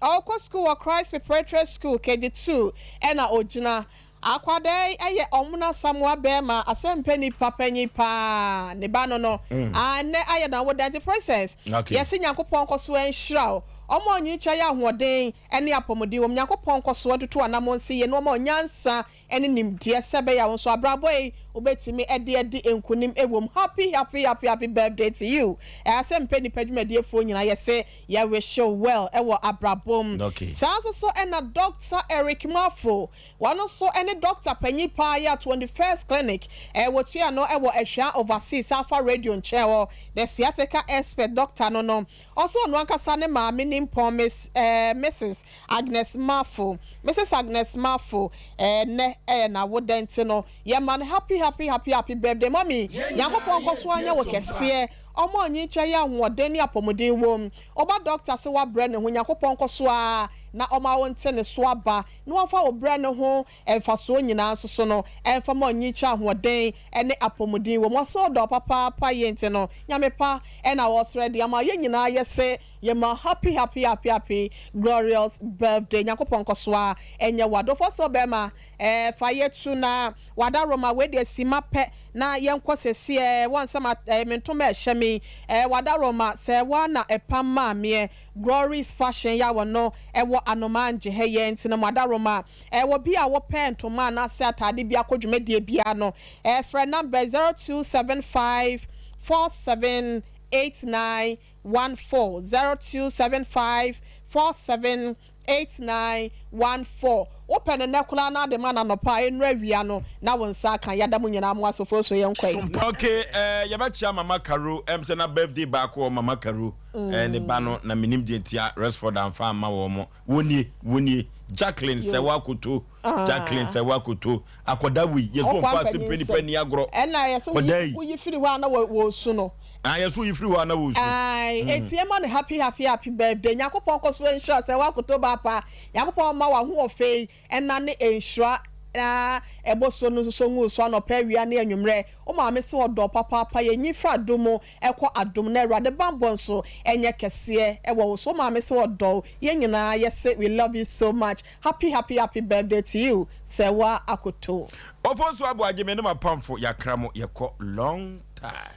Ɔkɔ sukuu wɔ Christ Preparatory School KG2 ɛna ɔgyina. Akwadaa yi ɛyɛ Ɔmono Asamoah bɛɛma asɛmpɛ nipa panyin paa ne ba no no. Ah, ɛnnɛ ayɛ n'awoda nti Princess Okay. yɛse Nyankopɔn nkɔ so nhyira wo. Ɔma ɔnyinikyɛ yɛ ahoɔden ɛne apɔmuden wɔ mu. Nyankopɔn nkɔ so ntutu w'anamɔn nsi yie na ɔma wo nyansa ne nimdeɛ sɛ ɛbɛyɛ a wo nso abrabɔ yi wobɛtumi de adi nkunim wɔ mu. Happy happy happy happy birthday to you. Ɛha sɛ mpɛ nnipa dwumadiefoɔ nyinaa yɛse yɛ wish wo well wɔ abrabɔ mu. Okay. Saa nso so na Doctor Eric Marfo, wɔn nso ne doctor panyin paa yɛ at 21st Clinic, wɔtua no wɔ Ahwea Overseas Alpha Radio nkyɛn hɔ, the sciatica expert doctor no no, ɔse ɔno ankasa ne maame nimpɔn Miss eh, Mrs. Agnes Marfo, Mrs Agnes Marfo ɛnɛ ɛyɛ n'awoda nti no yɛma no happy happy happy happy birthday mummy Nyankopɔn nkɔ so ara nyɛ wo kɛseɛ ɔma ɔnyin kyɛ yɛ ahoɔden ne apɔmuden wom Woba doctor se wabrɛ ne ho Nyankopɔn nkɔ so ara na ɔma wo nte ne so aba na wamfa wo brɛ no ho mfasoɔ nyinaa nso so no ɛmfa ma ɔnyin kyɛ ahoɔden ne apɔmuden wom Ɔse ɔdɔ wo papaapa yie nti no Nyame pa ɛna ɔsrɛ de ama yɛn nyinaa yɛse Yɛma happy happy happy happy glorious birthday Nyankopɔn nkɔsoa ɛnyɛ wo adofo so bɛma eh fa yɛ tu na wada Roma wei deɛ sima pɛ na yɛnkɔ sɛsi eh wɔn sɛ ma eh me ntoma ɛhyɛ me eh wada Roma sɛ woa na ɛpam maa meɛ Glory's fashion ya wɔ no ɛwɔ anomaa ngyehɛ yɛ nti no mo ada Roma eh wɔ bi a wopɛ ntoma anaasɛ ataade bi akɔ dwumadie biara no eh frɛ number 0275 47 89 1 4 0 2 7 5 4 7 8 9 1 4 Wopɛ no nnɛ koraa na ade ma no anɔpa a ɛnnuru awia no na wo nsa aka. Yɛda mo nyinaa mo ase Ofosuo yɛnkɔ ɛ. Ok eh yɛbɛkyea mama Karo ɛm sɛ na birthday baako wɔ mama Karo eh ne ba no na menim deɛ nti a Resford amfa amma wɔn wɔnie wɔnie Jacqueline Sɛwa Akoto Jacqueline Sɛwa Akoto akɔda wei yɛsɛ Ɔkɔ ɔmfa asɛm pɛ nipa ampanyinsa ni agorɔ ɛna yɛsɛ kɔda woyi yi. woyi firi hɔ a na wɔ wɔsu no. Ah yɛsɛ woyi firi hɔ a na wɔsu. Ae Mm. enti yɛma no happy happy happy birthday Nyankopɔn nkɔ so nhyira wo sɛ woakoto ba pa Nyankopɔn mma w'ahoɔfɛ yi ɛna ne nhyira na ɛbɔ so no nso ngu wo so anɔpa awia ne anwummerɛ Wo maame se ɔdɔ wo papaapa yɛnyi firi adom mu ɛkɔ adom na Awurade banbɔ nso ɛnyɛ kɛseɛ ɛwɔ wo so Wo maame se ɔdɔ wo yɛn nyinaa yɛse we love you so much Happy happy happy birthday to you Sɛwa Akoto. Ofosu Aboagye me ne m'apamfo yakra mo yɛkɔ long time.